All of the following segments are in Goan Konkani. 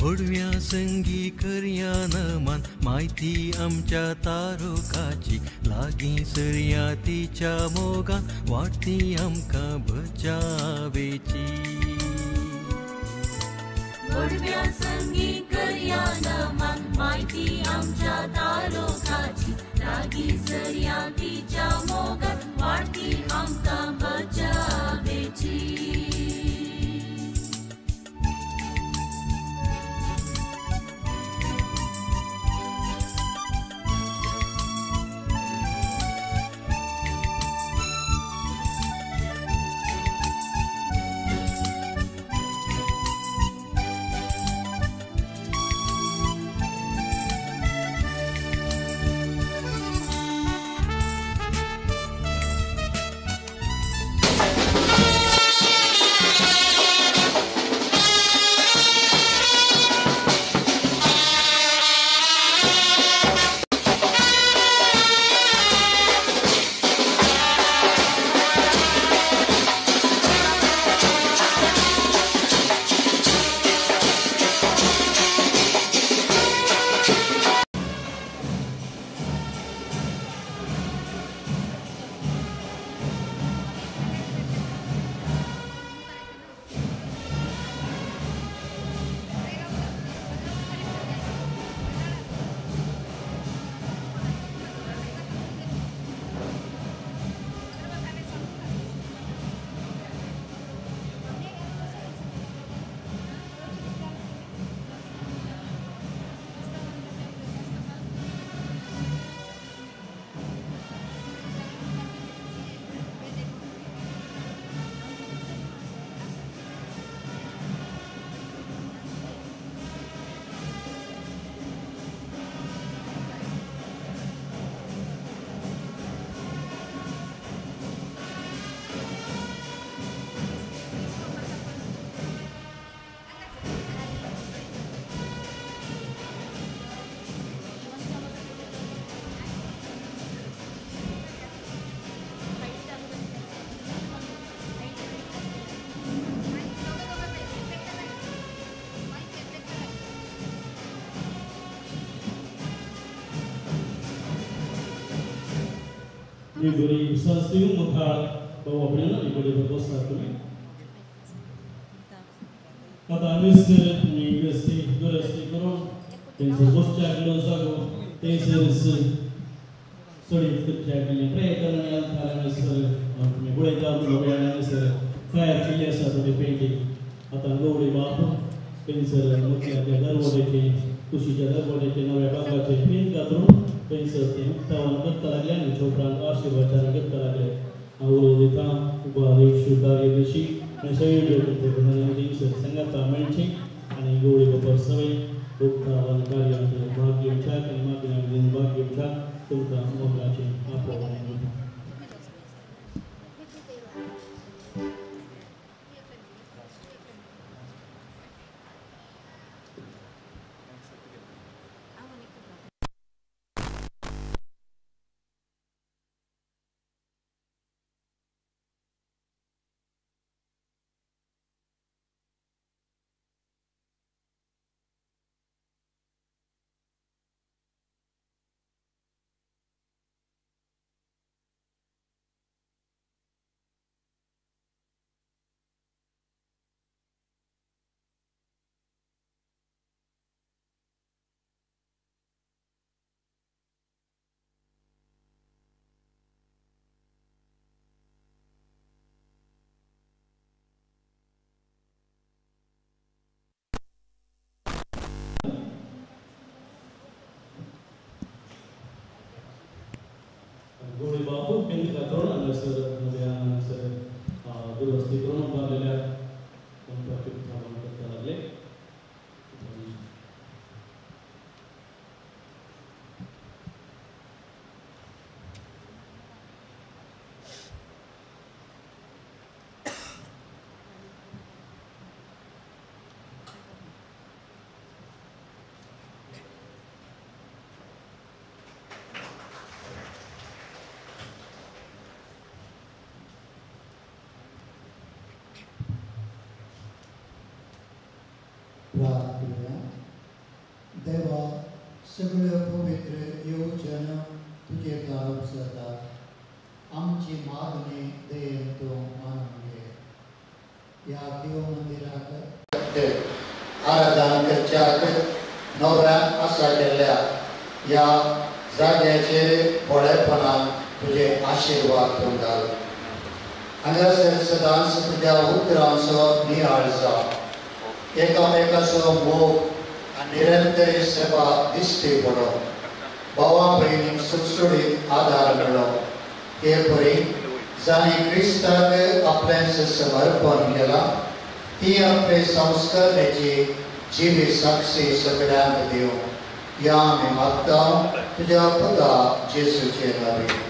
भोडव्या संगी करया नमान म्हायती आमच्या तारुकाची लागीं सरया तिच्या मोगान वाडटी आमकां बचावेची. भोडव्या संगी करया नमान म्हायती आमच्या तारुकाची लागीं सरया तिच्या मोगान वाडटी आमकां बचावेची. बरी संस्थेव मुखार भाऊ आपणे इकडे बसतात तुमी. आतां हांगासर तुमी गस्ती दुरस्ती करून तेंचो बसच्याक जागो थंयसर चडीत करच्याक प्रयत्न हांगासर तुमी पळयता हांगासर तयार केल्ली आसा थोडी पेंटींग. आतां गवळी बाप थंयसर मुखल्या त्या दरवड्याचे कुशीच्या दरवड्याचे नव्या भागाचे पेंट घातून थंयसर ते उक्तावण करता लागले आनी उपरांत आशिर्वचन करता लागले. हांव उलयतां उपाध्यक्ष कार्यदर्शी आनी संयोजक थंयसर सांगाता मेळची आनी गवळी बापार सगळे उक्तावण कार्यांत भाग घेवच्याक आनी मागण्या भाग घेवच्याक तुमकां मोगाचें आपोवणें दिता. देवा, सगळ्यो पवित्र येवजण तुजे दार उपसतात. आमची मागणी दयेन तूं मानून घे. ह्या देव मंदिराक आराधन करच्याक नव्यान आसा केल्ल्या ह्या जाग्याचेर भोळेपणान तुजे आशिर्वाद तूं घाल. हांगासर सदांच तुज्या उतरांचो नियाळ जावं, एकामेकाचो मोग आनी निरंतर सेवा दिश्टी पडो, भावा भयणीक सुटसुटीत आदार मेळो. ते परी जांणी क्रिस्ताक आपलें समर्पण केलां ती आपले संस्करणेची जिवी साक्षी सगळ्यांक दिवं. ह्या आमी मागता तुज्या पुता जेजूचे नांवान.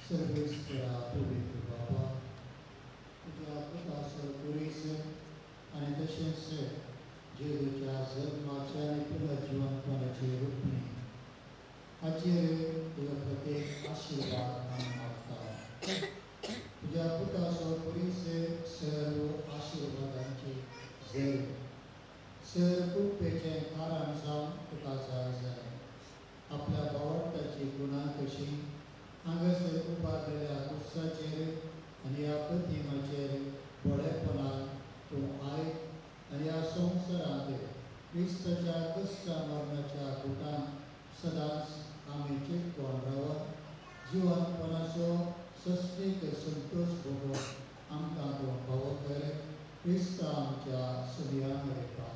सर्वेस्परा पवित्र बाबा, तुज्या पुताचो पुरीस आनी तशेंच जेजूच्या जल्माच्या आनी पुनर्जिवनपणाचे रुपणी हाचेर तुजो प्रत्येक आशिर्वाद आमी मागता. तुज्या पुताचो पुरीस सर्व आशिर्वादांची झेल सर कृपेचें कारण जावन तुका जाय जालें. आपल्या भावार्थाची गुणां कशी हांगासर उबारलेल्या उत्साचेर आनी ह्या प्रतिमाचेर बरेपणान तूं आयक आनी ह्या संवसारांत क्रिस्ताच्या क्रिस्ता मरणाच्या गुटान सदांच आमी चिटकोन रावत जिवनपणाचो सस्तीक संतोश भोगोवन आमकां तूं फावो कर. क्रिस्ता आमच्या सुर्या मेळटा.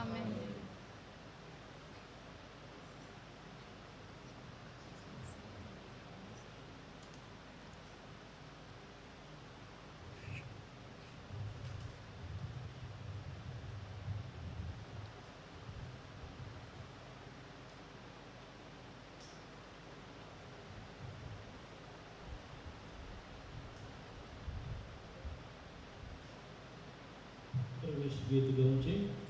आमेन. क्रिश गीत गावचें.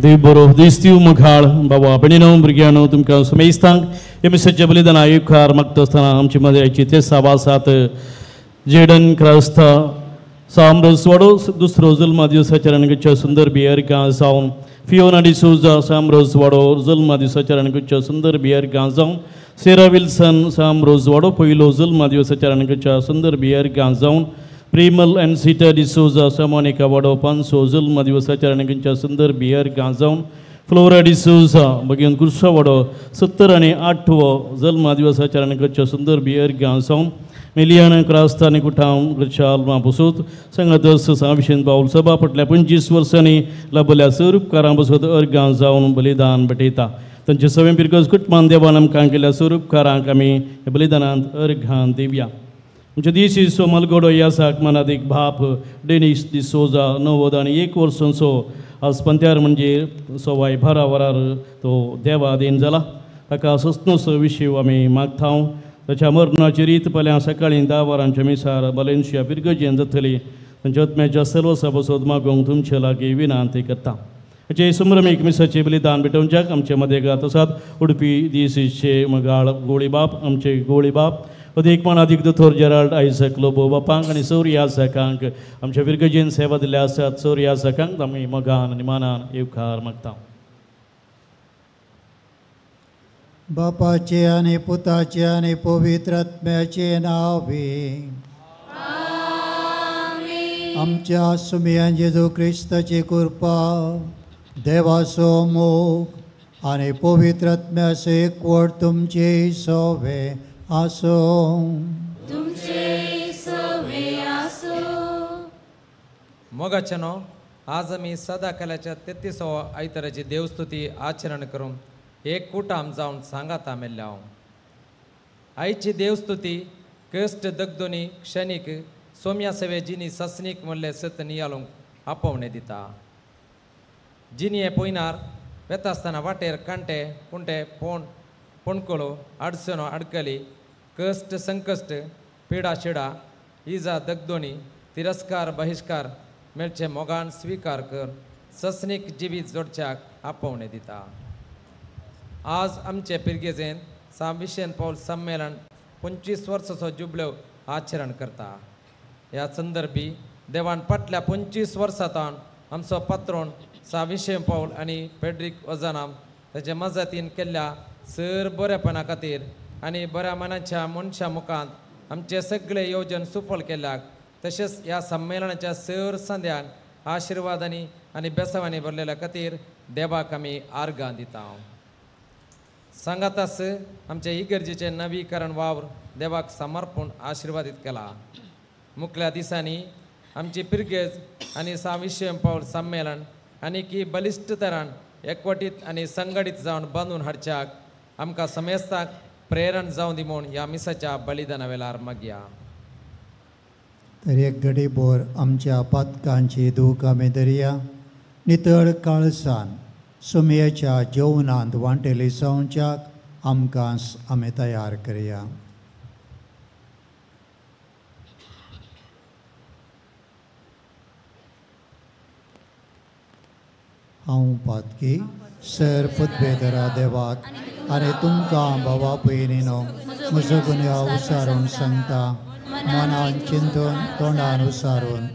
देव बरो दिसतीव मुखाळ बाबा भयणीनो भुरग्यांनो तुमकां समेस्तांक हे मिसाच्या बलिदाना युखार मागता आसतना आमचे मदें आयची ते साबासात जेडन क्रास्ता सामरोज वाडो दुसरो जल्मा दिवसाच्या रणगुच्या सुंदर बियर जावन फियोना डिसोजा सामरोज वाडो जल्मा दिवसाच्या रणगुच्या सुंदर बियर जावन सेरा विल्सन सामरोज वाडो पयलो जल्मा दिवसाच्या रणगुच्या सुंदर बियर जावन प्रेमल एंड सीटा डिसोजा सामोनिका वाडो पांचसो जल्मा दिवसाच्या रणगुच्या सुंदर बियर जावन फ्लोरा डिसोजा बगीन कुर्सा वाडो 78 जल्मा दिवसाच्या रणगुच्या सुंदर बियर जावन मेलियान क्रास्ता आनी कुठांव घरच्या आल्मा बसूत संगतस साविशेन पावल सभा फाटल्या 25 वर्सांनी लाभल्या सर उपकारां बसत अर्गां जावन बलिदान भेटयता. तांचे सगळें पिरगज कुटमान देवान आमकां केल्या सर उपकारांक आमी बलिदानांत अर्घां दिवया. आमच्या दीस मलगोडो यासाक मनादीक बाप डेनीस डिसोजा 91 वर्सांचो आज पंत्यार म्हणजे 12:15 वरार तो देवाधीन जाला. ताका सस्नोसो विशीं आमी मागता. ताच्या मरणाची रीत पल्यां सकाळीं 10 वरांच्या मिसार बालेन्शिया पिरगजेन जातली. तांच्या आत्म्याच्या सर्वसा बसोत मागूंक तुमचे लागीं विनंती करता. हाचे संभ्रमीक मिसाचे बलिदान भेटोवच्याक आमचे मदेगात आसात उडपी दीसीचे मगाळ गोळीबाप आमचे गोळीबाप अदीक मानादीक दोतोर जेराल्ड आयझक लोबो बापांक आनी सौर यासकांक आमच्या विरगजेन सेवा दिल्ल्या आसात. सौर यासकांक आमी मोगान आनी मानान येवकार मागता. बापाचे आनी पुताचे आनी पवित्र आत्म्याचे नांवे आमच्या सुमयान जेजू क्रिस्ताची कृपा देवाचो मोग आनी पवित्र आत्म्याचो एकवट तुमचे सवे आसूं. तुमचे सवे आसूं. मोगाच्यानो आज आमी सदाकालाच्या 33व्या आयताराची देवस्तुती आचरण करून एक कुटाम जावन सांगाता मेल्ल्या. आयची देवस्तुती कश्ट दगदोनी क्षणीक सोम्या सवे जिनी ससनीक म्हणले सत नियालूंक आपोवणे दिता. जिनी हे पयनार वेता आसतना वाटेर कांटे कुंटे पोण पोणकळो अडचणो अडकली कश्ट संकश्ट पिडा शिडा इजा दगदोनी तिरस्कार बहिश्कार मेळचे मोगान स्विकार कर ससनीक जिवीत जोडच्याक आपोवणे दिता. आज आमचे पिरगेजेन सान विशेन पावल संमेलन 25 वर्साचो जुबलेव आचरण करता. ह्या संदर्भी देवान फाटल्या 25 वर्सांतान आमचो पात्रोन सा विशेन पावल आनी पेड्रीक वजानाम ताच्या मजतीन केल्ल्या सर बरेपणा खातीर आनी बऱ्या मनाच्या मनशा मुखांत आमचे सगळे योजन सुफल केल्याक तशेंच ह्या संमेलनाच्या सर संद्यान आशिर्वादांनी आनी बेसावांनी भरलेल्या खातीर देवाक आमी आर्गां दिता. सांगातास आमचे इगर्जेचें नवीकरण वावर देवाक समर्पण आशिर्वादीत केला. मुखल्या दिसांनी आमची पिरगेज आनी साविशेम पावल संमेलन आनी की बलिश्ट तरान एकवटीत आनी संघटीत जावन बांदून हाडच्याक आमकां समेस्ताक प्रेरण जावं दी म्हूण ह्या मिसाच्या बलिदाना वेळार मागया. तर एक घडी बोर आमच्या पातकांची दूख आमी दर्या नितळ काळसान सुमयेच्या जेवणांत वांटेली जावच्याक आमकां आमी तयार करया. हांव पातकी सर पदवेदरा देवाक आनी तुमकां भावा भयणीनो म्हजो गुन्यांव उसारून सांगता. मनान चिंतून तोंडान उसारून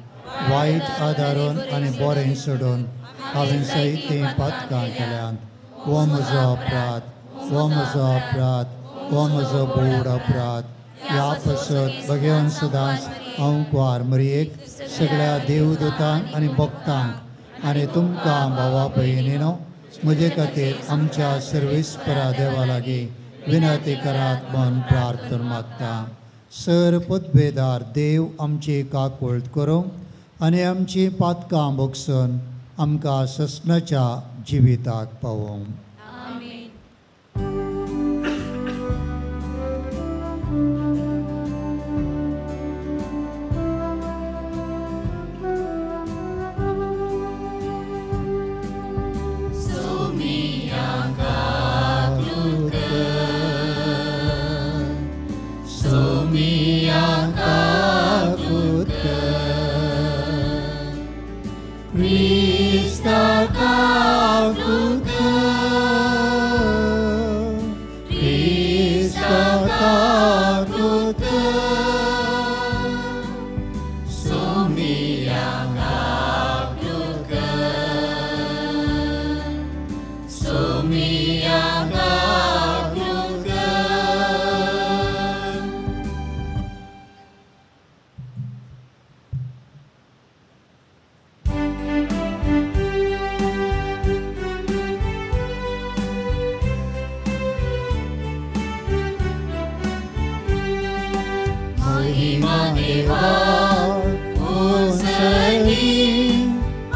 वायट आदारून आनी बरें सोडून हांवें सयत तीं पातकां केल्यांत. हो म्हजो अपराध, हो म्हजो अपराध, हो म्हजो बोड अपराध. ह्या पसत भगेवन सदांच हांव कुवार मरयेक सगळ्या देवदूतांक आनी भक्तांक आनी तुमकां भावा भयणीनो म्हजे खातीर आमच्या सर्वेस्परा देवा लागीं विनंती करात म्हूण प्रार्थना मागता. सर पदवेदार देव आमची काकुळट करूं आनी आमची पातकां भोगसून आमकां ससनाच्या जिविताक पावोवं. महिमा देवा उंचली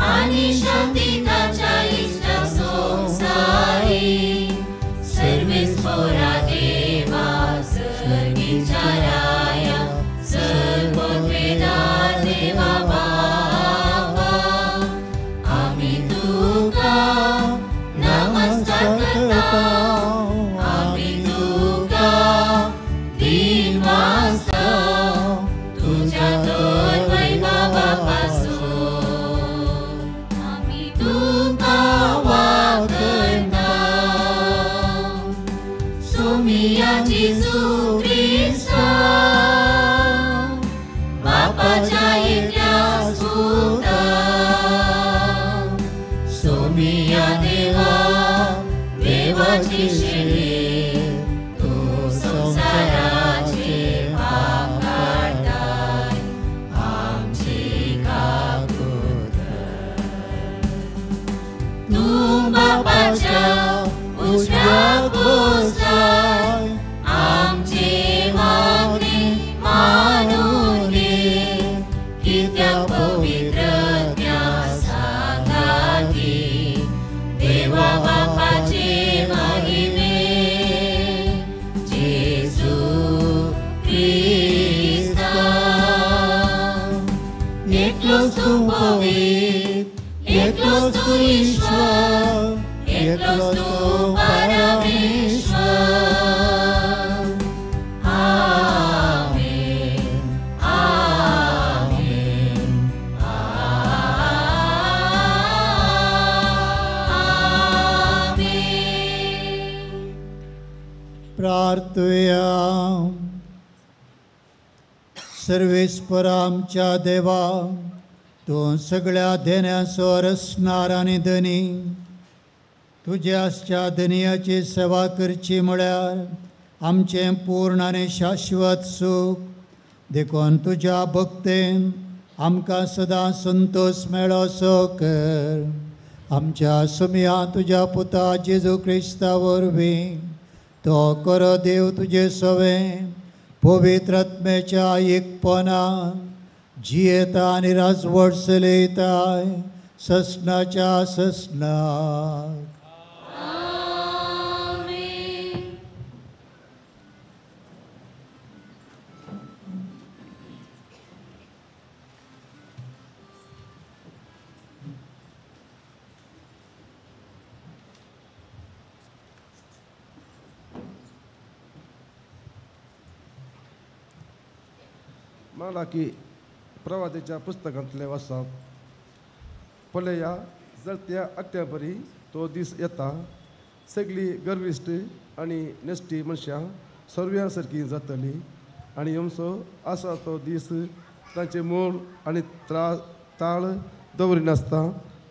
आनी शांती ताच्या इश्टा संवसारी. सर्वेस्पोरा देवा सर्गीच्या राया सर्वोत्वेदा देवा बापा आमी तुका नमस्कार करता आमी तुका दिन वाजता तुझ्या तर वैभवापासून आमी तुका वाकरता. सोमिया जेजू क्रिस्ता बापाच्या एकल्या सुता सोमिया देवा देवाची शेणी तूं संवसाराचे पाप काडटाय आमची काकूत कर. तूं बापाच्या उजव्याक बसलाय आमचे मागणे मानून घे कित्याक पवित्र सांगाती देवा बापाचे महिमे जेजू क्रिस्ता. एकलोच तूं पवित्र एकलोच तूं ईश्वर एकलोच तूं परमेश्वर. आमेन आमेन आमेन. प्रार्थुया. सर्वेस्परा आमच्या देवा तूं सगळ्या देण्याचो रसणार आनी धनी तुज्या आसच्या धनयाची सेवा करची म्हळ्यार आमचें पूर्ण आनी शाश्वत सूख देखून तुज्या भक्तेन आमकां सदां संतोश मेळोसो कर. आमच्या सुमया तुज्या पुता जेजू क्रिस्ता वरवीं तो करो देव तुजे सवें पवित्र आत्म्याच्या एकपणान जियेता आनी राजवट चलयताय ससनाच्या ससनाक. आमेन. मालाकी प्रवादेच्या पुस्तकांतले वाचप. पळया जळत्या अत्यापरी तो दीस येता सगळी गर्विश्ट आनी नेश्टी मनशां सर्व्या सारकी जातली आनी यमसो आसा तो दीस तांचे मूळ आनी ताळ दवरिनासता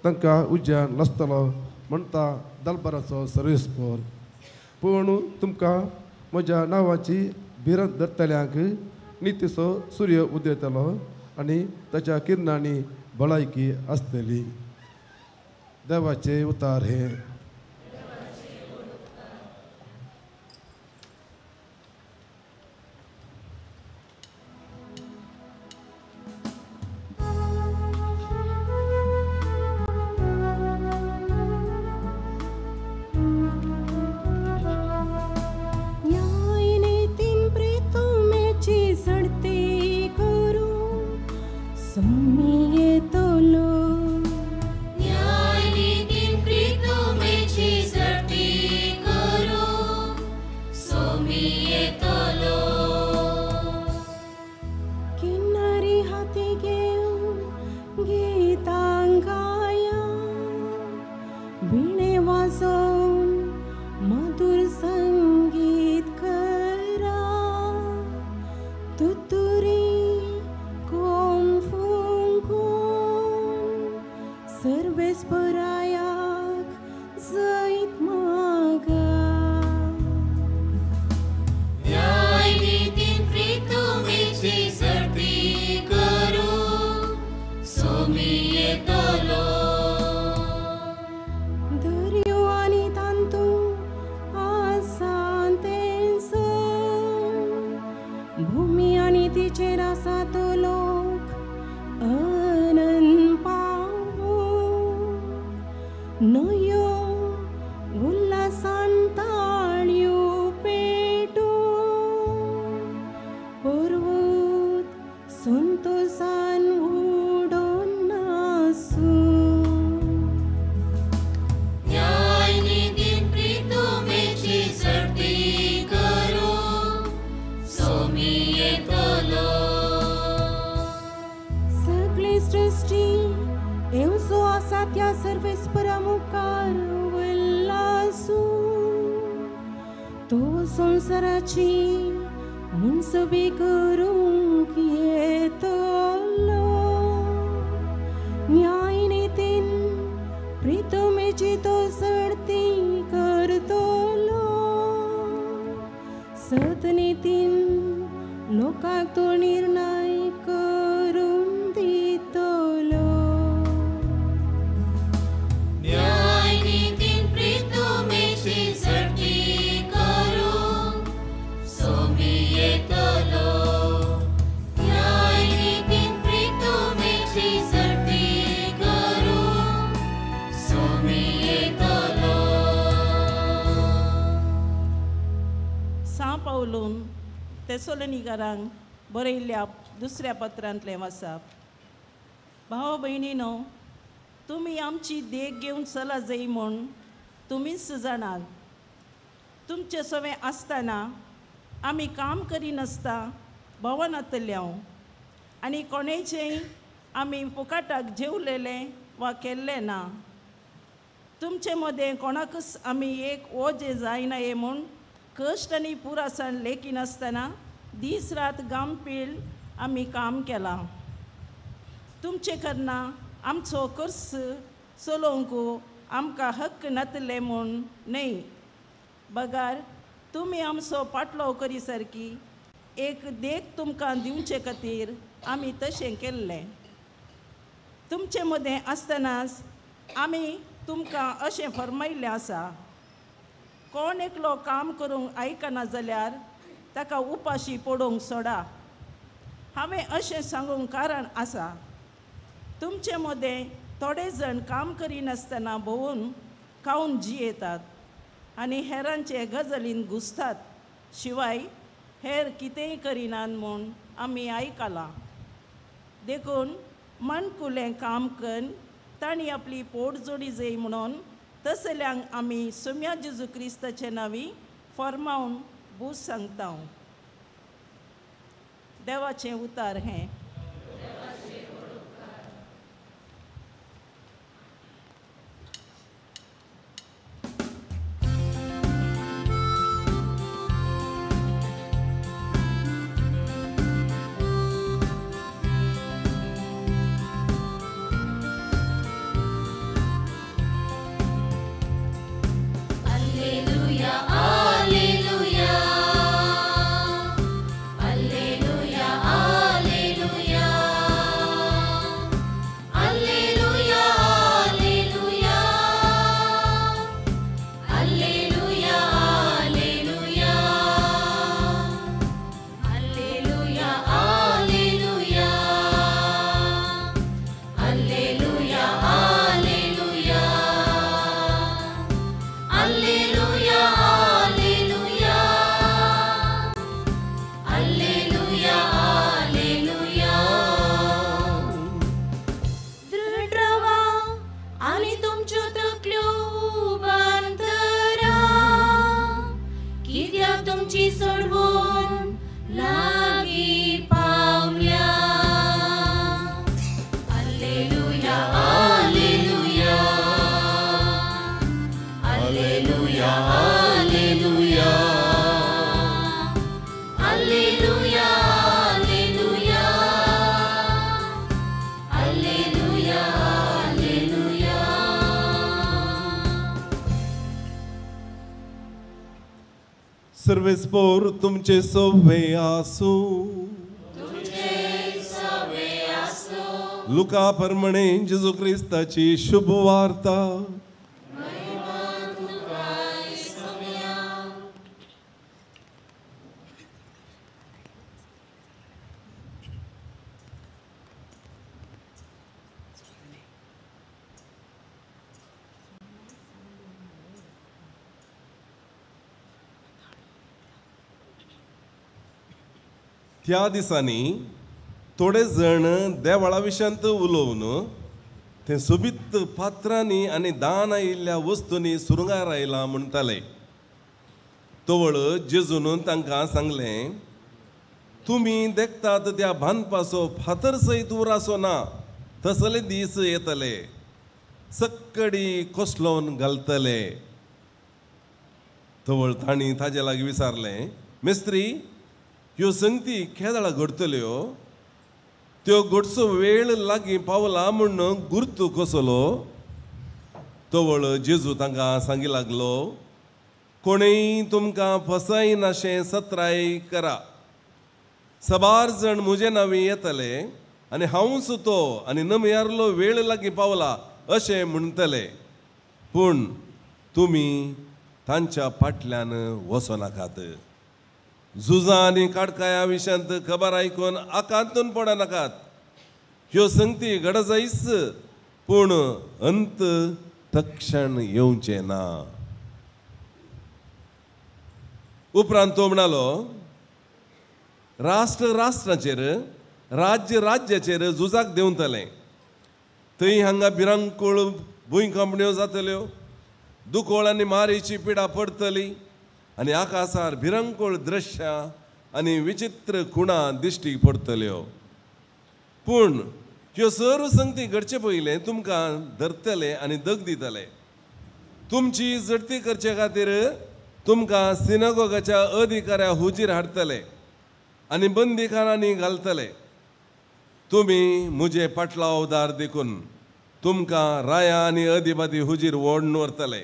तांकां उज्यान लसतलो म्हणटा दलबराचो सर्वेस्पोर. पूण तुमकां म्हज्या नांवाची भिरांत धरतल्यांक नितीचो सूर्य उदेतलो आनी ताच्या किरणांनी भलायकी आसतली. देवाचे उतार हे. भूमी आणि तिचेर आसा तो लोक अनंत पावो न्हंयो उल्हासान ताळयो पेटो पर्वत संतोषान उडोन नासू. न्यायनिधीन प्रितुमेची सर्ती करू सोमी येतलो. सगळी सृष्टी येवचो आसा त्या सर्वेस्परा मुखार उल्लासू तो संवसाराची मुनसबी करूंक येतलो. न्यायनितीन प्रितमेची तो सर्ती करतलो सतनितीन लोकांक तो निर्णय करून दितलो. न्यायनिधीन प्रितुमेची सर्ती करू सोमी येतलो. न्यायनिधीन प्रितुमेची सर्ती करू सोमी येतलो. सां पावलून तेसोलनिकारांक बरयल्ल्या दुसऱ्या पत्रांतलें वाचप. भाव भयणीनो, तुमी आमची देख घेवन चला जाय म्हूण तुमीच जाणात. तुमचे सवें आसतना आमी काम करिनासता भोंवनातले हांव आनी कोणाचेंय आमी फुकाटाक जेवलेलें वा केल्लें ना. तुमचे मदें कोणाकच आमी एक ओजें जायना हें म्हूण कश्ट आनी पुरासाण लेखिनासतना दीस रात गांवपीळ आमी काम केलां. तुमचे करना आमचो खर्च चलोवंक आमकां हक्क नातले म्हूण न्हय, बगार तुमी आमचो पाटलो करी सारकी एक देख तुमकां दिवचे खातीर आमी तशें केल्लें. तुमचे मदें आसतनाच आमी तुमकां अशें फर्मायल्लें आसा, कोण एकलो काम करूंक आयकना जाल्यार ताका उपाशी पडोवंक सोडा. हांवें अशें सांगूंक कारण आसा, तुमचे मदें थोडे जाण काम करिनासतना भोंवून खावन जियेतात आनी हेरांचे गजालीन घुसतात, शिवाय हेर कितेंय करिनात म्हूण आमी आयकलां. देखून माणकुलें काम करून तांणी आपली पोट जोडी जाय म्हणून तसल्यांक आमी सोम्या जेजू क्रिस्ताचे नांवी फर्मावन बूज सांगता. देवाचें उतार हें. Alleluia, alleluia, alleluia, alleluia, alleluia, alleluia, alleluia, alleluia, alleluia, alleluia, alleluia, alleluia, alleluia, alleluia, alleluia. दृढ रावा आनी तुमच्यो तकल्यो उबांतरा, कित्याक तुमची सोडवण लागीं पावल्या. Alleluia, alleluia, alleluia, alleluia, alleluia, alleluia, alleluia, alleluia. सर्वेस्पोर तुमचे सोवे आसू. लुका परमणे जेजू क्रिस्ताची शुभ वार्ता. त्या दिसांनी थोडे जण देवळा विशयांत उलोवन ते सोबीत पात्रांनी आनी दान आयिल्ल्या वस्तूंनी सुरंगार आयला म्हणटाले. तवळ जेजून तांकां सांगलें, तुमी देखतात त्या बांदपाचो फातर सयत उरासो ना, तसले दीस येतले, सक्कडी कोसलोवन घालतले. तवळ तांणी ताजे लागीं विचारलें, मिस्त्री, ह्यो संगती केदळा घडटल्यो? त्यो घडचो वेळ लागीं पावला म्हूण गुर्तू कसलो? तवळ जेजू तांकां सांगी लागलो, कोणूय तुमकां फसयनाशें सत्राय करा. सबार जण म्हजे नांवी येतले आनी हांवूच तो आनी नमयारलो वेळ लागीं पावला अशें म्हणटले, पूण तुमी तांच्या फाटल्यान वचनाकात. झुजां आनी काडकाया विशयांत खबर आयकून आकांतून पडनाकात. ह्यो संगती घडजायच, पूण अंत तक्षण येवचें ना. उपरांत तो म्हणालो, राष्ट्र राष्ट्राचेर, राज्य राज्याचेर झुजाक देंवतलें. थंय हांगा भिरांकूळ भूंयकांपण्यो जातल्यो, दुकोळ आनी मारीची पिडा पडटली आनी आकाशार भिरांकूळ दृश्यां आनी विचित्र खुणां दिश्टी पडटल्यो. पूण ह्यो सर्व संगती घडचे पयलें तुमकां धरतले आनी दग दितले. तुमची झडती करचे खातीर तुमकां सिनागोगाच्या अधिकाऱ्या हुजीर हाडटले आनी बंदीखानांनी घालतले. तुमी म्हजे पाटलावदार देखून तुमकां राया आनी अदिबादी हुजीर ओडून व्हरतले.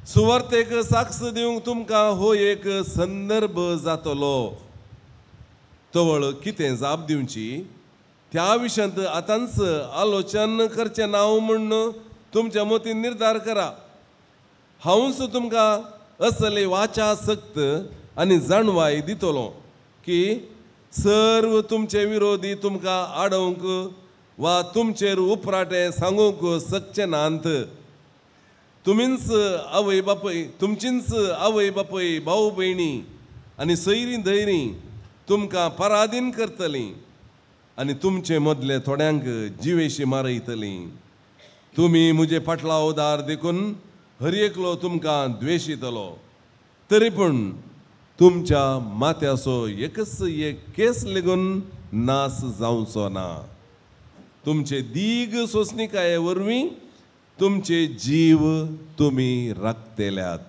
सुवार्तेक साक्ष दिवंक तुमकां हो एक संदर्भ जातलो. तवळ कितें जाप दिवची त्या विशयांत आतांच आलोचन करचें नांव म्हूण तुमच्या मतीन निर्धार करा. हांवूच तुमकां असली वाचा सक्त आनी जाणवाय दितलो की सर्व तुमचे विरोधी तुमकां आडोवंक वा तुमचेर उपराटे सांगूंक शकचे नात. तुमीच आवय बापूय, तुमचींच आवय बापूय, भाव भयणी आनी सैरीं धैरीं तुमकां पराधीन करतलीं आनी तुमचे मदले थोड्यांक जिवेशी मारयतलीं. तुमी म्हजे पाटलावदार देखून हर एकलो तुमकां द्वेशितलो, तरी पूण तुमच्या माथ्याचो एकच एक केस लेगून नास जावचो ना. तुमचे दीग सोंसणीकाये वरवीं तुमचे जीव तुमी राखतल्यात.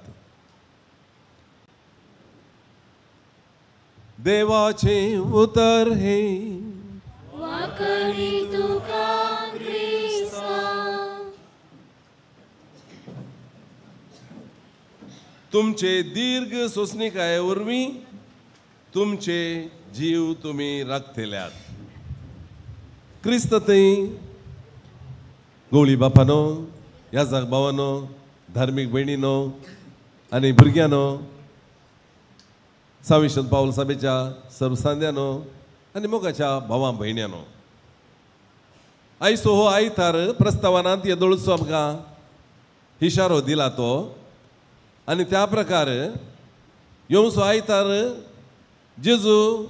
देवाचें उतर हे वाकडी तुका क्रिस्ता. तुमचे दीर्घ सोंसणीकाये वरवीं तुमचे जीव तुमी राखतल्यात. क्रिस्त थंय गवळी बापानो, याजक भावानो, धार्मीक भयणीनो आनी भुरग्यांनो, साविशन पावल सभेच्या सर्वसांद्यानो आनी मोगाच्या भावां भयण्यांनो, आयचो हो आयतार प्रस्तावनांत येदोळचो आमकां इशारो दिला तो आनी त्या प्रकार येवचो आयतार जेजू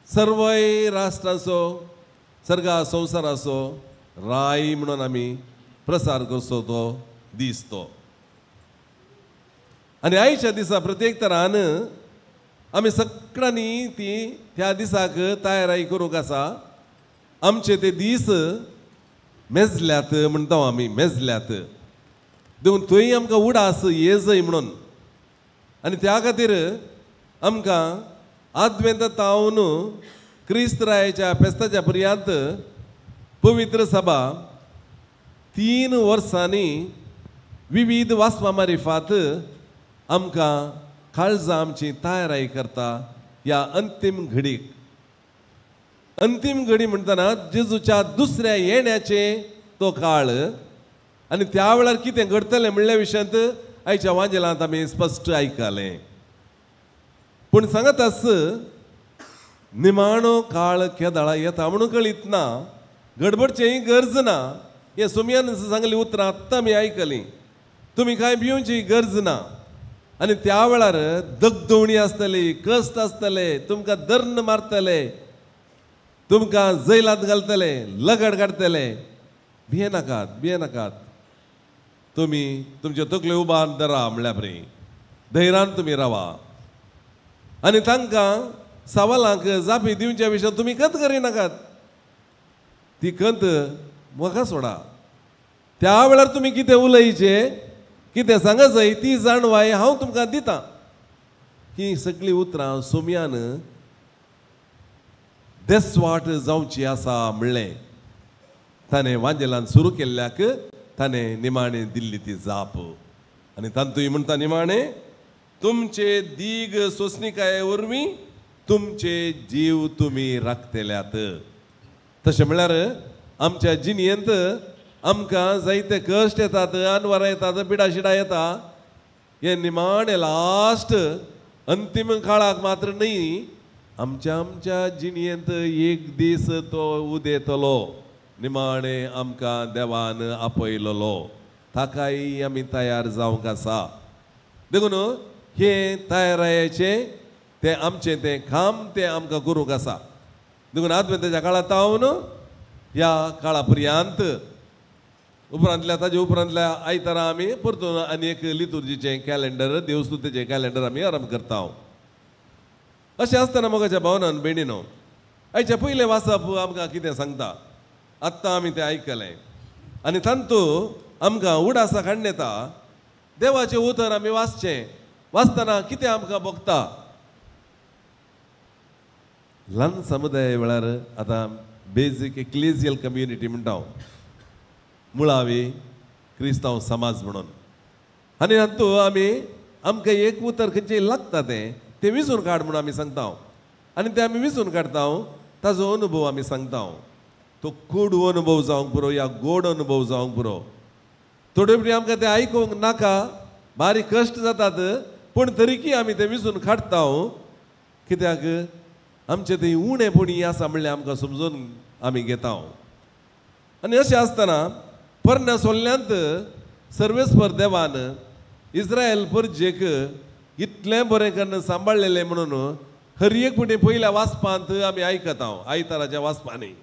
सर्वय राष्ट्रांचो सर्गा संवसाराचो राय म्हणून आमी प्रसार करचो तो दीस तो. आनी आयच्या दिसा प्रत्येक तरान आमी सगळ्यांनी ती त्या दिसाक तयारी करूंक आसा. आमचे ते दीस मेजल्यात म्हणटा आमी, मेजल्यात देखून थंय आमकां उडास येजय म्हणून. आनी त्या खातीर आमकां आदवेंत तावन क्रिस्त रायाच्या फेस्ताच्या पर्यंत पवित्र सभा 3 वर्सांनी विविध वाचपा मारिफात आमकां काळजां आमची तयारी करता ह्या अंतीम घडीक. अंतीम घडी म्हणटना जेजूच्या दुसऱ्या येण्याचे तो काळ आनी त्या वेळार कितें घडटलें म्हणल्या विशयांत आयच्या वांजेलांत आमी स्पश्ट आयकलें. पूण सांगत आस निमाणो काळ केदळा येता म्हणून कळीत ना, गडबडचेंय गरज ना. हे सोमयान सांगली उतरां आत्तां आमी आयकलीं, तुमी कांय भिवची गरज ना. आनी त्या वेळार दगदवणी आसतली, कश्ट आसतले, तुमकां दर्न मारतले, तुमकां जैलांत घालतले, लगड काडटले. भियेनाकात, भियेनाकात. तुमी तुमच्यो तकल्यो उबार धरा म्हणल्या परी धैर्यान तुमी रावा. आनी तांकां सवालांक जापी दिवच्या विशयान तुमी कंत करिनाकात, ती कंत म्हाका सोडा. त्या वेळार तुमी कितें उलयचें, कितें सांगा जाय ती जाणवाय हांव तुमकां दितां. ही सगळीं उतरां सोम्यान देसवाट जावची आसा म्हणलें ताणें वांजेलान सुरू केल्ल्याक ताणें निमाणें दिल्ली ती जाप. आनी तातूंय म्हणटा निमाणें, तुमचे दीग सोंसणीकाये वरवीं तुमचे जीव तुमी राखतल्यात. तशें म्हणल्यार आमच्या जिणेंत आमकां जायते कश्ट येतात, अनवरां येतात, पिडाशिडा येता. हे निमाणें लास्ट अंतीम काळाक मात्र न्हय, आमच्या आमच्या जिणेंत एक दीस तो उदेतलो. निमाणें आमकां देवान आपयलोलो, ताकाय आमी तयार जावंक आसा. देखून हें तयारायेचें तें आमचें तें काम तें आमकां करूंक आसा. देखून आदवेंताच्या काळांत हांव ह्या काळा पर्यंत उपरांतल्या ताजे उपरांतल्या आयतारा आमी परतून आनी एक लितुर्जीचें कॅलेंडर, देवस्तुतीचें कॅलेंडर आमी आरंभ करता. अशें आसतना मोगाच्या भावनान भयणीनो, आयचें पयलें वाचप आमकां कितें सांगता आत्तां आमी तें आयकलें. आनी तातूंत आमकां उडासा काडून येता. देवाचें उतर आमी वाचचें, वाचतना कितें आमकां भोगता. ल्हान समुदाया वेळार आतां बेजीक एक्लेजियल कम्युनिटी म्हणटा हांव, मुळावी क्रिस्तांव समाज म्हणून. आनी हातूंत आमी आमकां एक उतर खंयचें लागता तें तें विंचून काड म्हणून आमी सांगता. आनी तें आमी विंचून काडटा, ताजो अनुभव आमी सांगता. तो कोडू अनुभव जावंक पुरो या गोड अनुभव जावंक पुरो. थोडे फावटी आमकां तें आयकूंक नाका, बारीक कश्ट जातात, पूण तरीकय आमी तें विंचून काडटा. कित्याक आमचें तें उणेपणी आसा म्हणल्यार आमकां समजून आमी घेता. आनी अशें आसतना पोरण्या सोल्ल्यांत सर्वेस्पर देवान इस्रायल परजेक इतलें बरें करून सांबाळलेलें म्हणून हर एक फावटी पयल्या वाचपांत आमी आयकता. आयताराच्या वाचपांनी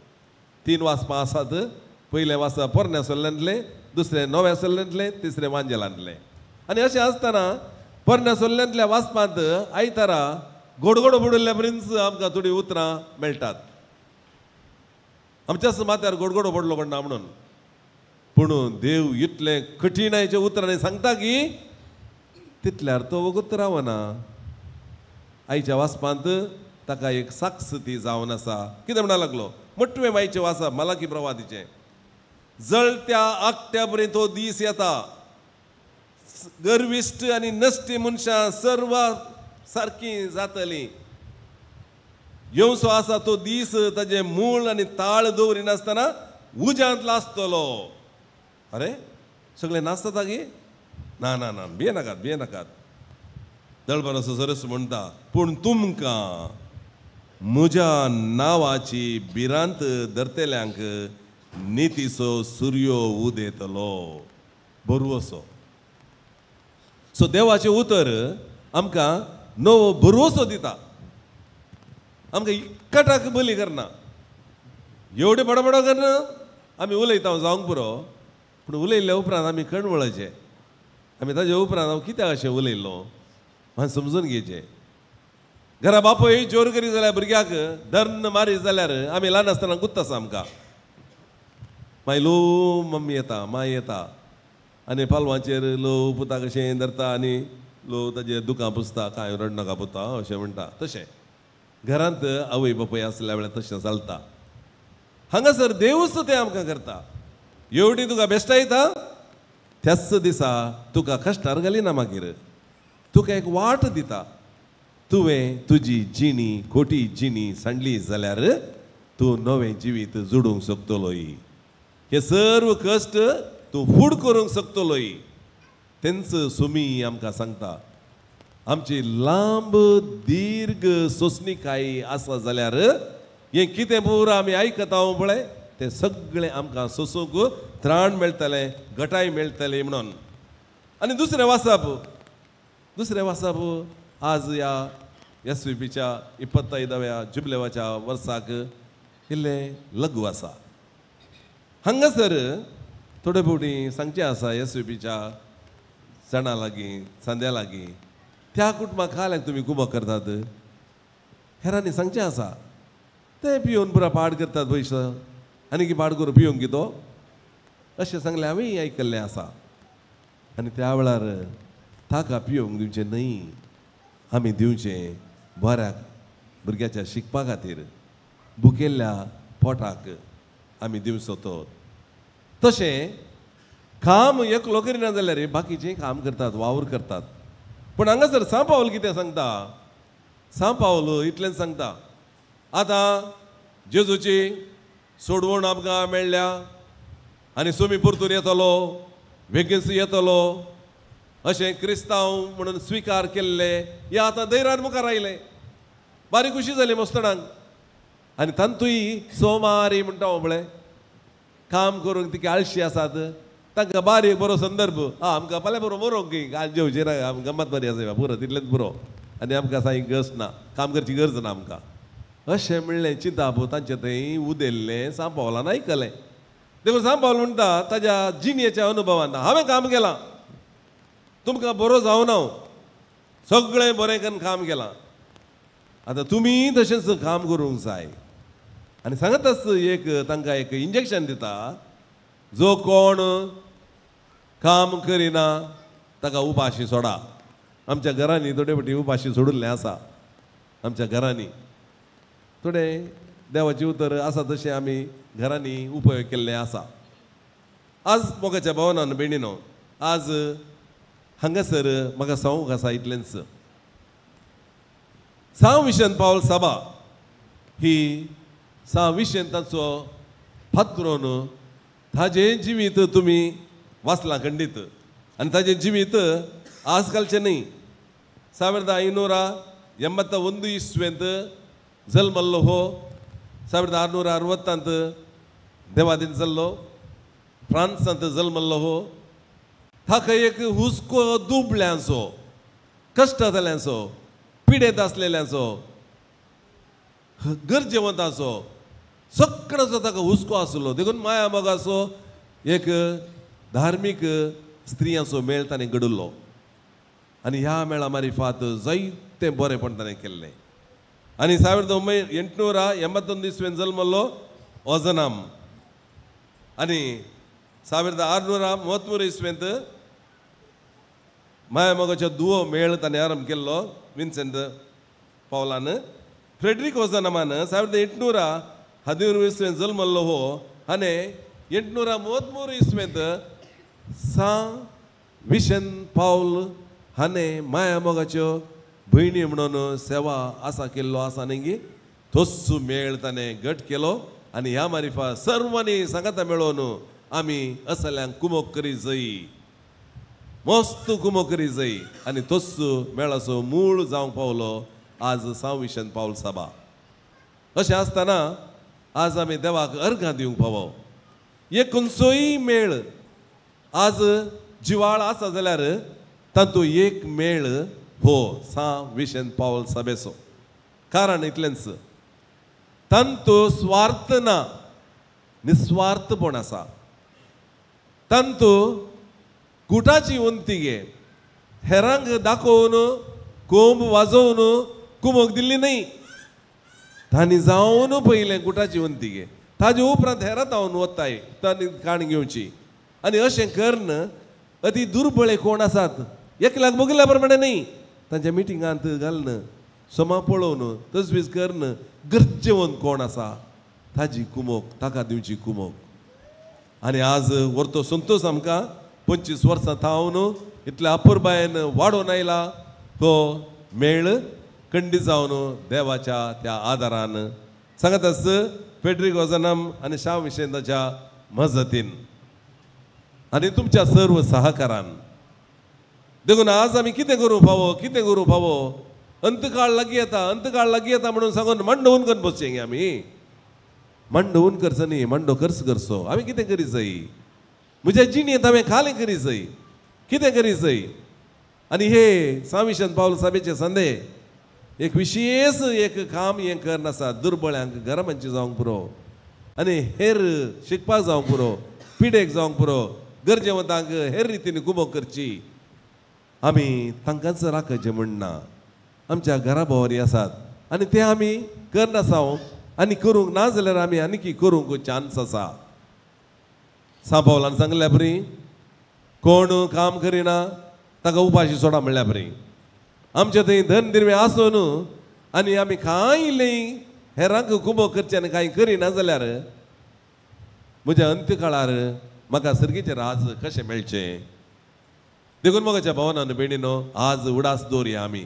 3 वाचपां आसात. पयलें वाचप पोरण्या सोल्ल्यांतलें, दुसरें नव्या सोल्ल्यांतलें, तिसरें वांजेलांतलें. आनी अशें आसतना पोरण्या सोल्ल्यांतल्या वाचपांत आयतारा गोडगोडो बुडिल्ल्या पर्यंत आमकां थोडीं उतरां मेळटात. आमच्याच माथ्यार गोडगोडो पडलो कोण ना म्हणून. पूण देव इतलें कठीणायच्या उतरांनी सांगता की तितल्यार तो वगत रावना. आयच्या वाचपांत ताका एक साक्ष ती जावन आसा. कितें म्हणा लागलो, मटवें मायचें वाचप मलाकी प्रवादीचें, जळत्या आकट्या पर्यंत तो दीस येता, गर्विश्ट आनी नश्टी मनशां सर्व सारकीं जातलीं. येवचो आसा तो दीस ताजें मूळ आनी ताळ दवरिनासतना उज्यांत लासतलो. अरे सगळे नाचता गी? ना ना ना, भियेनाकात भियेनाकात. दळबराचो सरस म्हणटा, पूण तुमकां म्हज्या नांवाची भिरांत धरतल्यांक नितीचो सुर्यो उदेतलो. भरवसो. सो देवाचें उतर आमकां नवो भरवसो दिता. आमकां इकटाक बली करना, एवढे बडबडो करना आमी उलयता जावंक पुरो, पूण उलयल्ल्या उपरांत आमी कणवळाचे, आमी ताजे उपरांत हांव कित्याक अशें उलयल्लो म्हाका समजून घेवचें. घरा बापूय जोर करी जाल्यार भुरग्याक धर्न मारी जाल्यार आमी ल्हान आसतना गुत्त आसा आमकां. मागीर ल्हव मम्मी येता, माय येता आनी पालवांचेर ल्हव पुताक अशें धरता आनी ल्हव ताजेर दुकां पुसता, कांय रडनाका पुता अशें म्हणटा. तशें घरांत आवय बापूय आसल्या वेळार तशें चलता. हांगासर देवूच तें आमकां करता. एवढी तुका बेश्टायता त्याच दिसा तुका कश्टार घालिना, मागीर तुका एक वाट दिता. तुवें तुजी जिणी खोटी जिणी सांडली जाल्यार तूं नवें जिवीत जोडूंक शकतलोय. हे सर्व कश्ट तूं फूड करूंक शकतलोय. तेंच सुमी आमकां सांगता, आमची लांब दीर्घ सोंसणीकाय आसा जाल्यार हें कितें पुरो आमी आयकता पळय तें सगळें आमकां सोंसूंक त्राण मेळटलें, घटाय मेळटली म्हणून. आनी दुसरें वाचप दुसरें वासाप आज ह्या एस वी पीच्या 25व्या जुबलेवाच्या वर्साक इल्लें लघु आसा. हांगासर थोडे फावटी सांगचें आसा एस वी पीच्या जाणां लागीं सांद्या लागीं त्या कुटुंबाक खाल्याक तुमी कुमक करतात हेरांनी सांगचें आसा ते पिवन पुरा पाड करतात पयशे आनी की पाड करून पिवंक कितो अशें सांगलें हांवें आयकल्लें आसा. आनी त्या वेळार ताका पिवंक दिवचें न्हय, आमी दिवचें बऱ्याक भुरग्याच्या शिकपा खातीर भुकेल्ल्या पोटाक आमी दिवचो तो. तशें काम एकलो करिना जाल्यार बाकीचें काम करतात वावर करतात. पूण हांगासर सांव पावल कितें सांगता, सांव पावल इतलेंच सांगता आतां जेजूची सोडवण आमकां मेळ्ळ्या आनी सोमी परतून येतलो बेगीन येतलो अशें क्रिस्तांव म्हणून स्विकार केल्ले हे आतां धैर्यान मुखार आयले. बारीक खुशी जाली मस्तणांक आनी तांतूय सोमारी म्हणटा हांव पळय काम करूंक तिका आळशी आसात तांकां बारीक बरो संदर्भ आं आमकां फाल्यां बरो मरोंक की आज जेवचें ना आमकां गम्मत बरी आसा पुरो तितलेंच पुरो आनी आमकां साई गरज ना काम करची गरज ना आमकां अशें म्हणलें चिंताप तांचें थंय उदेल्लें सांव पावलान आयकलें. देखून सांव पावल म्हणटा ताज्या जिणेच्या अनुभवान हांवें काम केलां तुमकां बरो जावना हांव सगळें बरें करून काम केलां आतां तुमी तशेंच काम करूंक जाय. आनी सांगताच एक तांकां एक इंजेक्शन दिता जो कोण काम करिना ताका उपाशी सोडा. आमच्या घरांनी थोडे फावटी उपाशी सोडिल्लें आसा आमच्या घरांनी थोडे देवाचें उतर आसा तशें आमी घरांनी उपयोग केल्ले आसा. आज मोगाच्या भावनान भयणीनो आज हांगासर म्हाका सांगूंक आसा इतलेंच. सांव विशेंत पावल सभा ही सांव विशेंताचो पात्रोन ताजें जिवीत तुमी वाचलां खंडीत आनी ताजें जिवीत आजकालचें न्हय. 1581 इस्वेंत जल्मल्लो हो 1660 देवादीन जाल्लो फ्रांसांत जल्मल्लो हो. ताका एक हुस्को दुबळ्यांचो कश्टांतल्यांचो पिडेत आसलेल्यांचो गरजेवंताचो सगळ्यांचो ताका हुस्को आसलो. देखून माया मोगाचो एक धार्मीक स्त्रियांचो मेळ ताणें घडयल्लो आनी ह्या मेळा मारिफात जायते बरेपण ताणें केल्लें. आनी 1881 इस्वेन जल्मल्लो ओजनाम आनी 1633 इस्वेंत माया मोगाचो दुवो मेळ ताणें आरंभ केल्लो विन्सेंट पावलान. फ्रेडरीक ओजनामान 1813 इस्वेंत जल्मल्लो हो आनी 833 इस्वेंत सां विशन पावल हाणें माया मोगाच्यो भयणी म्हणून सेवा आसा केल्लो आसा न्ही तोच मेळ ताणें घट केलो. आनी ह्या मारिफा सर्वांनी सांगाता मेळोवन आमी असल्यांक कुमोक करी जाय मस्त कुमोक करी जाय आनी तोच मेळाचो मूळ जावंक पावलो आज सांव विशन पावल सभा. अशें आसतना आज आमी देवाक अर्घां दिवंक फावो. एक खंयचोय मेळ आज जिवाळ आसा जाल्यार तातूंत एक मेळ हो सांव विशन पावल सभेचो. कारण इतलेंच तांतू स्वार्थ ना निस्वार्थपण आसा. तांतू गुटाची उंती घे हेरांक दाखोवन कोंब वाजोवन कुमोक दिल्ली न्हय तांणी जावन पयलें गुटाची उंती घे ताजे उपरांत हेरां तावन वताय तांणी काण घेवची. आनी अशें करून अती दुर्बळे कोण आसात एकल्याक बगिल्ल्या प्रमाणे न्हय तांच्या मिटिंगांत घालून समा पळोवन तजवीज करून गरजेवंत कोण आसा ताजी कुमोक ताका दिवची कुमोक. आनी आज व्हरतो संतोश आमकां 25 वर्सां थावन इतल्या अपुरबायेन वाडोवन आयला तो मेळ खंडीत जावन देवाच्या त्या आदारान सांगत आस फेड्रीक वजनम आनी शाव विशेंताच्या मजतीन आनी तुमच्या सर्व सहकारान. देखून आज आमी कितें करूं फावो कितें करूं फावो अंतकाळ लागीं येता अंतकाळ लागीं येता म्हणून सांगून मांडोवन करून बसचें आमी मांडोवन करचो न्ही मांडो खर्च करचो. आमी कितें करी जाय म्हज्या जिणेंत हांवें खालें करी जाय कितें करी जाय आनी हे सांविशन पावल सभेचे संदे एक विशेष एक काम हें करनासा दुर्बळ्यांक घरामांची जावंक पुरो आनी हेर शिकपाक जावंक पुरो, पिडेक जावंक पुरो, गरजेवंतांक हेर रितीन गुमो करची. आमी तांकांच राखचें म्हण ना, आमच्या घरा भोंवरी आसात आनी ते आमी करनासा आनी करूंक ना जाल्यार आमी आनीकी करूंक चान्स आसा. सांपावलान सांगल्या परी कोण काम करिना ताका उपाशी सोडा म्हणल्या परी आमचे थंय धन दिरवे आसून आनी आमी कांय इल्लें हेरांक कुमो करचें आनी कांय करिना जाल्यार म्हज्या अंत्यकाळार म्हाका सर्गीचें राज कशें मेळचें. देखून म्हज्या भावनान भयणीनो आज उडास दवरया आमी.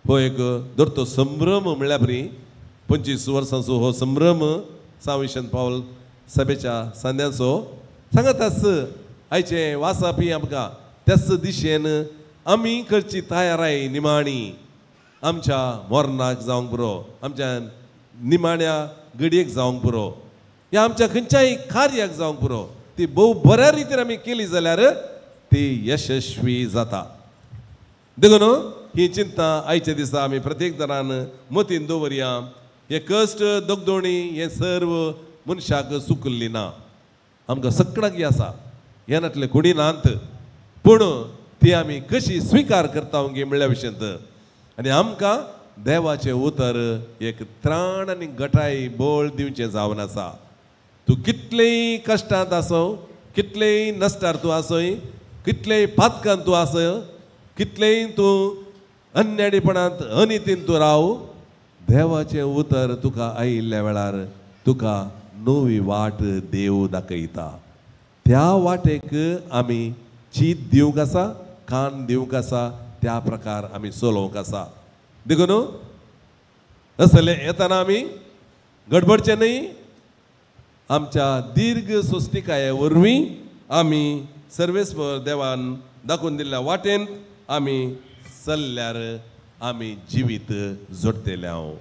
हो एक दरतो संभ्रम म्हणल्या परी 25 वर्सांचो हो संभ्रम सांविशन पावल सभेच्या सांद्यांचो सांगताच आयचें वासापी आमकां त्याच दिशेन आमी करची तयाराय निमाणी आमच्या मरणाक जावंक पुरो, आमच्या निमाण्या घडयेक जावंक पुरो, ह्या आमच्या खंयच्याय कार्याक जावंक पुरो, ती भोव बऱ्या रितीन आमी केली जाल्यार ती यशस्वी जाता. देखून ही चिंता आयच्या दिसा आमी प्रत्येक जाणान मतीन दवरया. हे कश्ट दगदोणी हे सर्व मनशाक चुकल्ली ना, आमकां सगळ्यांक आसा, हे नातले कोणी नात, पूण ती आमी कशी स्विकार करता गे म्हणल्या विशयांत आनी आमकां देवाचें उतर एक त्राण आनी गटाय बळ दिवचें जावन आसा. तूं कितलेय कश्टांत आसो, कितलेय नश्टार तूं आसय, कितलेय पातकांत तूं आसय, कितलेय तूं अन्याडीपणांत अनितीन तूं राव, देवाचें उतर तुका आयिल्ल्या वेळार तुका नवी वाट देव दाखयता. त्या वाटेक आमी चीत दिवंक आसा, कान दिवंक आसा, त्या प्रकार आमी चलोवंक आसा. देखून असले येताना आमी गडबडचें न्हय, आमच्या दीर्घ सोंसणिकाये वरवीं आमी सर्वेस्पर देवान दाखोवन दिल्ल्या वाटेन आमी चल्ल्यार आमी जिवीत जोडटले. हांव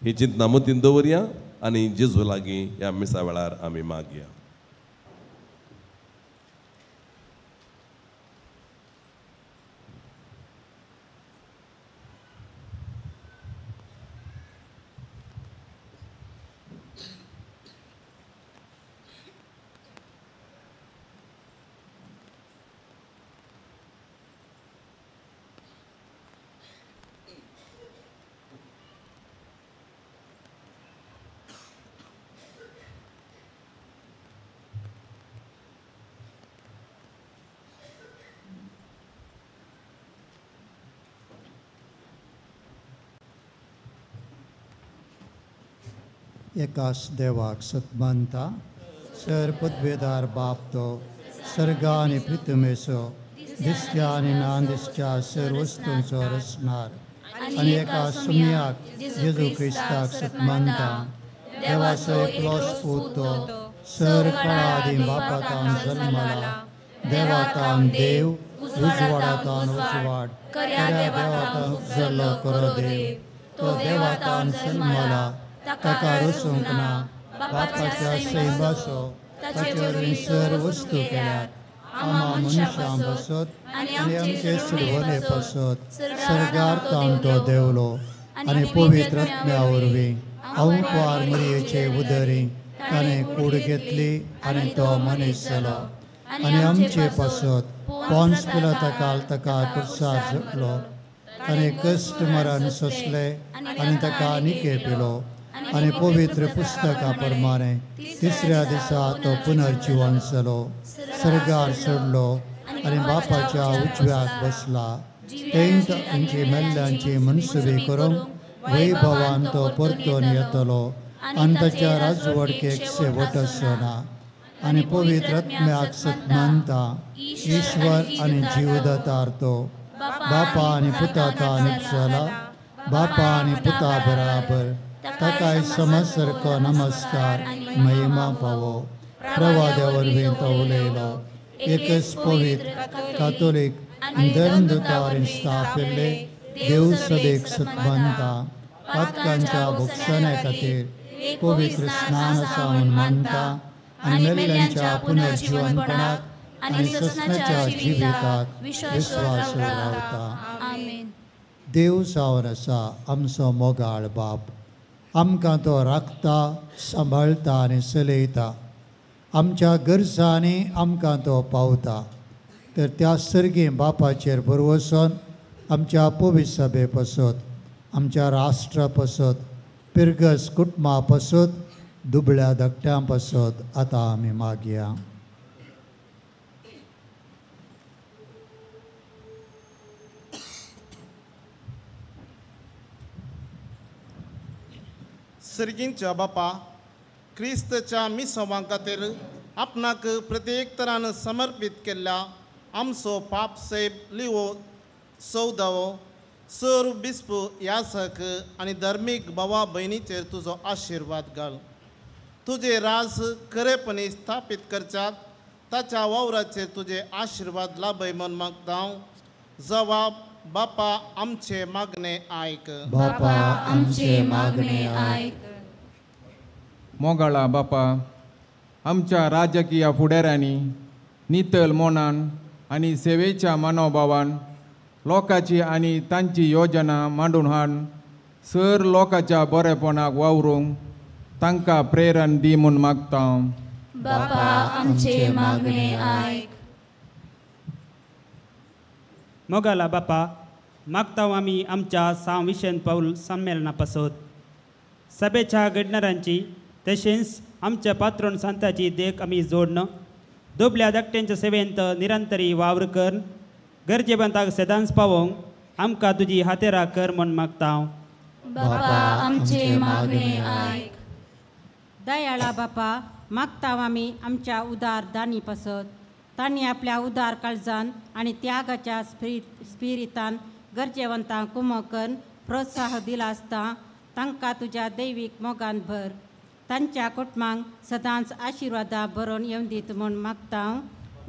ही चिंतना मतीन दवरया आनी जेजू लागीं ह्या मिसा वेळार आमी मागया. एकास देवाक सतमानता सर पदवेदार बाप तो सर्गा आनी प्रितमेचो दिसच्या आनी ना दिसच्या सर वस्तूंचो रचणार आनी एका सुमयाक जेजू क्रिस्ताक सतमानता देवाचो एकलोच पूत तो सर काळा आदीं बापातान जल्मला देवातान देव उजवाडातान उजवाड खऱ्या देवातान उपजल्लो खरो देव तो देवातान जल्मला ताका रचूंक ना बापाच्या सैमाचो ताचे वरवीं सर वस्तू केल्यात आमा मनशां पासत आनी आमचे सुडवले पासत सर्गार तावन तो देवलो आनी पवित्र आत्म्या वरवीं अवंकार मरयेचे उदरी ताणें कूड घेतली आनी तो मनीस जालो आनी आमचे पासत पोन्स पिलाता ताका कुर्सार झटलो ताणें कश्ट मरण सोंसलें आनी ताका निके पिलो आनी पवित्र पुस्तका प्रमाणे तिसऱ्या दिसा तो पुनर्जिवन जालो सर्गार चडलो आनी बापाच्या उजव्याक बसला तें तांची मेल्ल्यांची मनसुबी करूंक वैभवान तो परतून येतलो आनी ताच्या राजवडकेक शेवट आसना आनी पवित्र आत्म्याक सतमानता ईश्वर आनी जीवदातार तो बापा आनी पुताता निपसला बापा आनी पुता बराबर ताकाय समसारको नमस्कार महिमा पावो प्रवाद्या वरवीं तो उलयलो एकच पवित्र कातोलीक धर्मदूतावरीं स्थापिल्ले देव सदेक सतमानता पातकांच्या भोगसण्या खातीर पवित्र स्नान आसा म्हूण मानता आनी मेल्ल्यांच्या पुनर्जिवनपणाक आनी ससनाच्या जिविताक विश्वास रावता. आमेन. देव जावन आसा आमचो मोगाळ बाप, आमकां तो राखता, सांबाळटा आनी चलयता. आमच्या गरजांनी आमकां तो पावता. तर त्या सर्गी बापाचेर भरवसून आमच्या पवित्र सभे पासत, आमच्या राष्ट्रा पासत, पिरगस कुटुंबा पासत, दुबळ्या धाकट्यां पासत आतां आमी मागया. सर्गींच्या बापा, क्रिस्तच्या मिसवां खातीर आपणाक प्रत्येक तरान समर्पीत केल्ल्या आमचो पाप साहेब लिवो चौदावो सर बिस्प यासक आनी धर्मीक भावा भयणीचेर तुजो आशिर्वाद घाल. तुजे राज खरेपणी स्थापीत करच्याक ताच्या वावराचेर तुजे आशिर्वाद लाभय म्हूण मागता हांव. जवाब बापा आमचे मागणे आयक. बापा आमचे मागणे आयक. मोगाळा बापा, आमच्या राजकीय फुडाऱ्यांनी नितल मनान आनी सेवेच्या मनोभावान लोकांची आनी तांची योजना मांडून हाडून सर लोकांच्या बरेपणाक वावरूंक तांकां प्रेरण दी म्हूण मागता. बापा आमचे मागणे आयक. मोगाला बापा, मागता आमी आमच्या सांव विशेन पावल संमेलना पासत सभेच्या घडणाऱ्यांची तशेंच आमच्या पात्रोन सांताची देख आमी जोडन दुबल्या धाकट्यांच्या सेवेंत निरंतरी वावर कर गरजेबंताक सदांच पावोवंक आमकां तुजी हातेरा कर म्हूण मागता हांव. बापा आमचे मागणे आयक. दयाळा बापा, मागता आमी आमच्या उदार दानी पासत तांणी आपल्या उदार काळजान आनी त्यागाच्या स्पिरितान गरजेवंतांक कुमक करून प्रोत्साह दिला आसता तांकां तुज्या दैवीक मोगान भर. तांच्या कुटुंबांक सदांच आशिर्वादा भरून येवन दीत म्हूण मागता हांव.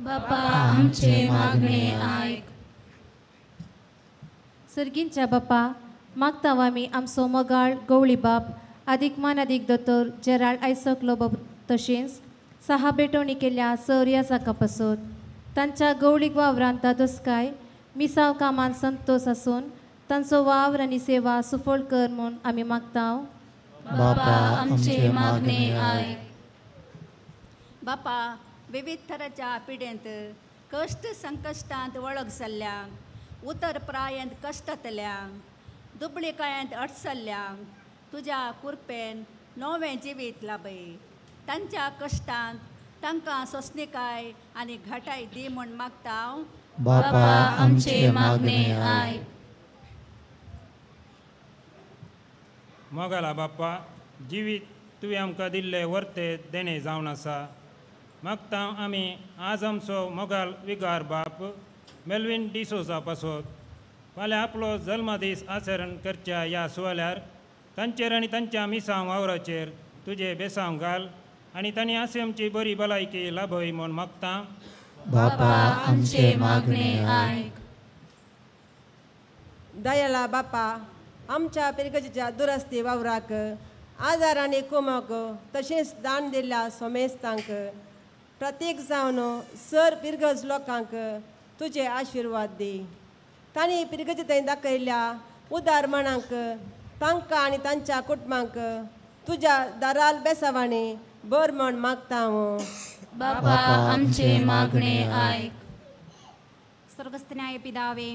बापा आमचे मागणे आयक. सर्गींच्या बापा, मागता आमी आमचो मोगाळ गवळी बाप आदीक मानादीक दोतोर जेराल्ड आयसक लोबो तशेंच सहा भेटवणी केल्या सर याजाका पासत तांच्या गवळीक वावरांत धादोसकाय मिसाव कामान संतोष आसून तांचो वावर आनी सेवा सुफळ कर म्हूण आमी मागता. बापा आमचे मागणे आयक. बापा, विविध थराच्या पिडेंत कश्ट संकश्टांत वळख जाल्ल्यांक, उतर प्रायंत कश्टांतल्यांक, दुबळीकायेंत अडचल्ल्यांक तुज्या कुरपेन नवें जिवीत लाभय. तांच्या कश्टांत तांकां सोंसणीकाय आनी घटाय दी म्हूण मागता हांव. बापा आमचे मागणे आयक. मोगाला बाप्पा, जिवीत तुवें आमकां दिल्ले वर्ते देणें जावन आसा. मागता आमी आज आमचो मोगाल विगार बाप मेल्विन डिसोजा पासत फाल्यां आपलो जल्मदीस आचरण करच्या ह्या सुवाळ्यार तांचेर आनी तांच्या मिसांव वावराचेर तुजे बेसांव घाल आनी तांणी आसे आमची बरी भलायकी लाभय म्हूण मागता. बापा आमचे मागणे आयक. दयाला बापा, आमच्या पिरगजीच्या दुरस्ती वावराक आजार आनी कुमक तशेंच दान दिल्ल्या सोमेस्तांक प्रत्येक जावन सर पिरगज लोकांक तुजे आशिर्वाद दी. तांणी पिरगजी थंय दाखयल्ल्या उदार मनांक तांकां आनी तांच्या कुटुंबांक तुज्या दाराल बेसावांनी बर म्हण मागता हांव. बापा आमचे मागणे आयक. സ്വർഗസ്ഥനായ പിതാവേ,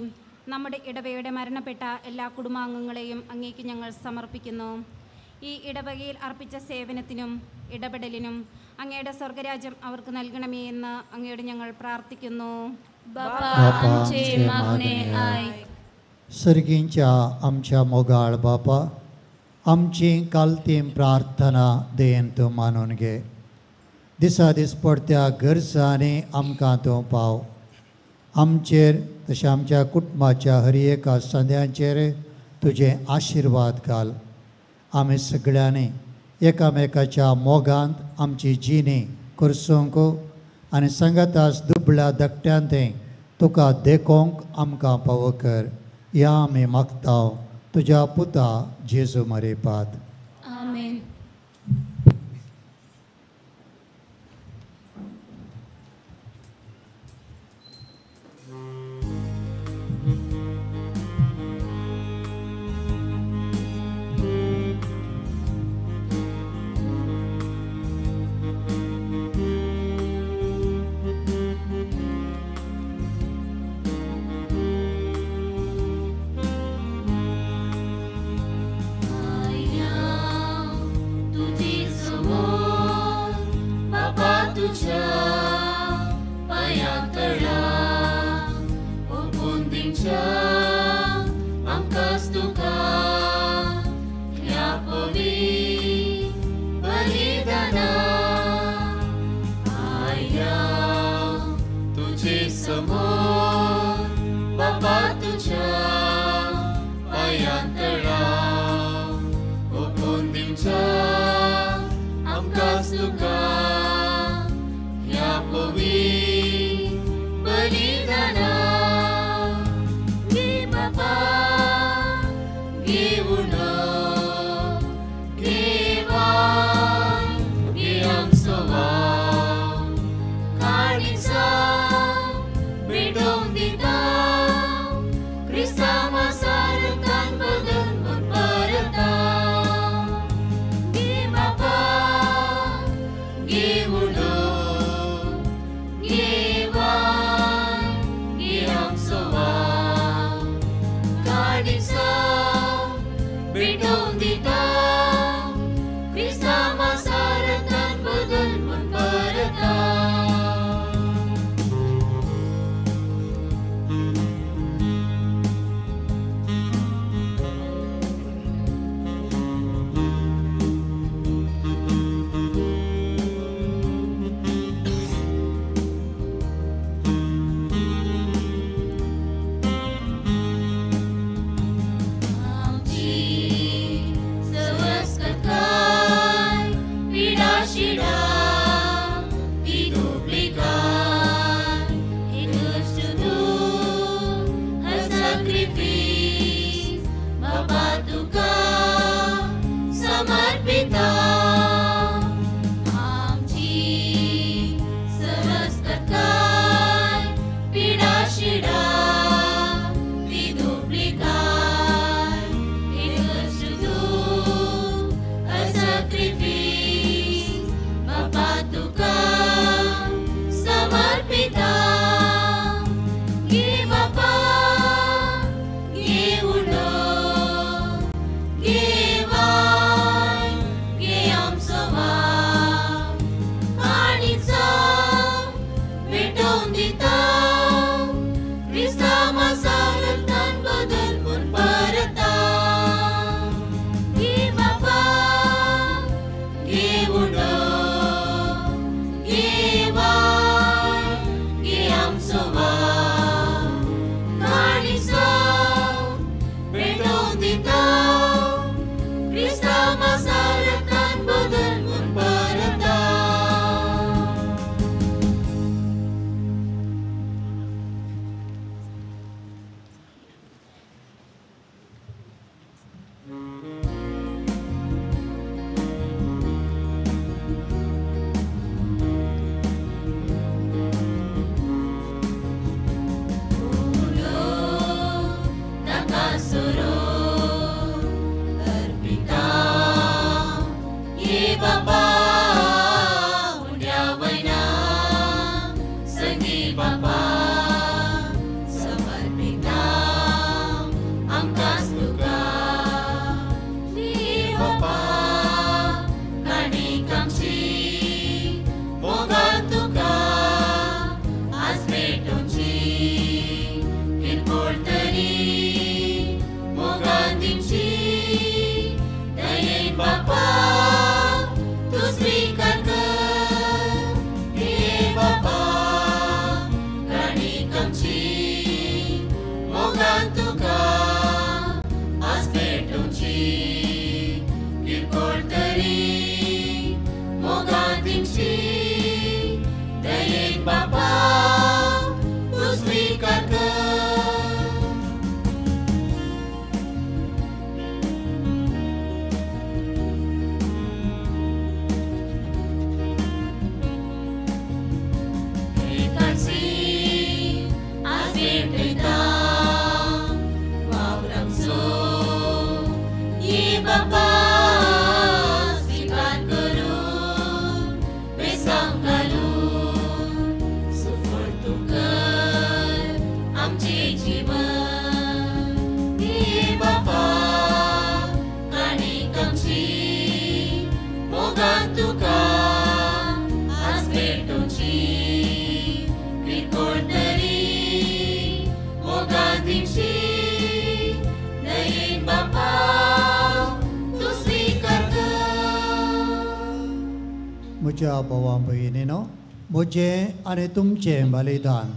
നമ്മുടെ ഇടവയുടെ മരണപ്പെട്ട എല്ലാ കുടുംബാംഗങ്ങളെയും അങ്ങേക്ക് ഞങ്ങൾ സമർപ്പിക്കുന്നു. ഈ ഇടവകയിൽ അർപ്പിച്ച സേവനത്തിനും ഇടപെടലിനും അങ്ങയുടെ സ്വർഗരാജ്യം അവർക്ക് നൽകണമേ എന്ന് അങ്ങയോട് ഞങ്ങൾ പ്രാർത്ഥിക്കുന്നു. सर्गींच्या आमच्या मोगाळ बापा, आमची कालती प्रार्थना देन तूं मानून घे. दिसा दीस पडत्या गरजांनी आमकां तूं पाव. आमचेर तशें आमच्या कुटुंबाच्या हर एका संद्यांचेर तुजें आशिर्वाद घाल. आमी सगळ्यांनी एकामेकाच्या मोगांत आमची जिणी करसूंक आनी सांगातास दुबळ्या धाकट्यान तें तुका देखोंक आमकां पावो कर. ह्या आमी मागता तुज्या पुता जेजू मरेपात. आमेन. तुझ्या पांयां तळा ओंपून दिवच्या आमकांच तुका ह्या पवित्र बलिदाना. आया तुझे समोर बाबा तुझ्या पांयां तळा ओंपून दिवच्या आमकांच तुका ह्या पवित्र बलिदाना. घे बाबा घेऊन घे वाय घे आमचो वाव काळीजा भेटोवन दिता क्रिस्तांवा सारतान बदल म्हूण परता. घे बाबा म्हज्या भावा भयणीनो, म्हजें आनी तुमचें बलिदान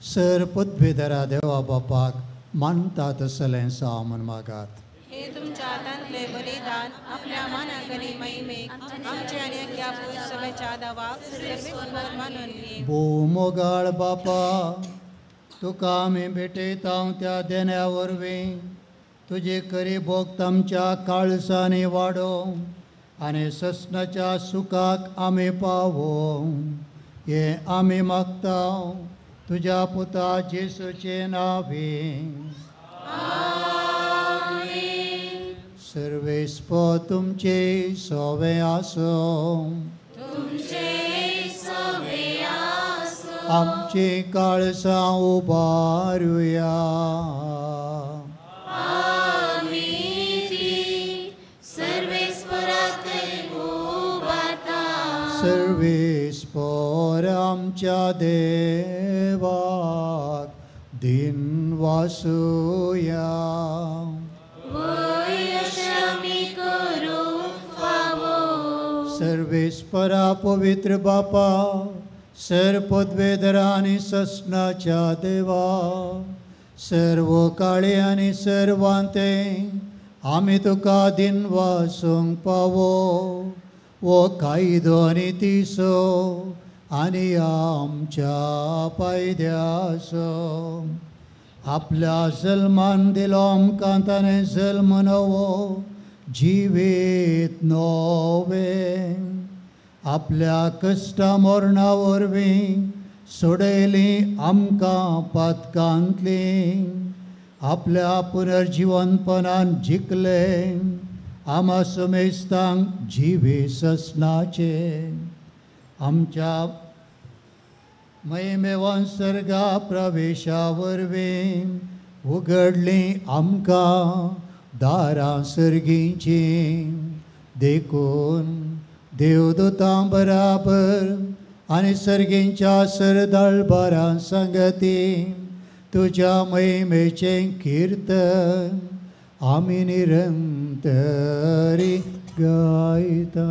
सर पदवेधरा देवा बापाक मानता तसलें साव म्हूण मागात. हे तुमच्या हातांतले बलिदान आपल्या मानाक आनी महिमेक आमचे आनी अख्ख्या सभेच्या दावाक सर्वेस्पर मानून घे. भोव मोगाळ बापा, तुका आमी भेटयता त्या देण्या वरवीं तुजी खरी भोक्त आमच्या काळसांनी वाडो आनी ससनाच्या सुखाक आमी पावो हें आमी मागता तुज्या पुता जेसूचे नांवे. सर्वेस्पर तुमचे सोवे आसूं. आमची काळसां उबारुया. सर्वेस्पर आमच्या देवाक दिन वासुया. सर्वेस्परा पवित्र बापा, सर पदवेधरा आनी ससनाच्या देवा, सर्व काळे आनी सर्वांते आमी तुका दिन वासूंक पावो वो कायदो आनी तिसो आनी आमच्या पायद्यासो. आपल्या जल्मान दिलो आमकां ताणें जल्म नवो जिवीत नवें, आपल्या कश्टा मरणा वरवीं सोडयलीं आमकां पातकांतलीं, आपल्या पुनर्जिवनपणान जिखलें आमा समेस्तांक जिवी ससनाचे. आमच्या महिमेवान सर्गा प्रवेशा वरवीं उगडलीं आमकां दारां सर्गीचीं. देखून देवदूतां बराबर आनी सर्गींच्या सरदळबारां संगती तुज्या महिमेचें किर्तन आमी निरंतरी गायता.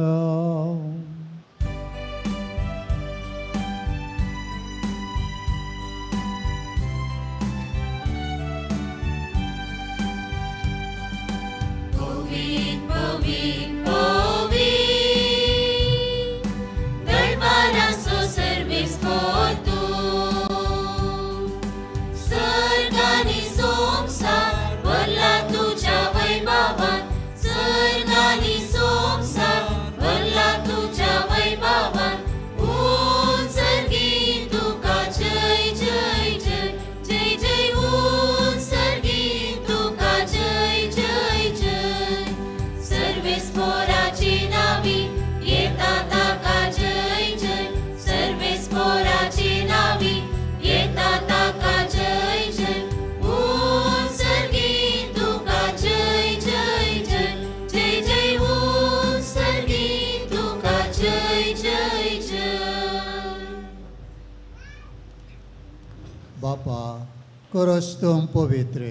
बापा, करस तूं पवित्र,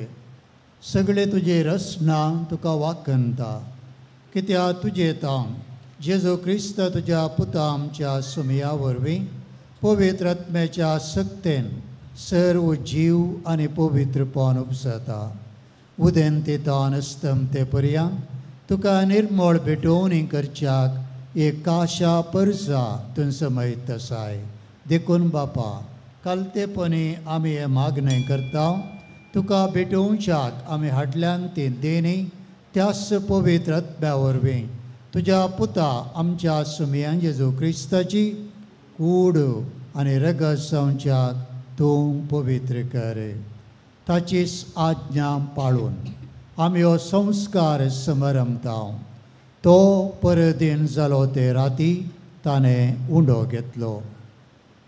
सगळे तुजे रचना तुका वाकंता, कित्या तुजे ताम जेजू क्रिस्त तुज्या पुता आमच्या सुमया वरवीं पवित्र आत्म्याच्या सक्तेन सर्व जीव आनी पवित्रपण उपसता. उदेंते तान अस्तमते पर्यंत तुका निर्मळ भेटोवणी करच्याक एक काशा परजा तूं समयत आसाय. देखून बापा, कालतेपणी आमी हें मागणें करता, तुका भेटोवच्याक आमी हाडल्यान ती देणी त्याच पवित्र आत्म्या वरवीं तुज्या पुता आमच्या सुमयान जेजू क्रिस्ताची कूड आनी रगत जावच्याक तूं पवित्र कर. ताचीच आज्ञा पाळून आमी हो संस्कार समरमता. तो परदीन जालो ते राती ताणें उंडो घेतलो,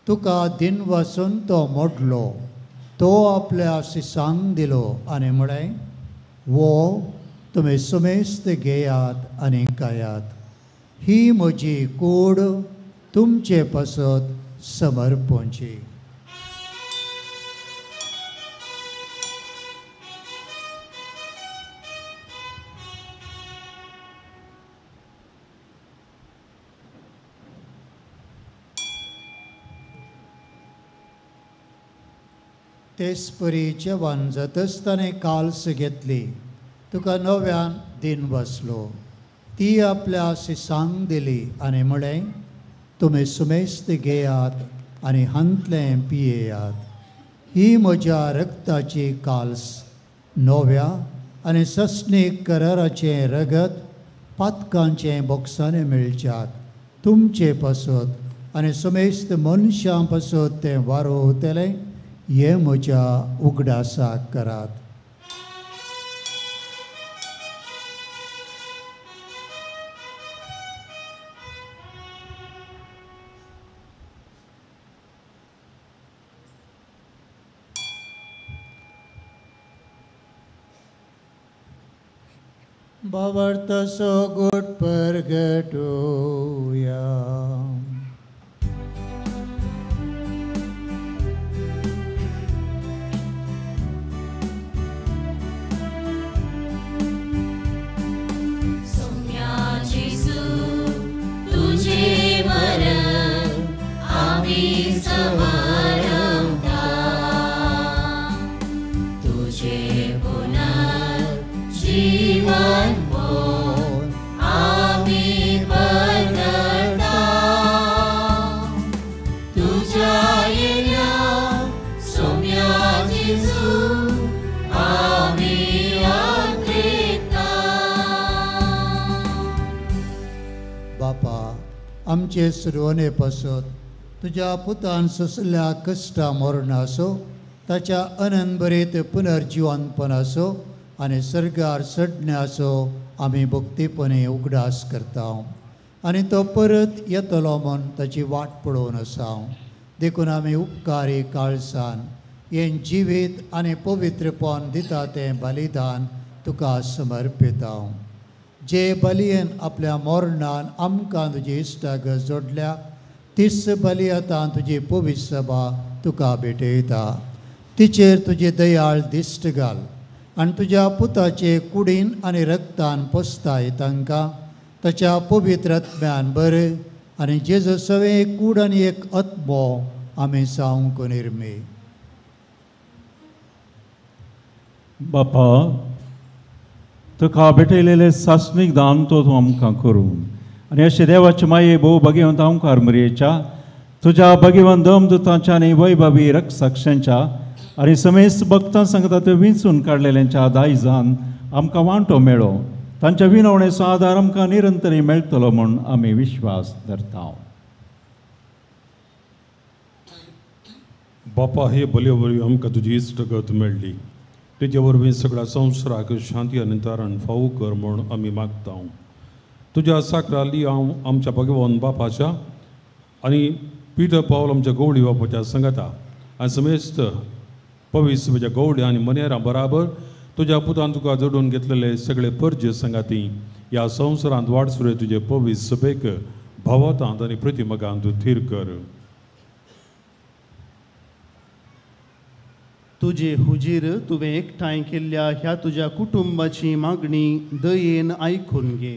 तुका दिन वसून तो मोडलो, तो आपल्या शिसांक दिलो आनी म्हळें, वो तुमी सुमेस्त घेयात आनी खायात, ही म्हजी कूड तुमचे पासत समर्पणची. तेच परी जेवण जातच ताणें काल्स घेतली, तुका नव्यान दिन बसलो, ती आपल्या शिसांक दिली आनी म्हळें, तुमी सुमेस्त घेयात आनी हांतलें पियेयात. ही म्हज्या रक्ताची काल्स, नव्या आनी सस्नीक कराराचें रगत पातकांचें बोक्सांनी मेळच्याक तुमचे पासत आनी समेस्त मनशां पासत तें वारोवतलें. हें म्हज्या उगडासाक करात. भावार्थ सगोट परगटोया. सोम्या जेजू तुझे मरण आमी समारंभता, तुझे पुनर्जीवन आमी परगटा, तुझ्या येण्या सोम्या जेजू आमी आत्रेता. बापा, आमचे सुरवणे पासत तुज्या पुतान सोंसल्या कश्टा मरणाचो, ताच्या अनंतभरीत पुनर्जिवनपणाचो आनी सर्गार चडण्याचो आमी भक्तीपणे उगडास करता आनी तो परत येतलो म्हूण ताची वाट पळोवन आसा. देखून आमी उपकारी काळसान हें जिवीत आनी पवित्रपण दिता तें बलिदान तुका समर्पिता. जे बलयेन आपल्या मरणान आमकां तुजी इश्टागत जोडल्या, तीच बली आतां तुजी पवित्र सभा तुका भेटयता. तिचेर तुजी दयाळ दिश्ट घाल आनी तुज्या पुताचे कुडीन आनी रक्तान पोसताय तांकां ताच्या पवित्र आत्म्यान बरें आनी जेजू सवें एक कूड आनी एक आत्मो आमी जावंक निर्मी. बापा, तुका भेटयलेले सासणीक दान तो तूं आमकां करूं आनी अशें देवाचे माये भोव भगवंत ओंकार मरयेच्या तुज्या भगवंत दमदुतांच्या आनी वैभवी रक्षाक्षांच्या आनी समेस्त भक्तां सांगता त्यो विंचून काडलेल्यांच्या दायजान आमकां वांटो मेळो. तांच्या विनवणेचो आदार आमकां निरंतरी मेळटलो म्हूण आमी विश्वास धरता. बापा, हे बले वरवीं आमकां तुजी इश्टगत मेळ्ळी, तेजे वरवीं सगळ्या संवसाराक शांती आनी तारण फावो कर म्हूण आमी मागता. तुज्या साकराली हांव आमच्या भगवान बापाच्या आनी पिटर पावल आमच्या गवळी बापाच्या सांगता आनी समेस्त पवित्र म्हज्या गवड्या आनी मनेरा बराबर तुज्या पुतान तुका जोडून घेतलेले सगळे परजे सांगाती ह्या संवसारांत वाटसुरे तुजे पवित्र सभेक भावातांत आनी प्रतिमगांत थीर कर. तुजे हुजीर तुवें एकठांय केल्ल्या ह्या तुज्या कुटुंबाची मागणी दयेन आयकून घे.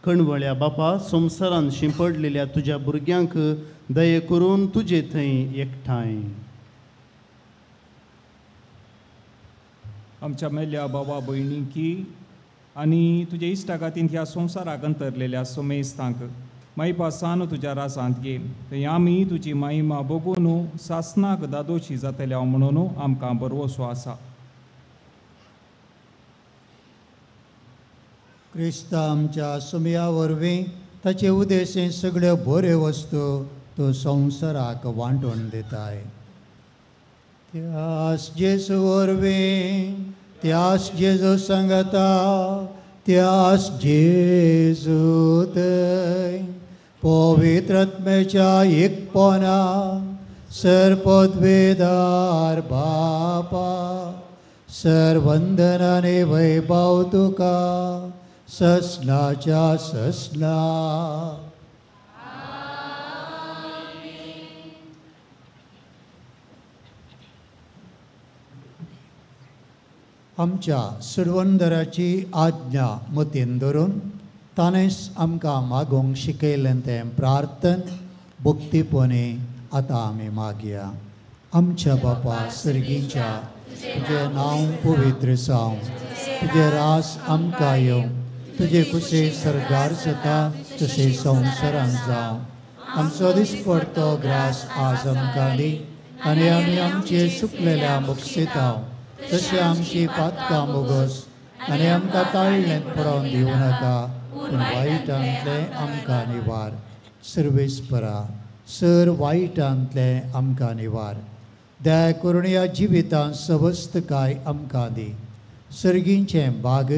कणवळ्या बापा, संवसारान शिंपडलेल्या तुज्या भुरग्यांक दये करून तुजे थंय एकठांय. आमच्या मेल्या बाबा भयणीकी आनी तुज्या इश्टागातीन ह्या संवसाराक अंतरलेल्या समेस्तांक मायपासान तुज्या रासांत घे, थंय आमी तुजी महिमा बगून सासनाक दादोशी जातल्या म्हणून आमकां बरवसो आसा. क्रिस्ता आमच्या सुमया वरवीं ताचे उदेशें सगळ्यो बऱ्यो वस्तू तूं संवसाराक वांटून दिताय. त्यास जेजू वरवीं, त्यास जेजू सांगता, त्यास जेजू थंय पवित्र आत्म्याच्या एकपणा सर्पद्वेदार बापा सर्वंदनाने वैभव तुका ससनाच्या ससना. आमच्या सुरवंदराची आज्ञा मतीन धरून ताणेंच आमकां मागूंक शिकयलें तें प्रार्थन भक्तीपणी आतां आमी मागया. आमच्या बापा सर्गींच्या, तुजें नांव पवित्र जावं, तुजें रास आमकां येवं, तुजे कुशे सर्गार जाता तशें संवसारांत जावं. आमचो दिसपडतो ग्रास आज आमकां दी आनी आमी आमचे सुकलेल्या मुक्षितांव तशें आमची पातकां मोगस आनी आमकां ताळ्ळेंत पडोवन दिवं नाका, पूण वायटांतलें आमकां निवार. सर्वेस्परा सर वायटांतलें आमकां निवार. दया करून ह्या जिवितांत सवस्तकाय आमकां दी. सर्गींचें बाग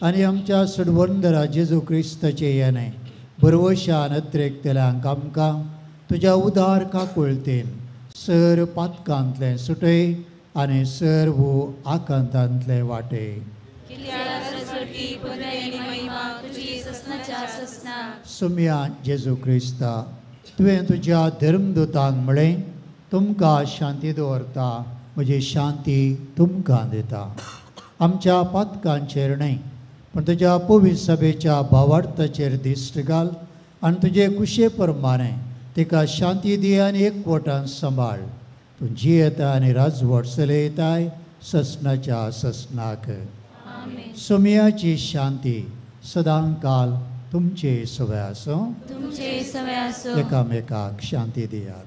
आनी आमच्या सडवंदरा जेजू क्रिस्ताचें येणें बरवशान अत्रेकतल्यांक आमकां तुज्या उदार काकुळतेन सर पातकांतलें सुटय आनी सर्व आकांतांतलें वाटे. सुम्या जेजू क्रिस्ता, तुवें तुज्या धर्मदूतांक म्हळें, तुमकां शांती दवरता, म्हजी शांती तुमकां दिता. आमच्या पातकांचेर न्हय पूण तुज्या पवित्र सभेच्या भावार्थाचेर दिश्ट घाल आनी तुजे कुशे प्रमाणें तिका शांती दी आनी एकवटान सांबाळ. तूं जियेता आनी राजवट चलयताय ससनाच्या ससनाक. सोमयाची शांती सदांकाल तुमचे सवय आसूं. तुमचे सवय आसूं. एकामेकाक शांती दियात.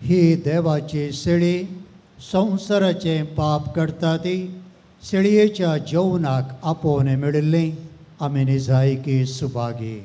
ही देवाची शेळी संवसाराचें पाप करता ती शेळयेच्या जेवणाक आपोवणें मेळिल्लें आमी निजायकी सुभागी.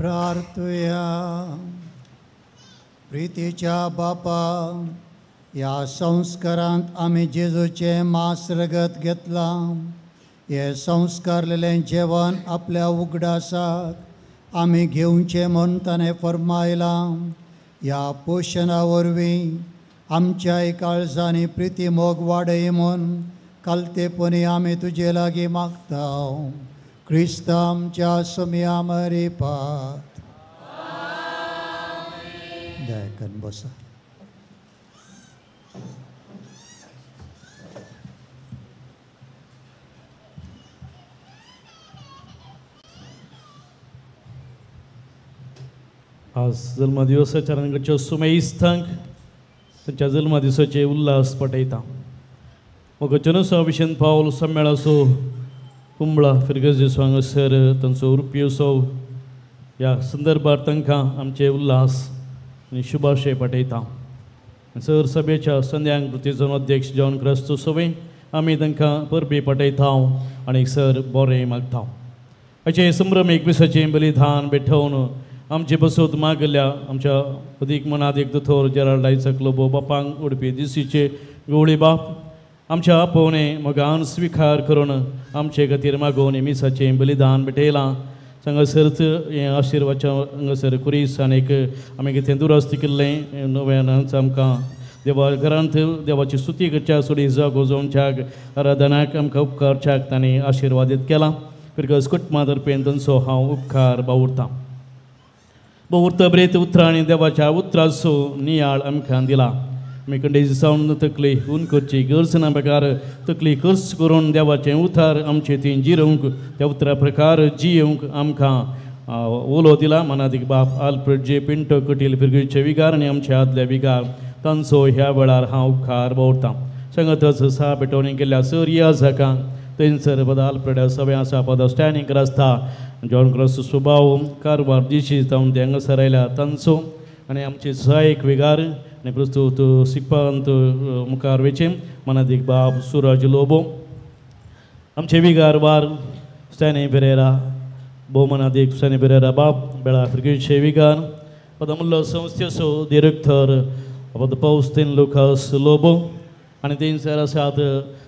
प्रार्थुया. प्रितीच्या बापा, ह्या संस्कारांत आमी जेजूचें मांस रगत घेतलां. हें संस्कारलेलें जेवण आपल्या उगडासाक आमी घेवचें म्हूण ताणें फर्मायलां. ह्या पोशणा वरवीं आमच्याय काळजांनी प्रिती मोग वाडय म्हूण कालतेपणी आमी तुजे लागीं मागता. क्रिस्त आमच्या सोम्या मरिपात. दयाकन बसा. आज जल्मदिवसाच्या रंगाच्यो सुमेस्थांक तांच्या जल्मदिवसाचे उल्हास पटयता. मोगाचो विशन पावल सम्मेळाचो कुंबळा फिरगजेचो हांगासर तांचो रुपयोत्सव ह्या संदर्भार तांकां आमचे उल्हास आनी शुभाशय पटयता. सर सभेच्या संध्यांक कृतीचो अध्यक्ष जॉन क्रिस्तो सवे आमी तांकां परबी पटयता आनी सर बरें मागता. अशें संभ्रम एकविसाचें बलिदान भेटोवन आमचे बसोत मागल्या आमच्या अदीक मनादीक दोतोर जेराल्ड आयचक लोबो बापांक उडपी दिसीचे गवळी बाप आमच्या आपोवणे मोगान स्विकार करून आमचे खातीर मागोवन मिसाचें बलिदान भेटयलां. हांगासरच हें आशिर्वाच्या हांगासर कुरीस आनी आमी कितें दुरस्त केल्लें नव्यान आमकां देवा घरांत देवाची स्तुती करच्या सोडी जागो जावच्याक आराधनाक आमकां उपकारच्याक तांणी आशिर्वादीत केलां. फिरगज कुटुंबा तर्फेन तांचो हांव उपकार बावुरतां. बहुर्त ब्रेत उतरां आनी देवाच्या उतराचो नियाळ आमकां दिला. आमी कंडेजी सावन तकली हून करची गरज ना प्रकार तकली खर्च करून देवाचें उतार आमचे ती जिरोवंक त्या उतरा प्रकार जियोवंक आमकां उलो दिला. मनादीक बाप आल्फ्रेड जे पिंटो कटील फिरगीचे विगार आनी आमचे आदले विगार तांचो ह्या वेळार हांव उपकार बावुरतां. सांगतच सा पेटोवणी केल्ल्या सर या जाकांक थंयसर पद आल्फ्रेड सगळें आसा पद स्टॅनिंग आसता जॉन क्रिस्त सुबाव कारवार दिशी जावन ते हांगासर आयल्या तांचो आनी आमचे सहायक विगार आनी प्रस्तूत शिकपांत मुखार वेचे मनादीक बाब सुरज लोबो आमचे विगार वार स्टॅनी पेरेरा भोवमनादीक स्टॅनी पेरेरा बाब बेळा फिरगीचे विगार पदमुल्लो संस्थेचो डिरेक्टर पद पौस्तीन लुकास लोबो आनी थंयसर आसात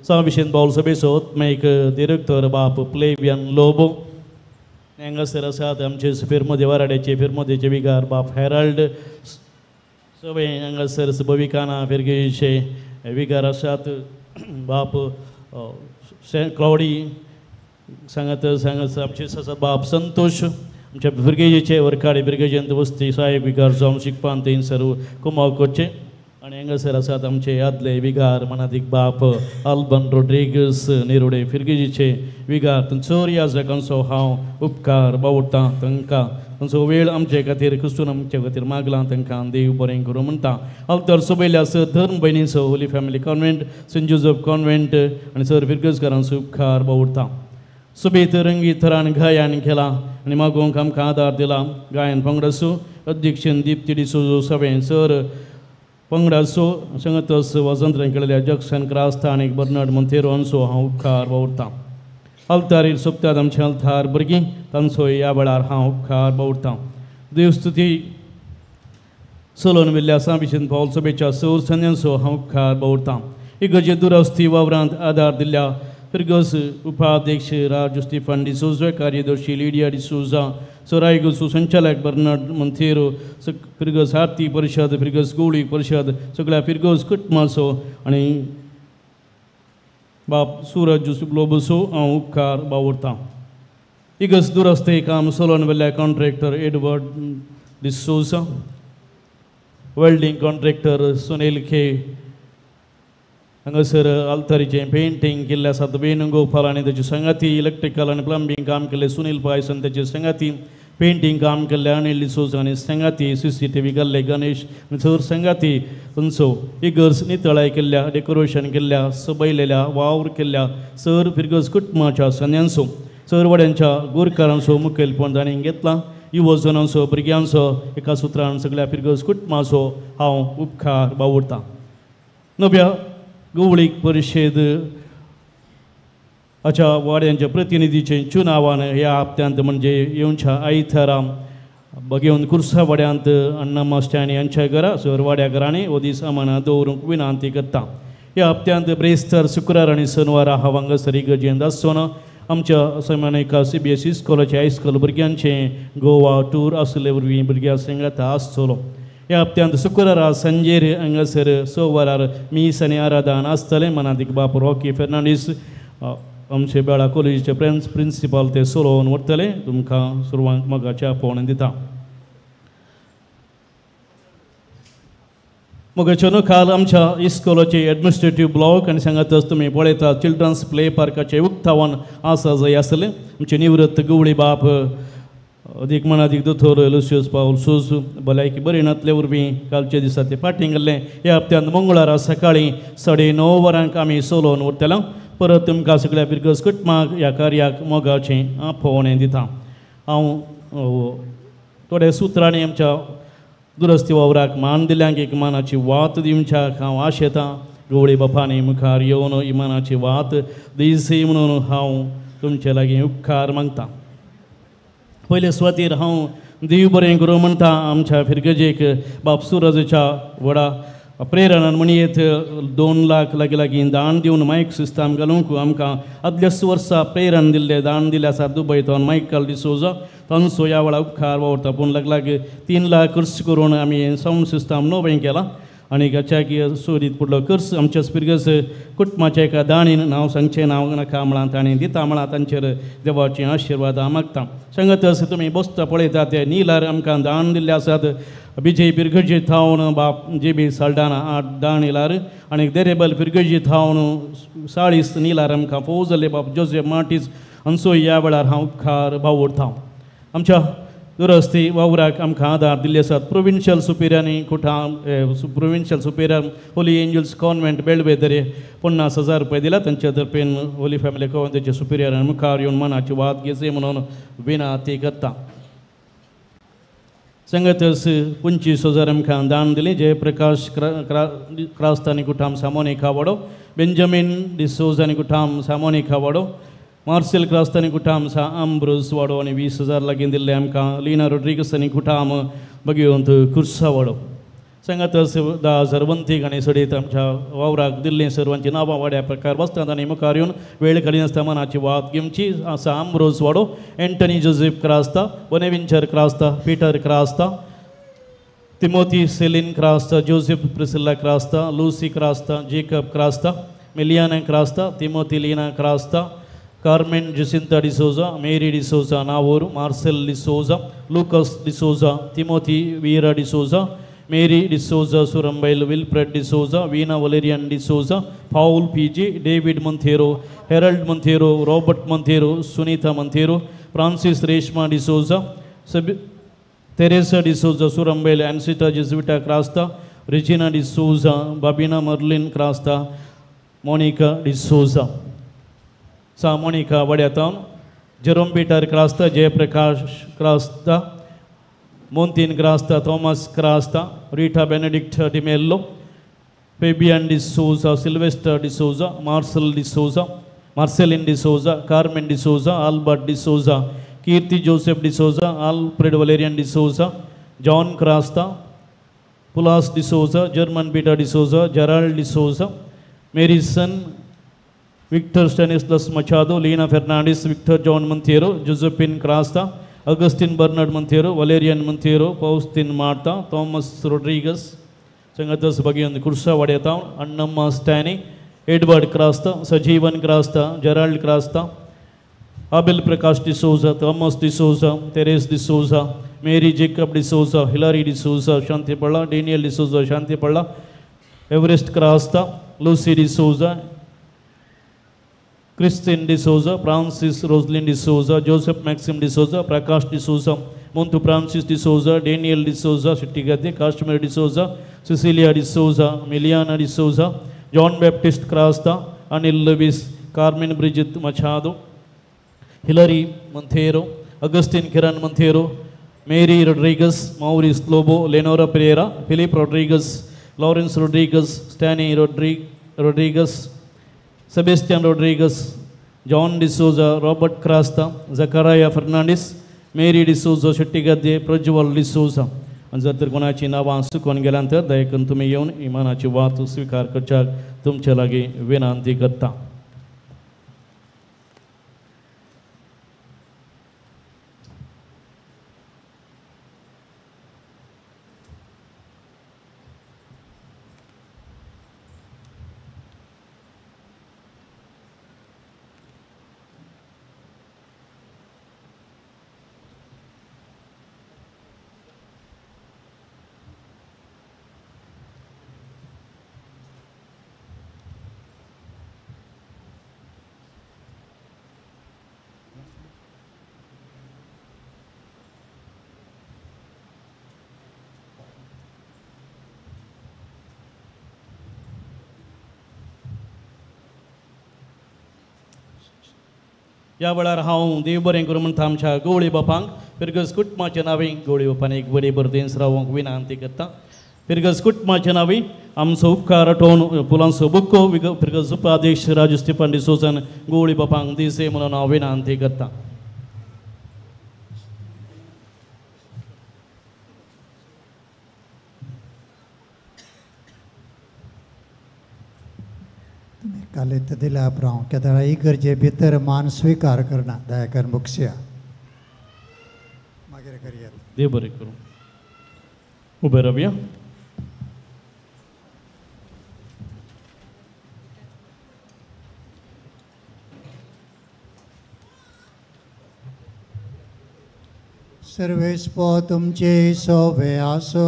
सांव विशेन पावल सभेचो आत्मीक डिरेक्टर बाप प्लेवियन लोबो. हांगासर आसात आमचे फिरमोदे वाराड्याचे फिरमोदेचे विगार बाप हेराल्ड सगळे हांगासर भविकाना फिरगेचे विगार आसात बाप क्लॉडी सांगत सांगत आमचे आसात बाप संतोष आमच्या फिरगेजेचे वरकाडे फिरगेजेंत वस्ती साहेब विगार जावन शिकपान थंयसर कुमाव करचे. आनी हांगासर आसात आमचे आदले विगार मनादीक बाप आल्बन रोड्रिगस निरोडे फिरगेजीचे विगार तांचो याजकांचो हांव उपकार बावुरतां. तांकां तांचो वेळ आमचे खातीर क्रिस्तून आमचे खातीर मागलां तांकां देव बरें करूं म्हणटा. आल्तर सोबयल्या सर धर्म भयणीचो Holy Family Convent Saint Joseph Convent आनी सर फिरगजकारांचो उपकार बावुरतां. सोबीत रंगीत थरान गायन केलां आनी मागोवंक आमकां आदार दिला गायन पंगडाचो अध्यक्षन दीप्ती डिसोजो सगळें सर पंगडाचो संगतस वाजंत्र्यां केलेल्या जक्सन क्रास्ता आनी बर्नाड मोंतेरो हांचो हांव उपकार बावुरतां. अल्तारीर सोंपतात आमचे अल्तार भुरगीं तांचो ह्या वेळार हांव उपकार बावुरतां. देवस्तुती चलोवन व्हेल्ल्या सांविशेन पावल सभेच्या सौर संज्यांचो हांव उपकार बावुरतां. इगर्जे दुरस्ती वावरांत आदार दिल्ल्या फिरगज उपाध्यक्ष राजू स्टीफन डिसोजा कार्यदर्शी लिडिया डिसोजा सरायगसू संचालक बर्नाड मोंतेरो फिरगज आरती परिशद फिरगज गवळी परिशद सगळ्या फिरगज कुटुंबाचो आनी बाप सूरज लोबसो हांव उपकार बावुरतां. इगर्ज दुरस्ते काम चलोवन व्हेल्ल्या contractor Edward D'Souza welding contractor Sunil K हांगासर आल्तारीचें पेंटींग केल्लें आसा वेणुगोपाल आनी ताची संगाती इलेक्ट्रिकल आनी प्लंबींग काम केल्लें सुनील पायस आनी ताची संगाती पेंटींग काम केल्लें अनिल डिसोजा आनी संगाती CCTV घाल्ले गणेश आनी सर संगाती तांचो इगर्ज नितळाय केल्ल्या डेकोरेशन केल्ल्या सबयलेल्या वावर केल्ल्या सर फिरगज कुटुंबाच्या सन्यांचो सर वड्यांच्या गोरकारांचो मुखेलपण तांणी घेतलां. युवजनांचो भुरग्यांचो एका सुत्रान सगळ्या फिरगज कुटुंबाचो हांव उपकार बावुरतां. नव्या गवळीक परिशद हाच्या वाड्यांच्या प्रतिनिधीचे चुनावान ह्या हप्त्यांत म्हणजे येवच्या आयतारा बगेवन कुर्सावाड्यांत अण्णम्मा स्टॅनी हांच्या घरा सरवाड्या घरांनी हो दीस अमाना दवरूंक विनंती करता. ह्या हप्त्यांत ब्रेस्तार शुक्रार आनी शनवारा हांव हांगासर इगर्जेंत आसचो. आमच्या सैमानिका CBSE स्कॉलाचे हायस्कूल भुरग्यांचें गोवा टूर आशिल्ले वरवीं भुरग्यां सांगाता आसतलो. ह्या हप्त्यांत शुक्रारा सांजेर हांगासर 6 वरार मीस आनी आराधन आसतलें. मनादीक बाप रॉकी फेर्नांडीस आमचे बेळा कॉलेजीचे प्रिंसिपल ते सोलोवन व्हरतले. तुमकां सुरवांक मोगाचें आपोवणें दिता. मोगाचें काल आमच्या इस्कॉलाचे एडमिनिस्ट्रेटीव ब्लॉक आनी सांगातच तुमी पळयता चिल्ड्रन्स प्ले पार्काचें उक्तावण आसा जंय आसलें. आमचे निवृत्त गवळी बाप अदीक मनादीक दोतोर लुसियस पावल सोज भलायकी बरी नातले वरवीं कालच्या दिसा ते फाटीं गेल्ले. ह्या हप्त्यांत मंगळारा सकाळीं 9:30 वरांक आमी सोलोवन उरतले. परत तुमकां सगळ्या बिरगज कुटुंबाक ह्या कार्याक मोगाचें आपोवणें दिता. हांव थोड्या सुत्रांनी आमच्या दुरस्ती वावराक मान दिल्यांक एक मानाची वात दिवच्याक हांव आशेतां. गवळी बापांनी मुखार येवन ही मानाची वात दिसी म्हणून हांव तुमचे लागीं उपकार मागतां. पयले सुवातेर हांव देव बरें करूं म्हणटा आमच्या फिरगजेक बाप सुरजाच्या व्हडा प्रेरणान म्हणयेत 2 लाख लागीं लागीं दान दिवन मायक सिस्टम घालूंक आमकां आदल्याच वर्सा प्रेरण दिल्लें दान दिल्लें आसा दुबय थंय मायकल डिसोजा तांचो ह्या वेळार उपकार वावुरता. पूण लाग लाग 3 लाख खर्च करून आमी सावंड सिस्टम नवें केलां आनी हाच्या सोरीत फुडलो खर्च आमच्या फिरगज कुटुंबाच्या एका दाणीन नांव सांगचें नांव नाका म्हळां ताणें दिता म्हळां तांचेर देवाचें आशिर्वाद मागता. सांगत आसा तुमी बसता पळयता ते निलार आमकां दान दिल्ले आसात. विजय फिरगजी थावन बाप जे बी साल्डाना 8 दान निलार आनी देरेबल फिरगजी थावन 40 निलार आमकां फोव जाल्ले बाप जोसेफ मार्टीस हांचो ह्या वेळार हांव उपकार बावडटा. आमच्या दुरस्ती वावराक आमकां आदार दिल्ले आसात provincial सुपिरियरांनी कुठां provincial superior Holy Angels convent Belvedere 50,000 रुपये दिला. तांच्या तर्फेन होली फॅमिली कॉन्व्हेंटाचे सुपिरियरान मुखार येवन मनाची वाद घेवची म्हणून विनंती करता. संगतच 25,000 आमकां दान दिलें जयप्रकाश क्रास्त आनी कुठाम सामोनिका वाडो, बेंजामीन डिसोज आनी कुठाम सामोनिका वाडो, मार्सेल क्रास्त आनी कुठाम सा आंब्रोज वाडो आनी 20,000 लागीं दिल्ले आमकां लिना रोड्रिगस आनी कुठाम बगेवंत कुर्सा वाडो. सांगातच 10,000 वंतीक आनी सडीत आमच्या वावराक दिल्लीं सर्वांची नांवां वाड्या प्रकार बसतात आनी मुखार येवन वेळ काडिनासतना मनाची वाद घेवची. आसा आंब्रोज वाडो, Anthony Joseph Crasta, Bonaventure Crasta, Peter Crasta, Timothy Celine Crasta, Joseph Priscilla Crasta, Lucy Crasta, Jacob Crasta, Miliana Crasta, Timothy Lina Crasta, Carmen Jacinta D'Souza, Mary D'Souza Navoor, Marcel D'Souza, Lucas D'Souza, Timothy Veera D'Souza, Mary D'Souza Surambail, Wilfred D'Souza, Veena Valerian D'Souza, Paul PG, David Monteiro, Harold Monteiro, Robert Monteiro, Sunita Monteiro, Francis Reshma D'Souza, Teresa D'Souza Surambail, Ansita Jesuita Crasta, Regina D'Souza, Babina Merlin Crasta, Monica D'Souza. सा Monica वाड्यातावन, Jerome Peter Crasta, Jayaprakash Crasta, Montin Crasta, Thomas Crasta, Rita Benedict D'Mello, Fabian D'Souza, Sylvester D'Souza, Marcel D'Souza, Marcelin D'Souza, Carmen D'Souza, Albert D'Souza, Keerthi Joseph D'Souza, Alfred Valerian D'Souza, John Crasta, Pulas D'Souza, German Peter D'Souza, Gerald D'Souza, Maryson Victor Stanislas Machado, Lina Fernandes, Victor John Monteiro, Josephine Crasta, Augustine Bernard Monteiro, Valerian Monteiro, Faustin Martha, Thomas Rodriguez, संगतस बगियन Kursa वाड्यातावन, Annamma Stany, Edward Crasta, Sajeevan Crasta, Gerald Crasta, Abel Prakash D'Souza, Thomas D'Souza, Therese D'Souza, Mary Jacob D'Souza, Hillary D'Souza, Shanti Palla, Daniel D'Souza, Shanti Palla, Everest Crasta, Lucy D'Souza, Christine D'Souza, Francis Roslin D'Souza, Joseph Maxim D'Souza, Prakash D'Souza, Montu Francis D'Souza, Daniel D'Souza, Shettigadde, Kashmir D'Souza, Cecilia D'Souza, Miliana D'Souza, John Baptist Crasta, Anil Lewis, Carmen Brigitte Machado, Hillary Monteiro, Augustine Kiran Monteiro, Mary Rodriguez, Maurice Lobo, Lenora Pereira, Philip Rodriguez, Lawrence Rodriguez, Stanley Rodriguez, Sebastian Rodriguez, John D'Souza, Robert Crasta, Zachariah Fernandez, Mary D'Souza, Shetty Gadde, Prajwal D'Souza. आनी जर तर कोणाची नांवां चुकोन गेल्यान तर दया करून तुमी येवन इमानाची वात स्विकार करच्याक तुमचे लागीं विनंती करता. ह्या वेळार हांव देव बरें करूं म्हणटा आमच्या गवळी बापांक फिरगज कुटुंबाच्या नांवी गवळी बापान एक बरी बरें रावंक विनंती करता. फिरगज कुटुंबाच्या नांवी आमचो उपकार आठोवन फुलांचो बुक्को फिरगज उपाध्यक्ष राजू स्टिफन डिसोजन गवळी बापांक दिसे म्हणून हांव विनंती करता. कालेत दिल्या उपरांत केदळा इगर्जे भितर मान स्विकार करना दया करून बक्षया मागीर करया. देव बरें करूं. उबे रावया. सर्वेस्पो तुमचे सोबे आसो.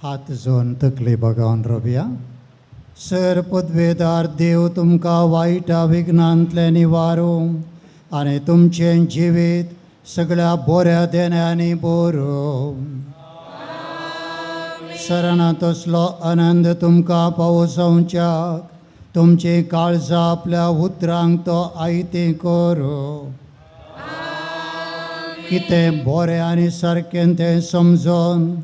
हात जोन तकली बगावन रोवया. सर पदवेदार देव तुमकां वायटा विघ्नांतलें निवारूं आनी तुमचें जिवीत सगळ्या बऱ्या देण्यांनी बरोवं. सराना तसलो आनंद तुमकां पावोवच्याक तुमचीं काळजां आपल्या उतरांक तो आयतें करूं. कितें बरें आनी सारकें तें समजून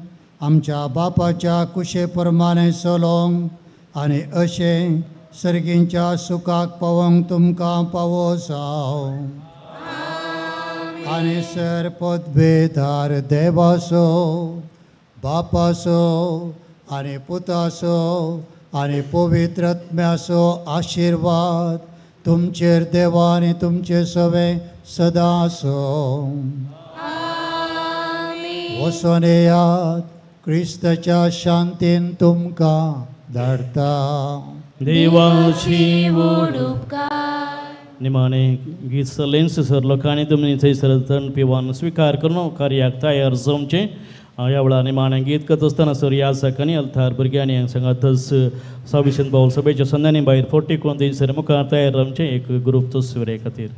आमच्या बापाच्या कुशे प्रमाणें चलोवंक आनी अशें सर्गींच्या सुखाक पावोवंक तुमकां पावो जावं. आनी सर पदवेदार देवाचो बापाचो आनी पुताचो आनी पवित्र आत्म्याचो आशिर्वाद तुमचेर देवा आनी तुमचे सवे सदां आसूं. वचोन येयात क्रिस्ताच्या शांतीन तुमकां धाडटा. देवाची निमाणे गीत सलेंस सर लोकांनी तुमी थंयसर थंड पिवन स्विकार करून कार्याक तयार जावचें. ह्या वेळार निमाणें गीत करता आसतना सर ह्या सकाळी अल्तार भुरग्यांनी सांगातच साविशन बावल सभेच्या संदांनी भायर फोटी करून थंयसर मुखार तयार रावचें एक ग्रूप तस्विरे खातीर.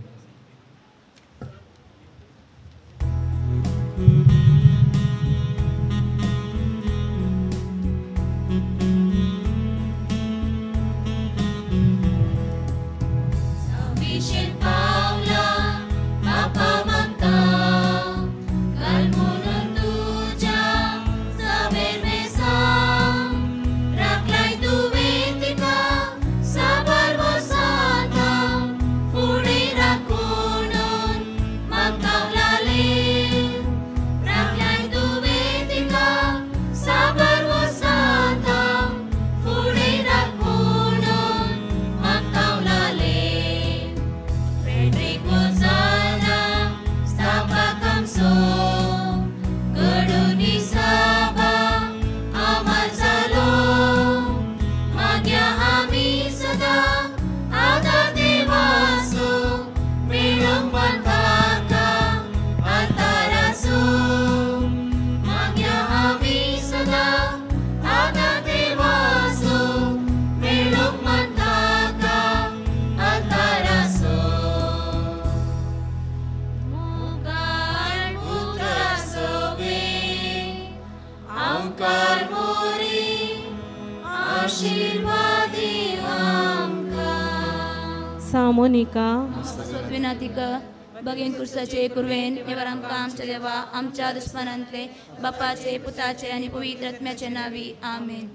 बगेन कुर्साचे कुरवेन निवार आमकां आमच्या देवा आमच्या दुस्मानांतले बापाचे पुताचे आनी पवित्र आत्म्याचे नावी आमेन.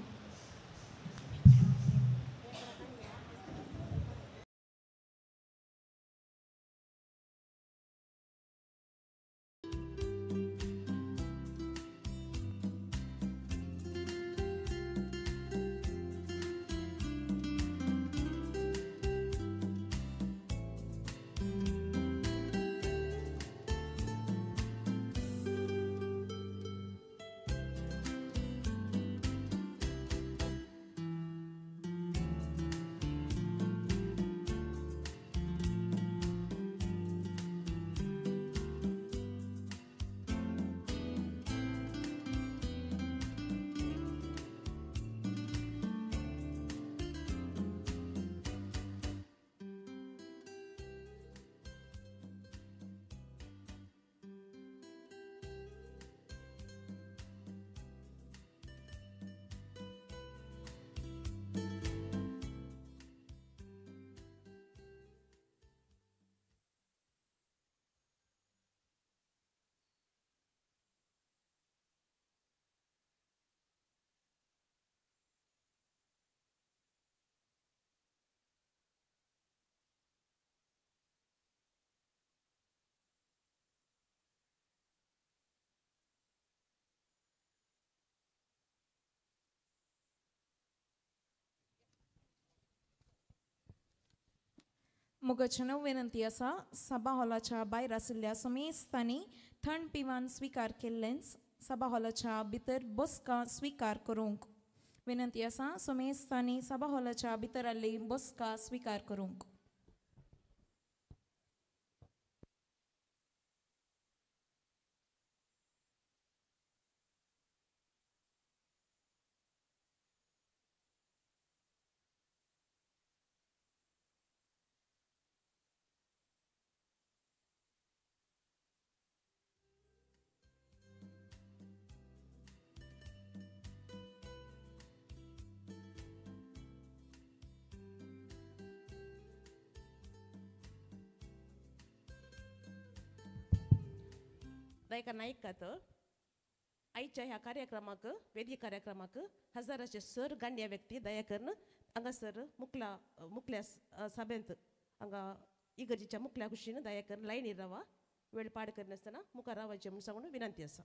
मोगाच्या विनंती आसा सभा हॉलाच्या भायर आशिल्ल्या समेस्तांनी थंड पिवान स्विकार केल्लेंच सभा हॉलाच्या भितर बसका स्विकार करूंक. विनंती आसा समेस्तांनी सभा हॉलाच्या भितर आयिल्ली बसका स्विकार करूंक. दयका नायकात आयच्या ह्या कार्यक्रमाक वेदी कार्यक्रमाक हजाराचे सर गांड्या व्यक्ती दया करून हांगासर मुखला मुखल्या सभेंत हांगा इगर्जीच्या मुखल्या कुशीन दया करून लायनीर रावा वेळ पाड करिनासतना मुखार रावाचें म्हूण सांगून विनंती आसा.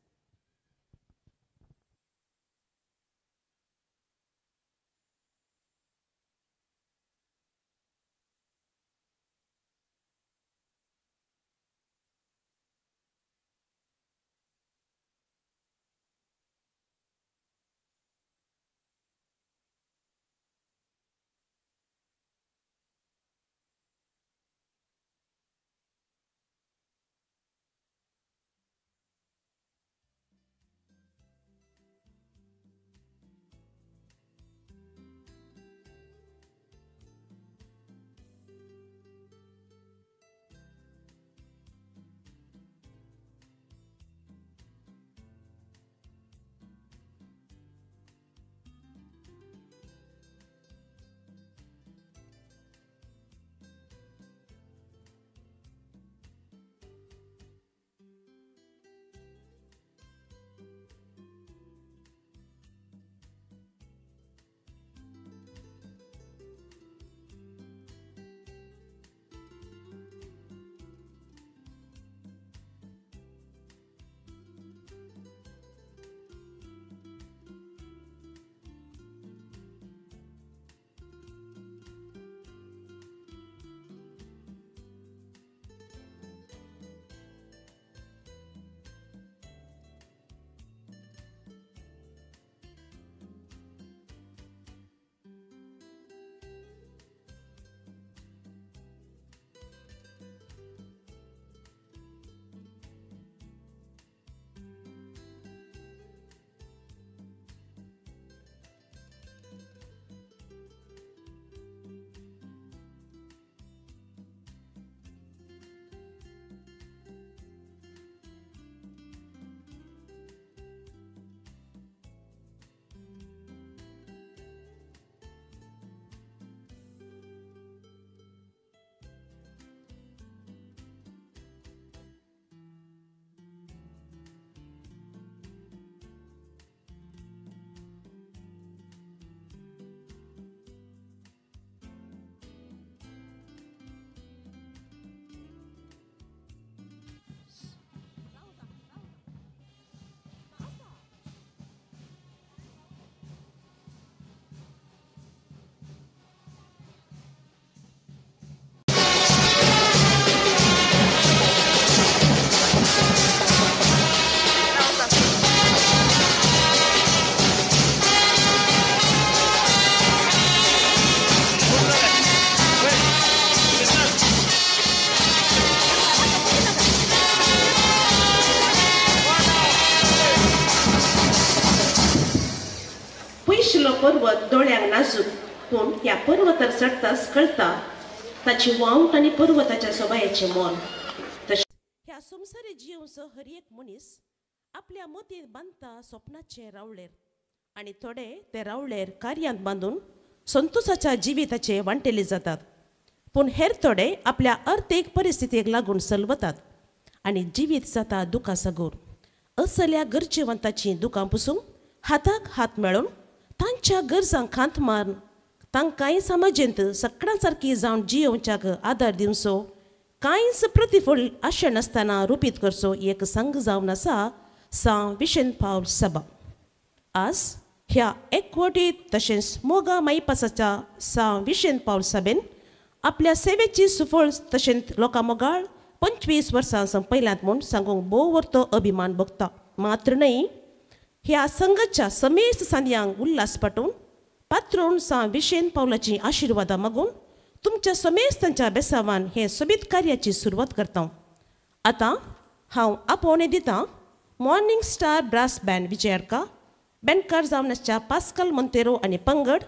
पर्वत दोळ्यांक नाजूक पूण ह्या पर्वतार चडटाच कळटा ताची वावट आनी पर्वताच्या सोबायेचें मोल. तशें ह्या संवसारी जियोवचो हर एक मनीस आपल्या मतींत बांदता स्वप्नाचे रावळेर आनी थोडे ते रावळेर कार्यांत बांदून संतोशाच्या जिविताचे वांटेले जातात, पूण हेर थोडे आपल्या अर्थीक परिस्थितीक लागून सलवतात आनी जिवीत जाता दुखां सागूर. असल्या गरजेवंताचीं दुकां पुसूंक हाताक हात मेळोवन तांच्या गरजांक खांत मारून तांकांय समाजेंत सगळ्यां सारकी जावन जियोवच्याक आदार दिवचो, कांयच प्रतिफळ आशा नासतना रुपीत करचो एक संघ जावन आसा सां विशेन पावल सभा. आज ह्या एकवटीत तशेंच मोगा माईपासाच्या सां विशेन पावल सभेन आपल्या सेवेची सुफळ तशेंच लोकां मोगाळ 25 वर्सां संपयल्यांत म्हूण सांगूंक भोव वर्तो अभिमान भोगता. मात्र न्हय, ह्या संघाच्या समेस्त सांद्यांक उल्हास पाठोवन पात्रोन सां विशेन पावलाची आशिर्वादां मागून तुमच्या समेस्तांच्या बेसावान हे सोबीत कार्याची सुरवात करता. आतां हांव आपोवणें दितां मॉर्निंग स्टार ब्रास बँड विजयार्का बँडकार जावन आसच्या पास्कल मोंतेरो आनी पंगड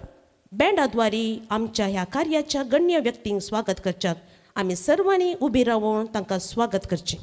बँडाद्वारी आमच्या ह्या कार्याच्या गण्य व्यक्तींक स्वागत करच्याक आमी सर्वांनी उबी रावून तांकां स्वागत करचें.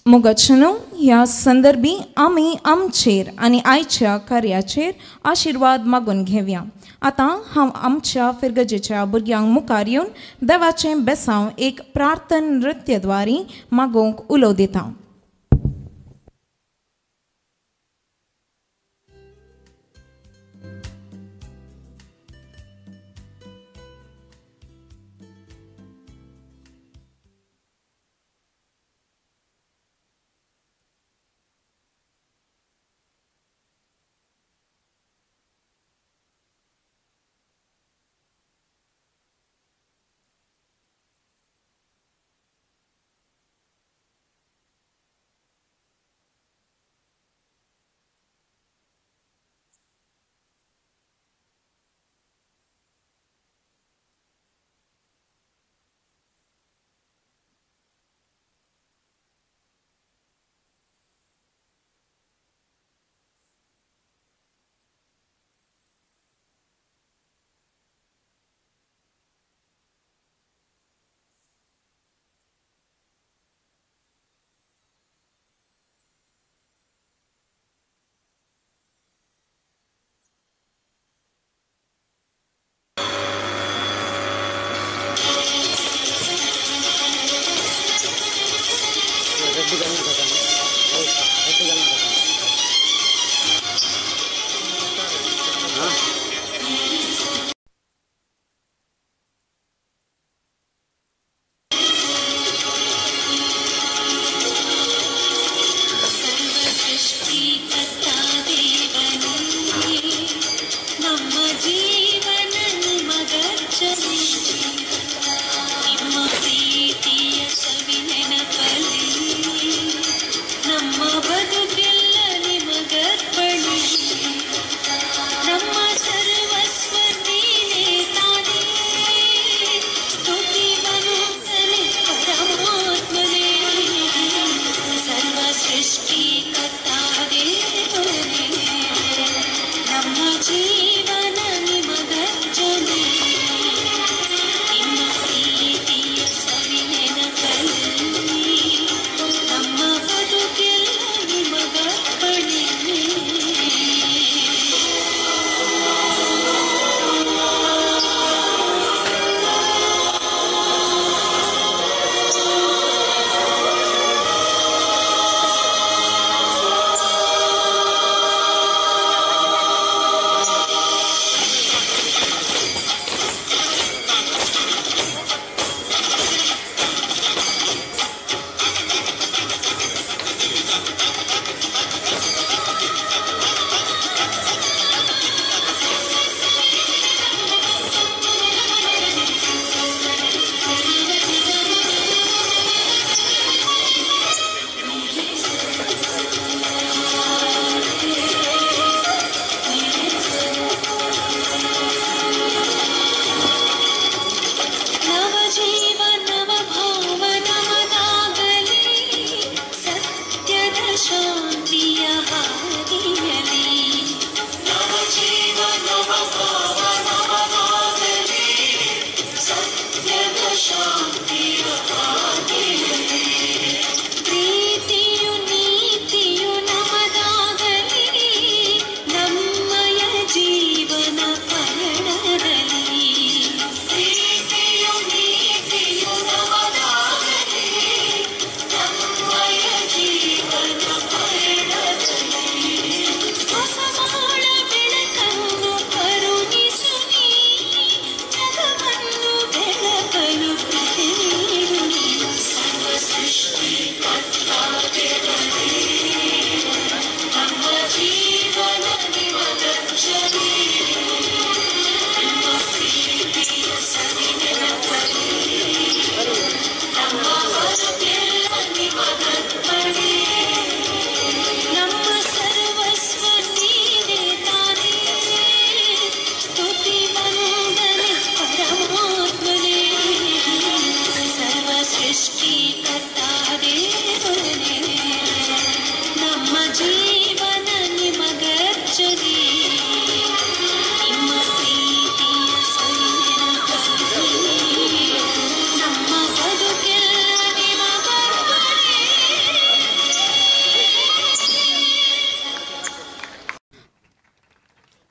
मोगाचेनो ह्या संदर्भी आमी आमचेर आनी आयच्या कार्याचेर आशिर्वाद मागून घेवया. आतां हांव आमच्या फिरगजेच्या भुरग्यांक मुखार येवन देवाचें बेसांव एक प्रार्थन नृत्यद्वारी मागोवंक उलो दिता. ನಿಮ್ಮ ಪ್ರೀತಿಯ ಸವಿ ನೆನಪಲಿ.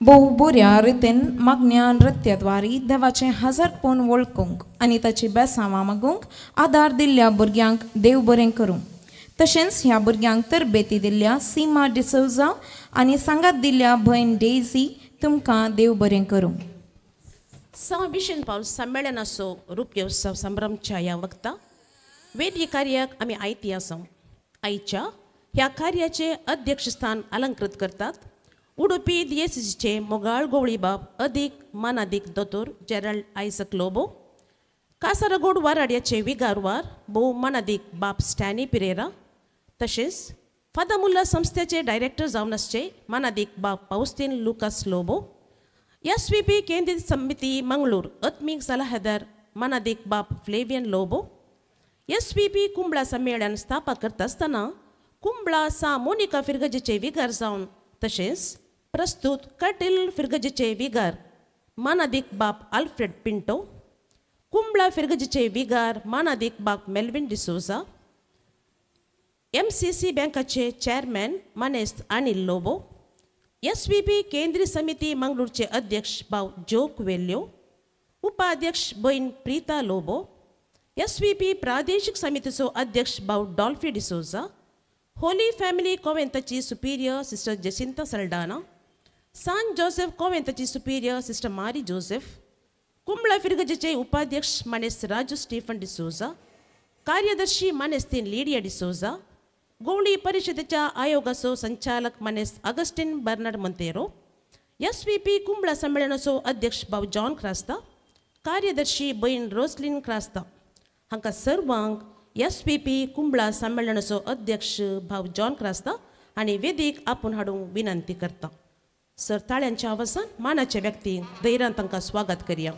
भोव बऱ्या रितीन मागण्या नृत्याद्वारी देवाचें हजारपण वळखूंक आनी ताची बेसांवां मागूंक आदार दिल्ल्या भुरग्यांक देव बरें करूं. तशेंच ह्या भुरग्यांक तरबेती दिल्ल्या सीमा डिसोजा आनी सांगात दिल्ल्या भयण डेझी तुमकां देव बरें करूं. सां विशेन पावल संमेलनाचो रुप्योत्सव संभ्रमच्या ह्या वक्ता वेदी कार्याक आमी आयती आसा. आयच्या ह्या कार्याचे अध्यक्षस्थान अलंकृत करतात उडुपी दियेसीचे मोगाळ गोवळीबाब अदीक मानादीक दोतोर जेराल्ड आयसक लोबो, कासारगोड वाराड्याचे विगारवार भोव मानादीक बाब स्टॅनी पिरेरा, तशेंच फादर मुल्ला संस्थेचे डायरेक्टर जावन आसचे मानादीक बाब पावस्तीन लुकास लोबो, एसव्हीपी केंद्रीय समिती मंगळूर आत्मीक सलाहेदार मानादीक बाब फ्लेवियन लोबो, एसव्हीपी कुंबळा संमेलन स्थापक करता आसतना कुंबळा सा मोनिका फिरगजेचे विगार जावन तशेंच प्रस्तुत कटील फिरगजेचे विगार मानादीक बाब आल्फ्रेड पिंटो, कुंबळा फिरगजेचे विगार मानादीक बाब मेल्विन डिसोजा, एमसीसी बँकाचे चेअरमॅन मानेस्त अनिल लोबो, एसव्हीपी केंद्रीय समिती मंगळूरचे अध्यक्ष भाव जो कुवेल्यो, उपाध्यक्ष भयण प्रीता लोबो, एसव्हीपी प्रादेशिक समितीचो अध्यक्ष भाव डॉल्फी डिसोजा, होली फॅमिली कोवेंताची superior sister Jacinta Saldanha, San Joseph कोवेंताची superior sister मारी जोसेफ, कुंबळा फिरगजेचे उपाध्यक्ष मानेस्त राजू स्टीफन डिसोजा, कार्यदर्शी मानेस्तीन लिडिया डिसोजा, गोवळी परिषदेच्या आयोगाचो संचालक मानेस्त ऑगस्टीन बर्नार्ड मोंतेरो, एसव्हीपी कुंबळा संमेलनाचो अध्यक्ष भाव जॉन क्रास्ता, कार्यदर्शी भयण रोसलीन क्रास्ता हांकां सर्वांक एसव्हीपी कुंबळा संमेलनाचो अध्यक्ष भाव जॉन क्रास्ता आनी वेदीक आपूण हाडूंक विनंती करता. सर ताळ्यांच्या आवाजान मानाच्या व्यक्तींक धैर्यान तांकां स्वागत करया.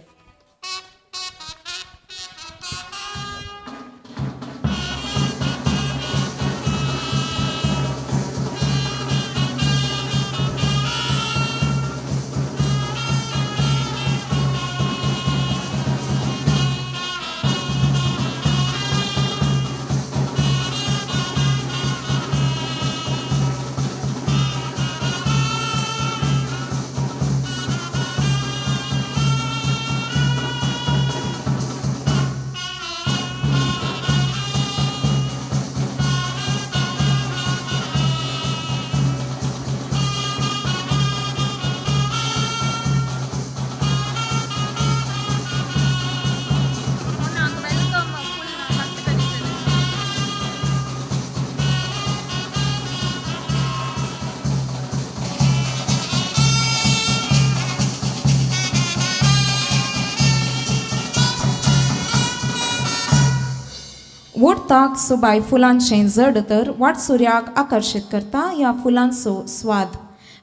वोडताक सोबाय फुलांचें जड तर वाटसुर्याक आकर्शीत करता ह्या फुलांचो स्वाद.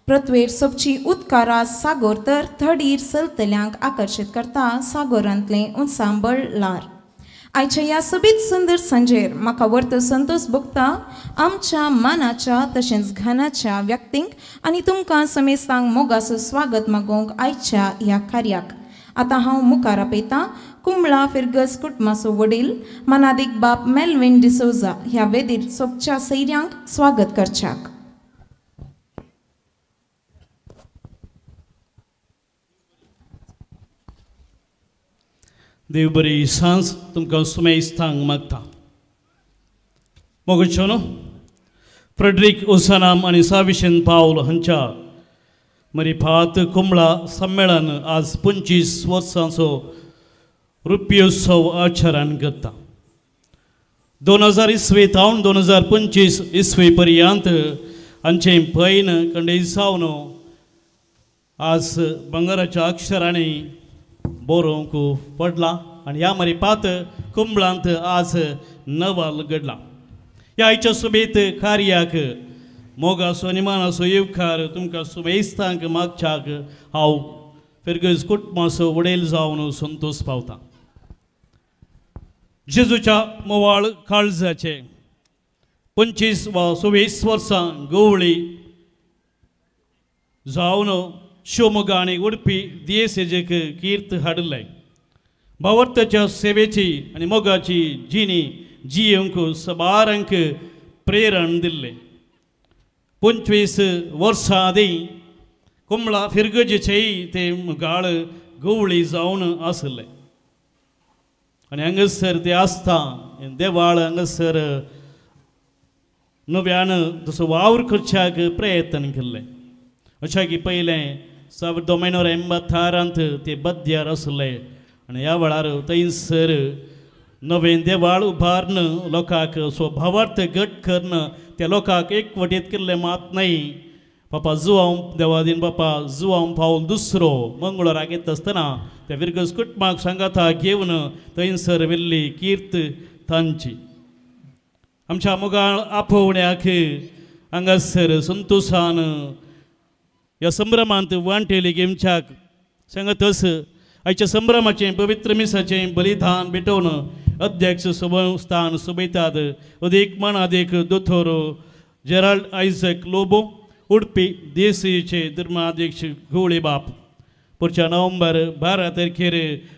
पृथ्वेर सोबची उदकारा सागोर तर थडीर चलतल्यांक आकर्शीत करता सागोरांतलें उंचांबळ लार. आयच्या ह्या सोबीत सुंदर सांजेर म्हाका वर्त संतोष भोगता आमच्या मानाच्या तशेंच घानाच्या व्यक्तींक आनी तुमकां समेस्तांक मोगाचो स्वागत मागोवंक आयच्या ह्या कार्याक. आतां हांव मुखार आपयतां कुंबळा फिरगज कुटुंबाचो वडील मानादीक बाप मेल्विन डिसोजा ह्या वेदीर सोबच्या सैऱ्यांक स्वागत करच्याक. देव बरी सांज तुमकां सुमेस्थांक मागता. मोगचो न्हू फ्रेडरीक ओसानाम आनी साविशन पावल हांच्या मरिफात कुंबळा संमेलन आज 25 वर्सांचो रुप्योत्सव आचरण करता. 2000 इसवी थावन 2025 इसवी पर्यंत हांचें पैन कंडेसावन आज भांगराच्या अक्षरांनी बरोवंक पडला आनी ह्या मरिपात कुंबळांत आज नवाल घडला. ह्या आयच्या सुबेत कार्याक मोगासो आनी मानाचो येवकार तुमकां सुमेस्तांक मागच्याक हांव फिरगज कुटुंबाचो वडील जावन संतोष पावता. जेजूच्या मोवाळ काळजाचे 25 वा 26 वर्सां गवळी जावन शिवमोगा आनी उडपी दियेसेजेक कीर्त हाडिल्लें. भावार्थाच्या सेवेची आनी मोगाची जिणी जियेवंक सबारांक प्रेरण दिल्लें. 25 वर्सां आदीं कुंबळा फिरगजेचेय ते गाळ गवळी जावन आसले आनी हांगासर ते आसता देवाळ हांगासर नव्यान तसो वावर करच्याक प्रयत्न केल्ले अशें की पयलें 1986 ते बद्यार आसले आनी ह्या वेळार थंयसर नवें देवाळ उबारून लोकांक स्वभावार्थ घट करून त्या लोकांक एकवटीत केल्लें मात न्हय पापा जुवांव देवादीन बापा जुवांव पावल दुसरो मंगळूराक येता आसतना त्या विरगज कुटुंबाक सांगाता घेवन थंयसर व्हेल्ली कीर्त तांची आमच्या मोगाळ आपोवण्याक हांगासर संतोशान ह्या संभ्रमांत वांटेली घेवच्याक सांगतच आयच्या संभ्रमाचें पवित्र मिसाचें बलिदान भेटोवन अध्यक्ष स्थान सोबयतात अदीक मानादीक दोतोर जेराल्ड आयझक लोबो उडपी देसीचे धर्माध्यक्ष गवळी बाप पुढच्या नोव्हेंबर 12 तारखेर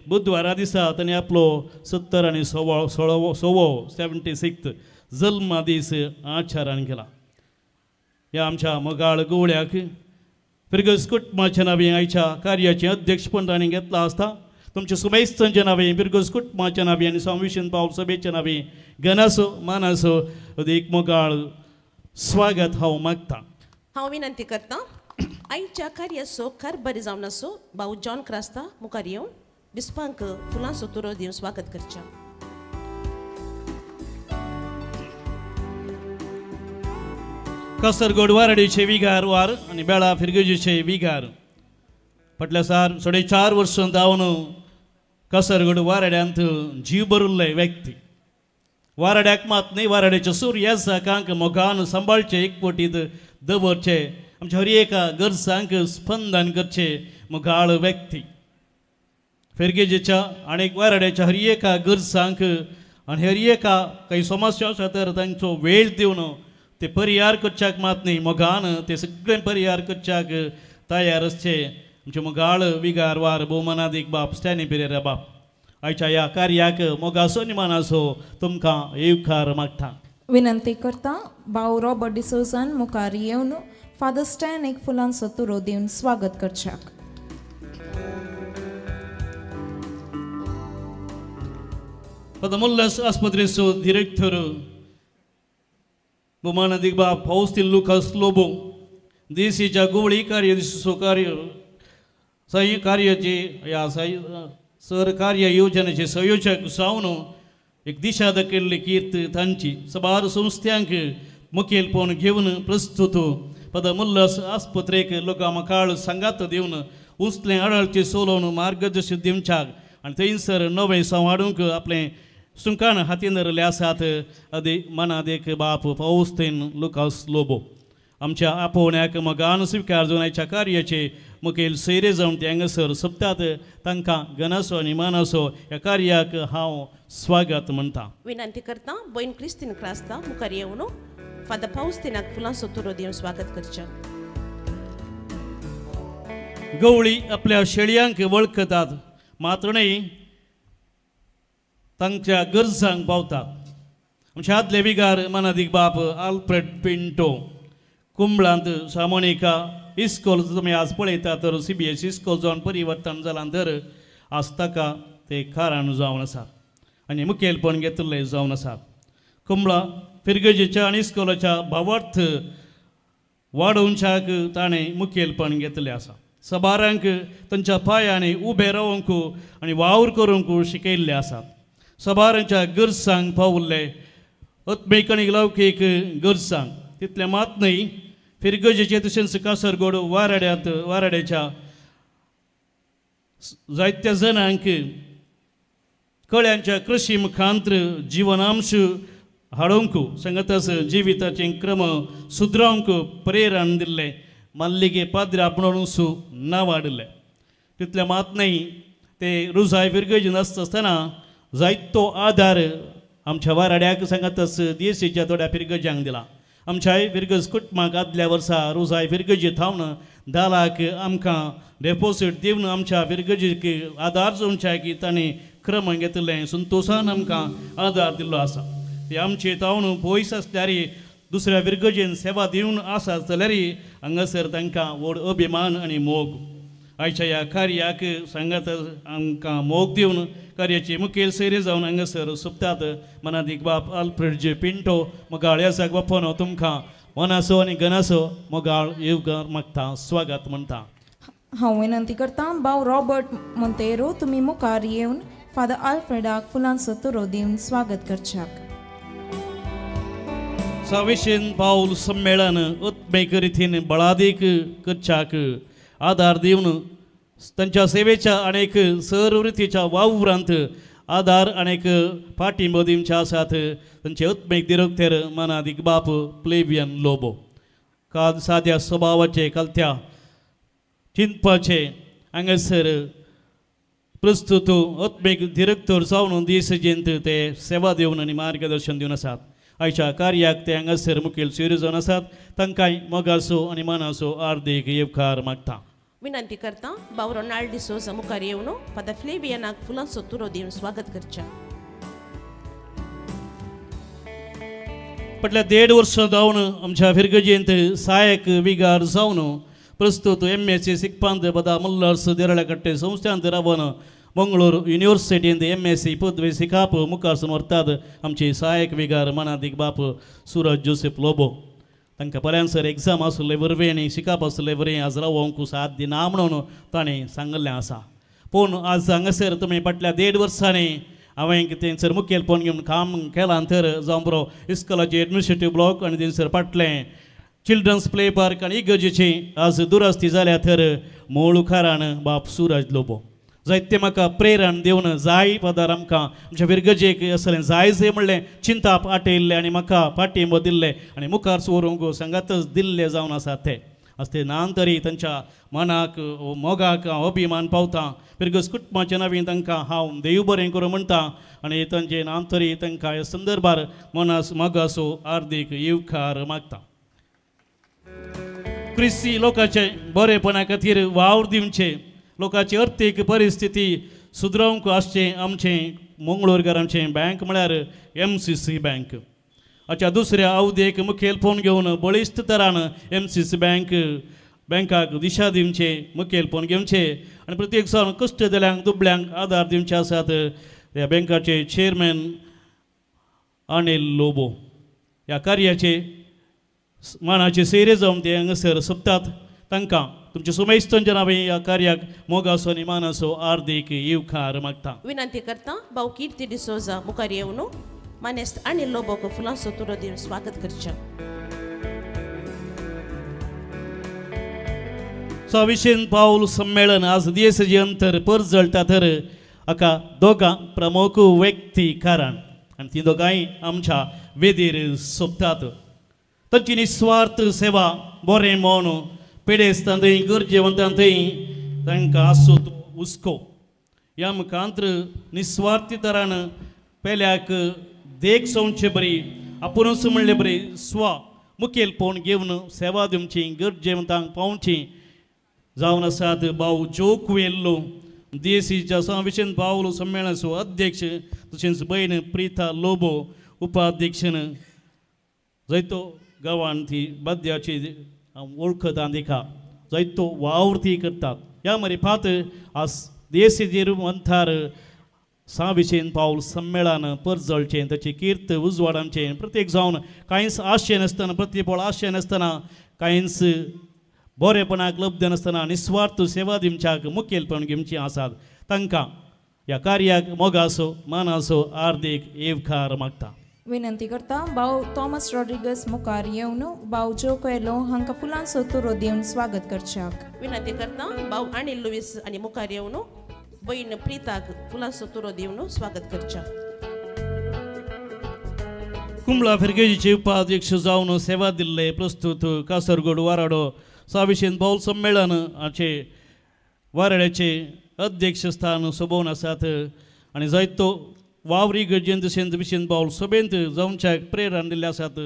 बुधवारा दिसा तांणी आपलो 70 आनी 76 जल्मा दीस आचारान केला. ह्या आमच्या मोगाळ गवळ्याक फिरगज कुटुंबाच्या नांवे आयच्या कार्याचें अध्यक्षपण तांणी घेतलां आसता. तुमच्या सुमेस्तंच्या नांवे फिरगज कुटुंबाच्या नांवे आनी स्वामी पावल सभेच्या नांवे गणासो मानासो अदीक मोगाळ स्वागत हांव मागता. हांव विनंती करता आयच्या कार्याचो कारभारी जावन आसो भाऊ जॉन क्रास्ता मुखार येवन बिस्पांक फुलांचो तुरो दिवन स्वागत करचें. कासरगोड वाराडीचे विगार वार आनी बेळा फिरगेजीचे विगार फाटल्या 4.5 वर्सां जावन कासरगोड वाराड्यांत जीव भरिल्ले व्यक्ती वाराड्याक मात न्हय वाराड्याच्या सूर्यासाकांक मोगान सांबाळचे एकवटीत दवरचे आमच्या हर एका गरजांक स्पंदन करचे मोगाळ व्यक्ती फिरगेजीच्या आनी वाराड्याच्या हर एका गरजांक आनी हर एका काही समस्या आसा तर तांचो वेळ दिवन ते परिहार करच्याक मात न्ही मोगान ते सगळें परिहार करच्याक तयार आसचे आमचे मोगाळ विगार वार भोवमानादीक बाप स्टॅनी पिरेरा बाप आयच्या ह्या कार्याक मोगासो आनी मानासो तुमकां येवकार मागता. विनंती करता भाऊ रॉबर्ट डिसोजान मुखार येवन फादर स्टॅन एक फुलांचो तुरो दिवन स्वागत करच्याक. फादर मुल्लास आस्पत्रेचो डिरेक्टर भोवमानादीक बाप फौस्तीन लुकास लोबो देशीच्या गोवळी कार्य कार्य सही कार्याचे ह्या सर कार्य योजनेचे संयोजक जावन एक दिशा दाखयल्ली कीर्त तांची सबार संस्थ्यांक मुखेलपण घेवन प्रस्तुत फादर मुल्लास आस्पत्रेक लोकां मकाळ सांगात दिवन उंचलें आडाळचें सोलोवन मार्गदर्शन दिवच्याक आनी थंयसर नवें संव हाडूंक आपलें सुंकान हातीन धरिल्ले आसात अदी मनादेक बाप फौस्तीन लुकास लोबो आमच्या आपोवण्याक मोगान स्विकार जावन आयच्या कार्याचे मुखेल सैरे जावन ते हांगासर सोपतात तांकां गणासो आनी मानासो ह्या कार्याक हांव स्वागत म्हणटा. विनंती करता भयण क्रिस्तीन क्रास्ता मुखार येवन फादर फौस्तीनाक फुलांचो तुरो दिवन स्वागत करचें. गवळी आपल्या शेळयांक वळखतात मात्र न्हय तांच्या गरजांक पावतात. आमच्या आदले विगार मानादीक बाप आल्फ्रेड पिंटो कुंबळांत सामोनिका इस्कोल तुमी आज पळयता तर CBS इस्कोल जावन परिवर्तन जालां तर आज ताका ते कारण जावन आसा आनी मुखेलपण घेतिल्लें जावन आसा. कुंबळा फिरगजेच्या आनी इस्कोलाच्या भावार्थ वाडोवच्याक ताणें मुखेलपण घेतिल्लें आसा. सबारांक तांच्या पांयांनी उबें रावंक आनी वावर करूंक शिकयल्लें आसा. सबारांच्या गरजांक पावल्ले आत्मीक आनी लौकीक गरजांक तितलें मात न्हय फिरगजेचे तशेंच कासरगोड वाराड्यांत वाराड्याच्या जायत्या जाणांक कळ्यांच्या कृशी मुखांत्र जिवनांश हाडूंक सांगतच जिविताचे क्रम सुदरावंक प्रेरण दिल्लें माल्लिगे पाद्रे आपणून नांव हाडिल्लें. तितलें मात न्हय ते रुजाय फिरगजेन आसता आसतना जायतो आदार आमच्या वाराड्याक सांगतच देशीच्या थोड्या फिरगज्यांक दिला. आमच्याय फिरगज कुटुंबाक आदल्या वर्सा रोजाय फिरगजी थावन 10 लाख आमकां डेपोसीट दिवन आमच्या फिरगजीक आदार जावच्या की तांणी क्रम घेतिल्लें संतोशान आमकां आदार दिल्लो आसा. ते आमचे थावन पयस आसल्यार दुसऱ्या फिरगजेन सेवा दिवन आसा जाल्यार हांगासर तांकां व्हड अभिमान आनी मोग. आयच्या ह्या कार्याक सांगात आमकां मोग दिवन कार्याची मुखेल सैरी जावन हांगासर सोपतात मनादीक बाप आल्फ्रेड जे पिंटो मोगाळ याजाक बापानो तुमकां मनासो आनी गनासो मोगाळ येवकार मागता स्वागत म्हणटा. हांव विनंती करता भाव रॉबर्ट मोंतेरो तुमी मुखार येवन फादर आल्फ्रेडाक फुलांचो तुरो दिवन स्वागत करच्याक. साविशेन पावल संमेलन उत्मेक रितीन बळादीक करच्याक आदार दिवन तांच्या सेवेच्या अनेक सरवृत्तीच्या वावरांत आदार अनेक पाठिंबो दिवचे आसात. तांचे उत्मेक दिरक्तेर मनादीक बाप प्लेबियन लोबो काल साद्या स्वभावाचे कलत्या चिंतपाचे हांगासर प्रस्तुत आत्मीक दिरक्तर जावन दीस जयंत ते सेवा दिवन आनी मार्गदर्शन दिवन आसात. आयच्या कार्याक ते हांगासर मुखेल सोयरे जावन आसात. तांकांय मोगाचो आनी मानाचो हार्दीक येवकार मागता. विनंती करता भाव रोनाल्ड डिसोजा मुखार येवन फादर फ्लेवियनाक फुलांचो तुरो दिवन स्वागत करच्या. फाटल्या 1.5 वर्सां जावन आमच्या फिरगजेंत सहायक विगार जावन प्रस्तुत एम.एस.सी. शिकपांत बदा मल्लर्स देरळाकट्टे संस्थांत रावन मंगळूर युनिवर्सिटींत एम.एस.सी. पदवी शिकाप मुखारसून व्हरतात आमचे सहायक विगार मनादीक बाप सुरज जोसेफ लोबो. तांकां पल्यांसर एग्जाम आसले वरवीं आनी शिकाप आसले वरवीं आज रावंक साथ दिना म्हणून ताणें सांगिल्लें आसा. पूण आज हांगासर तुमी फाटल्या 1.5 वर्सांनी हांवें थंयसर मुखेलपण घेवन काम केलां तर जावं बरो इस्कोलाचे एडमिनिस्ट्रेटीव ब्लॉक आनी थंयसर फाटलें चिल्ड्रन्स प्ले पार्क आनी इगर्जेची आज दुरस्ती जाल्या तर मूळ कारण बाप सुरज लोबो जायते म्हाका प्रेरण दिवन जाय पदार आमकां आमच्या फिरगजेक आसलें जाय जाय म्हणलें चिंताप आटयल्लें आनी म्हाका पाठिंबो दिल्लें आनी मुखार व्हरूंक सांगातच दिल्ले जावन आसात ते आज ते नान तरी तांच्या मनाक मोगाक हांव अभिमान पावता. फिरगज कुटुंबाच्या नवीन तांकां हांव देव बरें करूं म्हणटा आनी तांचे नाम तरी तांकां ह्या संदर्भार मनास मोगाचो हार्दीक येवकार मागता. क्रिस्ती लोकांचे बरेपणा खातीर वावर दिवचे लोकांची अर्थीक परिस्थिती सुदरोवंक आसचें आमचें मंगळूरकार आमचें बँक म्हळ्यार एम.सी.सी. बँक. आच्या दुसऱ्या अवधेक मुखेलपण घेवन बळिश्ट तरान एम.सी.सी. बँक बँकाक दिशा दिवचे मुखेलपण घेवचे आनी प्रत्येक जावन कश्ट दिल्यांक दुबळ्यांक आदार दिवचे आसात. ह्या बँकाचे चेअरमॅन अनिल लोबो ह्या कार्याचे मानाचे सेरे जावन ते हांगासर सोपतात. तांकां तुमचे सुमेस्तंच्या नांवे ह्या कार्याक मोगाचो आनी मानाचो हार्दीक येवकार मागता. विनंती करता भाव किर्ती डिसोजा मुखार येवन मानेस्त अनिल लोबोक फुलांचो तुरो दिवन स्वागत करचें. सविशेन पावल संमेलन आज देशाचे अंतर परजळटा तर हाका दोगां प्रमुख व्यक्ती कारण आनी ती दोगांय आमच्या वेदीर सोपतात. तांची निस्वार्थ सेवा बरें मन पिडेस्तांतय गरजेवंतांतय तांकां आसूं तो हुस्को ह्या मुखांत्र निस्वार्थी तरान पेल्याक देख सोवचे बरी आपुणूच म्हणले बरी स्व मुखेलपण घेवन सेवा दिवची गरजेवंतांक पावची जावन आसात भाव ज्यो कुयेल्लो देशीच्या संविशन पावल संमेलनाचो अध्यक्ष तशेंच भयण प्रिता लोबो उपाध्यक्षन जायतो गांवान ती बाद्याची वळखता दिका जायतो वावर ती करतात. ह्या मरे फात आज देशीचेर अंथार साविशेन पावल संमेलन परजळचें ताची कीर्त उजवाड आमचें प्रत्येक जावन कांयच आशय नासतना प्रतिफळ आशय नासतना कांयच बरेपणाक लब्ध नासतना निस्वार्थ सेवा दिवच्याक मुखेलपण घेवची आसात. तांकां ह्या कार्याक मोगाचो मानाचो हार्दीक येवकार मागता. विनंती करता भाव थॉमस रॉड्रिगस मुखार येवन भाव ज्यो कोयलो हांकां फुलांचो तुरो दिवन स्वागत करच्याक. विनंती करता भाव अनिल लुईस आनी मुखार येवन भयण प्रिताक फुलांचो तुरो दिवन स्वागत करच्याक. कुंबळा फिरगेजीचे उपाध्यक्ष जावन सेवा दिल्ले प्रस्तुत कासरगोड वाराडो साविशेन पावल संमेलन हाचे वाराड्याचे अध्यक्षस्थान सोबोवन आसात आनी जायतो वावरी गरजेन तशेंच विशेन पावल सभेंत जावच्याक प्रेरणा दिल्ले आसात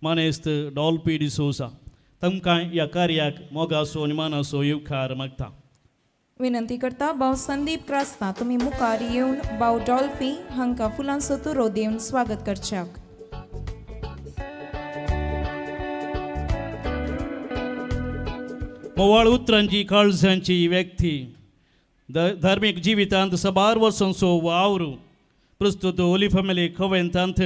मानेस्त डॉल्फी डिसोजा तांकां ह्या कार्याक मोगाचो आनी मानाचो येवकार मागता. विनंती करता भाव संदीप क्रास्ता तुमी मुखार येवन भाव डॉल्फी हांकां फुलांचो तुरो दिवन स्वागत करच्याक. मोवाळ उतरांची काळजांची व्यक्ती धार्मीक जिवितांत साबार वर्सांचो वावर प्रस्तुत ओली फॅमिली कवेंतांत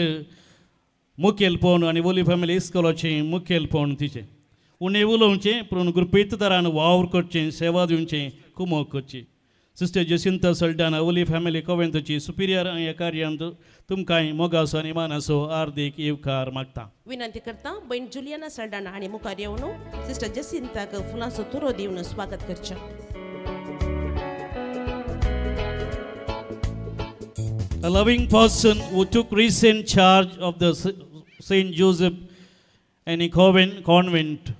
मुखेलपण आनी ओली फॅमिली इस्कोलाचें मुखेलपण तिचें उणें उलोवचें पूण गुरपीत तरान वावर करचें सेवा दिवचें कुमोक करची. सिस्टर जसिंता सल्डाना ओली फॅमिली कवेंतची सुपिरियर ह्या कार्यांत तुमकां मोगाचो आनी मानाचो हार्दीक येवकार मागता. विनंती करता बहीण जुलियाना सल्डाना आनी मुखार येवन सिस्टर जसिंताक फुलांचो तुरो दिवन स्वागत करचें. A loving person who took recent charge of the St. Joseph and convent.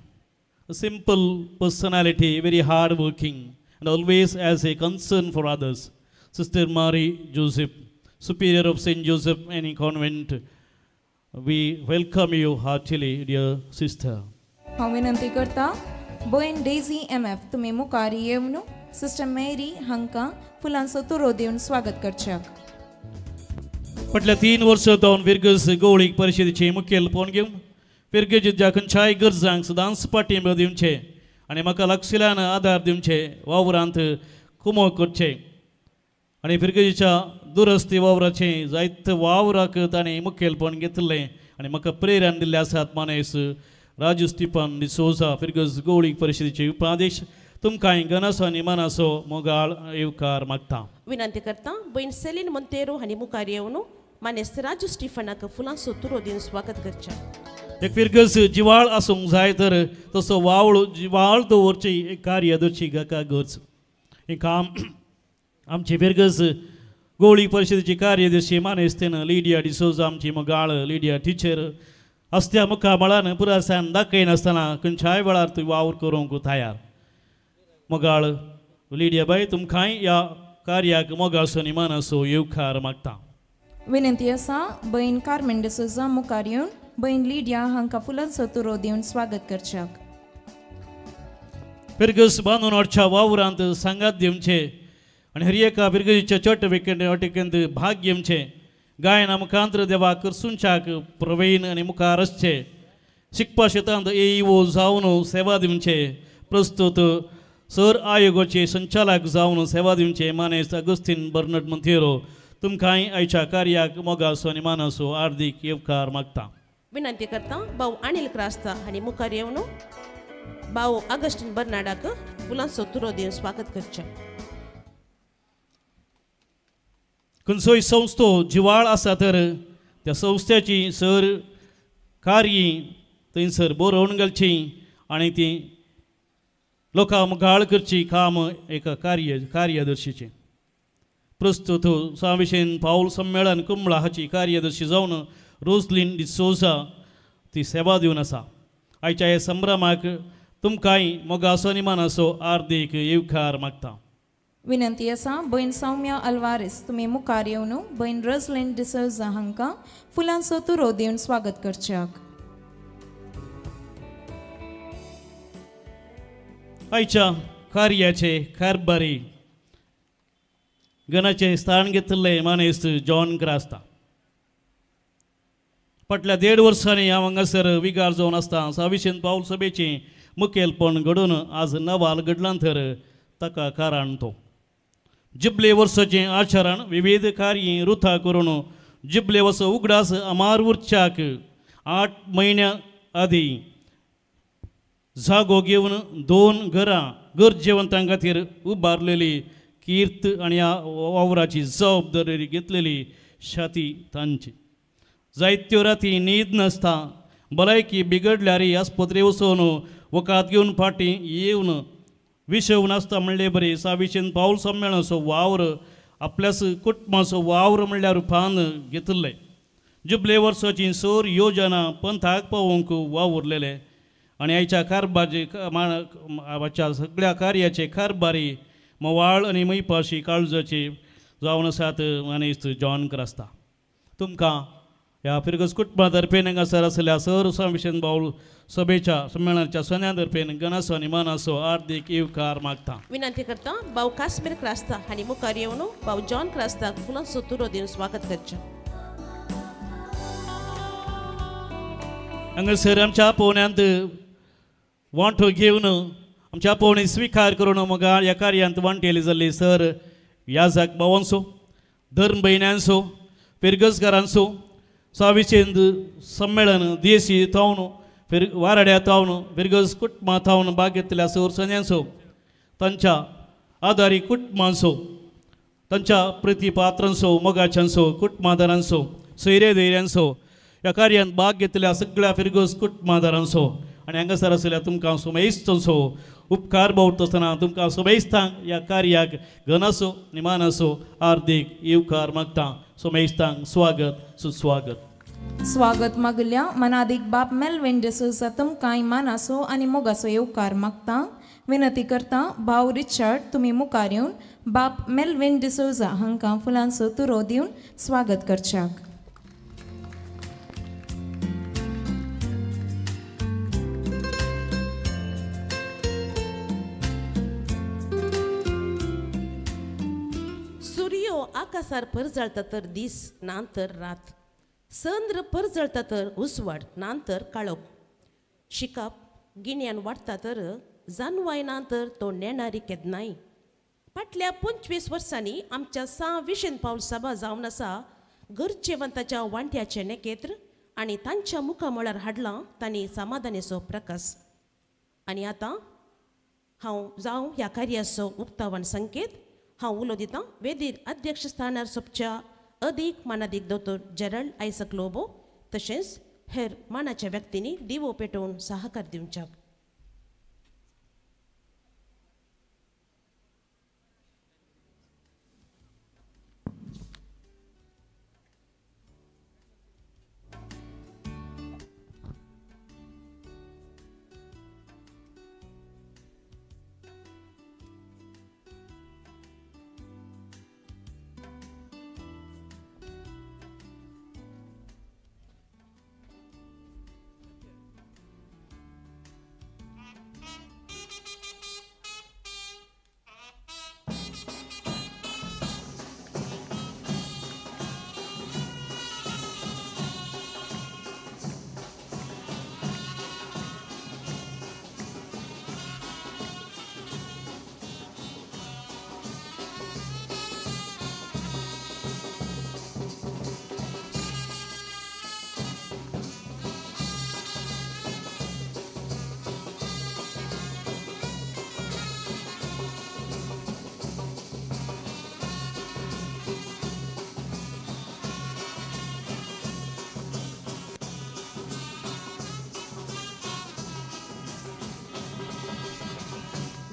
A simple personality, very hard working, and always has a concern for others. Sister Mary Joseph, Superior of St. Joseph and Convent, we welcome you heartily, dear sister. हांव विनंती करता बयन डेझी एम एफ तुमी मुखार येवन सिस्टर मेरी हांकां फुलांचो तुरो दिवन स्वागत करच्याक. फाटल्या 3 वर्सां जावन फिरगज गवळीक परिशदेचें मुखेलपण घेवन फिरगजेच्या खंयच्याय गरजांक सदांच पाठिंबो दिवचें आनी म्हाका लागशिल्ल्यान आदार दिवचे वावरांत कुमोक करचें आनी फिरगजेच्या दुरस्ती वावराचें जायते वावराक ताणें मुखेलपण घेतिल्लें आनी म्हाका प्रेरणा दिल्लें आसात मानेस राजू स्टिफन डिसोजा फिरगज गवळीक परिशदेचे उपाध्यक्ष तुमकां गनासो आनी मानासो मोगाळ येवकार मागता. विनंती करता बहीण सेलीन मोंतेरो हांणी मुखार येवन मानेस्त राजू स्टिफनाक फुलांचो तुरो दिवन स्वागत करचें. एक फिरगज जिवाळ आसूंक जाय तर तसो वावळ जिवाळ दवरची एक कार्यदर्शी गाका गरज. हें काम आमची फिरगज गवळी परिशदेची कार्यदर्शी मानेस्तेन लिडिया डिसोजा आमची मोगाळ लिडिया टिचर आसत्या मुखामळान पुरासान दाखयनासतना खंयच्याय वेळार तूं वावर करूंक तयार. मोगाळ लिडिया बाय तुमकांय ह्या कार्याक मोगासो आनी मानासो येवकार मागता. विनंती आसा बहीण कार्मेन डिसोजा मुखार येवन बहीण लिडिया हांकां फुलांचो तुरो दिवन स्वागत करच्याक. फिरगज बांदून हाडच्या वावरांत सांगात दिवचें आनी हर एका फिरगजीच्या चटवटिकेंत भाग घेवचें. गायना मुखांत्र देवाक करसुंच्याक प्रवीण आनी मुखार आसचें. शिकपा शेतांत एईओ जावन सेवा दिवचें. प्रस्तुत सर आयोगाचे संचालक जावन सेवा दिवचें मानेस्त अगस्तीन बर्नड मंतेरो तुमकांय आयच्या कार्याक मोगासो आनी मानासो हार्दीक येवकार मागता. विनंती करता भाऊ अनिल क्रास्ता हांणी मुखार येवन भाऊ ऑगस्टीन बर्नाडाक फुलांचो तुरो दिवन स्वागत करचें. खंयचोय संस्थो जिवाळ आसा तर त्या संस्थेची सर कार्य थंयसर बरोवन घालची आनी ती लोकां मुखार करची काम एका कार्यदर्शीचें. प्रस्तुत साविशेन पावल सम्मेळन कुंबळा हाची कार्यदर्शी जावन रोजलीन डिसोजा ती सेवा दिवन आसा. आयच्या ह्या संभ्रमाक तुमकांय मोगासो आनी मानासो हार्दीक येवकार मागता. विनंती आसा बहीण सौम्या अल्वारेस तुमी मुखार येवन बहीण रोजलीन डिसोजा हांकां फुलांचो तुरो दिवन स्वागत करच्याक. आयच्या कार्याचे कारभारी गणाचें स्थान घेतिल्लें मानेस्त जॉन क्रास्ता. फाटल्या 1.5 वर्सांनी हांव हांगासर विगार जावन आसता साविशेन पावल सभेचें मुखेलपण घडोवन आज नवाल घडलां तर ताका कारण तो जिबले वर्साचें आचरण विविध कार्य रुथा करून जिबले वर्स उगडास अमार उरच्याक 8 म्हयन्या आदीं जागो घेवन 2 घरां गरजेवंतां खातीर उबारलेली कीर्त आनी ह्या वावराची जबाबदारी घेतलेली शाती तांची. जायत्यो राती न्हीद नासता भलायकी बिगडल्यार आस्पत्रे वचून वखद घेवन फाटीं येवन विशव नासता म्हणले बरी साविशेन पावल सम्मेळनाचो वावर आपल्याच कुटुंबाचो वावर म्हणल्यार रुपान घेतिल्ले. जुबले वर्साची सर योजना पंथाक पावोवंक वावुरलेले आनी आयच्या कारभारचे सगळ्या कार्याचे कारभारी मोवाळ आनी मैपाशी काळजाची जावन आसात मानेस्त जॉन क्रास्ता. तुमकां ह्या फिरगज कुटुंबा तर्फेन हांगासर आसल्या सर साविशेन बावल सभेच्या संमेलनाच्या सोन्या तर्फेन गणासो आनी मानासो हार्दीक येवकार मागता. विनंती करता भाऊ काश्मीर क्रास्ता हांणी मुखार येवन भाऊ जॉन क्रास्ताक फुलांचो तुरो दिवन स्वागत करचें. हांगासर आमच्या पोवण्यांत वांटो घेवन आमच्या आपोवणी स्विकार करून मग ह्या कार्यांत वांटेली जाल्ली सर याजक भावांचो, धर्म भयण्यांचो, फिरगजकारांचो, साविचेंद संमेलन देशी थावन फिर वाराड्या थावन फिरगज कुटुंबा थावन भाग घेतल्या सर सन्यांचो, तांच्या आदारी कुटुंबांचो, तांच्या प्रतिपात्रांचो, मोगाच्यांचो, कुटुंबादारांचो, सोयरे धैर्यांचो, ह्या कार्यांत भाग घेतल्या सगळ्या फिरगज कुटुंबादारांचो आनी हांगासर आशिल्ल्या तुमकां सोमेस्तंचो उपकार बावडटा आसतना तुमकां सोमेस्तांक ह्या कार्याक घनाचो निमानाचो हार्दीक येवकार मागता. सोमेस्तांक स्वागत सुस्वागत. स्वागत मागल्या मनादीक बाप मेलविन डिसोजा तुमकां मानाचो आनी मोगाचो येवकार मागता. विनंती करता भाव रिचर्ड तुमी मुखार येवन बाप मेलविन डिसोजा हांकां फुलांचो तुरो दिवन स्वागत करच्याक. आकासार परजळता तर दीस ना तर रात, चंद्र परजळता तर उजवाड ना तर काळोख, शिकप गिन्यान वाडटा तर जानवाय ना तर तो नेणारी केन्नाय. फाटल्या 25 वर्सांनी आमच्या सां विशेन पावल सभा जावन आसा गरजेवंताच्या वांट्याचें नेकेत्र आनी तांच्या मुखामळार हाडलां तांणी समाधानेचो प्रकाश. आनी आतां हांव जावं ह्या कार्याचो उक्तावण संकेत हांव उलो दितां वेदीर अध्यक्ष स्थानार सोपच्या अदीक मानादीक दोतोर जेरल्ड आयसक लोबो तशेंच हेर मानाच्या व्यक्तींनी दिवो पेटोवन सहकार दिवच्याक.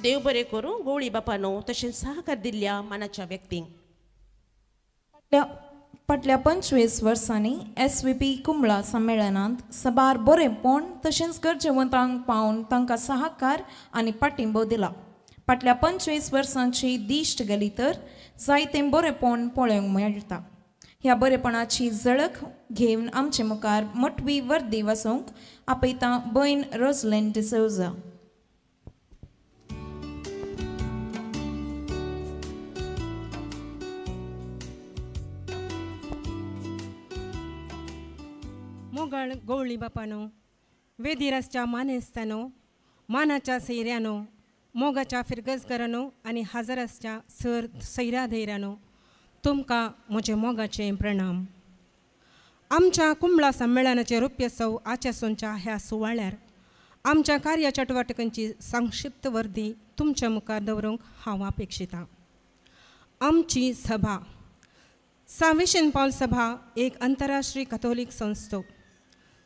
देव बरें करूं गोळी बापानो तशेंच सहकार दिल्ल्या मानाच्या व्यक्तींक. फाटल्या 25 वर्सांनी SVP Kumbla संमेलनांत साबार बरेंपण तशेंच गरजेवंतांक पावन तांकां सहकार आनी पाठिंबो दिला. फाटल्या 25 वर्सांची दिश्ट गेली तर जायतें बरेंपण पळोवंक मेळटा. ह्या बरेपणाची झळक घेवन आमचे मुखार मटवी वर्दी वसोवंक आपयता भयण रोजलेन डिसोजा. मोगाळ गवळी बापानो, वेदिरासच्या मानेस्तानो, मानाच्या सैऱ्यानो, मोगाच्या फिरगजकारानो आनी हाजरासच्या सर सैऱ्या धैऱ्यानो, तुमकां म्हजे मोगाचे प्रणाम. आमच्या कुंबळा संमेलनाचे रुप्यसव आच्यासोनच्या ह्या सुवाळ्यार आमच्या कार्य चटुवटिकांची संक्षिप्त वर्दी तुमच्या मुखार दवरूंक हांव अपेक्षितां. आमची सभा सांविशन पावल सभा एक अंतरराष्ट्रीय कथोलिक संस्थो.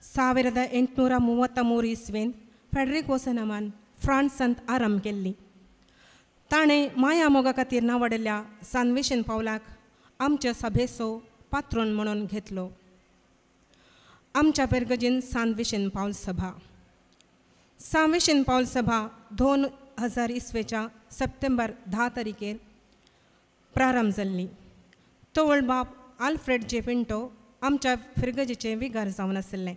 1833 इस्वेंत फेडरिक ओसनमान फ्रांसांत आरंभ केल्ली. ताणें माया मोगा खातीर नांवाडल्या सांविशन पावलाक आमच्या सभेचो पात्रोन म्हणून घेतलो. आमच्या पेरगजीन सांविशन पावल सभा सांविशन पावल सभा 2000 इस्वेच्या सप्टेंबर 10 तारखेर प्रारंभ जाल्ली. तोवळ बाप आल्फ्रेड जे पिंटो आमच्या फिरगजीचे विगार जावन आशिल्ले.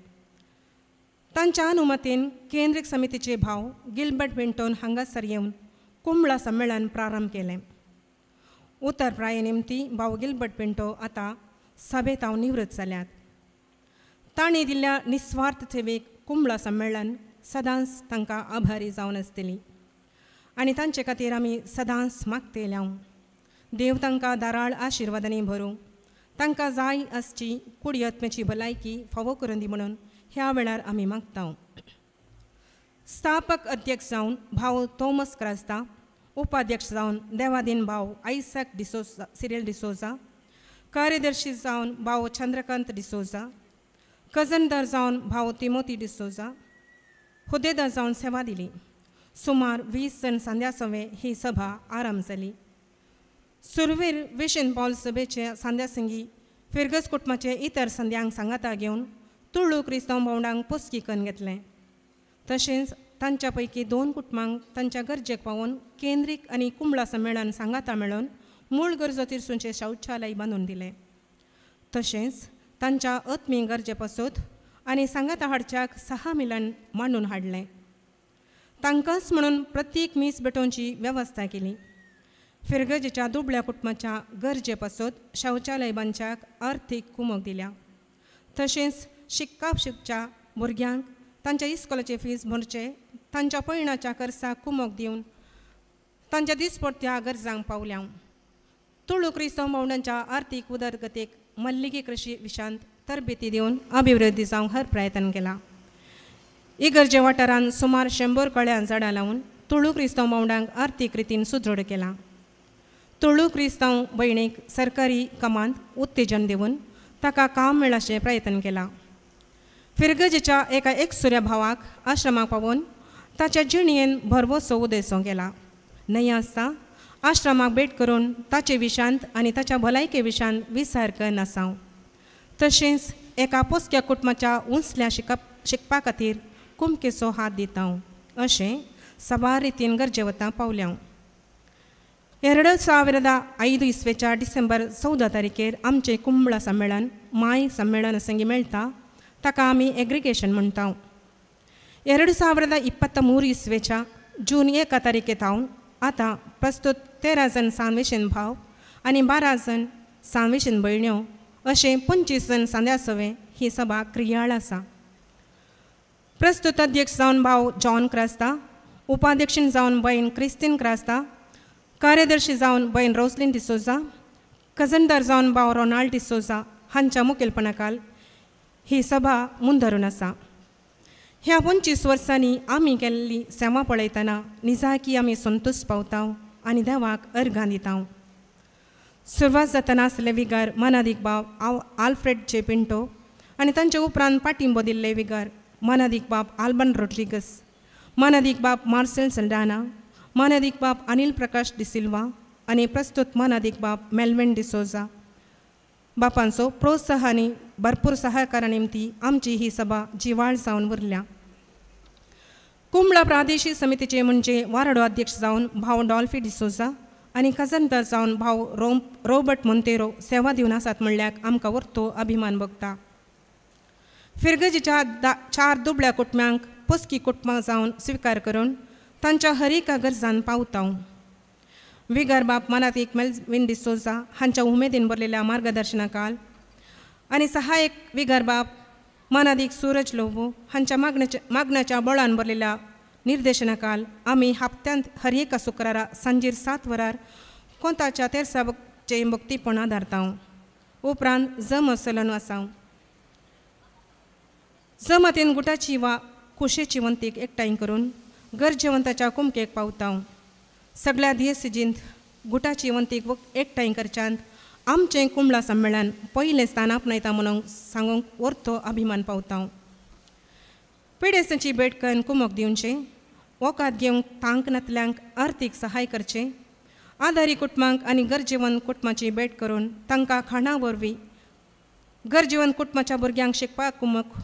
तांच्या अनुमतीन केंद्रीय समितीचे भाव गिलबर्ट पिंटोन हांगासर येवन कुंबळा संमेलन प्रारंभ केलें. उतर प्राये निमती भाव गिलबर्ट पिंटो आतां सभेत हांव निवृत्त जाल्यात. तांणी दिल्ल्या निस्वार्थ सेवेक कुंबळा संमेलन सदांच तांकां आभारी जावन आसतली. आनी तांचे खातीर आमी सदांच मागतले. देव तांकां दाराळ आशिर्वादांनी भरूं, तांकां जाय आसची कुडी आत्म्याची भलायकी फावो करून दी म्हणून ह्या वेळार आमी मागता. स्थापक अध्यक्ष जावन भाव थॉमस क्रास्ता, उपाध्यक्ष जावन देवादीन भाव आयसॅक डिसोजा सिरियल डिसोजा, कार्यदर्शी जावन भाव चंद्रकांत डिसोजा, खजनदार जावन भाव तिमोती डिसोजा हुद्देदार जावन सेवा दिली. सुमार 20 जण सांध्या सवे ही सभा आरंभ जाली. सुरवेर विशन पॉल सभेचे सांध्या संगी फिरगज कुटुंबाचे इतर संध्यांक सांगाता घेवन तुळू क्रिस्तांव भावंडांक पोसकी करून घेतलें. तशेंच तांच्या पैकी 2 कुटुंबांक तांच्या गरजेक पावोवन केंद्रीक आनी कुंबळा संमेलन सांगाता मेळून मूळ गरजो तिरसूंचें शौचालय बांदून दिलें. तशेंच तांच्या आत्मीय गरजे पासत आनी सांगाता हाडच्याक 6 मिलन मांडून हाडलें. तांकांच म्हणून प्रत्येक मीस भेटोवची वेवस्था केली. फिरगजेच्या दुबळ्या कुटुंबाच्या गरजे पासत शौचालय बांदच्याक आर्थीक कुमक दिल्या. तशेंच शिकप शिकच्या भुरग्यांक तांच्या इस्कोलाचे फीज भरचे, तांच्या पयणाच्या खर्चाक कुमक दिवन तांच्या दिसपडत्या गरजांक पावल्या. तुळू क्रिस्तांव भावंडांच्या आर्थीक उदरगतीक मल्लिकी कृशी विशांत तरबेती दिवन अभिवृद्धी जावंक हर प्रयत्न केला. इगर्जे वाठारांत सुमार 100 कळ्यां झाडां लावन तुळू क्रिस्तांव भावंडांक आर्थीक रितीन सुदृढ केला. तुळू क्रिस्तांव भयणीक सरकारी कामांत उत्तेजन दिवन ताका काम मेळाशें प्रयत्न केला. फिरगजेच्या एका एकसुऱ्या भावाक आश्रमाक पावोवन ताच्या जिणेन भरवसो उदेसो केला. न्हय आसता आश्रमाक भेट करून ताचे विशांत आनी ताच्या भलायके विशांत विचार करनासांव. तशेंच एका पोसक्या कुटुंबाच्या उंचल्या शिकपा खातीर कुमकेचो हात दिता अशें साबार रितीन गरजेवतां पावल्या. 2005 इस्वेच्या डिसेंबर 14 तारखेर आमचें कुंबळा संमेलन माय संमेलन संगी मेळटा, ताका आमी एग्रिगेशन म्हणटा. 2023 इस्वेच्या जून 1 तारखे थावन आतां प्रस्तुत 13 जण सांवेशन भाव आनी 12 जण सांवेशन भयण्यो अशें 25 जण सांध्या सवे ही सभा क्रियाळ आसा. प्रस्तुत अध्यक्ष जावन भाव जॉन क्रास्ता, उपाध्यक्ष जावन बयन क्रिस्तीन क्रास्ता, कार्यदर्शी जावन बयन रोसलीन डिसोजा, खजनदार जावन भाव रोनाल्ड डिसोजा हांच्या मुखेलपणाखाल ही सभा मुंदरून आसा. ह्या 25 वर्सांनी आमी केल्ली सेवा पळयतना निजाकी आमी संतोश पावता आनी देवाक अर्घां दिता. सुरवात जातना आसले विगार मानादीक बाब आल्फ्रेड जे पिंटो आनी तांचे उपरांत पाठिंबो दिल्ले विगार मानादीक बाब आल्बन रोड्रिगस, मानादीक बाब मार्सेल सल्डाना, मानादीक बाब अनिल प्रकाश डिसिल्वा आनी प्रस्तुत मानादीक बाब मेल्विन डिसोजा बापांचो प्रोत्साह आनी भरपूर सहायकारा निमती आमची ही सभा जिवाळ जावन उरल्या. कुंबळा प्रादेशीक समितीचे म्हणजे वारडो अध्यक्ष जावन भाव डॉल्फी डिसोजा आनी खजनदार जावन भाव रोबर्ट मोंतेरो सेवा दिवन आसात म्हणल्यार आमकां वर्तो अभिमान भोगता. फिरगजेच्या 4 दुबळ्या कुटुंबांक पोसकी कुटुंबां जावन स्विकार करून तांच्या हर एका गरजान पावता. विगार बाप मनातीक मेल्विन डिसोजा हांच्या उमेदीन भरलेल्या मार्गदर्शनाखाल आनी सहायक विगार बाप मानादीक सूरज लोबो हांच्या मागण्याच्या बळान भरलेल्या निर्देशनाखाल आमी हप्त्यांत हर एका शुक्रारा सांजेर 7 वरार कोंताच्या तेरसाचे मुक्तीपणा धारता. उपरांत जम सलन आसा. जमातीन गुटाची वा कुशेची वंतीक एकठांय करून गरजेवंताच्या कुमकेक पावता. सगळ्या दियसिजींत गुटाची वंतीक एकठांय करच्यांत आमचें कुंबळा संमेलन पयलें स्थान आपणायता म्हणून सांगूंक वर्तो अभिमान पावता. पिडेस्तांची भेट करून कुमक दिवचें, वखद घेवंक तांक नातल्यांक आर्थीक सहाय करचें, आदारी कुटुंबांक आनी गरजेवंत कुटुंबाची भेट करून तांकां खाणा वरवीं गरजेवंत कुटुंबाच्या भुरग्यांक शिकपाक कुमक,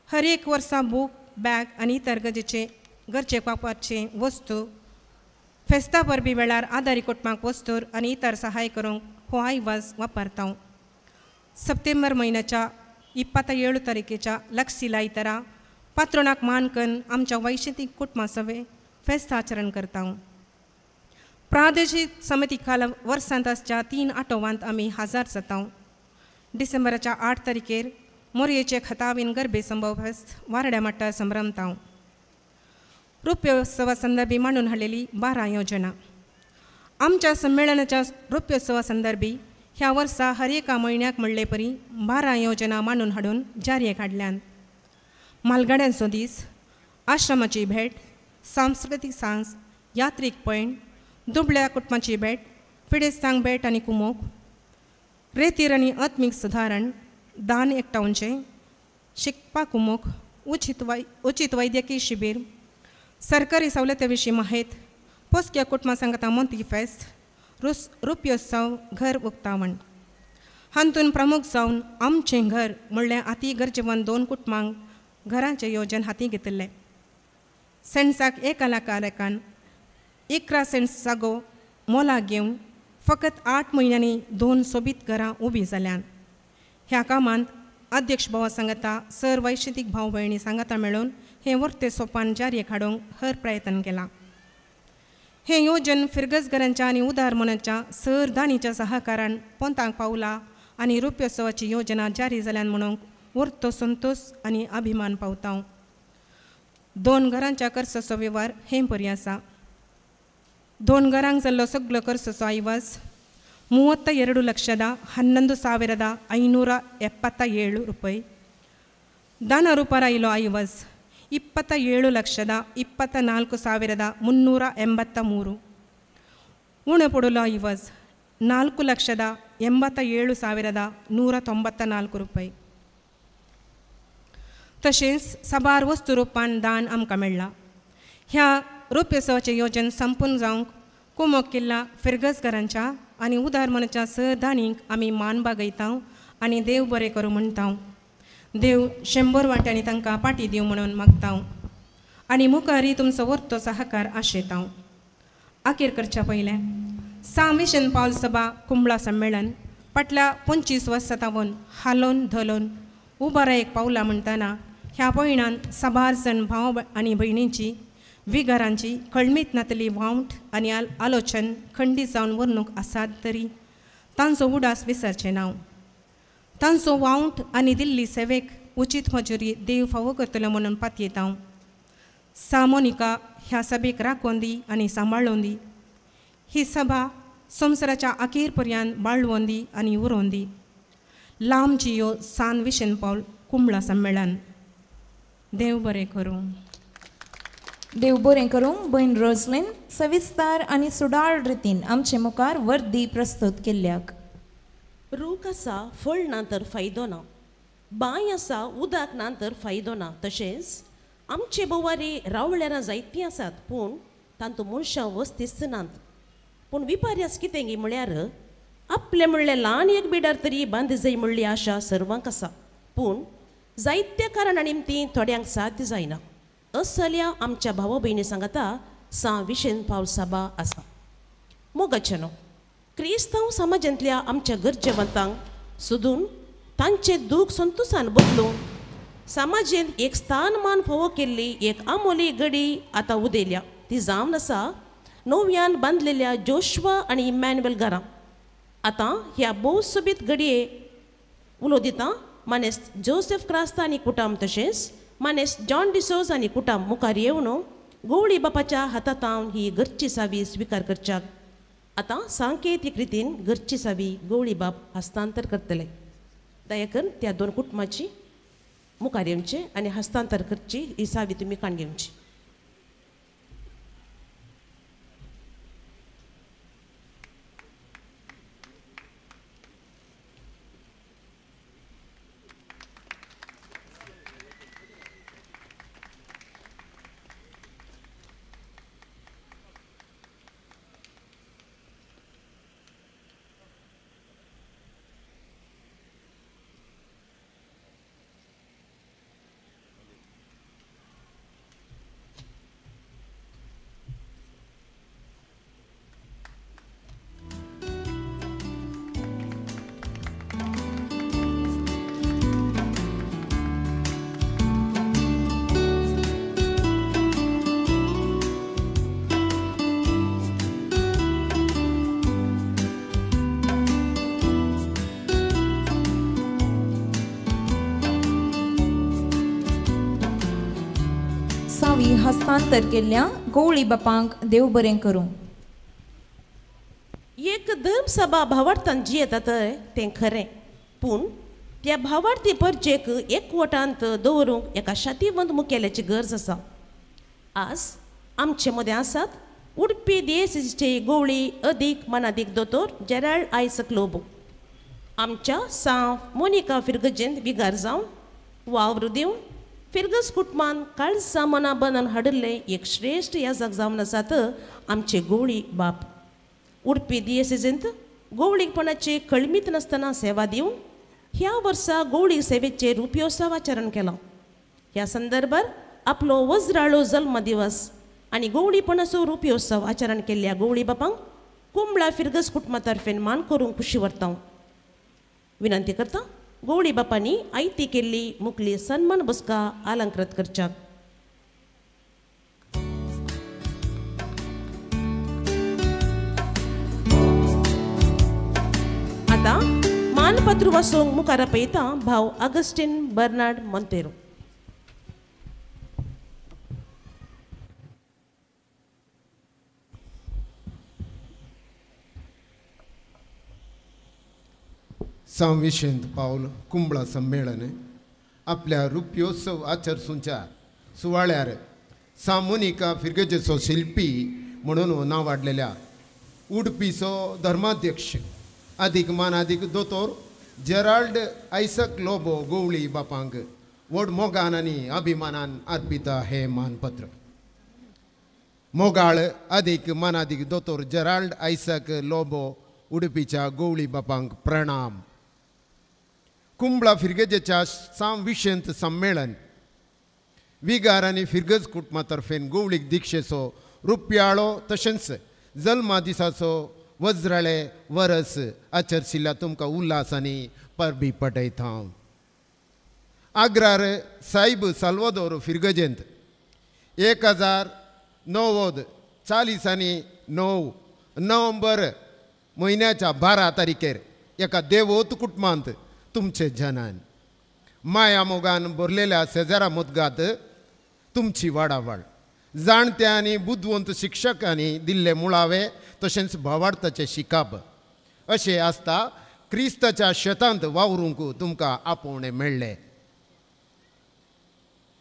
हर एक वर्सा बूक बॅग आनी इतर गरजेक वापरचे वस्तू, फेस्ता परबी वेळार आदारी कुटुंबांक वस्तू आनी इतर सहाय करूंक हो आयवाज वापरता. सप्टेंबर म्हयन्याच्या 27 तारखेच्या लक्षी लायतरा पात्रोणाक मान करून आमच्या वैशितीक कुटुंबा सवे फेस्त आचरण करता. प्रादेशीक समिती खाला वर्सांत आसच्या 3 आठोवांत आमी हजर जाता. डिसेंबराच्या 8 तारखेर मोरयेचे खतावीन गरबे संभव फेस्त वारड्या माट्टार संभ्रमता. रुप्योत्सवा संदर्भी मांडून हाडलेली 12 योजना. आमच्या संमेलनाच्या रुप्योत्सवा संदर्भी ह्या वर्सा हर एका म्हयन्याक म्हणले परी 12 योजना मांडून हाडून जारी काडल्यान. मालगाड्यांचो दीस, आश्रमाची भेट, सांस्कृतीक सांज, यात्रीक पयण, दुबळ्या कुटुंबाची भेट, पिडेस्तांक भेट आनी कुमोक, रेतीर आनी आत्मीक सुदारण, दान एकठावचें, शिकपाक कुमोक, उचीत वैद्यकीय शिबीर, सरकारी सवलती विशीं माहित, पोसक्या कुटुंबा सांगता मोंती फेस्त, रुप्योत्सव, घर उक्तावण. हातूंत प्रमुख जावन आमचें घर म्हणल्यार आती गरजेवन 2 कुटुंबांक घराचें योजन हाती घेतिल्लें. सेंट्साक 1 लाखान 11 सेंट्स जागो मोलाक घेवन फकत 8 म्हयन्यांनी 2 सोबीत घरां उबीं जाल्यान. ह्या कामांत अध्यक्ष भावा सांगता सर वैशितीक भाव भयणी सांगता मेळून हें वर्ते सोपान जारी हाडूंक हर प्रयत्न केला. हें योजन फिरगजगरांच्या आनी उदार मनाच्या सर दानीच्या सहकारान पोंतांक पावला आनी रुप्योत्सवाची योजना जारी जाल्यान म्हणूंक वर्तो संतोश आनी अभिमान पावता. 2 घरांच्या खर्चाचो वेव्हार हे परी आसा. 2 घरांक जाल्लो सगळो खर्चाचो ऐवज 32,11,577 रुपये. दाನ ರೂಪಾರ ಆಯಿಲೋ ಐವಸ್ 27,24,383. ಉಣಪೊಡುಲ ಐವಸ್ 4,87,194 रुपये. तशेंच साबार वस्तू रुपान दान आमकां मेळ्ळां. ह्या रुप्योत्सवाचें योजन संपूर्ण जावंक कुमोक केल्ल्या फिरगजकारांच्या आनी उदार मनाच्या सर दानींक आमी मान बागयता आनी देव बरें करूं म्हणटा. देव 100 वांट्यांनी तांकां पाटी दिवं म्हणून मागता आनी मुखारी तुमचो वर्तो सहकार आशेता. आखेर करच्या पयलें सांग मिशन पावल सभा कुंबळा संमेलन फाटल्या 25 वर्सां तावन हालोवन धलोवन उबारा एक पावला म्हणटना ह्या पयणान साबार जण भाव आनी भयणींची विगारांची खळमीत नातली वावट आनी आलोचन खंडीत जावन व्हरूंक आसात तरी तांचो उडास विसरचें ना. तांचो वावट आनी दिल्ली सेवेक उचीत मजुरी देव फावो करतलो म्हणून पातयेता. सामोनिका ह्या सभेक राखोवन दी आनी सांबाळून दी. ही सभा संवसाराच्या अखेर पर्यंत बाळवोन दी आनी उरोवन दी. लांब जियो सान विशन पावल कुंबळा संमेलन. देव बरें करूं. देव बरें करूं. भयण रोजलीन सविस्तार आनी सुडाळ रितीन आमचे मुखार वर्दी प्रस्तुत केल्ल्याक. रूख आसा फळ ना तर फायदो ना, बांय आसा उदक ना तर फायदो ना. तशेंच आमचे बोवारी रावळ्यारां जायतीं आसात पूण तांतूं मनशां वस्तीच नात. पूण विपार्यास कितें गी म्हळ्यार आपलें म्हणलें ल्हान एक बिडार तरी बांद जाय म्हणली आशा सर्वांक आसा पूण जायत्या कारणां निमतीं थोड्यांक साध्य जायना. असल्या आमच्या भावा भयणी सांगता सां विशेन पावल सभा आसा. मोगाचें न्हू क्रिस्तांव समाजांतल्या आमच्या गरजेवंतांक सोदून तांचें दूख संतोशान बदलून समाजेंत एक स्थानमान फावो केल्ली एक आमोली गडी आतां उदेल्या. ती जावन आसा नव्यान बांदलेल्या जोशवा आनी इमॅन्युएल घरां. आतां ह्या भोव सोबीत घडये उलो दिता मानेस्त जोसेफ क्रास्ता आनी कुटाम तशेंच मानेस्त जॉन डिसोज आनी कुटाम मुखार येवन गोवळी बापाच्या हातांत ही घरची सावी स्विकार करच्याक. आतां सांकेतीक रितीन घरची सावी गोवळी बाप हस्तांतर करतले. दया करून त्या 2 कुटुंबाची मुखार येवचे आनी हस्तांतर करची ही सावी तुमी काण घेवची. नावी हस्तांतर केल्ल्या गवळी बापांक देव बरें करूं. एक धर्मसभा भावार्थान जियेतात तें खरें, पूण त्या भावार्थी परजेक एकवटांत दवरूंक एका शातीवंत मुखेल्याची गरज आसा. आज आमचे मदें आसात उडपी दियेसीचे गवळी अदीक मनादीक दोतोर जेराल्ड आयसक लोबो. आमच्या सांव मोनिका फिरगजेंत विगार जावन वावर दिवन फिरगज कुटुंबान काळजा मना बनन हाडिल्लें एक श्रेश्ठ याजक जावन आसात आमचे गवळी बाप. उडपी दियेसीजेंत गवळीपणाचे कळमीत नासतना सेवा दिवन ह्या वर्सा गवळी सेवेचें रुपयोत्सव आचरण केलां. ह्या संदर्भार आपलो वज्राळो जल्म दिवस आनी गवळीपणाचो रुपयोत्सव आचरण केल्ल्या गवळी बापांक कुंबळा फिरगज कुटुंबा तर्फेन मान करूंक खुशी व्हरता. विनंती करता गवळी बापांनी आयती केल्ली मुकली सन्मान बसका अलंकृत करच्याक. आतां मानपत्र वाचूंक मुखार पळयता भाव आगस्टीन बर्नार्ड मोंतेरो. सांव विशेंत पावल कुंबळा संमेळन आपल्या रुप्योत्सव आचरसूंच्या सुवाळ्यार सांव मोनिका फिरगजेचो शिल्पी म्हणून नांव वाडलेल्या उडपीचो धर्माध्यक्ष आदीक मानादीक दोतोर जेराल्ड आयसक लोबो गवळी बापांक व्हड मोगान आनी अभिमानान अर्पिता हें मानपत्र. मोगाळ आदीक मानादीक दोतोर जेराल्ड आयसक लोबो उडपीच्या गवळी बापांक प्रणाम. कुंबळा फिरगजेच्या सांव विशेंत संमेळन विगार आनी फिरगज कुटुंबा तर्फेन गवळीक दिक्षेचो रुपयाळो तशेंच जल्मा दिसाचो वज्राळे वरस आचरशिल्ल्या तुमकां उल्हास आनी परबी पटयता हांव. आग्रार सायब साल्वादोर फिरगजेंत 1049 नोव्हेंबर म्हयन्याच्या 12 तारखेर एका देवोत कुटुंबांत तुमचे जनन माया मोगान भरलेल्या शेजारा मुदगात तुमची वाडावळ जाणत्या आनी बुदवंत शिक्षकांनी दिल्ले मुळावे तशेंच भावार्थाचे शिकाप अशें आसता क्रिस्ताच्या शेतांत वावरूंक तुमकां आपोवणें मेळ्ळें.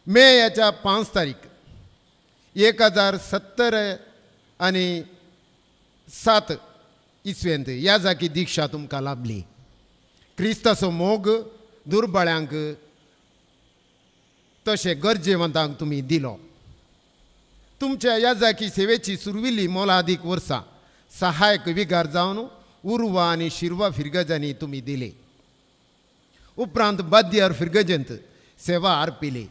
मेयाच्या 5 तारीख 1077 इसवेंत ह्या जागी दिक्षा तुमकां लाभली. क्रिस्ताचो मोग दुर्बळ्यांक तशें गरजेवंतांक तुमी दिलो. तुमच्या ह्या जागी सेवेची सुरविल्ली मोलादीक वर्सां सहायक विगार जावन उर्वा आनी शिरवा फिरगजांनी तुमी दिली. उपरांत बद्यार फिरगजेंत सेवा अर्पिली.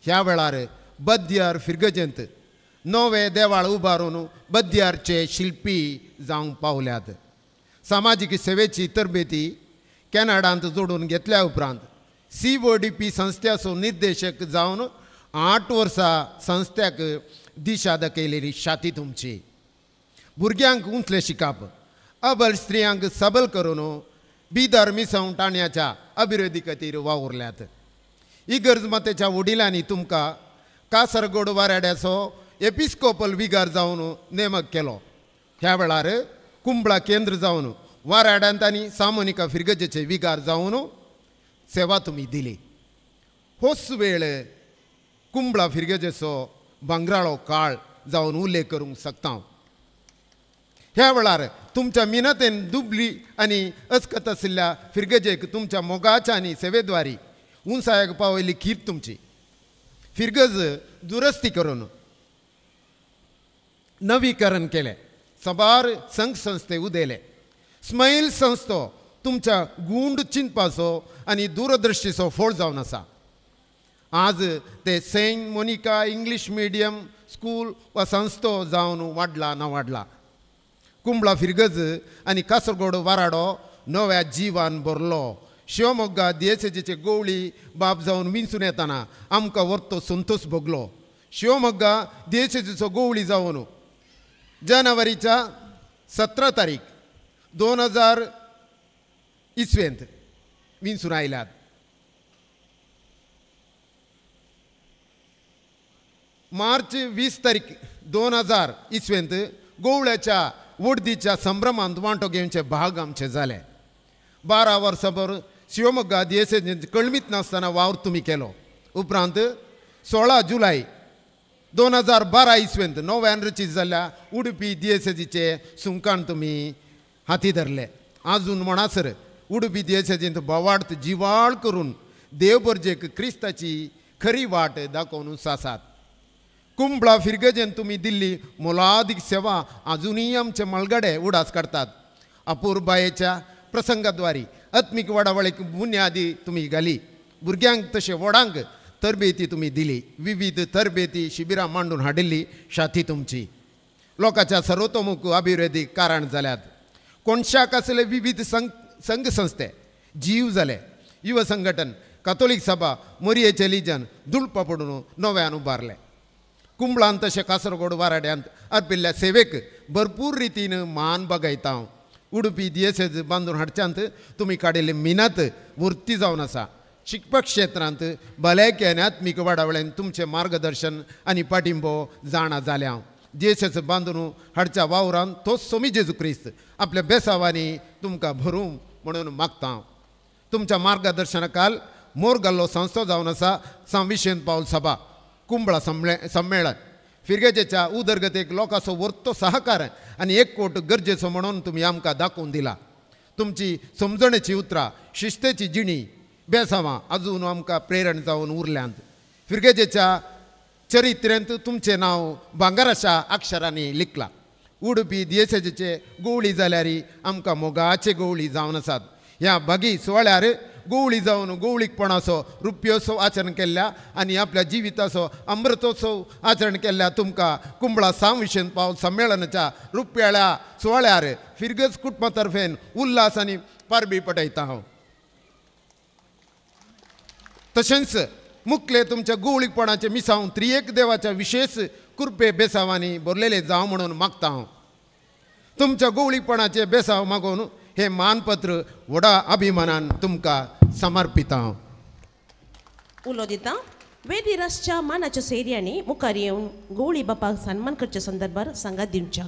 ह्या वेळार बद्यार फिरगजेंत नवे देवाळ उबारून बद्यारचे शिल्पी जावंक पावल्यात. सामाजीक सेवेची तरबेती कॅनडांत जोडून घेतल्या उपरांत CODP संस्थेचो निर्देशक जावन 8 वर्सां संस्थ्याक दिशा दाखयलेली शाती तुमची. भुरग्यांक उंचलें शिकप, अबल स्त्रियांक सबल करून बिदर मिसवून टाण्याच्या अभिवृद्धी खातीर वावुरल्यात. इगर्ज मातेच्या वडिलांनी तुमकां कासरगोड वाराड्याचो एपिस्कोपल विगार जावन नेमक केलो. ह्या वेळार कुंबळा केंद्र जावन वाराड्यांत आनी सामोनिका फिरगजेचे विगार जावन सेवा तुमी दिली. होच वेळ कुंबळा फिरगजेचो भांगराळो काळ जावन उल्लेख करूंक शकता. ह्या वेळार तुमच्या मिनतेन दुबली आनी अस्कत आशिल्ल्या फिरगजेक तुमच्या मोगाच्या आनी सेवेद्वारी उंचायेक पावयल्ली खीर तुमची. फिरगज दुरस्ती करून नवीकरण केलें. साबार संघ संस्थे उदयले. स्मैल संस्थो तुमच्या गूंड चिंतपाचो आनी दूरदृश्टीचो फोळ जावन आसा. आज ते Saint Monica English medium school वा संस्थो जावन वाडला ना वाडला. कुंबळा फिरगज आनी कासरगोड वाराडो नव्या जिवान भरलो. शिवमोग्गा दियेसेजीचे गवळी बाप जावन विंचून येताना आमकां व्हरतो संतोष भोगलो. शिवमोग्गा दियेसेजीचो गवळी जावन जानेवारीच्या 17 तारीख 2000 इसवेंत विंचून आयल्यात. मार्च 20 तारीख 2000 इसवेंत गोवळ्याच्या वडदीच्या संभ्रमांत वांटो घेवचे भाग आमचे जाले. 12 वर्सां भर शिवमोग्गा दियेसेजींत कळमीत नासतना वावर तुमी केलो. उपरांत 16 जुलय 2012 इसवेंत नव्यान रचीत जाल्ल्या उडुपी दियेसेजीचे सुंकाण तुमी हाती धरले. आजून म्हणसर उडुपी दियेसेजींत बोवार्थ जिवाळ करून देवबर्जेक क्रिस्ताची खरी वाट दाखोवन सासात. कुंबळा फिरगजेन तुमी दिल्ली मोलादीक सेवा आजुनूय आमचे मलगडे उडास काडटात. अपुरबायेच्या प्रसंगाद्वारी आत्मीक वाडावळीक बुन्यादी तुमी घाली. भुरग्यांक तशें व्हडांक तरबेती तुमी दिली. विविध तरबेती शिबिरां मांडून हाडिल्ली शाती तुमची लोकांच्या सर्वतोमुख अभिवृद्धीक कारण जाल्यात. कोणशाक आसले विविध संघ संस्थे जीव जाले. युव संघटन, कातोलीक सभा, मोरयेचे लिजन दुळपा पडून नव्यान उबारले. कुंबळान तशें कासरगोड वाराड्यांत अर्पिल्ल्या सेवेक भरपूर रितीन मान बगायता हांव. उडुपी दियेसेज बांदून हाडच्यांत तुमी काडिल्ली मिनत वृत्ती जावन आसा. शिकपा क्षेत्रांत भलायकी आनी आत्मीक वाडावळ्यान तुमचें मार्गदर्शन आनी पाठिंबो जाणा जालें हांव. दियेसेज बांदून हाडच्या वावरान तोच सोमी जेजू क्रिस्त आपल्या बेसावांनी तुमकां भरूं म्हणून मागता हांव. तुमच्या मार्गदर्शना काल मोर घाल्लो संस्था जावन आसा सांत विशेंत पावल सभा कुंबळा सम्मेळन. फिरगेजेच्या उदरगतेक लोकांचो वर्तो सहकार आनी एकवट गरजेचो म्हणून तुमी आमकां दाखोवन दिला. तुमची समजणेची उतरां, शिस्तेची जिणी, बेसांवां अजून आमकां प्रेरण जावन उरल्यांत. फिरगेजेच्या चरित्रेंत तुमचें नांव भांगराच्या अक्षरांनी लिखलां. उडुपी दियेसेजीचे गोवळी जाल्यार आमकां मोगाचे गोवळी जावन आसात. ह्या भागी सुवाळ्यार गोवळी जावन गोवळीकपणाचो रुप्योत्सव आचरण केल्ल्या आनी आपल्या जिविताचो अमृतोत्सव आचरण केल्ल्या तुमकां कुंबळा सांत विशेंत पावल संमेलनाच्या रुप्याळ्या सुवाळ्यार फिरगज कुटुंबा तर्फेन उल्हास आनी परबी पटयता हांव. तशेंच मुखले तुमच्या गोवळीकपणाचे मिसांव त्रिएक देवाच्या विशेष कृपे बेसावांनी भरलेले जावं म्हणून मागता हांव. तुमच्या गोवळीकपणाचे बेसांव मागून हे मानपत्र व्हडा अभिमानान तुमकां समर्पिता हांव. उलो दिता वेदी रासच्या मानाच्या सैर्यांनी मुखार येवन गोवळी बापाक सन्मान करच्या संदर्भार सांगात दिवच्या.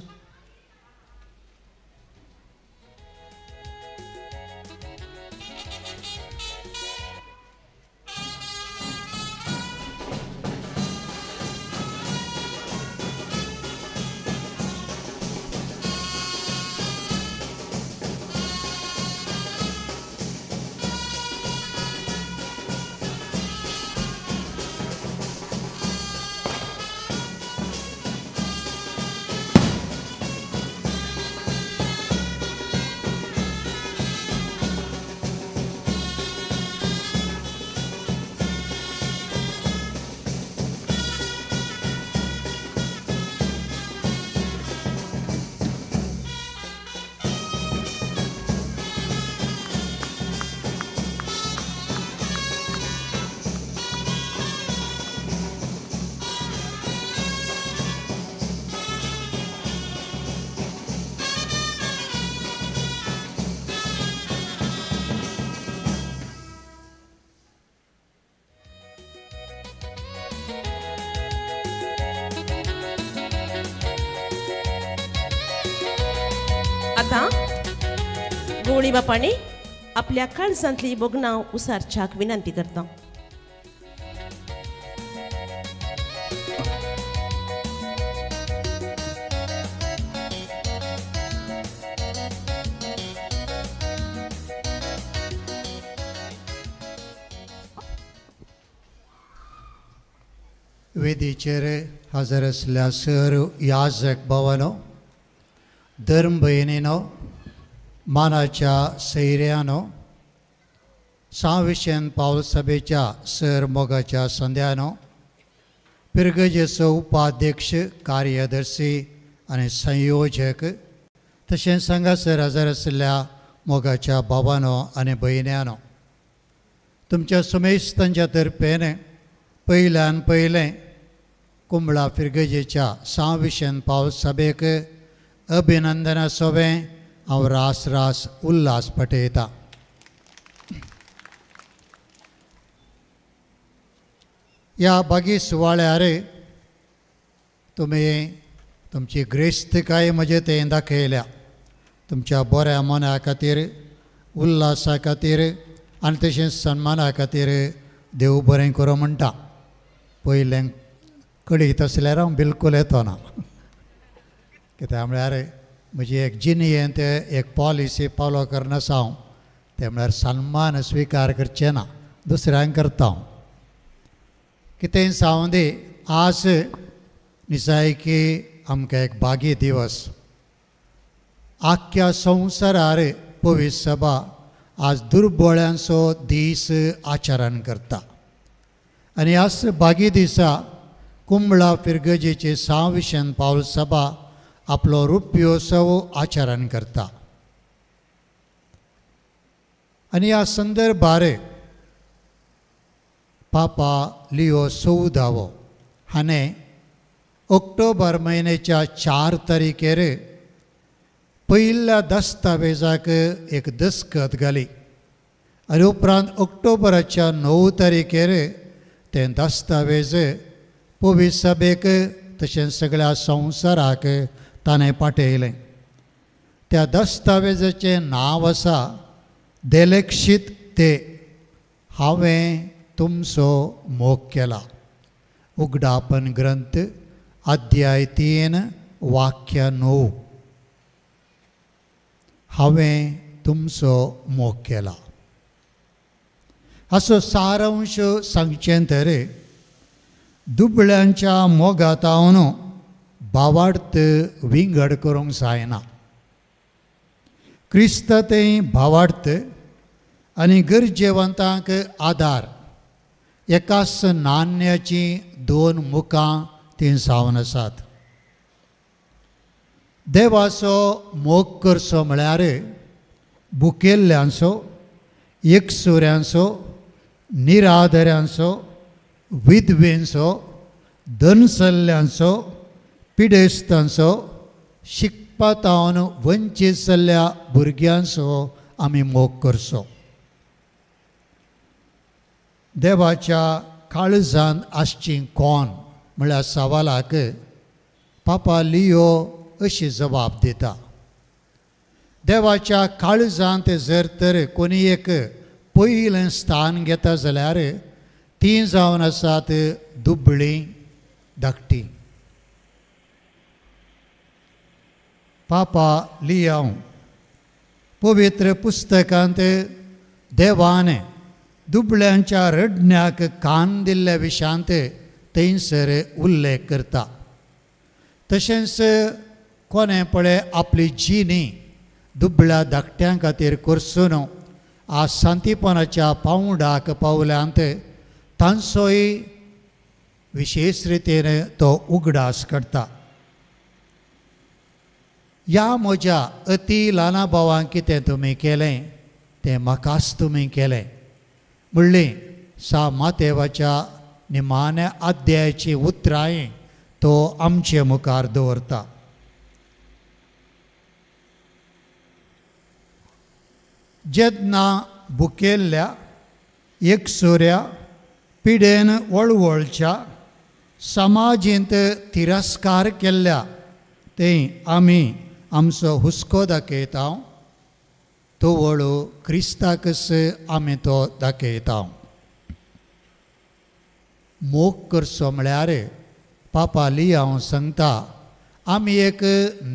आतां गोवळी बापांनी आपल्या काळजांतली भोगणां उसारच्याक विनंती करता. वेदीचेर हजर आसल्या सर याजक भावानो, धर्म भयणीनो, मानाच्या सैर्यानो, सांत विशेंत पावल सभेच्या सर मोगाच्या संध्यानो, पिरगजेचो उपाध्यक्ष, कार्यदर्शी आनी संयोजक, तशेंच हांगासर हजर आशिल्ल्या मोगाच्या बाबानो आनी भयण्यानो, तुमच्या सुमेस्तांच्या तर्फेन पयल्यान पयलें कुंबळा फिरगजेच्या सांत विशेंत पावल सभेक अभिनंदना सोबें हांव रास रास उल्हास पटयता. ह्या बागी सुवाळ्यार तुमी तुमची ग्रेस्तकाय म्हजे तें दाखयल्या. तुमच्या बऱ्या मना खातीर, उल्हासा खातीर आनी तशेंच सन्माना खातीर देव बरें करूं म्हणटा. पयलें कळीत आसल्यार हांव बिलकूल येतो ना, कित्याक म्हळ्यार म्हजी एक जिणेंत एक पॉलिसी फॉलो करनासा हांव, तें म्हळ्यार सन्मान स्विकार करचें ना, दुसऱ्यांक करता हांव. कितेंय जावं दी, आज निजायकी आमकां एक भागी दिवस. आख्ख्या संवसारार पवित्र सभा आज दुर्बळ्यांचो दीस आचरण करता आनी आज भागी दिसा कुंबळा फिरगजेचे सांव विशन पावल सभा आपलो रुप्योत्सव आचरण करता. आनी ह्या संदर्भार पापा लिओ 14 हाणें ऑक्टोबर म्हयन्याच्या 4 तारखेर पयल्या दस्तावेजाक एक दस्खत घाली आनी उपरांत ऑक्टोबराच्या 9 तारखेर तें दस्तावेज पवित्र सभेक तशेंच सगळ्या संवसाराक ताणें पाठयलें. त्या दस्तावेजाचें नांव आसा देलेक्षीत ते हांवें तुमचो मोग केला. उगडापन ग्रंथ अध्याय 3 वाक्य 9. हांवें तुमचो मोग केला. असो सारांश सांगचें तर दुबळ्यांच्या मोगातावन भावार्थ विंगड करूंक जायना. क्रिस्त तें भावार्थ आनी गरजेवंतांक आदार एकाच नाण्याचीं 2 मुखां तीं जावन आसात. देवाचो मोग करचो म्हळ्यार भुकेल्ल्यांचो, एकसुऱ्यांचो, निराधऱ्यांचो, विधवेंचो, दनसल्ल्यांचो, पिडेस्तांचो, शिकपातावन वंचीत जाल्ल्या भुरग्यांचो आमी मोग करचो. देवाच्या काळजान आसची कोण म्हळ्यार सवालाक पापा लिओ अशी जबाब दिता. देवाच्या काळजांत जर तर कोणी एक पयलें स्थान घेता जाल्यार तीं जावन आसात दुबळीं धाकटीं. पापा लियांव पवित्र पुस्तकांत देवान दुबळ्यांच्या रडण्याक कान दिल्ल्या विशयांत थंयसर उल्लेख करता. तशेंच कोणें पळय आपली जिणी दुबळ्या धाकट्यां खातीर करसून आज शांतीपणाच्या पावंडाक पावल्यांत तांचोय विशेश रितीन तो उगडास करता. ह्या म्हज्या अती ल्हाना भावांक कितें तुमी केलें तें म्हाकाच तुमी केलें म्हणली सा मातेवाच्या निमाण्या अध्यायाची उतरांय तो आमचे मुखार दवरता. जेन्ना भुकेल्ल्या, एकसुऱ्या, पिडेन वळवळच्या, समाजींत तिरस्कार केल्ल्या ते आमी आमचो हुस्को दाखयता, तो वळू क्रिस्ताकच आमी तो दाखयता. मोग करचो म्हळ्यार पापा लियांव सांगता आमी एक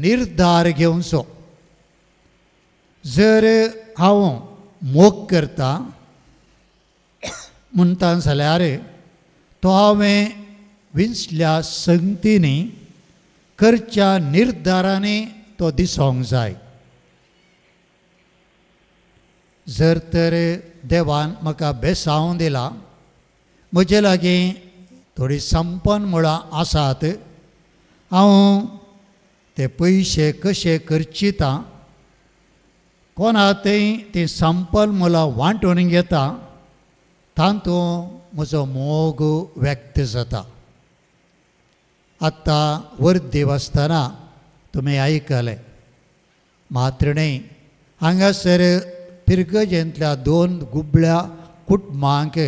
निर्धार घेवचो. जर हांव मोग करता म्हणटा जाल्यार तो हांवें विंचल्या संगतींनी करच्या निर्धारांनी तो दिसोंक जाय. जर तर देवान म्हाका बेसांव दिला, म्हजे लागीं थोडी संपन्न मुळां आसात, हांव ते पयशे कशे खर्चिता, कोणा थंय ती संपन्न मुळां वांटून घेता, तातूंत म्हजो मोग व्यक्त जाता. आतां वर्दी आसतना तुमी आयकलें मात्र न्हय, हांगासर पिरगजेंतल्या 2 गुबळ्या कुटुंबांक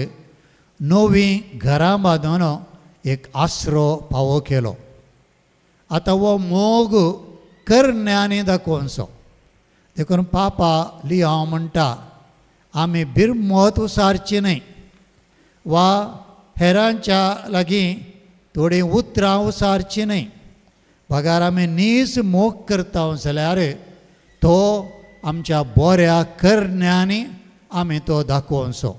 नवीं घरां बांदून एक आसरो फावो केलो. आतां हो मोग करण्यांनी दाखोवचो. देखून पापा लियांव म्हणटा आमी बिरमत उसारची न्हय वा हेरांच्या लागीं थोडीं उतरां उसारचीं न्हय, बगार आमी नीज मोग करता जाल्यार तो आमच्या बऱ्या करण्यांनी आमी तो दाखोवचो.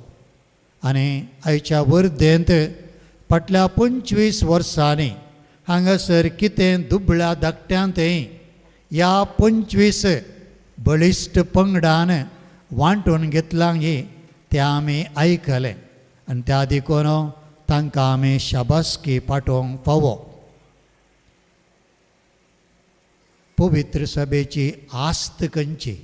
आनी आयच्या वर्धेंत फाटल्या 25 वर्सांनी हांगासर कितें दुबळ्या धाकट्यांतय ह्या 25 बळिश्ट पंगडान वांटून घेतलां गी तें आमी आयकलें आनी त्या देखून तांकां आमी शाबासकी पाठोवंक फावो. पवित्र सभेची आस्त खंयची?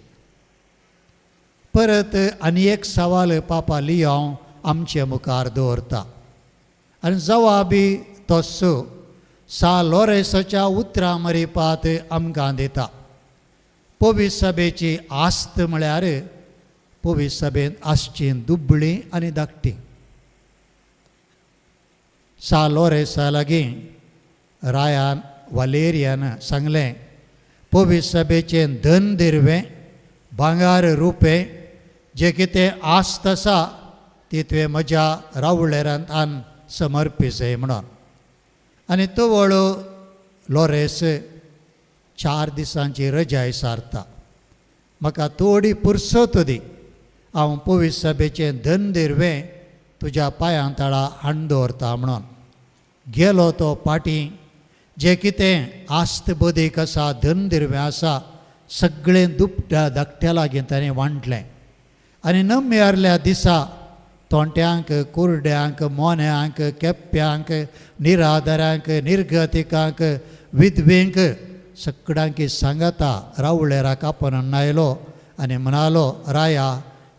परत आनी एक सवाल पापा लियांव आमचे मुखार दवरता आनी जवाबी तस्सो सा लोरेसाच्या उतरां मरिपात आमकां दिता. पवित्र सभेची आस्त म्हळ्यार पवित्र सभेंत आसची दुबळी आनी धाकटी. सा लोरेसा लागीं रायान वालेरियान सांगलें, पवित्र सभेचें धन दिरवें भांगार रुपें जें कितें आस्त आसा ती तुवें म्हज्या रावळेरांत समर्पी जाय म्हणून. आनी तवळ लोरेस 4 दिसांची रजाय सारता, म्हाका थोडी पुरसत दी, हांव पवित्र सभेचें धन दिरवें तुज्या पांयां तळा हाडून दवरता म्हणून. गेलो तो पाटी जें कितें आस्त बदीक आसा धन दिरवें आसा सगळें दुबट्या धाकट्या लागीं ताणें वांटलें. आनी नम्यारल्या दिसा तोंट्यांक, कुरड्यांक, मोन्यांक, केप्प्यांक, निराधारांक, निर्गतिकांक, विधवेंक सगळ्यांक सांगाता रावळेराक आपण आयलो आनी म्हणालो, राया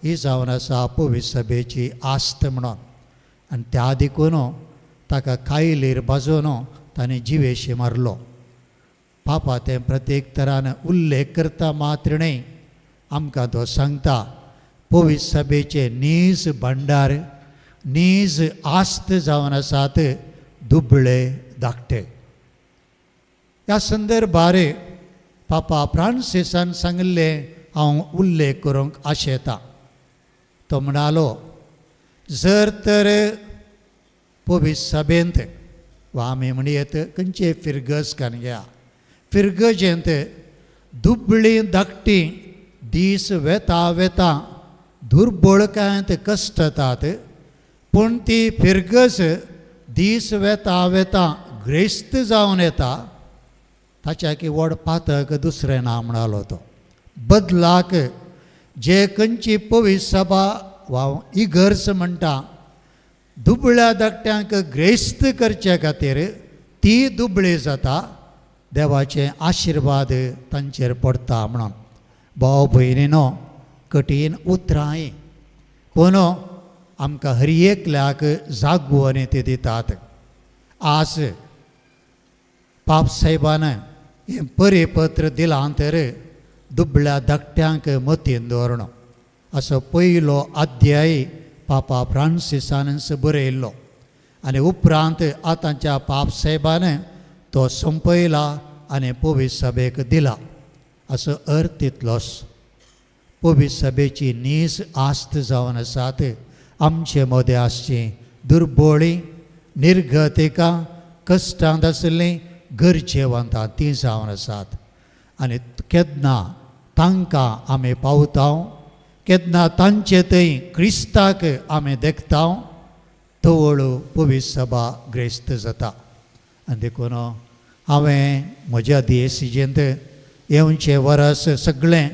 ही जावन आसा पवित्र सभेची आस्त म्हणून. आनी त्या देखून ताका कायलीर बाजून ताणें जिवेशी मारलो. पापा तें प्रत्येक तरान उल्लेख करता मात्र न्हय, आमकां तो सांगता पवित्र सभेचे नीज भांडार, नीज आस्त जावन आसात दुबळे धाकटे. ह्या संदर्भार पापा फ्रांसिसान सांगिल्लें हांव उल्लेख करूंक आशेता. तो म्हणालो, जर तर पवित्र सभेंत वा आमी म्हणयेत खंयचे फिरगज कानग्या फिरगजेंत दुबळी धाकटी दीस वेता वेता दुर्बळकायंत कश्टतात, पूण ती फिरगज दीस वेता वेता ग्रेस्त जावन येता, ताच्या की व्हड पातक दुसरें ना म्हणालो तो. बदलाक जे खंयची पवित्र सभा वा इगर्ज म्हणटा दुबळ्या धाकट्यांक ग्रेस्त करचे खातीर ती दुबळी जाता, देवाचे आशिर्वाद तांचेर पडटा म्हणून. भाव भयणीनो, कठीण उतरांय पूण आमकां हर एकल्याक जागवण ते दितात. आज पाप साहेबान हें परिपत्र दिलां तर दुबळ्या धाकट्यांक मतीन दवरणो असो पयलो अध्याय पापा फ्रांसिसानच बरयल्लो आनी उपरांत आतांच्या पाप साहेबान तो संपयला आनी पवित्र सभेक दिला. असो अर्थ तितलोच. पवित्र सभेची नीज आस्त जावन आसात आमचे मदें आसची दुर्बोळी, निर्गतिकां, कश्टांत आशिल्लीं, गरजेवंतां तीं जावन आसात. आनी केन्ना तांकां आमी पावता, केन्ना तांचे थंय क्रिस्ताक आमी देखता, तवळ पवित्र सभा ग्रेस्त जाता. आनी देखून हांवें म्हज्या दियेसिजेंत येवचें वरस सगळें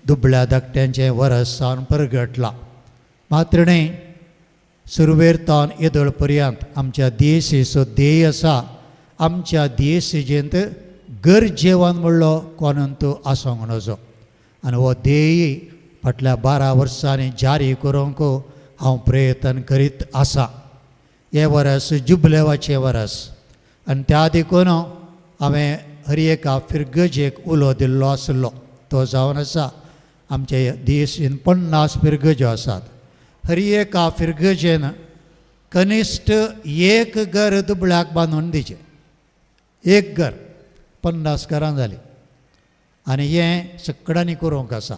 दुबळ्या धाकट्यांचें वरस जावन परगटलां. मात्र न्हय, सुरवेर तावन येदोळ पर्यंत आमच्या दियेसीचो ध्येय आसा आमच्या दियेसिजेंत गरजेवन म्हणलो कोणून तो आसूंक नजो. आनी हो ध्येय फाटल्या 12 वर्सांनी जारी करूंक हांव प्रयत्न करीत आसा. हें वरस जुबलेवाचें वरस आनी त्या देखून हांवें हर एका फिरगजेक उलो दिल्लो आसलो. तो जावन आसा आमचे दियेसीन 50 फिरगज्यो आसात. हर एका फिरगजेन कनिश्ट एक घर दुबळ्याक बांदून दिचें, एक घर. 50 घरां जालीं आनी हें सगळ्यांनी करूंक आसा.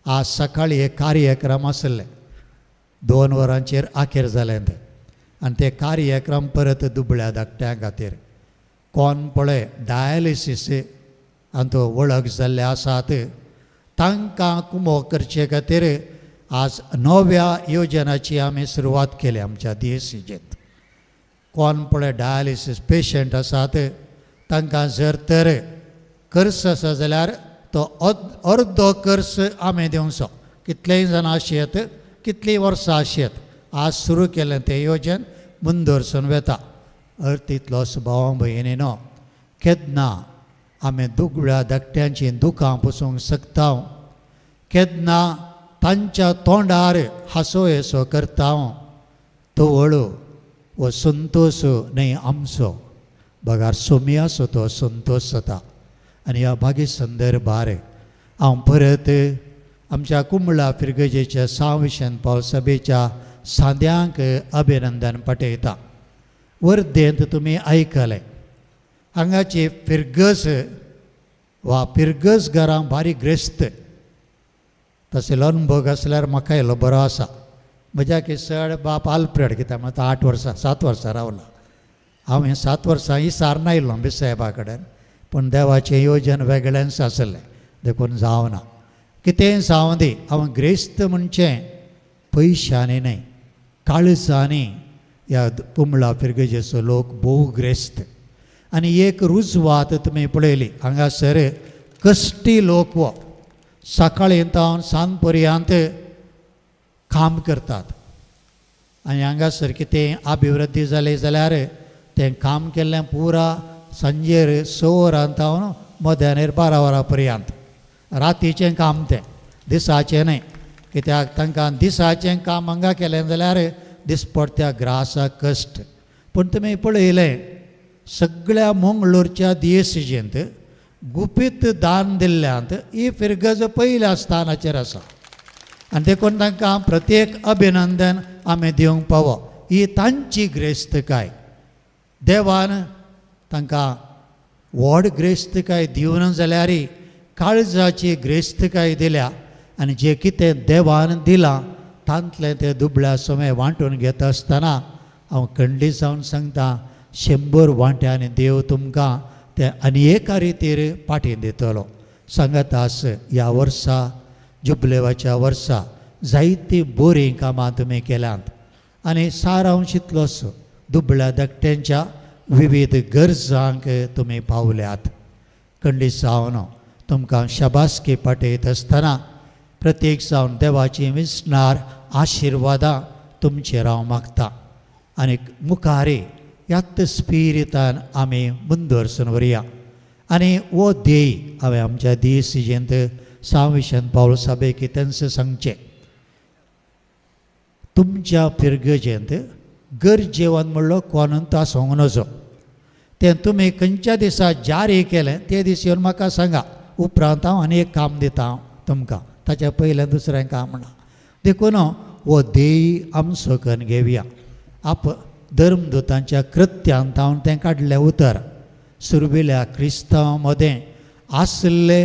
आज सकाळीं एक कार्यक्रम आसले 2 वरांचेर आखेर जालें तें आनी ते कार्यक्रम परत दुबळ्या धाकट्यां खातीर कोण पळय डायलिसीस आनी वळख जाल्ले आसात तांकां कुमो करचे खातीर आज नव्या योजनाची आमी सुरवात केली आमच्या डीएसीजेंत. कोण पळय डायलिसीस पेशंट आसात तांकां जर तर खर्च आसा जाल्यार तो अर्दो खर्च आमी दिवचो. कितलेय जाणां आशेत कितलीं वर्सां आशेत आज सुरू केलें तें योजन मुंदरसून वेता. अर्थ इतलोच भाव भयणीनो केन्ना आमी दुबळ्या धाकट्यांचीं दुकां पुसूंक शकता, केन्ना तांच्या तोंडार हांसो येसो करता, तो वळू हो संतोश न्हय आमचो बगार सोमयाचो तो संतोश जाता. आनी ह्या भागी संदर्भार हांव परत आमच्या कुंबळा फिरगजेच्या सांविशन पावल सभेच्या सांद्यांक अभिनंदन पाठयता. वर्धेंत तुमी आयकलें हांगाची फिरगज वा फिरगज घरां भारी ग्रेस्त तशें अनुभव आसल्यार म्हाका येयलो बरो आसा. म्हज्या की चड बाप आल्फ्रेड कित्याक आतां 8 वर्सां 7 वर्सां रावला हांव. हें 7 वर्सां ही सारन आयलो साहेबा कडेन, पूण देवाचें योजन वेगळेंच आसलें देखून जावना. कितेंय जावं दी, हांव ग्रेस्त म्हणचें पयशांनी न्हय काळजांनी ह्या कुंबळा फिरगजेचो लोक भोव ग्रेस्त. आनी एक रुजवात तुमी पळयली हांगासर कश्टी लोक हो सकाळीं तावन सांज पर्यंत काम करतात आनी हांगासर कितें अभिवृद्धी जाली जाल्यार तें काम केल्लें पुरा सांजेर 6 वरां तावन मध्यानेर 12 वरां पर्यंत रातीचें काम तें दिसाचें न्हय. कित्याक तांकां दिसाचें काम हांगा केलें जाल्यार दिसपडत्या ग्रासा कश्ट. पूण तुमी पळयलें सगळ्या मंगळूरच्या दियेसीजेंत गुपीत दान दिल्ल्यांत ही फिरगज पयल्या स्थानाचेर आसा आनी देखून तांकां प्रत्येक अभिनंदन आमी दिवंक पावो. ही तांची ग्रेस्तकाय देवान तांकां व्हड ग्रेस्तकाय दिवन जाल्यार काळजाची ग्रेस्तकाय दिल्या आनी जें कितें देवान दिलां तांतलें तें दुबळ्या समय वांटून घेता आसतना हांव खंडीत जावन सांगता 100 वांट्यांनी देव तुमकां तें आनी एका रितीर पाटी दितलो. सांगात आस ह्या वर्सा जुबलेवाच्या वर्सा जायतीं बरीं कामां तुमी केल्यांत आनी सारांश इतलोच दुबळ्या धाकट्यांच्या विविध गरजांक तुमी पावल्यात. खंडीत जावन तुमकां शाबासकी पाठयत आसतना प्रत्येक जावन देवाची विसणार आशिर्वादां तुमचेर हांव मागता आनी मुखारी ह्याच स्पिरितान आमी मुंदरसून व्हरया. आनी हो ध्येय हांवें आमच्या दियेसीजेंत सांविशन पावल सभेक तेंच सांगचें तुमच्या फिरगजेंत गरजेवन म्हणलो कोणून आसूंक नजो तें तुमी खंयच्या दिसा जारी केलें ते दीस येवन म्हाका सांगा. उपरांत हांव आनी एक काम दिता हांव तुमकां ताच्या पयलें दुसरें काम ना. देखून हो ध्येय आमचो करून घेवया. आप धर्मदूतांच्या कृत्यांत हांव तें काडलें उतर सुरवेल्या क्रिस्तांव मदें आसले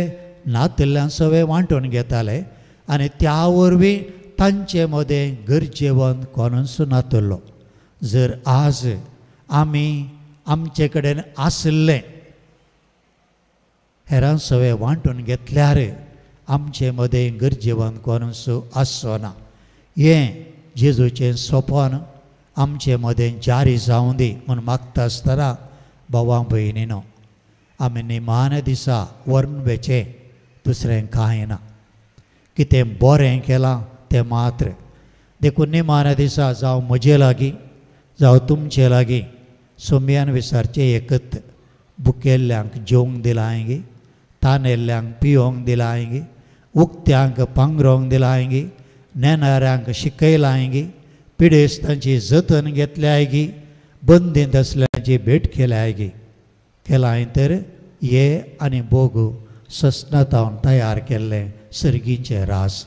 नातल्यान सगळे वांटून घेताले आनी त्या वरवीं तांचे मदें गरजेवंत कोणूच नातलो. जर आज आमी आमचे कडेन आसलें हेरां सगळे वांटून घेतल्यार आमचे मदें गरजेवंत कोणूच आसचो ना. हें जेजूचें सोपन आमचे मदें जारी जावं दी म्हूण मागता आसतना भावा भयणीनो आमी निमाण्या दिसा वर्ण वेचें दुसरें कांय ना. कितें बरें केलां तें मात्र. देखून निमाण्या दिसा जावं म्हजे लागीं जावं तुमचे लागीं सोम्यान विसारचें एकत भुकेल्ल्यांक जेवंक दिलां हांवें, तानेल्ल्यांक पियोंक दिलां हांवें, उक्त्यांक पांगरोंक दिलां हांवें, नेणाऱ्यांक शिकयलां हांवें, पिडेस्तांची जतन घेतल्या हांवें, बंदींत आसल्यांची भेट केल्या हांवें केलां हांवें तर ये आनी बोगू ससनातावन तयार केल्लें सर्गीचें रास.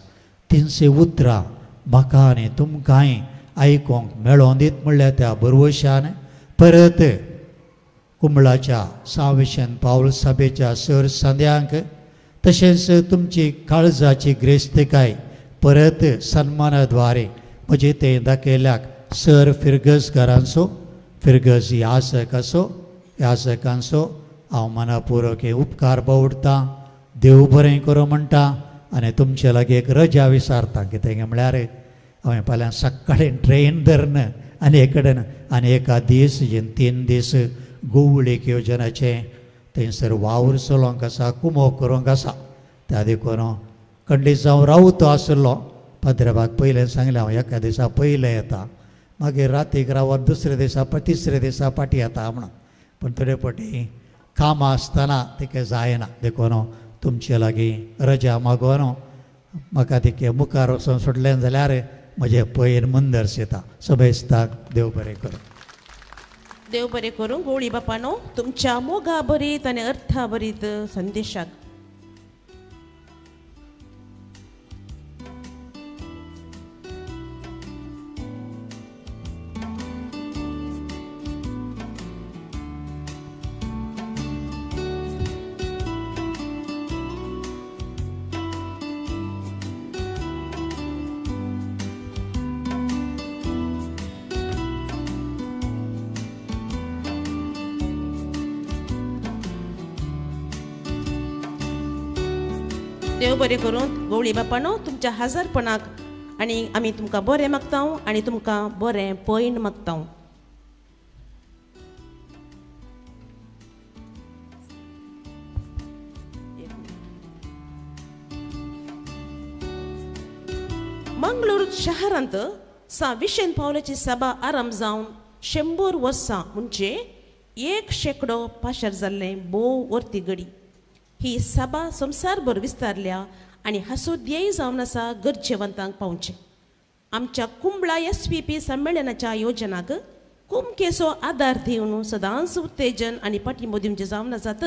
300 उतरां म्हाका आनी तुमकांय आयकोंक मेळोन दीत म्हणल्यार त्या बरवशान परत कुंबळाच्या सांविशन पावल सभेच्या सर संद्यांक तशेंच तुमची काळजाची ग्रेस्तकाय परत सन्मानाद्वारे म्हजे ते दाखयल्याक सर फिरगज घरांचो फिरगज याजक असो याजकांचो हांव मनापुर्वक हे उपकार बावडटा. देव बरें करूं म्हणटा आनी तुमचे लागीं एक रजा विचारता. कितें म्हळ्यार हांवें फाल्यां सकाळीं ट्रेन धरून आनी एक कडेन आनी एका दीस 3 दीस गोवळीक योजनाचें थंयसर वावर चलोवंक आसा, कुमोक करूंक आसा. त्या देखून खंडीत जावं रावतो आशिल्लो पाद्रेबाक पयलें सांगलें हांव एका दिसा पयलें येता, मागीर रातीक रावत दुसऱ्या दिसा तिसऱ्या दिसा फाटीं येता म्हणून. पूण थोडे फावटी कामां आसतना तिका जायना, देखून तुमचे लागीं रजा मागून म्हाका तिके मुखार वचून सोडलें जाल्यार म्हजें पयर मुंदर्स येता. सभेस्ताक देव बरें करूं. देव बरें करूं गोळी बापानो तुमच्या मोगा भरीत आनी अर्था भरीत संदेशाक. देव बरें करून गोवळी बापानो तुमच्या हजारपणाक आनी आमी तुमकां बरें मागता आनी तुमकां बरें पयण मागता. मंगळूर शहरांत सा विशेन पावलाची सभा आरंभ जावन 100 वर्सां म्हणजे 1 शेंकडो पाशार जाल्लें भोव वर्ती गडी. ही सभा संवसारभर विस्तारल्या आनी हाचो ध्येय जावन आसा गरजेवंतांक पावचें. आमच्या कुंबळा SVP संमेलनाच्या योजनाक कुमकेचो आदार दिवन सदांच उत्तेजन आनी पाठिंबो दिवचें जावन आसात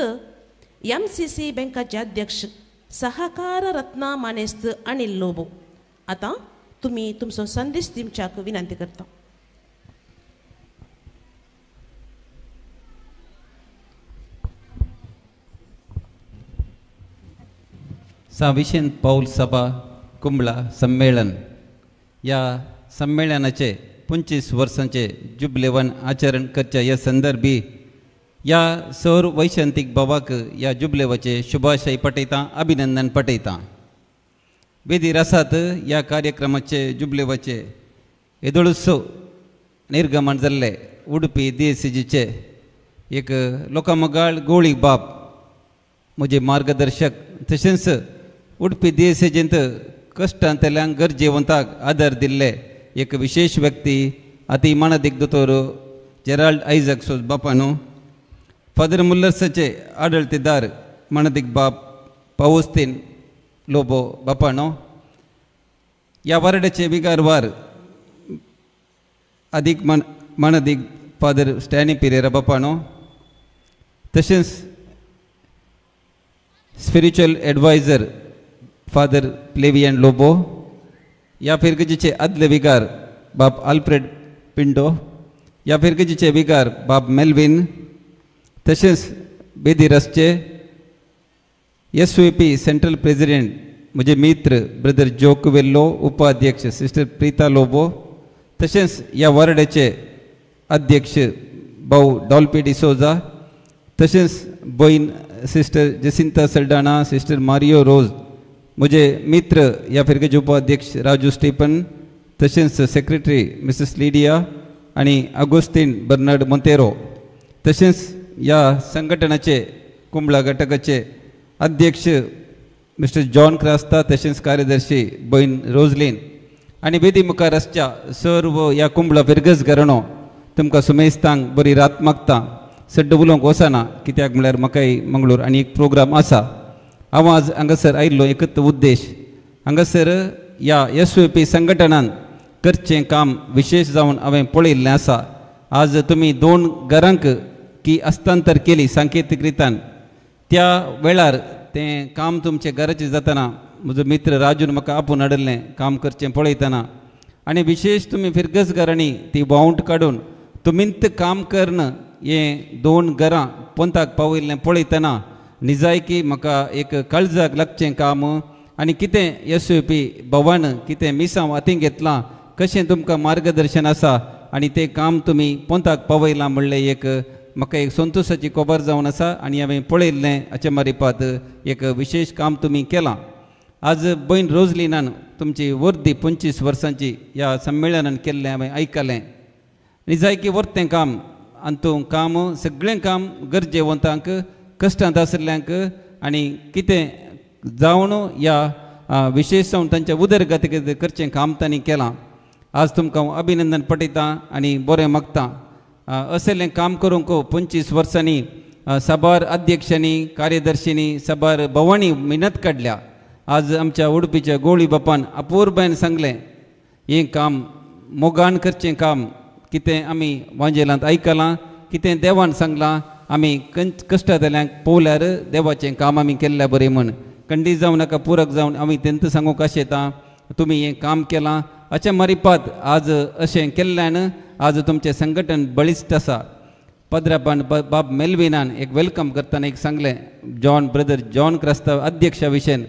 MCC बँकाचे अध्यक्ष सहकार रत्ना मानेस्त अनिल लोबो. आतां तुमी तुमचो संदेश दिवच्याक विनंती करता. सांविशेन पावल सभा कुंबळा संमेलन ह्या संमेलनाचे 25 वर्सांचे जुबलेवन आचरण करच्या ह्या संदर्भी ह्या सौर वैशांतीक बाबाक ह्या जुबलेवाचे शुभाशय पटयता, अभिनंदन पटयता. वेदीर आसात ह्या कार्यक्रमाचे जुबलेवाचे येदोळूत्सव निर्गमन जाल्ले उडपी DSCGचे एक लोकामगाळ गोळी बाप म्हजे मार्गदर्शक तशेंच उडपी DSCGंत कश्टांतल्यान गरजेवंताक आदार दिल्ले एक विशेष व्यक्ती अति मानादीक दोतोर जेराल्ड आयझक सोज बापानो, फादर मुल्लर्साचे आडळतेदार मानादीक बाप पावोस्तीन लोबो बापानो, ह्या वार्डाचे विगारवार अदीक मानादीक फादर स्टॅनी पिरेरा बापानो, तशेंच स्पिरिच्युअल एडवायझर फादर प्लेवियन लोबो, ह्या फिरगजीचे आदले विगार बाब आल्फ्रेड पिंडो, ह्या फिरगजीचे विगार बाब मेल्विन, तशेंच बेदीर आसचे SVP central president म्हजे मित्र ब्रदर जोक वेल्लो, उपाध्यक्ष सिस्टर प्रीता लोबो, तशेंच ह्या वार्डाचे अध्यक्ष भाऊ डॉल्पी डिसोजा, तशेंच भयण sister Jacinta Saldanha, sister Mario Rose, म्हजे मित्र ह्या फिरगेचे उपाध्यक्ष राजू स्टीफन, तशेंच सेक्रेटरी मिसेस लिडिया आनी आगोस्तीन बर्नार्ड मोंतेरो, तशेंच ह्या संघटनाचे कुंबळा घटकाचे अध्यक्ष मिस्टर जॉन क्रास्ता, तशेंच कार्यदर्शी भयण रोजलीन आनी वेदी मुखार आसच्या सर्व ह्या कुंबळा फिरगज घराणो तुमकां सुमेस्तांक बरी रात मागता. सड्ड उलोवंक वचना कित्याक म्हळ्यार म्हाकाय मंगळूर आनी एक प्रोग्राम आसा. हांव आज हांगासर आयिल्लो एकच उद्देश, हांगासर ह्या SVP संघटनान करचें काम विशेष जावन हांवें पळयिल्लें आसा. आज तुमी 2 घरांक की हस्तांतर केली सांकेतीक रितान, त्या वेळार तें काम तुमचें घराचें जातना म्हजो मित्र राजून म्हाका आपोवन हाडिल्लें काम करचें पळयतना, आनी विशेष तुमी फिरगज घरांनी ती वावंट काडून तुमींत काम करून हें 2 घरां पोंताक पावयल्लें पळयतना निजायकी म्हाका एक काळजाक लागचें काम आनी कितें एस यू पी भवन कितें मिसांव हातीं घेतलां कशें तुमकां मार्गदर्शन आसा आनी तें काम तुमी पोंताक पावयलां म्हणलें एक म्हाका एक संतोशाची खबर जावन आसा आनी हांवें पळयल्लें हाचे मारिपात एक विशेश काम तुमी केलां. आज भयण रोजलिनान तुमची वर्दी 25 वर्सांची ह्या संमेलनान केल्लें हांवें आयकलें. निजायकी वर्तें काम आनी तूं काम सगळें काम गरजेवंतांक कश्टांत आशिल्ल्यांक आनी कितें जावन ह्या विशेश जावन तांच्या उदरगती खातीर करचें काम तांणी केलां. आज तुमकां हांव अभिनंदन पटयतां आनी बरें मागतां. असलें काम करूंक 25 वर्सांनी साबार अध्यक्षांनी कार्यदर्शींनी साबार भवानी मेहनत काडल्या. आज आमच्या उडपीच्या गोळी बापान अपूर्बायन सांगलें हें काम मोगान करचें काम कितें आमी वांजेलांत आयकलां कितें देवान सांगलां आमी कश्टांतल्यांक पळयल्यार देवाचें काम आमी केल्ल्या बरें म्हूण खंडीत जावं नाका पुरक जावन आमी तेंत सांगूंक आशेता तुमी हें काम केलां. हाच्या मारिपात आज अशें केल्ल्यान आज तुमचें संघटन बळिश्ट आसा. पद्रापान बाब मेल्विनान एक welcome करतना एक सांगलें जॉन ब्रदर जॉन क्रास्ताव अध्यक्षा विशयन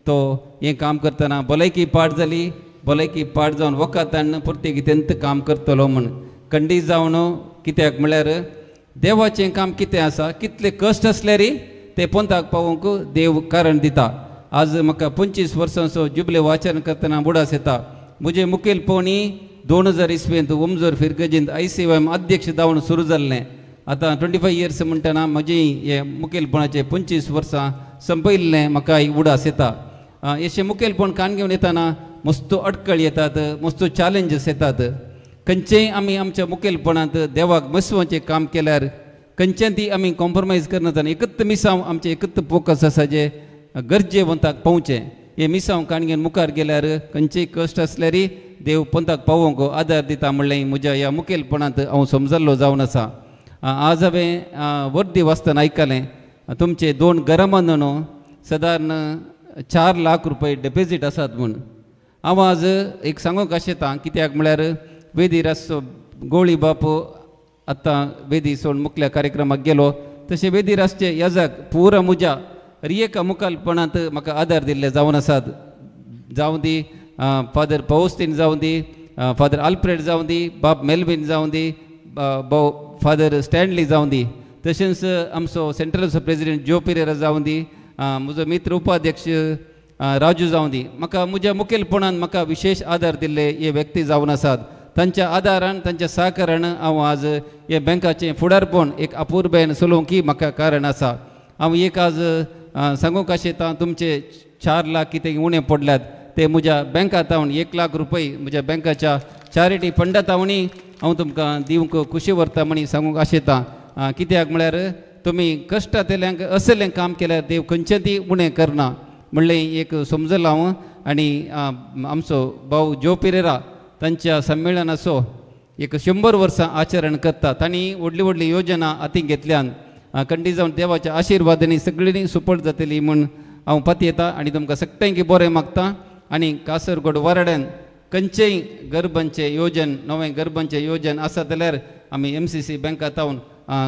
तो हें काम करतना भलायकी पाड जाली भलायकी पाड जावन वखदान पुर्तुगेज तेंत काम करतलो म्हूण खंडीत जावन कित्याक म्हळ्यार देवाचें काम कितें आसा कितले कश्ट आसल्यार ते पोंताक पावोवंक देव कारण दिता. आज म्हाका 25 वर्सांचो जुबले वाचन करतना उडास येता. म्हजें मुखेलपणी 2000 इस्वेंत उमजोर फिरगजींत ICYM अध्यक्ष जावन सुरू जाल्लें. आतां 25 इयर्स म्हणटना म्हजी हें मुखेलपणाचें 25 वर्सां संपयल्लें म्हाका उडास येता. अशें मुखेलपण कान घेवन येतना मस्तो अडकळ येतात मस्तो चॅलेंजीस येतात. खंयचेय आमी आमच्या मुखेलपणांत देवाक मसवाचें काम केल्यार खंयच्यान ती आमी कॉम्प्रोमायज करनासतना एकच मिसांव आमचें एकच फोकस आसा जें गरजेवंताक पावचें हें मिसांव काण घेवन मुखार गेल्यार खंयचेय कश्ट आसल्यार देव पंताक पावोवंक आदार दिता म्हणलें म्हज्या ह्या मुखेलपणांत हांव समजल्लो जावन आसा. आज हांवें वर्दी वाचतना आयकलें तुमचे 2 घरां बांदून सादारण 4 लाख रुपये डेपोजीट आसात म्हूण. हांव आज एक सांगूंक आशेतां कित्याक म्हळ्यार वेदीर आसचो गोळी बाप आतां वेदी सोड मुखल्या कार्यक्रमाक गेलो तशें वेदीर आसचे याजाक पुरा म्हज्या रियेका मुखालपणांत म्हाका आदार दिल्ले जावन आसात. जावं दी फादर पावस्तीन जावं दी फादर आल्फ्रेड जावं दी बाब मेल्विन जावं दी भाव फादर स्टॅनली जावं दी तशेंच आमचो सेंट्रलचो प्रेजिडेंट जो पिरेरा जावं दी म्हजो मित्र उपाध्यक्ष राजू जावं दी म्हाका म्हज्या मुखेलपणान म्हाका विशेश आदार दिल्ले हे व्यक्ती जावन आसात. तांच्या आदारान तांच्या सहकारान हांव आज हे बँकाचें फुडारपण एक अपुरबायेन चलोवंक म्हाका कारण आसा. हांव एक आज सांगूंक आशेतां तुमचे 4 लाख कितें उणें पडल्यात ते म्हज्या बँकांत 1 लाख रुपये म्हज्या बँकाच्या चॅरिटी फंडांत हांव तुमकां दिवंक खुशी व्हरता म्हणी सांगूंक आशेतां. कित्याक म्हळ्यार तुमी कश्टांतल्यांक असलें काम केल्यार देव खंयचें ती उणें करना म्हणलें एक समजलां हांव. आनी आमचो भाव जो पिरेरा तांच्या संमेलनाचो एक 100 वर्सां आचरण करता तांणी व्हडली व्हडली योजना हातीं घेतल्यान खंडीत जावन देवाच्या आशिर्वादांनी सगळीं सुपळ जातली म्हूण हांव पातयेता आनी तुमकां सगळ्यांक बरें मागता. आनी कासरगोड वाराड्यान खंयचेय गर्भांचें योजन नवें गर्भांचें योजन आसा जाल्यार आमी MCC बँकांत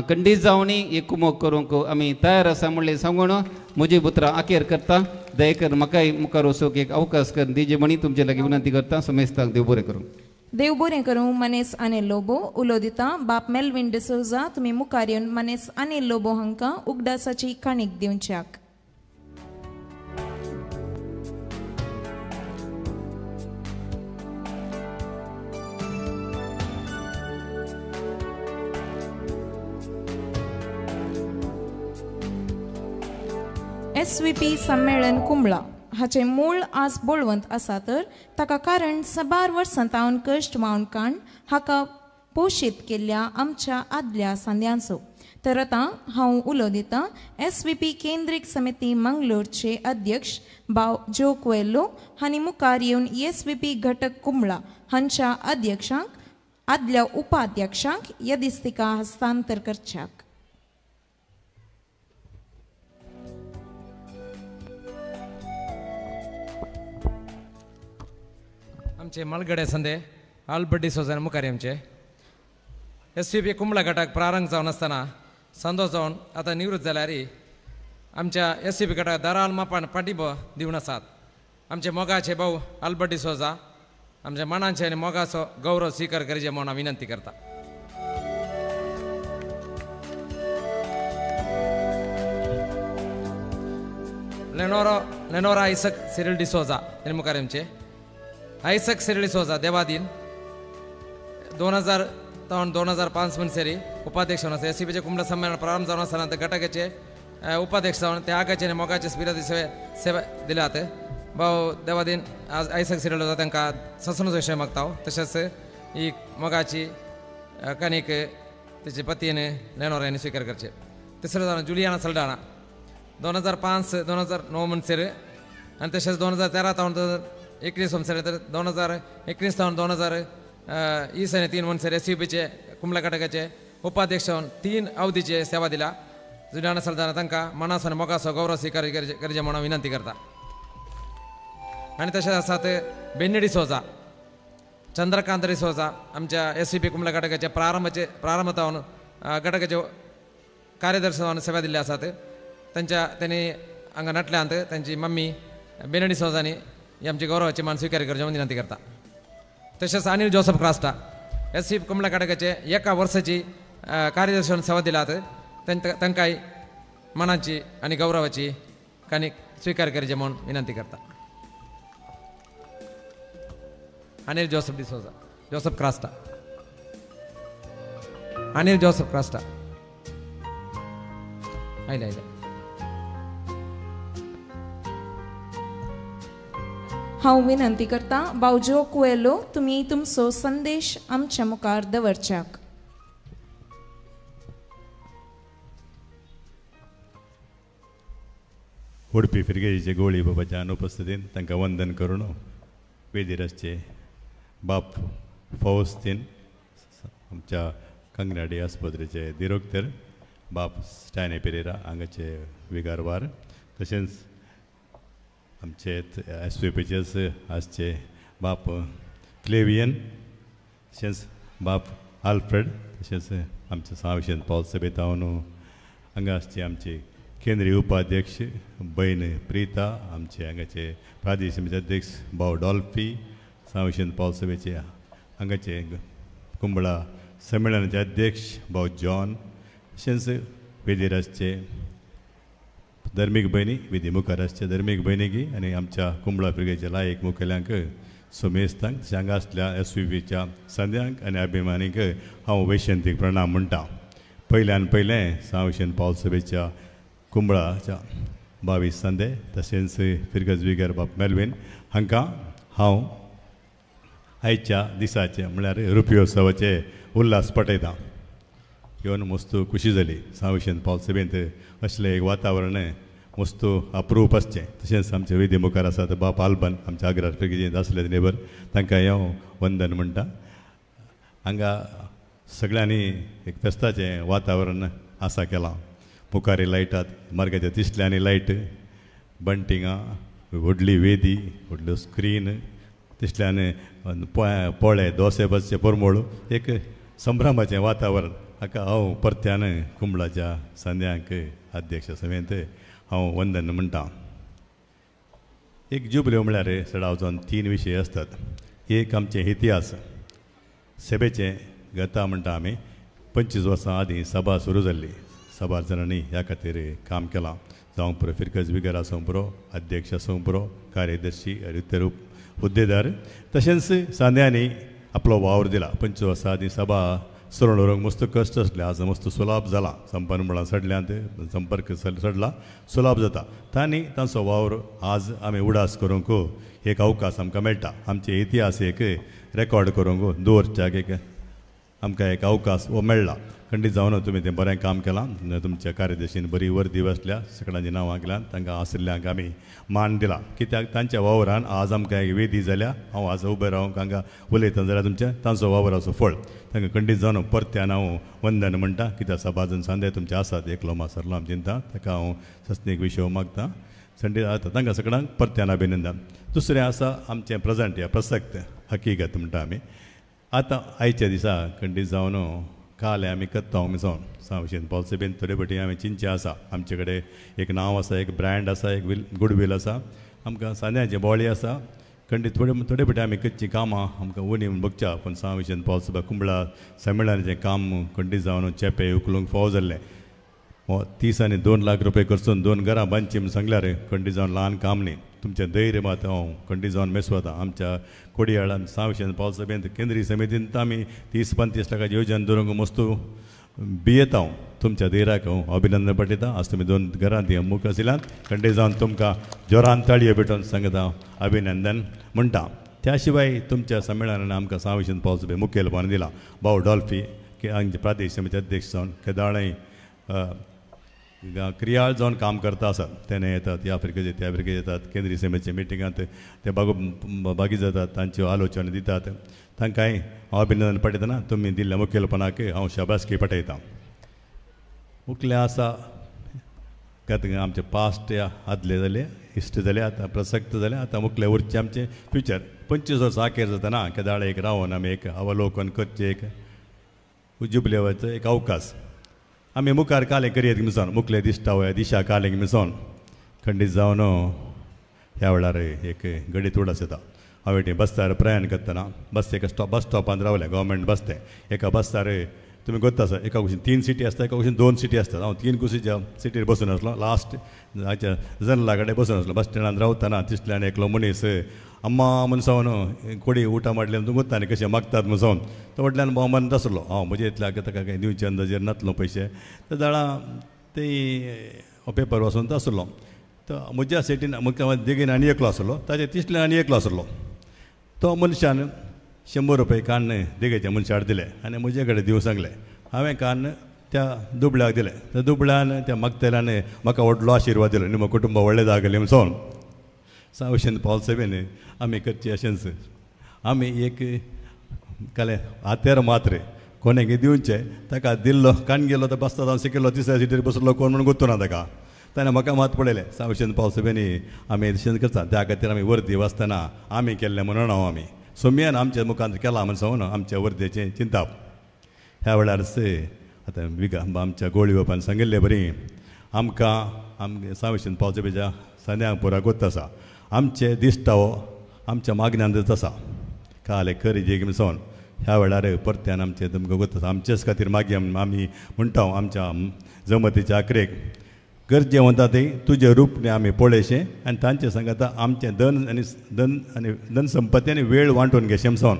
खंडीत जावनी एक कुमोक करूंक आमी तयार आसा म्हणलें सांगून म्हजी उतरां आखेर करता. दयेकर म्हाकाय मुखार वचूंक एक अवकाश कर दिजे म्हणी तुमचे लागीं विनंती करता. समेस्तांक देव बरें करूं. देव बरें करूं. मनेस अनिल लोबो उलो दिता. बाप मेल्विन डिसोजा तुमी मुखार येवन मनेस अनिल लोबो हांकां उगडासाची काणीक दिवच्याक. SVP संमेलन कुंबळा हाचें मूळ आज बळवंत आसा तर ताका कारण साबार वर्सां तावन कश्ट मावन काण हाका पोशीत केल्ल्या आमच्या आदल्या सांद्यांचो. तर आतां हांव उलो दितां SVP केंद्रीक समिती मंगलोरचे अध्यक्ष भाव जो कोएल्लो हांणी मुखार येवन SVP घटक कुंबळा हांच्या अध्यक्षांक आदल्या उपाध्यक्षांक यदिस्तिका हस्तांतर करच्याक. आमचे मालगडे संदे आल्बर्ट डिसोजान मुखार आमचे एस सी पी कुंबळा गटाक प्रारंभ जावन आसतना संदो जावन आतां निवृत्त जाल्यार आमच्या एस सी पी गटाक दराल मापान पाठिंबो दिवन आसात. आमचे मोगाचे भाऊ अल्बर्ट डिसोजा आमच्या मनांचे आनी मोगाचो गौरव स्विकार करचे म्हणून हांव विनंती करता. लेनोरा आयसक सिरिल डिसोजा हें मुखार आमचे आयसक सिरिल डिसोजा देवादीन 2000 तावन 2005 मनसरी उपाध्यक्ष जावन आसा. एस सी पीचे कुंबळा संमेलन प्रारंभ जावन आसतना ते घटकाचे उपाध्यक्ष जावन ते आगाचे आनी मोगाचे स्पिराचे सेवा दिल्यात. भाऊ देवादीन आज आयसक सिरिल डिसोजा तांकां ससनचो विशय मागता. तशेंच ही मोगाची कणीक तेचे पतीन लेनोरा हांणी स्विकार करचे. तिसरें जावन जुलियाना सल्डाना 2005 2009 मनसर आनी तशेंच 2013 तावन 2019 मनसर तर 2019 तावन 2020 आनी 3 मनसर एस यू पीचे कुंबळा घटकाचे उपाध्यक्ष जावन 3 अवधीचे सेवा दिल्या. जुलियाना सल्दाना तांकां मनाचो आनी मोगाचो गौरव स्विकार करचे म्हणून विनंती करता. आनी तशेंच आसात बेन्नी डिसोजा, चंद्रकांत डिसोजा आमच्या एस यू पी कुंबळा घटकाचे प्रारंभ जावन घटकाचे कार्यदर्शी जावन सेवा दिल्ले आसात. तांच्या त्यांनी हांगा नटल्यांत तांची मम्मी बेनी डिसोजांनी ही आमची गौरवाची मान स्विकार करचे म्हणून विनंती करता. तशेंच अनिल जोसफ क्रास्टा एस सी कुंबळा घटकाचे एका वर्साची कार्यदर्शन सेवा दिल्यात. तांकांय मनाची आनी गौरवाची काणी स्विकार करचे म्हणून विनंती करता. अनिल जोसफ डिसोजा, जोसफ क्रास्टा, अनिल जोसफ क्रास्टा आयले आयले. हांव विनंती करता भावजो कुएलो तुमी तुमचो संदेश आमच्या मुखार दवरच्याक. उडपी फिरगेजीचे गोळी बाबाच्या अनुपस्थितीन तांकां वंदन करून वेदीर आसचे बाप फौस्तीन आमच्या कंगनाडी आस्पत्रेचे दिरोक्तर बाप स्टॅनी पेरेरा हांगाचे विगारवार, तशेंच आमचे एस वी पीचेच आसचे बाप क्लेवियन, तशेंच बाप आल्फ्रेड, तशेंच आमच्या सांविशेन पावल सभेंत हांगा आसचे आमचे केंद्रीय उपाध्यक्ष भयण प्रिता, आमचे हांगाचे प्रादेशीक अध्यक्ष भाव डॉल्फी, सांविशेन पावल सभेचे हांगाचे कुंबळा संमेलनाचे अध्यक्ष भाव जॉन, तशेंच वेदीर आसचे धर्मीक भयणी, विधी मुखार आसचे धर्मीक भयणीकी आनी आमच्या कुंबळा फिरगेच्या लायक मुखेल्यांक सुमेस्तांक, तशें हांगा आसल्या एस वी पीच्या संद्यांक आनी अभिमानींक हांव वैशंतीक प्रणाम म्हणटा. पयल्यान पयलें सांविशेन पावल सभेच्या कुंबळाच्या 22 संदे तशेंच फिरगज विगर बाप मेलवीन हांकां हांव आयच्या दिसाचे म्हळ्यार रुपयोत्सवाचे उल्हास पटयता. येवन मस्त खुशी जाली. सांविशेन पावल सभेंत असलें एक वातावरण मस्त अप्रूप आसचें. तशेंच आमचे विधी मुखार आसात बाप आल्बन आमच्या आग्रार फिरगेजींत आसले नेबर, तांकां हांव वंदन म्हणटा. हांगा सगळ्यांनी एक फेस्ताचें वातावरण आसा केलां. मुखारी लायटात, मार्गाच्या तिसल्यांनी लायट, बंटिंगां, व्हडली वेदी, व्हडल्यो स्क्रीन, तिसल्यान पोळे दोसे बसचे परमळ, एक संभ्रमाचें वातावरण. हाका हांव परत्यान कुंबळाच्या संद्यांक अध्यक्ष सभेंत हांव वंदन म्हणटा. एक जुबल्यो म्हळ्यार सडाव जावन 3 विशय आसतात. एक आमचें इतिहास सभेचें गता म्हणटा आमी. 25 वर्सां आदीं सभा सुरू जाल्ली. सभार जाणांनी ह्या खातीर काम केलां. जावं पुरो फिरकज बिगर आसूं पुरो, अध्यक्ष आसूं पुरो, कार्यदर्शी इतर हुद्देदार, तशेंच सांद्यांनी आपलो वावर दिला. 25 वर्सां आदीं सभा सरण व्हरूंक मस्त कश्ट आसले. आज मस्त सुलाभ जाला. संपन्न म्हळ्यार सडल्यांत संपर्क सडला, सुलाभ जाता. तांणी तांचो वावर आज आमी उडास करूंक एक अवकाश आमकां मेळटा. आमचे इतिहास एक रेकॉर्ड करूंक दवरच्याक एक आमकां एक अवकाश हो मेळ्ळा. खंडीत जावन तुमी तें बरें काम केलां. तुमच्या कार्यदर्शीन बरी वर्दी बसल्या, सगळ्यांची नांवां केल्यान तांकां आशिल्ल्यांक आमी मान दिला. कित्याक तांच्या वावरान आज आमकां एक वेदी जाल्या. हांव आज उबें रावंक हांगा उलयतना जाल्यार तुमचें तांचो वावराचो फळ. तांकां खंडीत जावन परत्यान हांव वंदन म्हणटा. कित्याक सभाजन सांदे तुमचे आसात, एकलो मासरलो आम चिंता, ताका हांव सस्नीक विशय मागता. संडे आतां तांकां सगळ्यांक परत्यान अभिनंदन. दुसरें आसा आमचें प्रजंट या प्रसक्त हकीकत म्हणटा आमी. आतां आयच्या दिसा खंडीत जावन काल आमी करता मिसोन सांविशेन पॉल बीन थोडे फावटी आमी चिंतचें आसा. आमचे कडेन एक नांव आसा, एक ब्रँड आसा, एक will goodwill आसा. आमकां सांद्याचे बोळी आसा खंडीत थोडे थोडे फावटी आमी करचीं कामां आमकां उणी म्हूण बगच्या. पूण सांविशेन पावस कुंबळा संमेळनाचें काम खंडीत जावन चेपे उखलूंक फावो जाल्लें. 30 आनी 2 लाख रुपये खर्चून 2 घरां बांदचीं म्हूण सांगल्यार खंडीत जावन ल्हान काम न्ही. तुमचें धैर्य मात हांव खंडीत जावन मेसवता. आमच्या कोडियाळान सांविशेन पावस सभेंत केंद्रीय समितींत आमी 30-35 लाखाची योजना दवरूंक मस्तू भियेता. हांव तुमच्या धैर्याक हांव अभिनंदन पाठयता. आज तुमी 2 घरां ती मुख आशिल्ल्यान खंडीत जावन तुमकां जोरान ताळयो भेटोवन सांगता अभिनंदन म्हणटा. त्या शिवाय तुमच्या संमेलनान आमकां सांविशेन पावस सभे मुखेलपण दिलां. भाऊ डॉल्फी आमचे प्रादेशीक समिती अध्यक्ष जावन केदाळय क्रियाळ जावन काम करता आसात. तेणे येतात ह्या आफ्रिकेचे त्या आफ्रिकेचे येतात, केंद्रीय समितीच्या मिटिंगांत ते भागी जातात, तांच्यो आलोचना दितात. तांकांय हांव अभिनंदन पाठयतना तुमी दिल्ल्या मुखेलपणाक हांव शाबासकी पाठयता. मुखलें आसा आमचे पास्ट आदले जाले, हिस्ट्री जाले, आतां प्रसक्त जालें. आतां मुखलें उरचें आमचें फ्युचर. 25 वर्सां अखेर जातना केदाळ एक रावन आमी एक अवलोकन करचें, एक जुबलेवाचो एक अवकाश आमी मुखार कालें करयत मिसोन मुखले दिश्टावया दिशा कालें मिसोन खंडीत जावन ह्या वेळार एक गडीत उडास येता. हांवें ती बसतार प्रयाण करतना बस एका स्टॉप बस स्टॉपान रावलें, गव्हर्मेंट बस तें. एका बसतार तुमी गोत्ता आसा, एका कुशीन 3 सिटी आसता, एका कुशीन 2 सिटी आसतात. हांव 3 कुशीच्या सिटीर बसून आसलो, लास्ट हाच्या जनला कडेन बसून आसलो. बस स्टँडान रावतना तिसल्यान एकलो मनीस अम्मा म्हणसावन कोडी उठा माडल्यान तूं गोत्ता न्ही कशें मागतात म्हणसावन तो व्हडल्यान भाव म्हणत आसलो. हांव म्हजे इतल्या ताका कांय दिवचे अंदाजेर नातलो पयशे. तर जाणां ते पेपर वाचून आसलो. तो म्हज्या सिटीन मुख्य देगेन आनी एकलो आसलो, ताचे तिसल्यान आनी एकलो आसलो. तो मनशान 100 रुपये कान्न देगेच्या मनशाक दिले आनी म्हजे कडेन दिवं सांगलें. हांवें कान्न त्या दुबळ्याक दिलें. त्या दुबळ्यान त्या मागतल्यान म्हाका व्हडलो आशिर्वाद दिलो, निमो कुटुंब व्हडलें जागलें म्हणून. सांविशेन पावल सभेन आमी करची अशेंच आमी एक कालें हातेर मात्र कोणें दिवचें ताका दिल्लो कान गेलो तो बसता हांव शिकिल्लो तिसऱ्या सिटीर बसलो कोण म्हणून गोत्तो ना ताका. ताणें म्हाका मात पळयलें. सांविशेन पावल सभेन आमी तशेंच करता. त्या खातीर आमी वर्दी वाचतना आमी केल्लें म्हणून हांव आमी सोम्यान आमच्या मुखांत केलां म्हण सांगून आमच्या वर्देचें चिंताप. ह्या वेळार आतां विगा आमच्या गोळी बापान सांगिल्ले बरी आमकां आमगे सांविशेन पावल सभेच्या सांद्यांक पुरा गोत्त आसा. आमचे दिश्टावो आमच्या मागण्यांतच आसा. काल खरी जेग मिसोन ह्या वेळार परत्यान आमचें तुमकां गोत्त आसा. आमचेच खातीर मागीर आमी म्हणटा आमच्या जमतीच्या आखरेक गरजेवंता ती तुजें रूप आमी पळयशें आनी तांचे सांगता आमचें धन आनी धन आनी धन संपत्ती आनी वेळ वांटून घेशें म्हणून.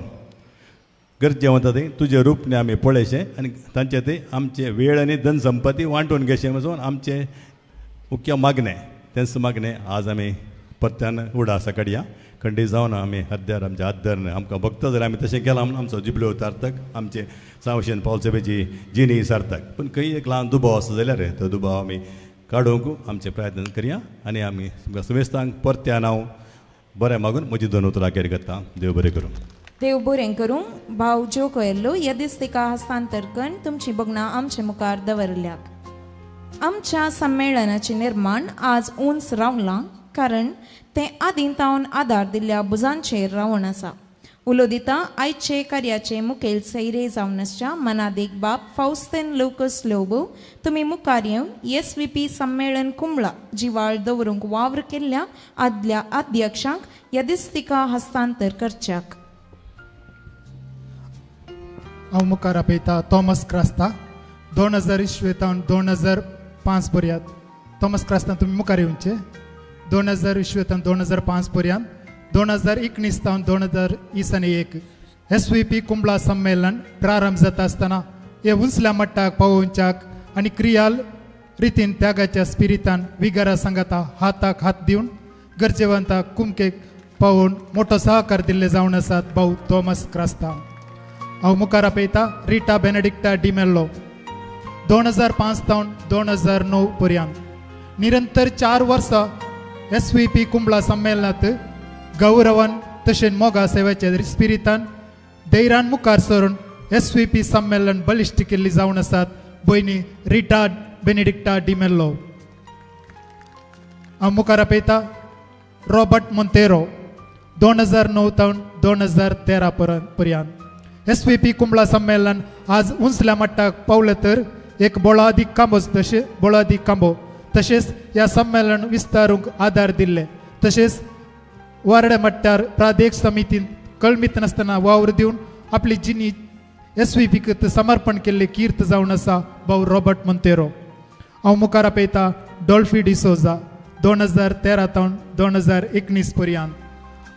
गरजेवंता ती तुजें रूप आमी पळयशें आनी तांचे ते आमचें वेळ आनी धन संपत्ती वांटून घेशें म्हणून आमचें मुख्य मागणें तेंच मागणें आज आमी परत्यान उडासा काडया. खंडीत जावन आमी हद्द्यार आमच्या हात धरून आमकां भक्त जाल्यार आमी तशें केलां म्हणून आमचो जिबल्यो सार्थक, आमचें सांवशेन पावल सभेची जिणी सार्थक. पूण खंय एक ल्हान दुबाव आसा जाल्यार तो दुबाव आमी काडूंक आमचे प्रयत्न करया आनी आमी तुमकां सुमेस्तांक परत्यान हांव बरें मागून म्हजी 2 उतरां अखेर करता. देव बरें करूं. देव बरें करूं. भाव ज्यो कोयल्लो यदीच तिका हस्तांतर करून तुमची बगणां आमचे मुखार दवरल्याक. आमच्या संमेळनाचें निर्माण आज उंच रावलां कारण तें आदीं तावन आदार दिल्ल्या भुजांचेर रावण आसा. उलो दिता आयचे कार्याचे मुखेल सैरे जावन आसच्या मनादीक बाप फावस्तेन लोकस लोबो तुमी मुखार येवन SVP संमेळन कुंबळा जिवाळ दवरूंक वावर केल्ल्या आदल्या अध्यक्षांक यदिस्तिका हस्तांतर करच्याक. हांव मुखार आपयता थॉमस क्रास्ता 2000 इस्वेतावन 2005 पर्यंत. थॉमस क्रास्ता तुमी मुखार येवचे. 2000 इस्वेतावन 2005 पर्यंत 2019 तावन 2021 SVP Kumbla संमेलन प्रारंभ जाता आसतना हे उंचल्या मट्टाक पावोवच्याक आनी क्रियाल रितीन त्यागाच्या स्पिरितान विगारा सांगाता हाताक हात दिवन गरजेवंताक कुमकेक पावोवन मोठो सहकार दिल्ले जावन आसात भाऊ थॉमस क्रास्ता. हांव मुखार आपयता रिटा बेनेडिक्टा डिमेल्लो 2005 तावन 2009 पर्यंत निरंतर 4 वर्सां SVP Kumbla संमेलनात गौरवान तशेंच मोगा सेवेच्या स्पिरितान धैर्यान मुखार सरून SVP संमेलन बलिश्ट केल्ली जावन आसात भयणी रिटा बेनेडिक्टा डिमेल्लो. हांव मुखार आपयता रॉबर्ट मोंतेरो 2009 तावन 2013 पर्यंत SVP Kumbla संमेलन आज उंचल्या मट्टाक पावले तर एक बोळादीक कांबो तशें बोळादीक कांबो तशेंच ह्या संमेलन विस्तारूंक आदार दिल्ले तशेंच वारड्या मट्टार प्रादेश समितीन कळमीत नासतना वावर दिवन आपली जिनी एस व्ही पीक समर्पण केल्ले कीर्त जावन आसा भाऊ रॉबर्ट मोंतेरो. हांव मुखार आपयता डॉल्फी डिसोजा 2013 तावन 2019 पर्यंत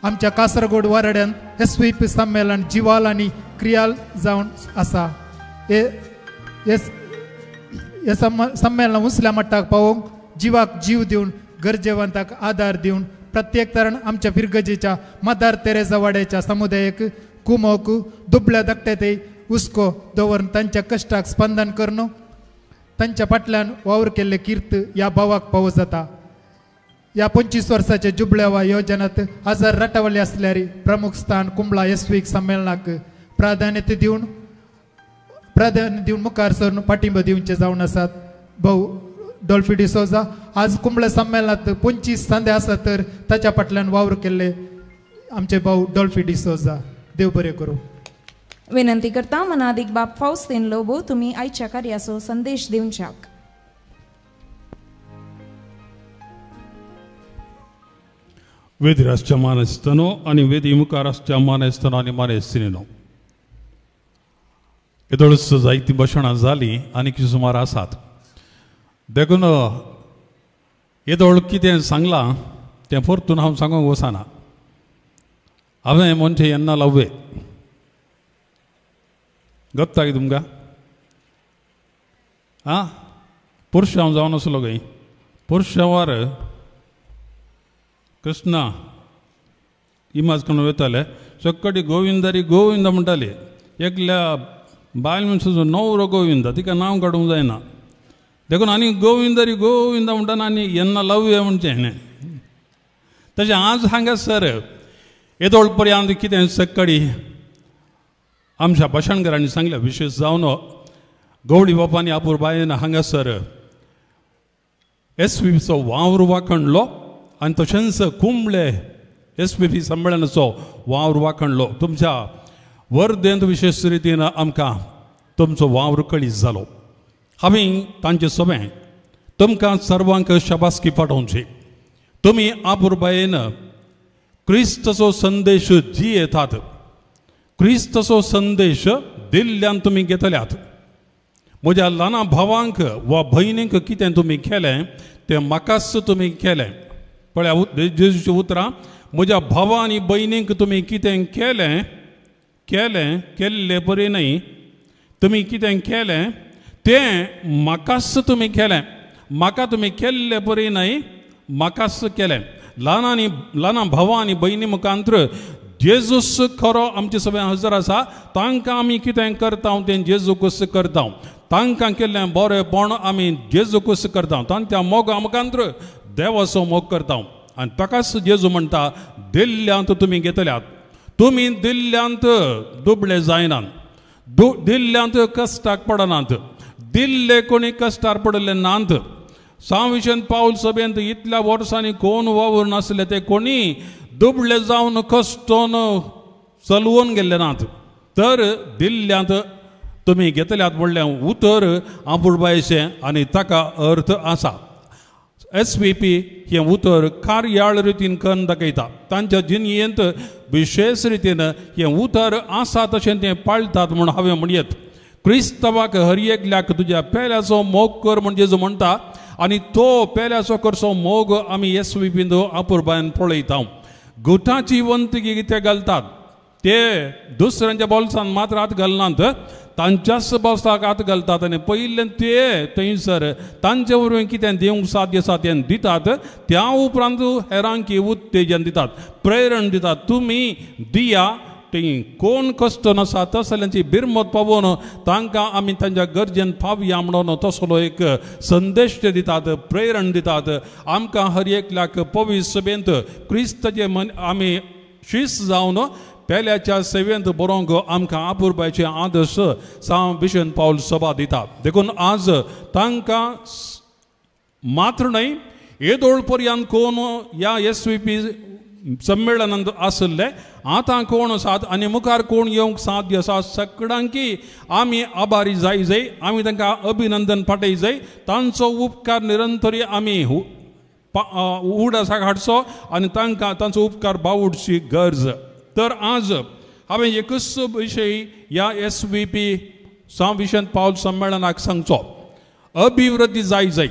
आमच्या कासरगोड वारड्यांत एस व्ही पी संमेलन जिवाल आनी क्रियाल जावन आसा. हे संमेलन उंचल्या मट्टाक पावोवंक जिवाक जीव दिवन गरजेवंताक आदार दिवन प्रत्येक तरण आमच्या फिरगजेच्या मदर तेरेजा वाड्याच्या समुदायक कुमोक दुबळ्या धाकट्या ते हुस्को दवरून तांच्या कश्टाक स्पंदन करून तांच्या फाटल्यान वावर केल्ले कीर्त ह्या भावाक पावो जाता. ह्या 25 वर्साच्या जुबळ्या योजनात हजार राटावले आसल्यार प्रमुख स्थान कुंबळा एस व्ही संमेलनाक प्राधान्य दिवन मुखार सरून पाठिंबो दिवचे जावन आसात भाऊ डॉल्फी डिसोजा. आज कुंबळे संमेलनात 25 सांदे आसा तर ताच्या फाटल्यान वावर केल्ले आमचे भाऊ डॉल्फी डिसोजा. देव बरें करूं. विनंती करता मनादीक बाप फावस्तीन लोबो तुमी आयच्या कार्याचो संदेश दिवच्याक. वेदी राष्ट्र मानेस्तानो आनी वेदी मुखार राष्ट्र मानेस्तानो आनी मानेस्तिनो येदोळच जायतीं भाशणां जालीं आनी सुमार आसात देखून येदोळ कितें सांगलां तें परतून हांव सांगूंक वचना. हांवें म्हणचें येन्ना लाववे गत्ता की तुमकां आं पुरुशांव जावन आसलो खंय पुरुशांवार कृष्णा इमाज करून वयताले सक्कडी गोविंदारी गोविंद म्हणटाले. एकल्या बायल मनशाचो नवरो गोविंद तिका नांव काडूंक जायना देखून आनी गोविंदारी गोविंद म्हणटाना आनी येन्ना लावया म्हणचें न्ही. तशें आज हांगासर येदोळ पर्यंत कितें सक्कडी आमच्या भाशणकारांनी सांगलें विशेश जावन गवळी बापांनी आपुरबायेन हांगासर एस व्ही पीचो वावर वाखणलो आनी तशेंच कुंबळे एस व्ही पी संमेलनाचो वावर वाखणलो. तुमच्या वर्धेंत विशेश रितीन आमकां तुमचो वावर कळीत जालो. हांवें तांचे सगळें तुमकां सर्वांक शाबासकी पाठोवची. तुमी आपुरबायेन क्रिस्ताचो संदेश जियेतात क्रिस्ताचो संदेश दिल्ल्यान तुमी घेतल्यात. म्हज्या ल्हाना भावांक वा भयणींक कितें तुमी केलें तें म्हाकाच तुमी केलें. पळया जेजूचीं उतरां म्हज्या भावा आनी भयणींक तुमी कितें केलें केलें केल्ले बरें न्हय तुमी कितें केलें तें म्हाकाच तुमी केलें. म्हाका तुमी केल्ले बरें न्हय म्हाकाच केलें. ल्हाना भावा आनी भयणी मुखांत्र जेजूस खरो आमचे सगळें हजर आसा. तांकां आमी कितें करता तें जेजूकूच करता. तांकां केल्लें बरेंपण आमी जेजूकूच करता. तांच्या मोगा मुखांत्र देवाचो मोग करता आनी ताकाच जेजू म्हणटा दिल्ल्यांत तुमी घेतल्यात. तुमी दिल्ल्यांत दुबळे जायनात दिल्ल्यांत कश्टाक पडनात दिल्ले कोणी कश्टार पडिल्ले नात. सांविशेन पावल सभेंत इतल्या वर्सांनी कोण वावर नासले ते कोणी दुबळे जावन कश्टोन चलवून गेल्ले नात. तर दिल्ल्यांत तुमी घेतल्यात म्हणलें उतर आपुरबायेचें आनी ताका अर्थ आसा. एस व्ही पी हें उतर कार्याळ रितीन कन्न दाखयता. तांच्या जिणयेंत विशेश रितीन हें उतर आसा तशें तें पाळटात म्हूण हांवें म्हणयेत. क्रिस्तांवाक हर एकल्याक तुज्या पेल्याचो मोग कर म्हण जेजू म्हणटा आनी तो पेल्याचो करचो मोग आमी एस व्ही पींत आपुरबायेन पळयता. गुटाची वंतगी ते घालतात ते दुसऱ्यांच्या बोल्सान मात्र हात घालनात तांच्याच बोल्साक हात घालतात आनी पयलें ते थंयसर तांचे वरवीं कितें दिवंक साध्य आसा तें दितात. त्या उपरांत हेरांकी उत्तेजन दितात प्रेरण दितात. तुमी दिया ती कोण कश्ट नासा तसल्यांची बिरमत पावोवन तांकां आमी तांच्या गरजेन पावया म्हणून तसलो एक संदेश ते दितात प्रेरण दितात. आमकां हर एकल्याक पवित्र सभेंत क्रिस्ताचे मन आमी शीस जावन पेल्याच्या सेवेंत बरोवंक आमकां आपुरबायचे आदर्श सांव बिशन पावल सभा दिता. देखून आज तांकां मात्र न्हय येदोळ पर्यंत कोण ह्या एस व्ही पी संमेळनांत आशिल्ले आतां कोण आसात आनी मुखार कोण येवंक साध्य आसा सगळ्यांकी आमी आभारी जाय जाय, आमी तांकां अभिनंदन पाठय जाय. तांचो उपकार निरंतरी आमी उडासाक हाडचो आनी तांकां तांचो उपकार बावुडची गरज. तर आज हांवें एकूच विशय ह्या एस व्ही पी सांत विसेंत पावल संमेळनाक सांगचो, अभिवृद्धी जाय जाय.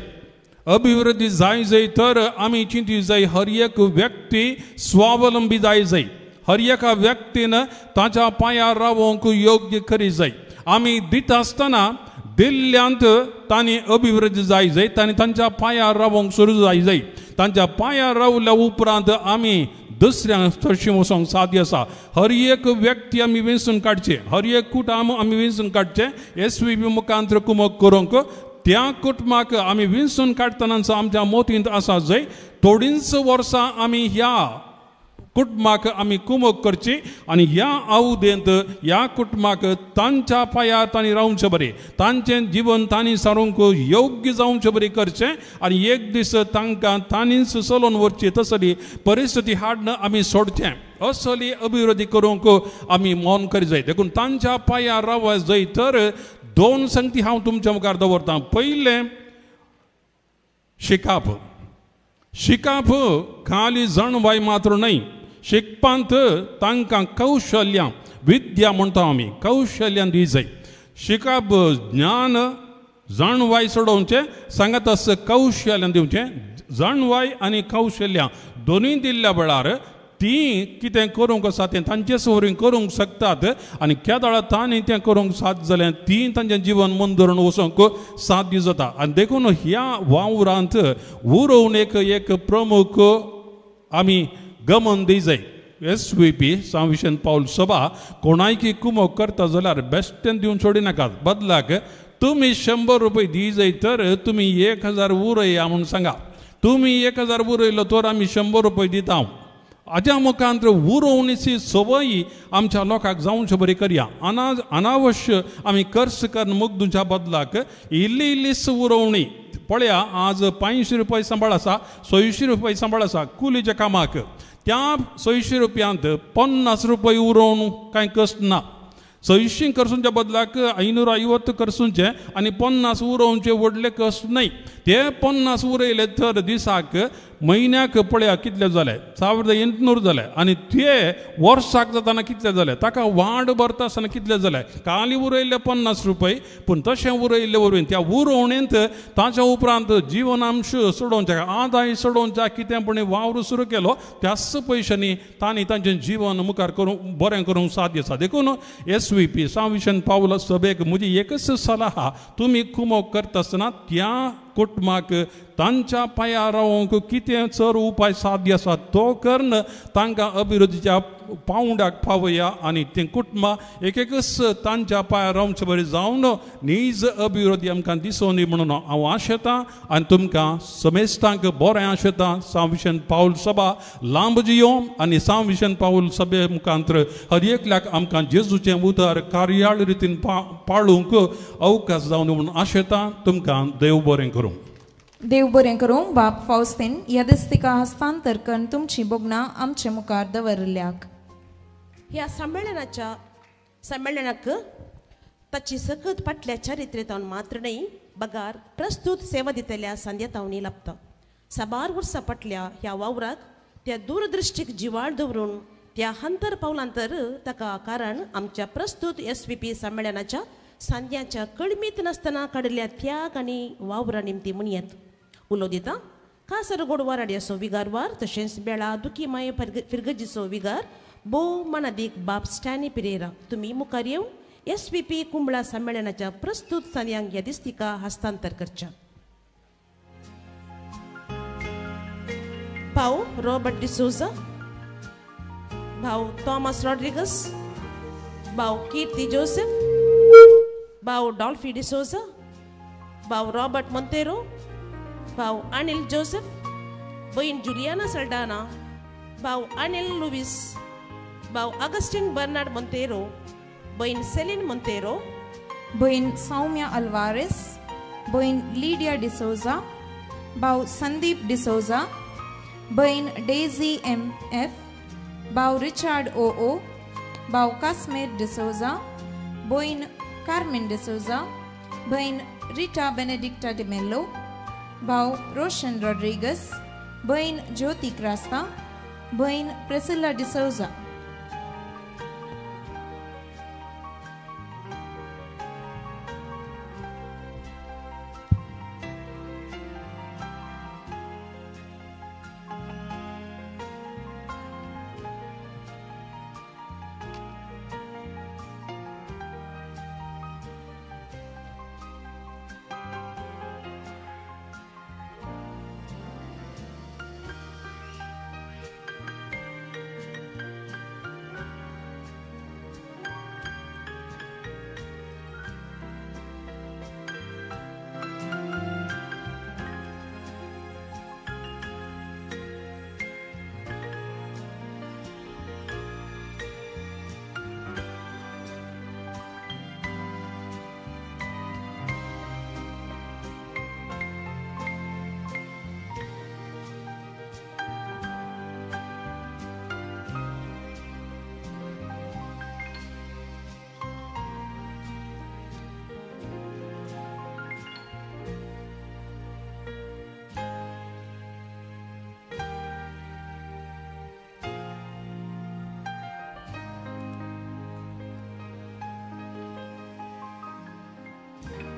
अभिवृद्धी जाय जाय तर आमी चिंती जाय हर एक व्यक्ती स्वावलंबी जाय जाय, हर एका व्यक्तीन ताच्या पांयार रावोंक योग्य करी जाय. आमी दिता आसतना दिल्ल्यांत तांणी अभिवृद्धी जाय जाय, तांणी तांच्या पांयार रावोंक सुरू जाय जाय. तांच्या पांयार रावल्या उपरांत आमी दुसऱ्यांक तशी वचोंक साध्य आसा. हर एक व्यक्ती आमी वेंचून काडचे, हर एक कुटुंब आमी वेंचून काडचें एस व्ही बी मुखांत कुमक करूंक. त्या कुटुंबाक आमी विंचून काडटनाच आमच्या मोतींत आसा जाय थोडींच वर्सां आमी ह्या कुटुंबाक आमी कुमक करची आनी ह्या आवदेंत ह्या कुटुंबाक तांच्या पांयार तांणी रावचें बरें, तांचें जिवन तांणी सारूंक योग्य जावचें बरें करचें आनी एक दीस तांकां तांणीच चलोवन व्हरची तसली परिस्थिती हाडून आमी सोडचें. असली अभिवृद्धी करूंक आमी मन करी जाय. देखून तांच्या पांयार रावत जाय तर दोन संगती हांव तुमच्या मुखार दवरतां. पयलें शिकाप. शिकाप खाली जाणवाय मात्र न्हय, शिकपांत तांकां कौशल्यां विद्या म्हणटा आमी, कौशल्यां दी जाय. शिकाप ज्ञान जाणवाय चडोवचें सांगात आस कौशल्यां दिवचें. जाणवाय आनी कौशल्यां दोनूय दिल्ल्या वेळार ती कितें करूंक आसा तें तांचेच वरवीं करूंक शकतात आनी केदळा तांणी तें करूंक साध्य जालें ती तांचें जिवन मन धरून वचूंक साध्य जाता. आनी देखून ह्या वावरांत उरोवन एक एक प्रमुख आमी गमन दी जाय. एस व्ही पी सांत विसेंत पावल सभा कोणायकी कुमक करता जाल्यार बेश्टें दिवन सोडिनाकात, बदलाक तुमी 100 रुपये दी जाय तर तुमी 1000 उरया म्हूण सांगा. तुमी 1000 उरयलो तर आमी 100 रुपये दिता. हाज्या मुखांत उरोवणीची संवय आमच्या लोकांक जावचे बरी करया. अनावश्य आमी खर्च करून मुगदूच्या बदलाक इल्ली इल्लीच उरोवणी पळया. आज 500 रुपये सांबाळ आसा, 600 रुपये सांबाळ आसा कुलीच्या कामाक, त्या 600 रुपयांत 50 रुपये उरोवन कांय कश्ट ना. 600 खर्चूच्या बदलाक 550 खर्चूचे आनी 50 उरोवचे व्हडले कश्ट न्हय. ते 50 उरयले तर दिसाक म्हयन्याक पळया कितले जाले, 1800 जाले आनी ते वर्साक जातना कितले जाले, ताका वाड भरता आसतना कितले जाले. काली उरयल्ले 50 रुपये, पूण तशें उरयल्ले वरवीं त्या उरोवणेंत ताच्या उपरांत जिवनांश सोडोवच्या आदाय सोडोवच्या कितें पूण वावर सुरू केलो त्याच पयशांनी तांणी तांचें जीवन मुखार करूंक बरें करूंक साध्य आसा. देखून एस व्ही पी सांत विसेंत पावल सभेक म्हजी एकच सलाह, तुमी कुमक करता आसतना त्या कुटुंबाक तांच्या पांयार रावोंक कितें चड उपाय साध्य आसा तो करून तांकां अभिवृद्धीच्या पावंड्याक पावया आनी तें कुटुंबां एक एकच तांच्या पांयार रावचे बरें जावन नीज अभिवृद्धी आमकां दिसोनी म्हणून हांव आशेतां आनी तुमकां समेस्तांक बरें आशेतां. सांत विसेंत पावल सभा लांब जियो आनी सांत विसेंत पावल सभे मुखांत हर एकल्याक आमकां जेजूचें उतर कार्याळ रितीन पाळूंक अवकाश जावन म्हणून आशेतां. तुमकां देव बरें करूं. देव बरें करूं. बाप फावस्तीन यादस्तिका हस्तांतर करून तुमची बोगणां आमचे मुखार दवरल्याक. ह्या संमेळनाक ताची सकत फाटल्या चारित्र्यतावन मात्र न्हय बगार प्रस्तूत सेवा दितल्या सांद्यातावणी लाभता. साबार वर्सां फाटल्या ह्या वावराक त्या दूरदृश्टीक जिवाळ दवरून त्या हंतर पावलांतर ताका कारण आमच्या प्रस्तूत एस व्ही पी संमेळनाच्या सांद्याच्या कळमीत नासतना काडिल्ल्या त्याग आनी वावरा निमती म्हणयेत. उलो दिता कासरगोड वाराड्याचो विगारवार तशेंच बेळा दुखीमाय फिरगजीचो विगार भोव मानादीक बाब स्टॅनी पिरेरा तुमी मुखार येवन एस व्ही पी कुंबळा संमेळनाच्या प्रस्तूत सांद्यांक ह्या दिस्तिका हस्तांतर करच्या. भाऊ रॉबर्ट डिसोजा, भाऊ थॉमस रॉड्रिगस, भाऊ कीर्ती जोसेफ, भाऊ डॉल्फी डिसोजा, भाऊ रॉबर्ट मोंतेरो, भाऊ अनिल जोसेफ, बहीण जुलियाना सल्डाना, भाऊ अनिल लुवीस, भाऊ अगस्टीन बर्नार्ड मोंतेरो, बहीण सेलीन मोंतेरो, बहीण सौम्या अल्वारेस, बहीण लिडिया डिसोजा, भाऊ संदीप डिसोजा, भयण डेझी एम एफ, भाव रिचार्ड ओ ओ, भाव कास्मीर डिसोजा, भयण कार्मिन डिसोजा, भयण रिटा बेनेडिक्टा डिमेल्लो, भाव रोशन रॉड्रिगस, भयण ज्योती क्रास्ता, भयण प्रेसिल्ला डिसोजा.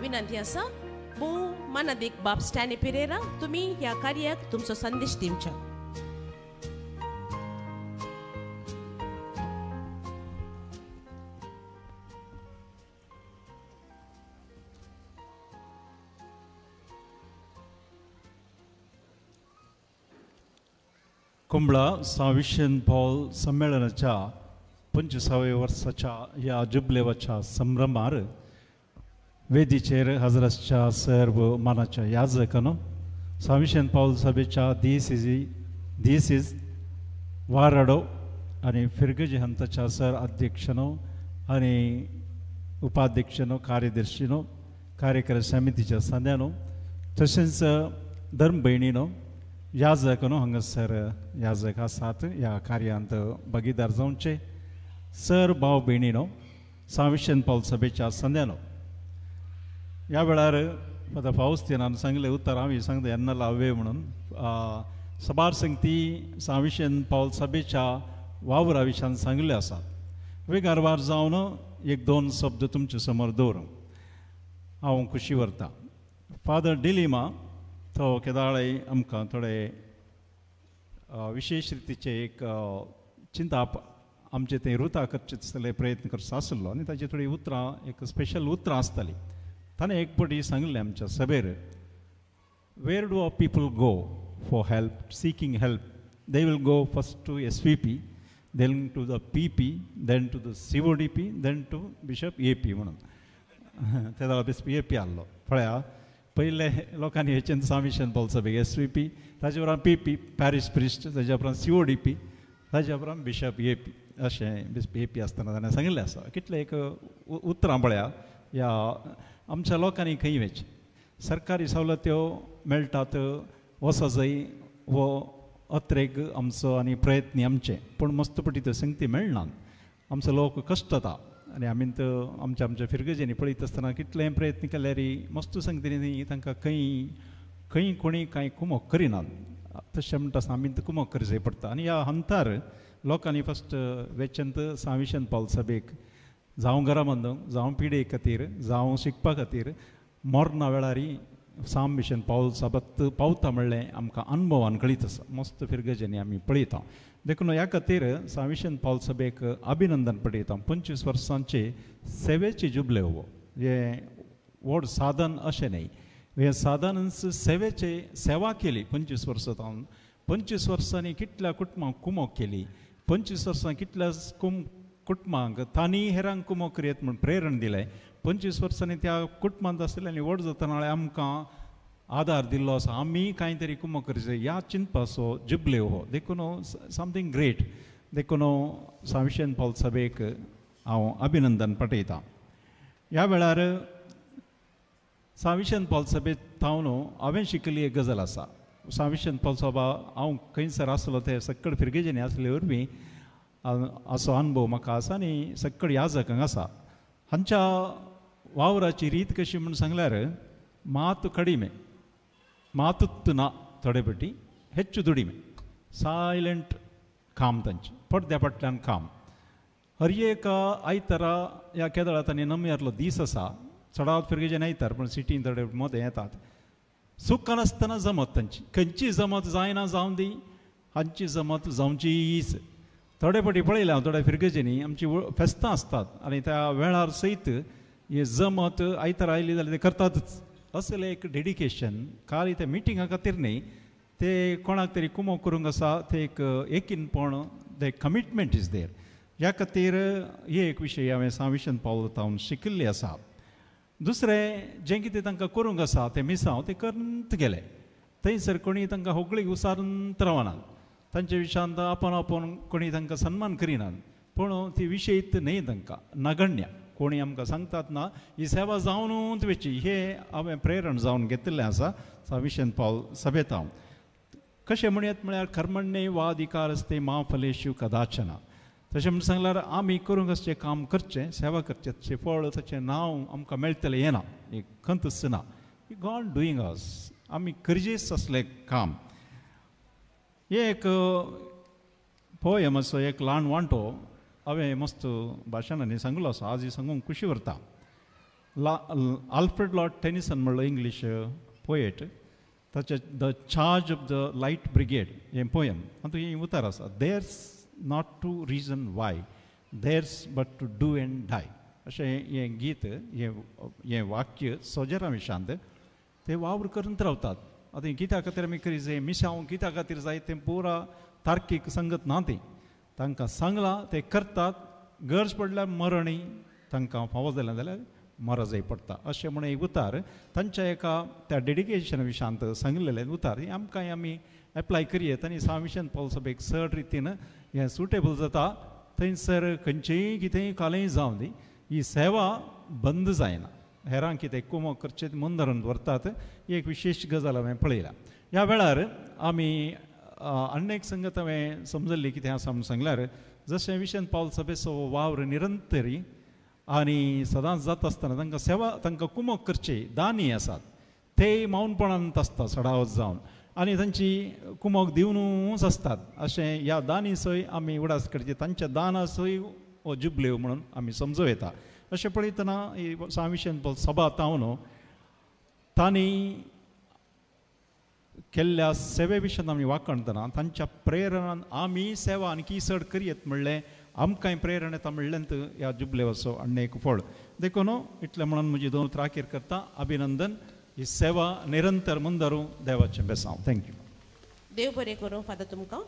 विनंती आसा भोव मानादीक बाब स्टॅनी पिरेरा तुमी ह्या कार्याक तुमचो संदेश दिवचो. कुंबळा सांविशन पॉल संमेलनाच्या 25व्या वर्साच्या ह्या जुबलेवाच्या संभ्रमार वेदीचेर हजर आसच्या सर्व मानाच्या याजकानो, सांविशन पावल सभेच्या दियसीज वाराडो आनी फिरगजी हंताच्या सर अध्यक्षनो आनी उपाध्यक्षनो, कार्यदर्शीनो, कार्यकारी समितीच्या संद्यानो, तशेंच धर्म भयणीनो, याजकनो हांगासर याजक आसात ह्या कार्यांत भागीदार जावचे सर भाव भयणीनो, सांविशन पावल सभेच्या संद्यानो. ह्या वेळार आतां फावस्तिनान सांगलें उतर हांवें सांगता येन्ना लावे म्हणून सबार संगती सांविशन पावल सभेच्या वावरा विशयान सांगले आसात. वेगारवार जावन एक दोन शब्द तुमचे समोर दवरूं हांव खुशी व्हरता. फादर डिलिमा तो केदाळय आमकां थोडे विशेश रितीचे एक चिंताप आमचे तें रुता करचे तसले प्रयत्न करचो आसलो आनी ताची थोडीं उतरां एक स्पेशल उतरां आसतालीं. ताणें एक पटी सांगलें आमच्या सभेर, where do our people go for help, seeking help? They will go first to S V P, then to the P P, then to the C O D P, then to bishop A P म्हणून. ते जाल्यार बिस्प ए पी आहलो. पळया पयले लोकांनी हेचेन सांविशन पावल सभेक एस व्ही पी, ताजे उपरांत पी पी पॅरीस प्रिस्ट, ताज्या उपरांत सी ओ डी पी, ताज्या उपरांत बिशप ए पी अशें बिस्प ए पी आसतना ताणें सांगिल्लें आसा. कितलें एक उतरां पळया ह्या आमच्या लोकांनी खंय वचचें, सरकारी सवलत्यो मेळटात वचो जाय हो अत्रेग आमचो आनी प्रयत्न आमचे, पूण मस्तपटी त्यो संगती मेळना. आमचो लोक कश्टता आनी आमी आमच्या आमच्या फिरगजेनी पळयत आसतना कितलेय प्रयत्न केल्यार मस्त संगतींनी तांकां खंय खंय कोणी कांय कुमोक करिनात. तशें म्हणटा आसतना आमी कुमोक करचें पडटा. आनी ह्या हंतार लोकांनी फस्ट वेचंत सांविशन पावल सभेक जावं घरा बांदूंक, जावं पिडे खातीर, जावं शिकपा खातीर मरणा वेळार सांविशन पावल साबत पावता म्हणलें आमकां अनुभवान कळीत आसा. मस्त फिरगजेनी आमी पळयता. देखून ह्या खातीर सांविशन पावल सभेक अभिनंदन पळयता. 25 वर्सांचे सेवेचे जुबले हो हें व्हड साधन अशें न्हय, हें साधन सेवेचे सेवा केली 25 वर्सां जावन. 25 वर्सांनी कितल्या कुटुंबांक कुमोक केली, 25 वर्सां कितल्या कुटुंबांक तांणी हेरांक कुमोक करयत म्हूण प्रेरण दिलें. 25 वर्सांनी त्या कुटुंबांत आसलें आनी व्हड जातना आमकां आदार दिल्लो आसा, आमी कांय तरी कुमोक करचें ह्या चिंतपाचो जुबले हो. देखून समथींग ग्रेट. देखून सांविशन पावल सभेक हांव अभिनंदन पाठयतां. ह्या वेळार सांविशन पावल सभेक थावन हांवें शिकली एक गजाल आसा. सांविशन पावसोबा हांव खंयसर आसलो ते सकळ फिरगेजेनी आसले वरवीं असो अनुभव म्हाका आसा आनी सकळ याजकांक आसा. हांच्या वावराची रीत कशी म्हूण सांगल्यार मात कडिमे मातूत ना थोडे पटी हेच्चू दुडिमे सायलंट काम तांचें पडद्या फाटल्यान काम. हर एक आयतारा ह्या केदळा तांणी नमयारलो दीस आसा चडावत फिरगेजेन आयतार पूण सिटीन थोडे मदें येतात सुख नासतना जमत तांची खंयची जमत जायना जावन दी हांची जमत जावचीच. थोडे फावटी पळयलें हांव थोड्या फिरगेजेनी आमची फेस्तां आसतात आनी त्या वेळार सयत हे जमत आयतार आयली जाल्यार ते करतातच. असलें एक डेडिकेशन खाली त्या मिटिंगा खातीर न्ही ते कोणाक तरी कुमोक करूंक आसा ते एक एकीनपण the commitment is there. ह्या खातीर हे एक विशय हांवें सांविशन पावल तावन शिकिल्लें आसा. दुसरें जें कितें तांकां करूंक आसा तें मिसांव तें करत गेले थंयसर कोणी तांकां होगळीक उसारून रावनात तांचे विशयांत आपण आपोवन कोणी तांकां सन्मान करिनात पूण ती विशयत न्हय तांकां नगण्य कोणी आमकां सांगतात ना ही सेवा जावनूच वचची हे हांवें प्रेरण जावन घेतिल्लें आसा सांविशन पावल सभेत हांव कशें म्हणयत म्हळ्यार कर्मण्ये वाधिकार आसते मा फलेशु कदाचना. तशें म्हण सांगल्यार आमी करूंक आसचें काम करचें सेवा करचें ताचें फळ ताचें नांव आमकां मेळटलें येना एक खंतच ना. गॉड डुईंग अस आमी गरजेच आसलें काम. हे एक पोयम असो एक ल्हान वांटो हांवें मस्त भाशणांनी सांगलो आसा आज सांगूंक खुशी व्हरता. आल्फ्रेड लॉर्ड टेनिसन म्हणलो इंग्लीश पोएट ताचें the charge of the light brigade हें पोयम तातूंत हें उतार आसा there's not to reason why there's but to do and die. अशें हें गीत हें वाक्य सोजरा विशांत ते वावर करून रावतात. आतां गिता खातीर आमी करी जाय मिसांव गिता खातीर जाय तें पुरा तार्कीक संगत ना ती तांकां सांगलां ते करतात गरज पडल्यार मरणी तांकां फावो जालें जाल्यार मरजय पडटा अशें म्हण एक उतार तांच्या एका त्या डेडिकेशन विशांत सांगलेलें उतार आमकां आमी एप्लाय करयेत आनी सांविशन पावल सभेक चड रितीन हें सुटेबल जाता. थंयसर खंयचेय कितेंय कालय जावं दी ही सेवा बंद जायना हेरांक कितें कुमोक करचें मुंदरून दवरतात ही एक विशेश गजाल हांवें पळयल्या. ह्या वेळार आमी आनी एक संगत हांवें समजल्ली कितें आसा म्हूण सांगल्यार जशें विशन पावल सभेचो वावर निरंतरी आनी सदांच जाता आसतना तांकां सेवा तांकां कुमोक करचे दानी आसात ते मौनपणांत आसता सडावत जावन आनी तांची कुमोक दिवनूच आसतात. अशें ह्या दानी सय आमी उडास करचे तांच्या दानासय हो जुबलेव म्हणून आमी समजूं येता. अशें पळयतना ही सांविशन पावल सभा तावन तांणी केल्ल्या सेवे विशयान आमी वाखणतना तांच्या प्रेरणान आमी सेवा आणखी चड करयत म्हणलें आमकांय प्रेरणा येता म्हणलें ह्या जुबलेवाचो आनी एक फळ. देखून इतलें म्हणून म्हजी दोन उतरां करता. अभिनंदन. ही सेवा निरंतर मुंदरू देवाचें बेसांव. Thank you. देव बरें करूं फादर तुमकां.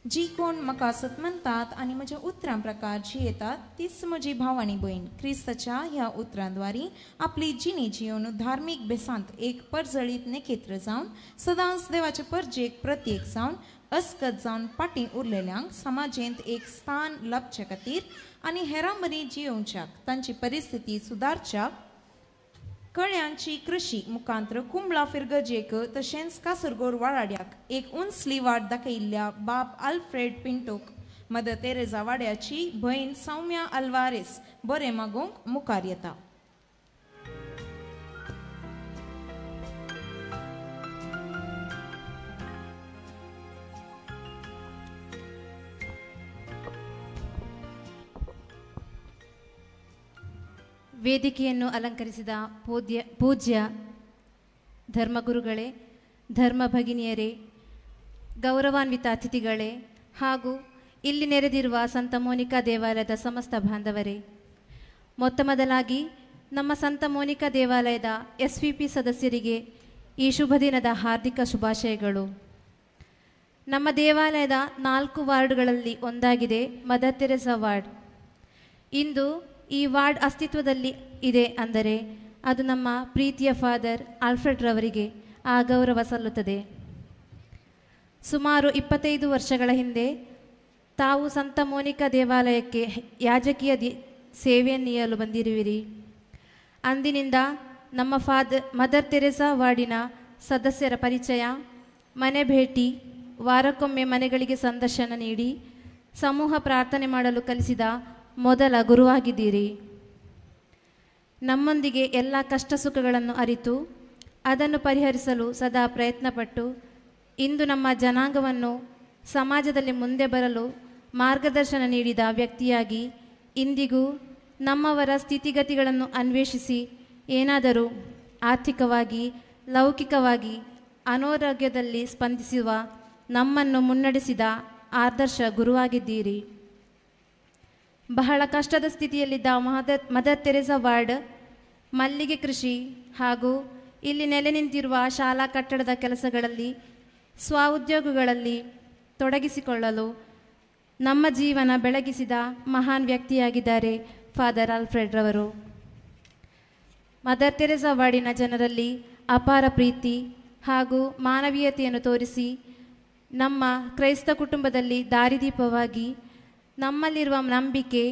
जी कोण म्हाका सत म्हणटात आनी म्हज्या उतरां प्रकार जियेतात तीच म्हजी भाव आनी भयण क्रिस्ताच्या ह्या उतरांद्वारी आपली जिणी जिवन धार्मीक बेसांत एक परजळीत नेखेत्र जावन सदांच देवाचे परजेक प्रत्येक जावन अस्कत जावन फाटीं उरलेल्यांक समाजेंत एक स्थान लाभचे खातीर आनी हेरां मदीं जियोवच्याक तांची परिस्थिती सुदारच्याक कळ्यांची कृशी मुखांत्र कुंबळा फिरगजेक तशेंच कासरगोड वाडाड्याक एक उंचली वाट दाखयिल्ल्या बाब आल्फ्रेड पिंटोक मदर तेरेजा वाड्याची भयण सौम्या अल्वारेस बरें मागूंक मुखार येता. ವೇದಿಕೆಯನ್ನು ಅಲಂಕರಿಸಿದ ಪೂಜ್ಯ ಧರ್ಮಗುರುಗಳೇ, ಧರ್ಮ ಭಗಿನಿಯರೇ, ಗೌರವಾನ್ವಿತ ಅತಿಥಿಗಳೇ ಹಾಗೂ ಇಲ್ಲಿ ನೆರೆದಿರುವ ಸಂತ ಮೋನಿಕಾ ದೇವಾಲಯದ ಸಮಸ್ತ ಬಾಂಧವರೇ, ಮೊತ್ತಮೊದಲಾಗಿ ನಮ್ಮ ಸಂತ ಮೋನಿಕಾ ದೇವಾಲಯದ SVP ಸದಸ್ಯರಿಗೆ ಈ ಶುಭ ದಿನದ ಹಾರ್ದಿಕ ಶುಭಾಶಯಗಳು. ನಮ್ಮ ದೇವಾಲಯದ 4 ವಾರ್ಡ್ಗಳಲ್ಲಿ ಒಂದಾಗಿದೆ ಮದರ್ ತೆರೆಸಾ ವಾರ್ಡ್. ಇಂದು ಈ ವಾರ್ಡ್ ಅಸ್ತಿತ್ವದಲ್ಲಿ ಇದೆ ಅಂದರೆ ಅದು ನಮ್ಮ ಪ್ರೀತಿಯ ಫಾದರ್ ಆಲ್ಫ್ರೆಡ್ ರವರಿಗೆ ಆ ಗೌರವ ಸಲ್ಲುತ್ತದೆ. ಸುಮಾರು 25 ವರ್ಷಗಳ ಹಿಂದೆ ತಾವು ಸಂತ ಮೋನಿಕಾ ದೇವಾಲಯಕ್ಕೆ ಯಾಜಕೀಯ ಸೇವೆಯನ್ನೀಯಲು ಬಂದಿರುವಿರಿ. ಅಂದಿನಿಂದ ನಮ್ಮ ಮದರ್ ತೆರೆಸಾ ವಾರ್ಡಿನ ಸದಸ್ಯರ ಪರಿಚಯ ಮನೆ ಭೇಟಿ, ವಾರಕ್ಕೊಮ್ಮೆ ಮನೆಗಳಿಗೆ ಸಂದರ್ಶನ ನೀಡಿ ಸಮೂಹ ಪ್ರಾರ್ಥನೆ ಮಾಡಲು ಕಲಿಸಿದ ಮೊದಲ ಗುರುವಾಗಿದ್ದೀರಿ. ನಮ್ಮೊಂದಿಗೆ ಎಲ್ಲ ಕಷ್ಟ ಸುಖಗಳನ್ನು ಅರಿತು ಅದನ್ನು ಪರಿಹರಿಸಲು ಸದಾ ಪ್ರಯತ್ನಪಟ್ಟು ಇಂದು ನಮ್ಮ ಜನಾಂಗವನ್ನು ಸಮಾಜದಲ್ಲಿ ಮುಂದೆ ಬರಲು ಮಾರ್ಗದರ್ಶನ ನೀಡಿದ ವ್ಯಕ್ತಿಯಾಗಿ ಇಂದಿಗೂ ನಮ್ಮವರ ಸ್ಥಿತಿಗತಿಗಳನ್ನು ಅನ್ವೇಷಿಸಿ ಏನಾದರೂ ಆರ್ಥಿಕವಾಗಿ, ಲೌಕಿಕವಾಗಿ ಅನಾರೋಗ್ಯದಲ್ಲಿ ಸ್ಪಂದಿಸುವ ನಮ್ಮನ್ನು ಮುನ್ನಡೆಸಿದ ಆದರ್ಶ ಗುರುವಾಗಿದ್ದೀರಿ. ಬಹಳ ಕಷ್ಟದ ಸ್ಥಿತಿಯಲ್ಲಿದ್ದ ಮದರ್ ತೆರೇಸಾ ವಾರ್ಡ್, ಮಲ್ಲಿಗೆ ಕೃಷಿ ಹಾಗೂ ಇಲ್ಲಿ ನೆಲೆ ನಿಂತಿರುವ ಶಾಲಾ ಕಟ್ಟಡದ ಕೆಲಸಗಳಲ್ಲಿ, ಸ್ವಉದ್ಯೋಗಗಳಲ್ಲಿ ತೊಡಗಿಸಿಕೊಳ್ಳಲು ನಮ್ಮ ಜೀವನ ಬೆಳಗಿಸಿದ ಮಹಾನ್ ವ್ಯಕ್ತಿಯಾಗಿದ್ದಾರೆ ಫಾದರ್ ಆಲ್ಫ್ರೆಡ್ ರವರು. ಮದರ್ ತೆರೇಸಾ ವಾರ್ಡಿನ ಜನರಲ್ಲಿ ಅಪಾರ ಪ್ರೀತಿ ಹಾಗೂ ಮಾನವೀಯತೆಯನ್ನು ತೋರಿಸಿ ನಮ್ಮ ಕ್ರೈಸ್ತ ಕುಟುಂಬದಲ್ಲಿ ದಾರಿದೀಪವಾಗಿ ನಮ್ಮಲ್ಲಿರುವ ನಂಬಿಕೆ,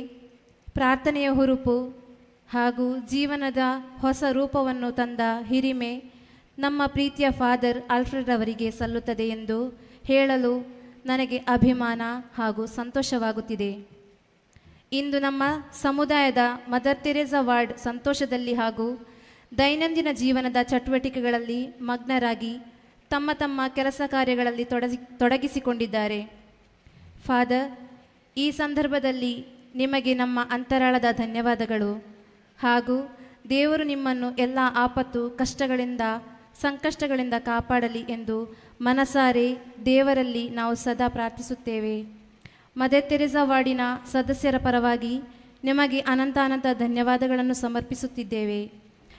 ಪ್ರಾರ್ಥನೆಯ ಹುರುಪು ಹಾಗೂ ಜೀವನದ ಹೊಸ ರೂಪವನ್ನು ತಂದ ಹಿರಿಮೆ ನಮ್ಮ ಪ್ರೀತಿಯ ಫಾದರ್ ಆಲ್ಫ್ರೆಡ್ ಅವರಿಗೆ ಸಲ್ಲುತ್ತದೆ ಎಂದು ಹೇಳಲು ನನಗೆ ಅಭಿಮಾನ ಹಾಗೂ ಸಂತೋಷವಾಗುತ್ತಿದೆ. ಇಂದು ನಮ್ಮ ಸಮುದಾಯದ ಮದರ್ ತೆರೇಸಾ ವಾರ್ಡ್ ಸಂತೋಷದಲ್ಲಿ ಹಾಗೂ ದೈನಂದಿನ ಜೀವನದ ಚಟುವಟಿಕೆಗಳಲ್ಲಿ ಮಗ್ನರಾಗಿ ತಮ್ಮ ತಮ್ಮ ಕೆಲಸ ಕಾರ್ಯಗಳಲ್ಲಿ ತೊಡಗಿಸಿಕೊಂಡಿದ್ದಾರೆ. ಫಾದರ್, ಈ ಸಂದರ್ಭದಲ್ಲಿ ನಿಮಗೆ ನಮ್ಮ ಅಂತರಾಳದ ಧನ್ಯವಾದಗಳು ಹಾಗೂ ದೇವರು ನಿಮ್ಮನ್ನು ಎಲ್ಲ ಆಪತ್ತು, ಕಷ್ಟಗಳಿಂದ, ಸಂಕಷ್ಟಗಳಿಂದ ಕಾಪಾಡಲಿ ಎಂದು ಮನಸಾರೆ ದೇವರಲ್ಲಿ ನಾವು ಸದಾ ಪ್ರಾರ್ಥಿಸುತ್ತೇವೆ. ಮದರ್ ತೆರೇಸಾ ವಾರ್ಡಿನ ಸದಸ್ಯರ ಪರವಾಗಿ ನಿಮಗೆ ಅನಂತಾನಂತ ಧನ್ಯವಾದಗಳನ್ನು ಸಮರ್ಪಿಸುತ್ತಿದ್ದೇವೆ.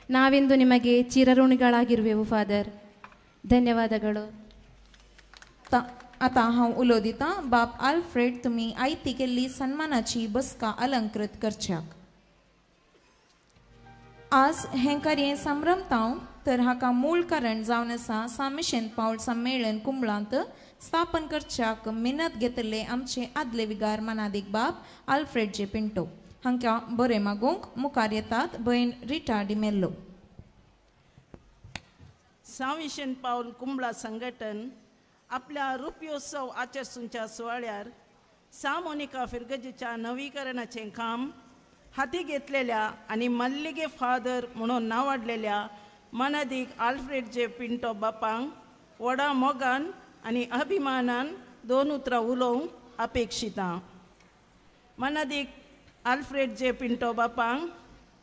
ನಾವೆಂದು ನಿಮಗೆ ಚಿರಋಣಿಗಳಾಗಿರುವೆವು ಫಾದರ್. ಧನ್ಯವಾದಗಳು. आतां हांव उलो दितां बाब आल्फ्रेड तुमी आयती केल्ली सन्मानाची बसका अलंकृत करच्याक. आज हें कार्य संभ्रमतांव तर हाका मूळ कारण जावन आसा सामिशेन पावल संमेलन कुंबळांत स्थापन करच्याक मेहनत घेतले आमचे आदले विगार मनादीक बाब आल्फ्रेड जे पिंटो हांकां बरें मागूंक मुखार येतात भयण रिटा डिमेल्लो. साविशेन पावल कुंबळा संघटन आपल्या रुप्योत्सव आचरसूंच्या सुवाळ्यार सा मोनिका फिरगजीच्या नवीकरणाचें काम हाती घेतलेल्या आनी मल्लिगे फादर म्हणून नावाडलेल्या मनादीक आल्फ्रेड जे पिंटो बापांक व्हडा मोगान आनी अभिमानान दोन उतरां उलोवंक अपेक्षिता. मनादीक आल्फ्रेड जे पिंटो बापांक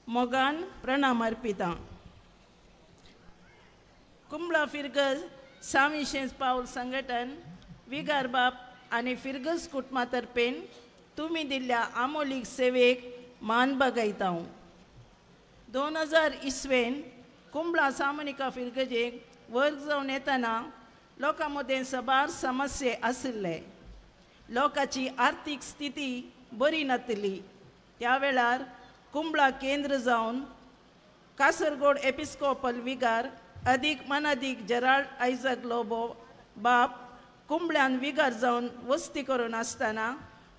मोगान प्रणाम अर्पिता. कुंबळा फिरगज साविशेंस पावल संघटन विगार बाप आनी फिरगज कुटुंबा तर्फेन तुमी दिल्ल्या आमोलीक सेवेक मान बगयता. 2000 इस्वेन कुंबळा सामोनिका फिरगजेक वर्ग जावन येतना लोकां मदें साबार समस्ये आशिल्ले. लोकांची आर्थीक स्थिती बरी नातिल्ली. त्या वेळार कुंबळा केंद्र जावन कासरगोड एपिस्कोपल विगार अदीक मनादीक जेराल्ड आयजक लोबो बाप कुंबळ्यान विगार जावन वस्ती करून आसतना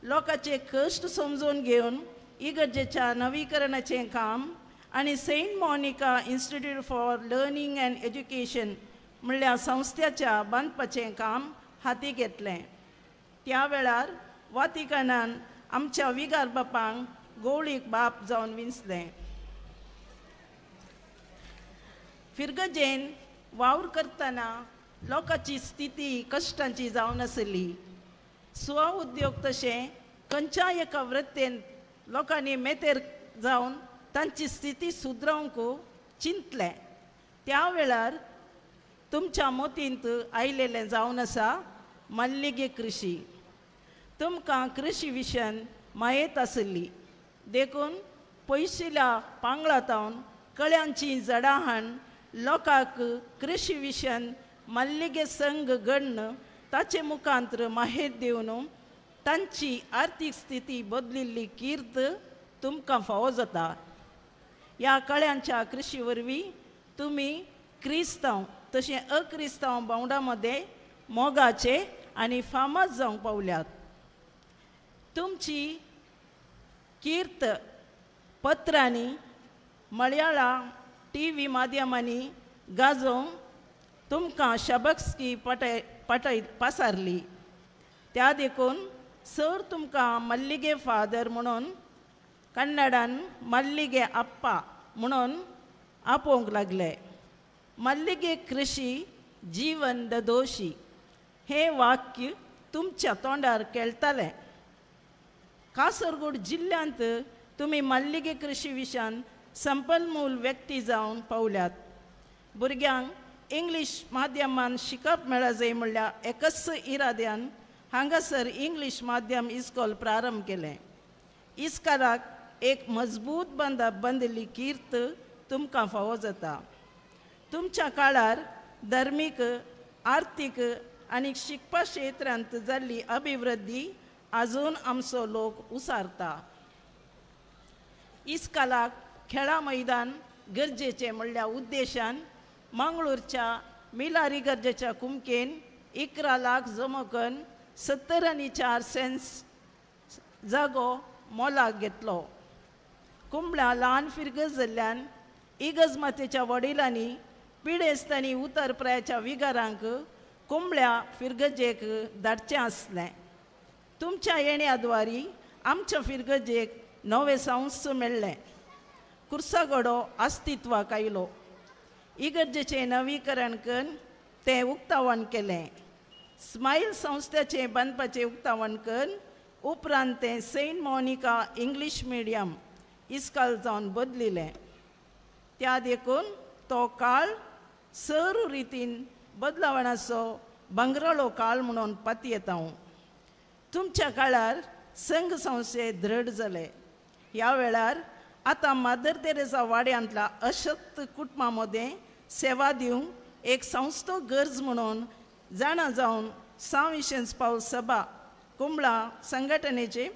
लोकांचे कश्ट समजून घेवन इगर्जेच्या नवीकरणाचें काम आनी Saint Monica Institute for Learning and Education म्हणल्यार संस्थेच्या बांदपाचें काम हाती घेतलें. त्या वेळार वातिकानान आमच्या विगार बापांक गोवळीक बाप जावन विंचलें. फिरगजेन वावर करतना लोकांची स्थिती कश्टांची जावन आसली. स्व उद्योग तशें खंयच्याय एका वृत्तेन लोकांनी मेतेर जावन तांची स्थिती सुदरावंक चिंतलें. त्या वेळार तुमच्या मोतींत आयलेलें जावन आसा मल्लिगे कृशी. तुमकां कृशी विशयान मायेत आसली देखून पयशिल्या पांगळातावन कळ्यांची झाडां हाडून लोकांक कृशी विशयान मल्लिगे संघ घडण ताचे मुखांतर माहेत दिवन तांची आर्थीक स्थिती बदलिल्ली कीर्त तुमकां फावो जाता. ह्या कळ्यांच्या कृशी वरवीं तुमी क्रिस्तांव तशें अक्रिस्तांव भावंडां मदें मोगाचे आनी फामाद जावंक पावल्यात. तुमची कीर्त पत्रांनी मळयाळा टी व्ही माध्यमांनी गाजोवंक तुमकां शबक्सकी पटय पटय पासारली. त्या देखून सर तुमकां मल्लिगे फादर म्हणून कन्नडान मल्लिगे आप्पा म्हणून आपोवंक लागले. मल्लिगे कृषी जीवन ददोशी हें वाक्य तुमच्या तोंडार केळटालें. कासरगोड जिल्ल्यांत तुमी मल्लिगे कृषी विशयान संपन्मूल व्यक्ती जावन पावल्यात. भुरग्यांक इंग्लीश माध्यमान शिकप मेळजाय म्हणल्यार एकच इराद्यान हांगासर इंग्लीश माध्यम इस्कोल प्रारंभ केलें. इस्कालाक एक मजबूत बांदा बांदिल्ली कीर्त तुमकां फावो जाता. तुमच्या काळार धर्मीक, आर्थीक आनी शिकपा क्षेत्रांत जाल्ली अभिवृद्धी आजून आमचो लोक उसारता. इस्कालाक खेळा मैदान गरजेचें म्हणल्या उद्देशान मंगळूरच्या मिलारी गरजेच्या कुमकेन 11 लाख जमो करून 70.04 सेंट्स जागो मोलाक घेतलो. कुंबळा ल्हान फिरगज जाल्ल्यान इगर्ज मातेच्या वडिलांनी पिडेस्तांनी उतर प्रायाच्या विगारांक कुंबळ्या फिरगजेक धाडचें आसलें. तुमच्या येण्या द्वारी आमच्या फिरगजेक नवें संस मेळ्ळें. कुर्सागडो अस्तित्वाक आयलो. इगर्जेचें नवीकरण करून तें उक्तावण केलें. स्मायल संस्थेचें बांदपाचें उक्तावण करून उपरांत तें सेंट मोनिका इंग्लीश मिडियम इस्काल जावन बदलिलें. त्या देखून तो काळ सर रितीन बदलावणाचो भांगराळो काळ म्हणून पातयेता हांव. तुमच्या काळार संघ संस्थे दृढ जाले. ह्या वेळार आतां मादर तेरेसा वाड्यांतल्या अशक्त कुटुंबां मदें सेवा दिवंक एक संस्थो गरज म्हणून जाणा जावन सांव विशेंस पावल सभा कुंबळा संघटनेची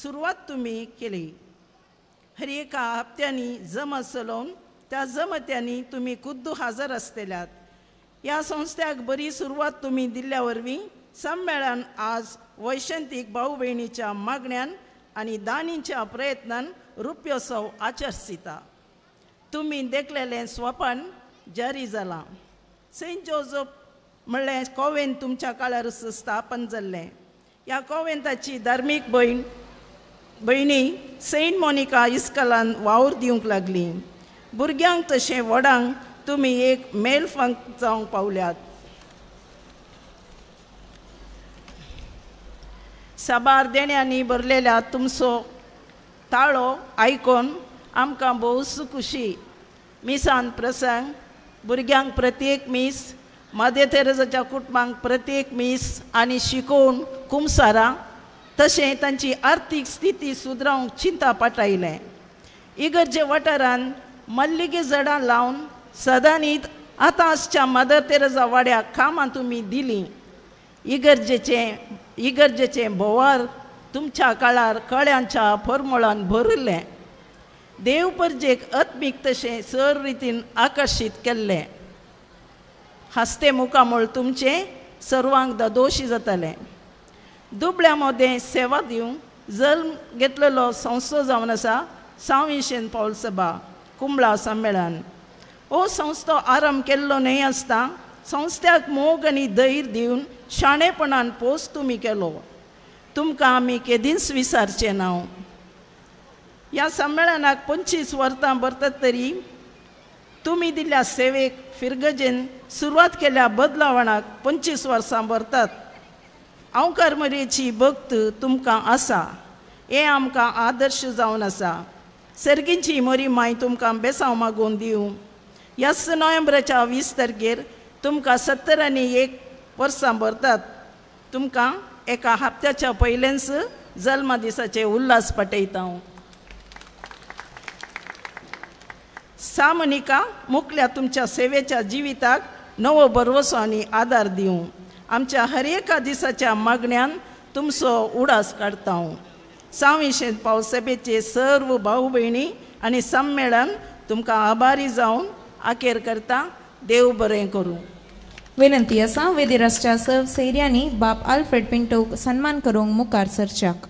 सुरवात तुमी केली. हर एका हप्त्यांनी जमा चलोवन त्या जमत्यांनी तुमी खुद्द हाजर आसतल्यात. ह्या संस्थ्याक बरी सुरवात तुमी दिल्ल्या वरवीं सम्मेळन आज वैशंतीक भाव भयणीच्या मागण्यान आनी दानीच्या प्रयत्नान रुप्योत्सव आचर्सिता. तुमी देखलेलें स्वपन जारी जालां. सेंट जोजफ म्हणलें कोवेंत तुमच्या काळार स्थापन जाल्लें. ह्या कोवेंताची धार्मीक भयणी सेंट मोनिका इस्कलान वावर दिवंक लागली. भुरग्यांक तशें व्हडांक तुमी एक मेलफंक जावंक पावल्यात. साबार देण्यांनी भरलेल्या तुमचो ताळो आयकून आमकां भोवच खुशी. मिसान प्रसंग भुरग्यांक प्रत्येक मीस, मादर तेरेसाच्या कुटुंबांक प्रत्येक मीस आनी शिकोवन कुमसारां तशें तांची आर्थीक स्थिती सुदरावंक चिंता पाटायलें. इगर्जे वाठारान मल्लिगे झाडां लावन सदांनीत आतां आसच्या मादर तेरेसा वाड्याक कामां तुमी दिलीं. इगर्जेचें भोंवार तुमच्या काळार कळ्यांच्या फॉर्मुळान भरिल्लें. देव परजेक आत्मीक तशें सर रितीन आकर्शीत केल्लें. हासते मुखामळ तुमचें सर्वांक ददोशी जातालें. दुबळ्या मदें सेवा दिवंक जल्म घेतलेलो संस्थो जावन आसा सांव विशेन पावल सभा कुंबळा सम्मेळन. हो संस्थो आरंभ केल्लो न्हय आसता संस्थ्याक मोग आनी धैर्य दिवन शाणेपणान पोस तुमी केलो. तुमकां आमी केदींच विसारचें ना. ह्या सम्मेळनाक 25 वर्सां भरतात तरी तुमी दिल्ल्या सेवेक फिरगजेन सुरवात केल्या बदलावणाक 25 वर्सां भरतात. अंवकार मरेची भक्त तुमकां आसा. हें आमकां आदर्श जावन आसा. सर्गींची मरी माय तुमकां बेसांव मागून दिवं. ह्याच नोव्हेंबराच्या 20 तारखेर तुमकां 71 वर्सां भरतात. तुमकां एका हप्त्याच्या पयलेंच जल्मा दिसाचे उल्हास पाटयता हांव. सामनिका मुकल्या तुमच्या सेवेच्या जिविताक नवो भरवसो आनी आदार दिवं. आमच्या हर एका दिसाच्या मागण्यान तुमचो उडास काडटा हांव. सांव विशेन पावल सभेचे सर्व भाव भयणी आनी सम्मेळन तुमकां आभारी जावन आखेर करता. देव बरें करूं. विनंती आसा वेदीर आसच्या सर्व सैर्यांनी बाप आल्फ्रेड पिंटोक सन्मान करूंक मुखार सरच्याक.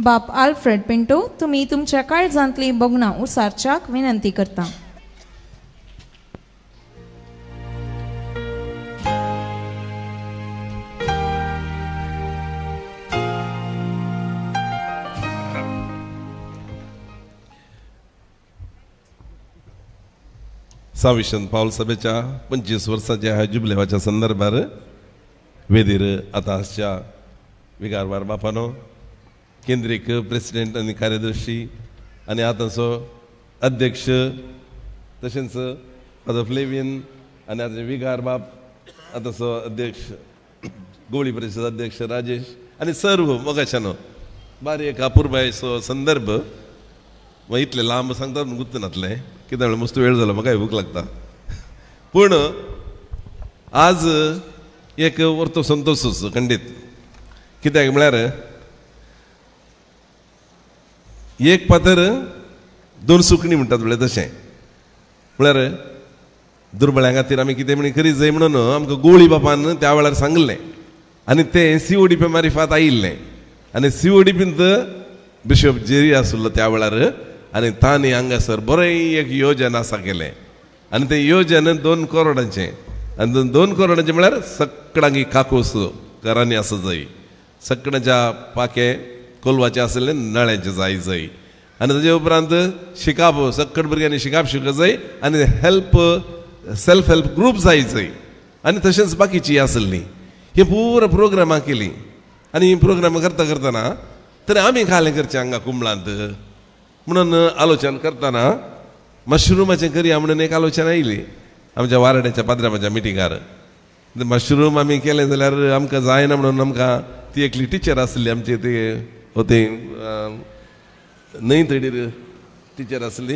बाप आल्फ्रेड पिंटो, तुमी तुमच्या काळजांतली भोगणां उसारच्याक विनंती करता. साविशन पावल सभेच्या 25 वर्साच्या ह्या जुबलेवाच्या संदर्भार वेदीर आतां आसच्या विगारवार बापानो, केंद्रीक प्रेसिडेंट आनी कार्यदर्शी आनी आतांचो अध्यक्ष, तशेंच फादर फ्लेवियन आनी आतां विगार बाप, आतांचो अध्यक्ष गोवळी परिशद अध्यक्ष राजेश आनी सर्व मोगाच्यानो बारीक अपुरबायेचो संदर्भ इतले लांब सांगता म्हूण गुत्त नातलें, कितें म्हणल्यार मस्त वेळ जालो, म्हाकाय भूक लागता. पूण आज एक वर्तो संतोशूच खंडीत, कित्याक म्हळ्यार एक फातर दोन सुकणी म्हणटात म्हळ्यार तशें म्हळ्यार दुर्बळ्यां खातीर आमी कितें म्हण करीत जाय म्हणून आमकां गोळी बापान त्या वेळार सांगिल्लें आनी तें सीओडीपी मारिफात आयिल्लें आनी सीओडीपींत बिशप जेरी आसलो त्या वेळार आनी तांणी हांगासर बरें एक योजन आसा केलें आनी तें योजन 2 करोडांचें आनी 2 करोडांचें म्हळ्यार सगळ्यांक काकूस घरांनी आसा जाय, सगळ्यांच्या पाके कोलवाचें आसलें नळ्यांचें जाय जाय आनी ताजे उपरांत शिकाप सगळे भुरग्यांनी शिकाप शिक जाय आनी हेल्प सेल्फ हेल्प ग्रूप जाय जाय आनी तशेंच बाकीची आसली ही पुरा प्रोग्रामां केली आनी ही प्रोग्रामां करता करतना तर आमी खालें करचें हांगा कुंबळांत म्हणून आलोचन करतना मशरुमाचें करया म्हणून एक आलोचन आयली आमच्या वाराड्याच्या पाद्राच्या मिटिंगार. मशरूम आमी केलें जाल्यार आमकां जायना म्हणून आमकां ती एकली टिचर आसली आमची, ती ती न्हंय तडीर टिचर आसली,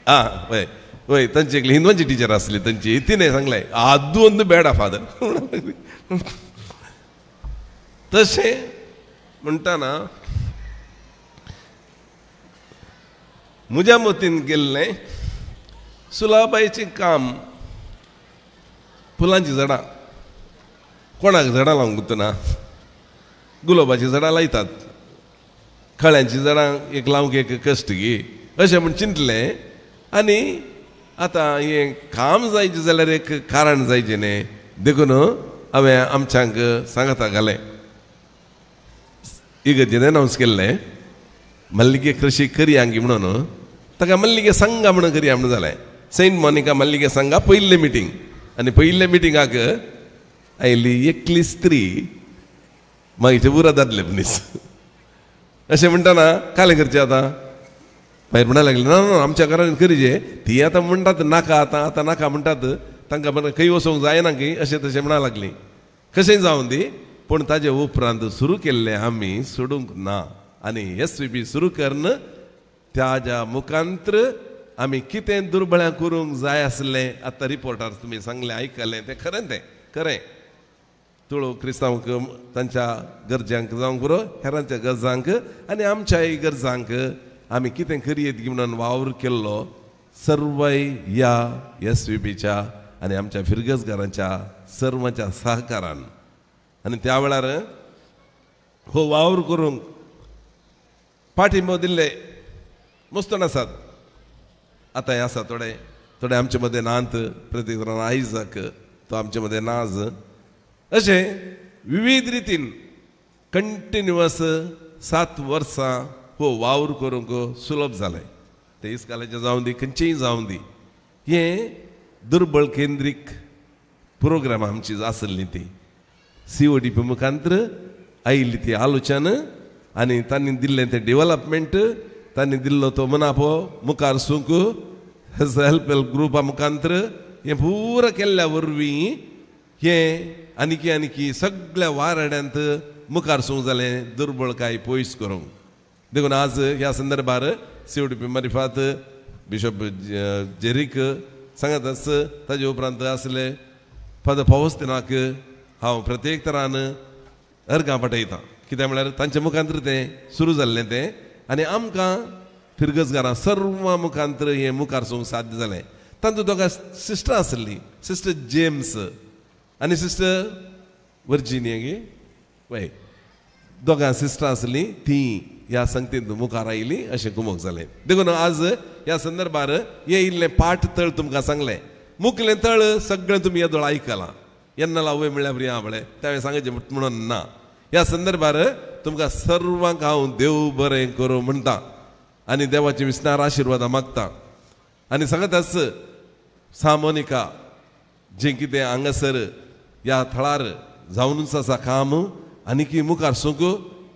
आं हय हय, तांची एकली हिंदवांची टिचर आसली तांची, तिणें सांगलें आदू अंदू बेडा फादर. तशें म्हणटाना म्हज्या मतीन गेल्लें सुलाबायचें काम फुलांचीं झाडां, कोणाक झाडां लावंक गुतना, गुलाबाचीं झाडां लायतात, खळ्यांचीं झाडां एक लावंक एक कश्ट गी अशें म्हूण चिंतलें. आनी आतां हें काम जायचें जाल्यार एक कारण जायचें न्ही, देखून हांवें आमच्यांक सांगाता घालें, इगर्जेन अनावन्स केल्लें मल्लिगे कृशी करया म्हणून, ताका मल्लिगे संघा म्हणून करया म्हणून जालें. सेंट मोनिका मल्लिगे संघा पयल्लें मिटींग आनी पयल्ले मिटिंगाक आयली एकली स्त्री, मागीर ते उरा दादले मनीस. अशें म्हणटाना कालें करचें आतां मागीर म्हणा लागले ना ना आमच्या घरान करीजे, ती आतां म्हणटात नाका आतां आतां नाका म्हणटात, तांकां बरें खंय वचोंक जायना की अशें तशें म्हणा लागली. कशें जावं दी, पूण ताजे उपरांत सुरू केल्लें आमी सोडूंक ना आनी एस वी बी सुरू करून त्याज्या मुखांत्र आमी कितें दुर्बळ्यां करूंक जाय आसलें आतां रिपोर्टार तुमी सांगलें आयकलें तें खरें, तें खरें. तुळू क्रिस्तांवांक तांच्या गरजांक जावंक पुरो, हेरांच्या गरजांक आनी आमच्याय गरजांक आमी कितें करयेत म्हणून वावर केल्लो सर्वय ह्या एस वी बीच्या आनी आमच्या फिरगजगारांच्या सर्वांच्या सहकारान. आनी त्या वेळार हो वावर करूंक पाठिंबो दिल्ले मुस्तण आसात, आतां हें आसा थोडे थोडे आमचे मदें नात, प्रतीक आयजक तो आमचे मदें नाज, अशें विविध रितीन कंटिन्युअस 7 वर्सां हो वावर करूंक सुलभ जालें. तें इस्कालाचें जावं दी, खंयचेंय जावं दी, हें दुर्बळ केंद्रीक प्रोग्राम आमची आसली ती सीओडीपी मुखांत्र आयिल्ली ती आलोचन आनी तांणी दिल्लें तें डेवलपमेंट, तांणी दिल्लो तो मुनाफो मुखार सूंक हेल्प हेल्प ग्रुपा मुखांत्र हें पुरा केल्ल्या वरवीं हें आनीकी आनीकी सगळ्या वाराड्यांत मुखार सूंक जालें दुर्बळकाय पयस करूंक. देखून आज ह्या संदर्भार सीओडीपी मारिफात बिशप जेरीक सांगत आस, ताजे उपरांत आसले फादर फावस्तिनाक हांव प्रत्येक तरान अर्गां पाठयतां, कित्याक म्हळ्यार तांच्या मुखांत्र तें सुरू जाल्लें तें आनी आमकां फिरगजगारां सर्वां मुखांत्र हें मुखार सूंक साध्य जालें. तातूंत दोगां सिस्टर आसली, सिस्टर जेम्स आनी सिस्टर वर्जिनिया गे वय, दोगां सिस्टरां आसलीं ती ह्या संगतींत मुखार आयली अशें कुमोक जालें. देखून आज ह्या संदर्भार हें इल्लें पाठ तळ तुमकां सांगलें. मुखलें तळ सगळें तुमी येदोळ आयकलां येन्ना लावय म्हणल्यार बरी आं पळय तें सांगचें म्हणून ना. ह्या संदर्भार तुमकां सर्वांक हांव देव बरें करूं म्हणटा आनी देवाची विस्नार आशिर्वादां मागता. आनी सांगताच सा मोनिका जें कितें हांगासर ह्या थळार जावनूच आसा काम आनीकी मुखार सूंक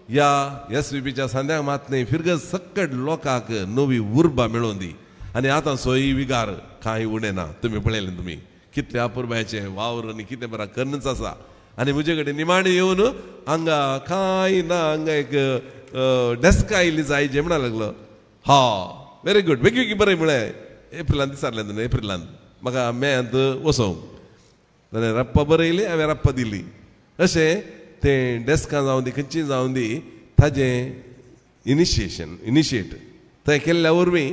ह्या एस व्ही पीच्या सांद्यांक मात न्हय फिरगज सक्कड लोकांक नवी उर्बा मेळोवन दी. आनी आतां सोयी विगार कांय उणें ना. तुमी पळयलें तुमी कितले अपुरबायेचें वावर आनी कितें बरें करनच आसा. आनी म्हजे कडेन निमाणें येवन हांगा कांय ना हांगा एक डेस्क आयली जाय जे म्हणा लागलो. हा व्हेरी गूड बेगी बेगी बरें म्हळें एप्रिलान दिसारलें तुमी एप्रिलान म्हाका मेयांत वसोवंक जाल्यार रप्पा बरयली हांवें रप्पा दिली. अशें तें डेस्कां जावं दी खंयची जावं दी ताजें इनिशिएट थंय केल्ल्या वरवीं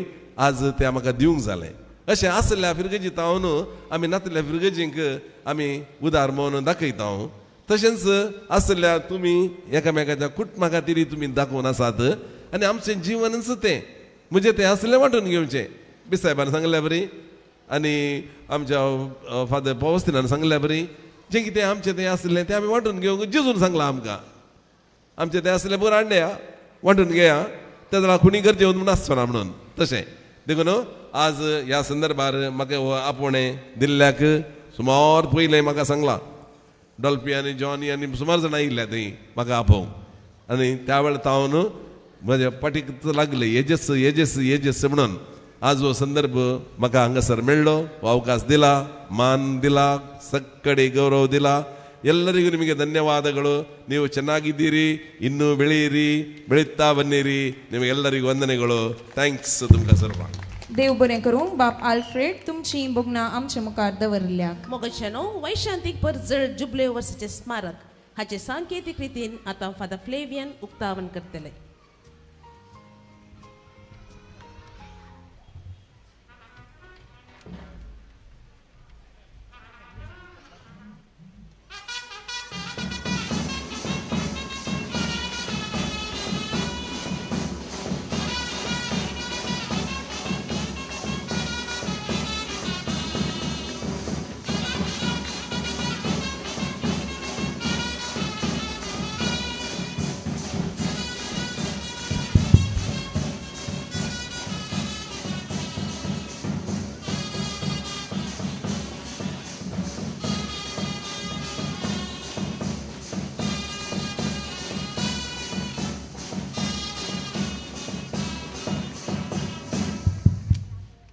आज तें म्हाका दिवंक जालें. अशें आसल्या फिरगजी तावन आमी नातल्या फिरगजींक आमी उदार म्हणून दाखयता. तशेंच आसल्या तुमी एकामेकाच्या कुटुंबा खातीर तुमी दाखोवन आसात आनी आमचें जिवनच तें म्हजें तें आसलें वांटून घेवचें. बिसायबान सांगल्या बरी आनी आमच्या फादर पॉवस्तिनान सांगल्या बरी जें कितें आमचें तें आसलें तें आमी वांटून घेवंक जेजून सांगलां आमकां. आमचें तें आसलें बरें हाडया वांटून घेया त्या जाल्यार खुणी गरजे म्हूण आसचो ना म्हणून तशें. देखून आज ह्या संदर्भार म्हाका हो आपोवणें दिल्ल्याक सुमार पयलें म्हाका सांगलां डॉल्फी आनी जॉनी आनी सुमार जाणां आयिल्ल्या थंय म्हाका आपोवंक आनी त्या वेळार तावन म्हज्या पाटीक लागले येजस येजस येजस म्हणून. आज हो संदर्भ म्हाका हांगासर मेळ्ळो, अवकाश दिला, मान दिला, ಸಕ್ಕಡೆ ಗೌರವ ದಿಲ. ಎಲ್ಲರಿಗೂ ನಿಮಗೆ ಧನ್ಯವಾದಗಳು. ನೀವು ಚೆನ್ನಾಗಿದ್ದೀರಿ, ಇನ್ನೂ ಬೆಳೆಯಿರಿ, ಬೆಳೀತಾ ಬನ್ನಿರಿ. ನಿಮಗೆಲ್ಲರಿಗೂ ವಂದನೆಗಳು. Thanks तुमकां सर्वांक. देव बरें करूं बाप आल्फ्रेड तुमची भोगणां आमचे मुखार दवरल्याक. मोगशानो वैशांतीक परजळ जुबले वर्साचें स्मारक हाचें सांकेतीक रितीन आतां फादर फ्लेवियन उक्तावण करतले.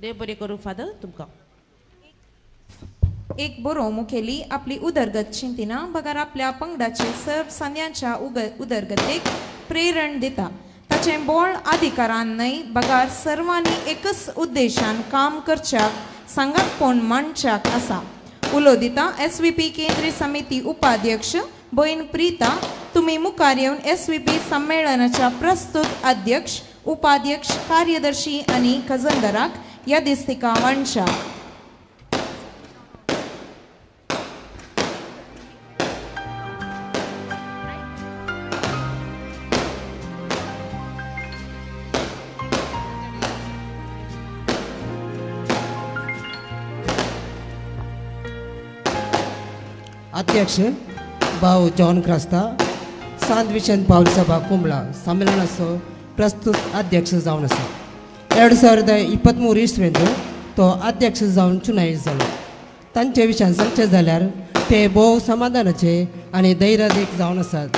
देव बरें करूं फादर तुमकां. एक बरो मुखेली आपली उदरगत चिंतिना बगर आपल्या पंगडाचे सर्व सांद्यांच्या उदरगतेक प्रेरण दिता. ताचें बोळ अधिकारान न्हय बगर सर्वांनी एकच उद्देशान काम करच्याक सांगातपण मांडच्याक आसा. उलो दिता एस व्ही पी केंद्रीय समिती उपाध्यक्ष भयण प्रिता तुमी मुखार येवन एस व्ही पी संमेलनाच्या प्रस्तुत अध्यक्ष उपाध्यक्ष कार्यदर्शी आनी खजनदाराक यादिस्तिका वांटच्या. अध्यक्ष भाऊ जॉन क्रास्ता सांत विशन पावल सभा कुंबळा संमेलनाचो प्रस्तुत अध्यक्ष जावन आसा. 2023 इस्वेंत तो अध्यक्ष जावन चुनाव जालो. तांचे विशयान सांगचें जाल्यार ते भोव समाधानाचे आनी धैर्यादीक जावन आसात.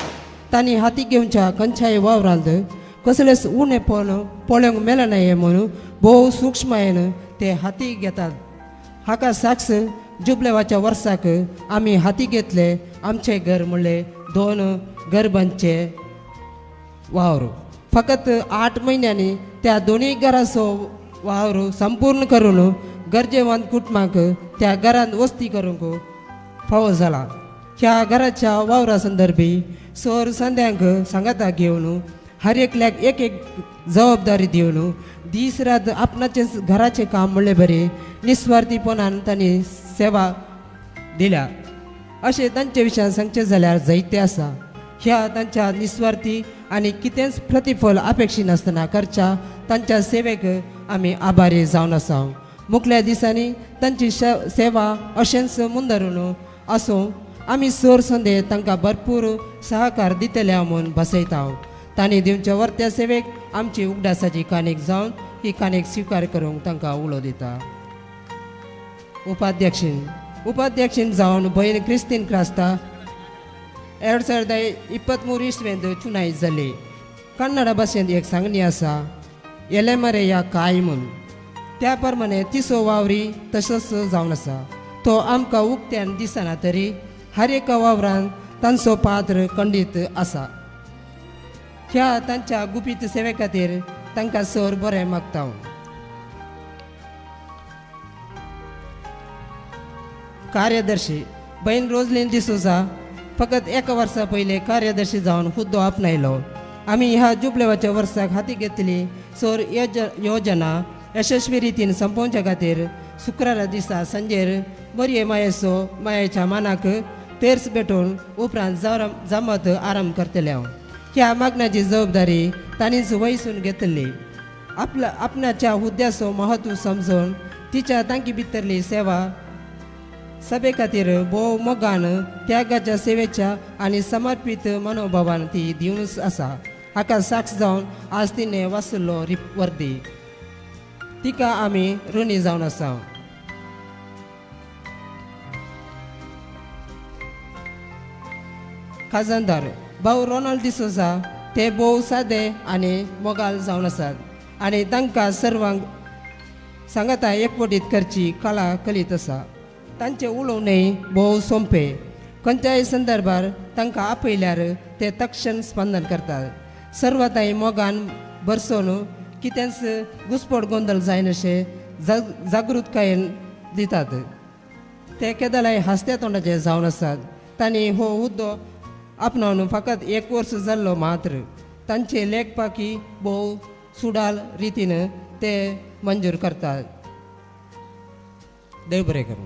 तांणी हाती घेवच्या खंयच्याय वावरांत कसलेंच उणेपण पळोवंक मेळना हें म्हणून भोव सूक्ष्मायेन ते हाती घेतात. हाका साक्ष जुबलेवाच्या वर्साक आमी हाती घेतले आमचें घर म्हणलें 2 गर्भांचे वावर. फकत 8 म्हयन्यांनी त्या दोनूय घराचो वावर संपूर्ण करून गरजेवंत कुटुंबांक त्या घरांत वस्ती करूंक फावो जाला. ह्या घराच्या वावरा संदर्भी सर संद्यांक सांगाता घेवन हर एकल्याक एक एक जबाबदारी दिवन दीस रात आपणाचें घराचें काम म्हणलें बरें निस्वार्थीपणान तांणी सेवा दिल्या. अशें तांचे विशयान सांगचें जाल्यार जायते आसा. ह्या तांच्या निस्वार्थी आनी कितेंच प्रतिफल अपेक्षी नासतना करच्या तांच्या सेवेक आमी आभारी जावन आसा. मुखल्या दिसांनी तांची सेवा अशेंच मुंदरून आसूं आमी सोर संदे तांकां भरपूर सहकार दितले म्हूण बसयता. तांणी दिवच्या वर्त्या सेवेक आमची उगडासाची काणीक जावन ही काणीक स्विकार करूंक तांकां उलो दिता. उपाध्यक्षीन जावन भयण क्रिस्तीन क्रास्ता 2023 इस्वेंत चुनाई जाली. कन्नड भाशेंत एक सांगणी आसा, एलेमरे या काय म्हूण. त्या प्रमाणे तिसो वावरी तसोच जावन आसा. तो आमकां उक्त्यान दिसना तरी हर एका वावरान तांचो पात्र खंडीत आसा. ह्या तांच्या गुपीत सेवे खातीर तांकां सर बरें मागता. कार्यदर्शी बहीण रोजलीन डिसोजा फकत एका वर्सा पयलें कार्यदर्शी जावन हुद्दो आपणायलो. आमी ह्या जुबलेवाच्या वर्साक हाती घेतली सर योजना यशस्वी रितीन संपोवच्या खातीर शुक्रारा दिसा सांजेर बरये मायेचो मायेच्या मानाक तेर्स भेटोवन उपरांत जमत आराम करतले. हांव ह्या मागण्याची जबाबदारी तांणीच वयसून घेतली. आपणाच्या हुद्द्याचो म्हत्व समजून तिच्या तांकी भितरली सेवा सभे खातीर भोव मोगान त्यागाच्या सेवेच्या आनी समर्पीत मनोभावान ती दिवनच आसा. हाका साक्ष जावन आज तिणें वाचलो वर्दी तिका आमी ऋणी जावन आसा. खाजनदार भाऊ रोनाल्ड डिसोजा ते भोव सादे आनी मोगाल जावन आसात आनी तांकां सर्वांक सांगाता एकवटीत करची कला कलीत आसा. तांचें उलोवणें भोव सोंपें. खंयच्याय संदर्भार तांकां आपयल्यार ते तक्षण स्पंदन करतात. सर्वताय मोगान भरसोवन कितेंच घुसपट गोंदळ जायनाशें जागृतकायेन दितात. ते केदलाय हांसत्या तोंडाचे जावन आसात. तांणी हो हुद्दो आपणावन फकत एक वर्स जाल्लो मात्र. तांचे लेखपाकी भोव सुडाल रितीन ते मंजूर करतात. देव बरें करूं.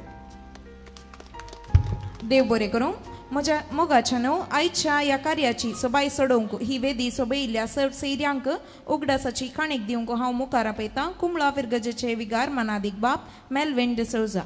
देव बरें करूं. म्हज्या मोगाच्या न्हू आयच्या ह्या कार्याची सोबाय सोडोवंक ही वेदी सोबयिल्ल्या सर्व सैर्यांक उगडासाची काणीक दिवंक हांव मुखार आपयतां कुंबळा फिरगजेचे विगार मनादीक बाप मेलविन डिसोजा.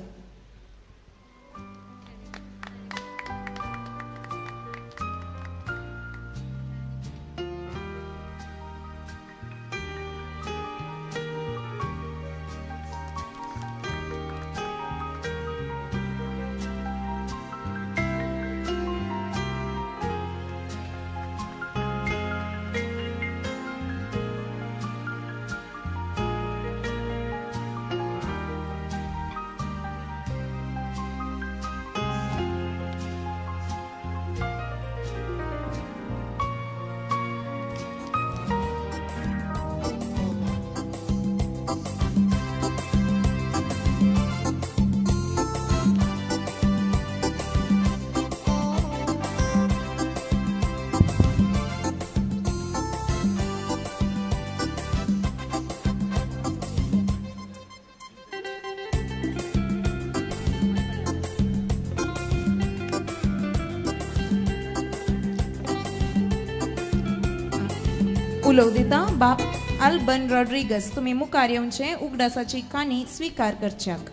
उलोव दिता बाप अल्बन रॉड्रिगस तुमी मुखार येवचे उगडासाची काणी स्विकार करच्याक.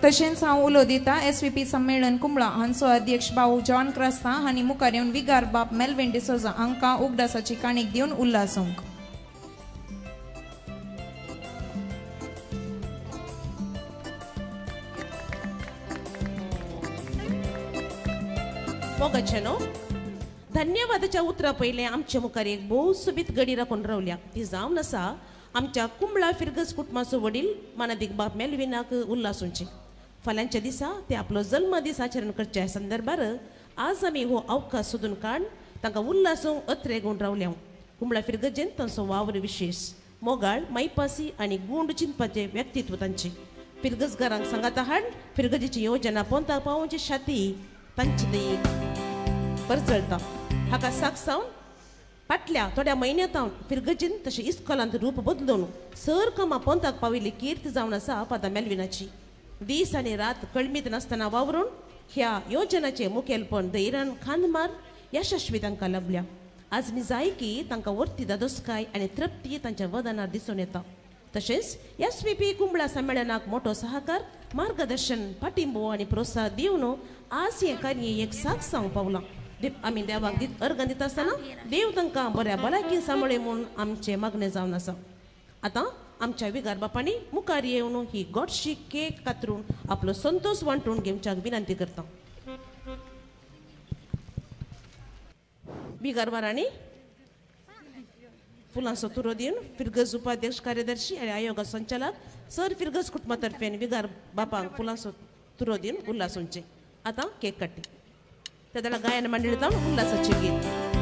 तशेंच हांव उलो दिता एसव्हीपी संमेलन कुंबळा हांचो अध्यक्ष भाऊ जॉन क्रास्ता हांणी मुखार येवन विगार बाप मेलविन डिसोजा हांकां उगडासाची काणीक दिवन उल्हासूंक. मोगाचे न्हू धन्यवादाच्या उतरा पयलें आमचे मुखार एक भोव सोबीत गडी राखून रावल्या. ती जावन आसा आमच्या कुंबळा फिरगज कुटुंबाचो वडील मानादीक बाप मेलविनाक उल्हासूंचे. फाल्यांच्या दिसा ते आपलो जल्मदीस आचरण करच्या संदर्भार आज आमी हो अवकाश सोदून काड तांकां उल्हासूंक अत्रे गुण रावल्या. कुंबळा फिरगजेन तांचो वावर विशेश मोगाळ मायपासी आनी गूंड चिंतपाचें व्यक्तित्व तांचें. फिरगजगारांक सांगाता हाड फिरगजीची योजना पोंताक पावोवची शाती तांची ती परजळता. हाका साक सावन फाटल्या थोड्या म्हयन्यांत फिरगजीन तशें इस्कोलांत रूप बदलून सर कामां पोंताक पाविल्ली कीर्त जावन आसा फादर मेल्विनाची. दीस आनी रात कळमीत नासतना वावरून ह्या योजनाचें मुखेलपण धैर्यान खांदमार यशस्वी तांकां लाबल्या. आज जाय की तांकां वर्ती दादोसकाय आनी तृप्ती तांच्या वदनार दिसून येता. तशेंच एस व्ही पी कुंबळा संमेलनाक मोटो सहकार मार्गदर्शन पाठिंबो आनी प्रोत्साहन दिवन आज हें कार्य एक साक जावंक पावलां. आमी देवाक दीत अर्गां दिता आसतना देव तांकां बऱ्या भलायकी सांबाळ्ळे म्हूण आमचें मागणें जावन आसा. आतां आमच्या विगार बापांनी मुखार येवन ही गोडशी केक कातरून आपलो संतोश वांटून घेवच्याक विनंती करता. विगार बारांनी फुलांचो तुरो दिवन फिरगज उपाध्यक्ष कार्यदर्शी आनी आयोगा संचालक सर फिरगज कुटुंबा तर्फेन विगार बापांक फुलांचो तुरो दिवन उल्हास उंचे. आतां केक काडटी तेन्ना गायन मंडळी जावन उल्हासाचें गीत.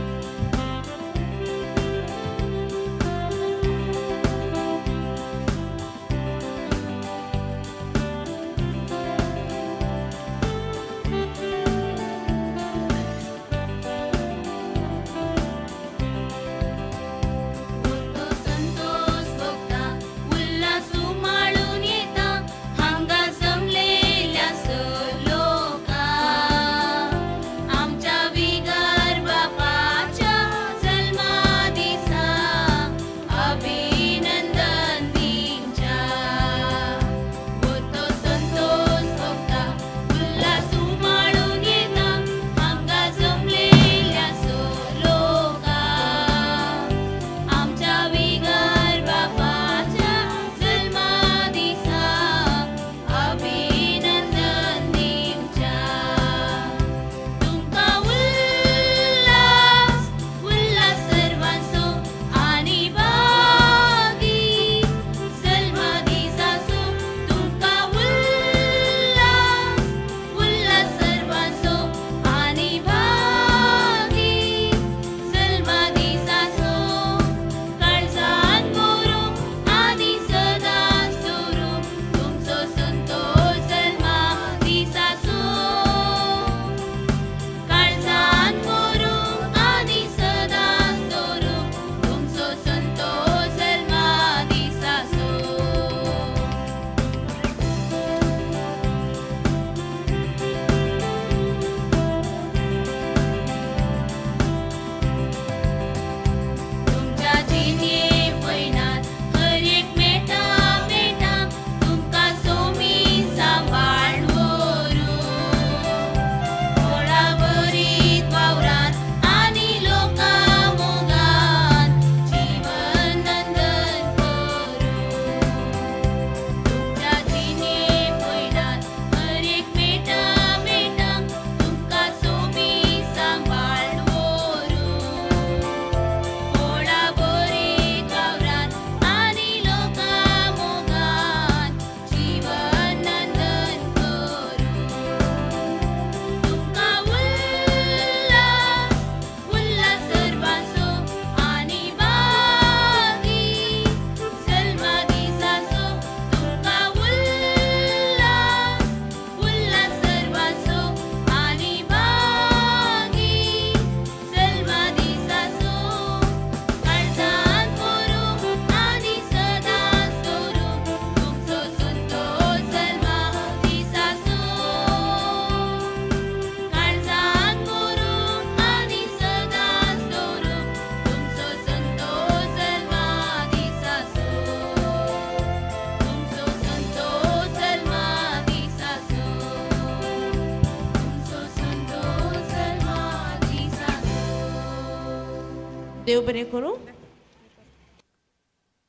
देव बरें करूं.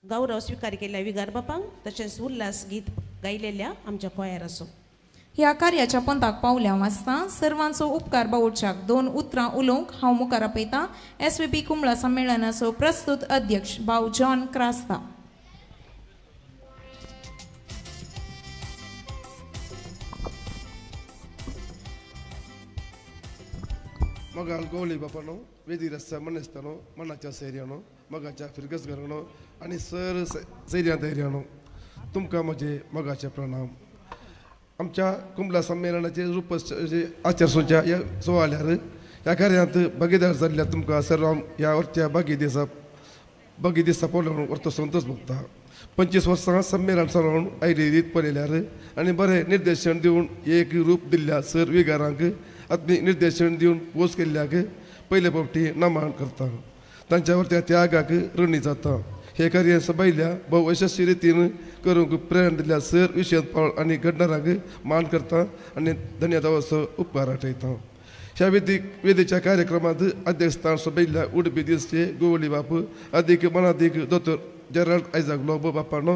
गौरव स्वीकार केल्ल्या विगार बापांक तशेंच उल्हास गीत गायलेल्या आमच्या कोयार आसूं. ह्या कार्याच्या पंथाक पावल्या वाचता सर्वांचो उपकार बावुडच्याक दोन उतरां उलोवंक हांव मुखार आपयतां एस व्ही पी कुंबळा संमेलनाचो प्रस्तुत अध्यक्ष भाव जॉन क्रास्ता. मगाल गोवली बापानो वेदी रस्ता मनेस्तानो मनाच्या सैर्यानो मगाच्या फिरगसघरानो आनी सर सैर्या धैर्यानो तुमकां म्हजे मगाचे प्रणाम. आमच्या कुंबला संमेलनाचे रूप आचारसोच्या ह्या सुवाळ्यार ह्या कार्यांत भागीदार जाल्ल्या तुमकां सर्व ह्या वरच्या भागी दिसा भागी दिसा पळोवन वर्तो संतोष भोगता. 25 वर्सां संमेलन चलोवन आयली रीत पळयल्यार आनी बरें निर्देशन दिवन एक रूप दिल्ल्या सर विगारांक आत्मीक निर्देशन दिवन पोस केल्ल्याक पयले फावटी नमन करता. तांच्या वरत्या त्यागाक ऋणी जाता. हे कार्य सबायल्या भोव यशस्वी रितीन करूंक प्रेरणा दिल्ल्या सर विशयंत पावल आनी घडणारांक मान करता आनी धन्यवादाचो उपकार आठयता. ह्या वेदीच्या कार्यक्रमांत अध्यक्षस्थान सोबयल्ल्या उडपी दिसचे गोवली बाप अदीक मनादीक दोतोर जेराल्ड आयजाक लोबो बापानो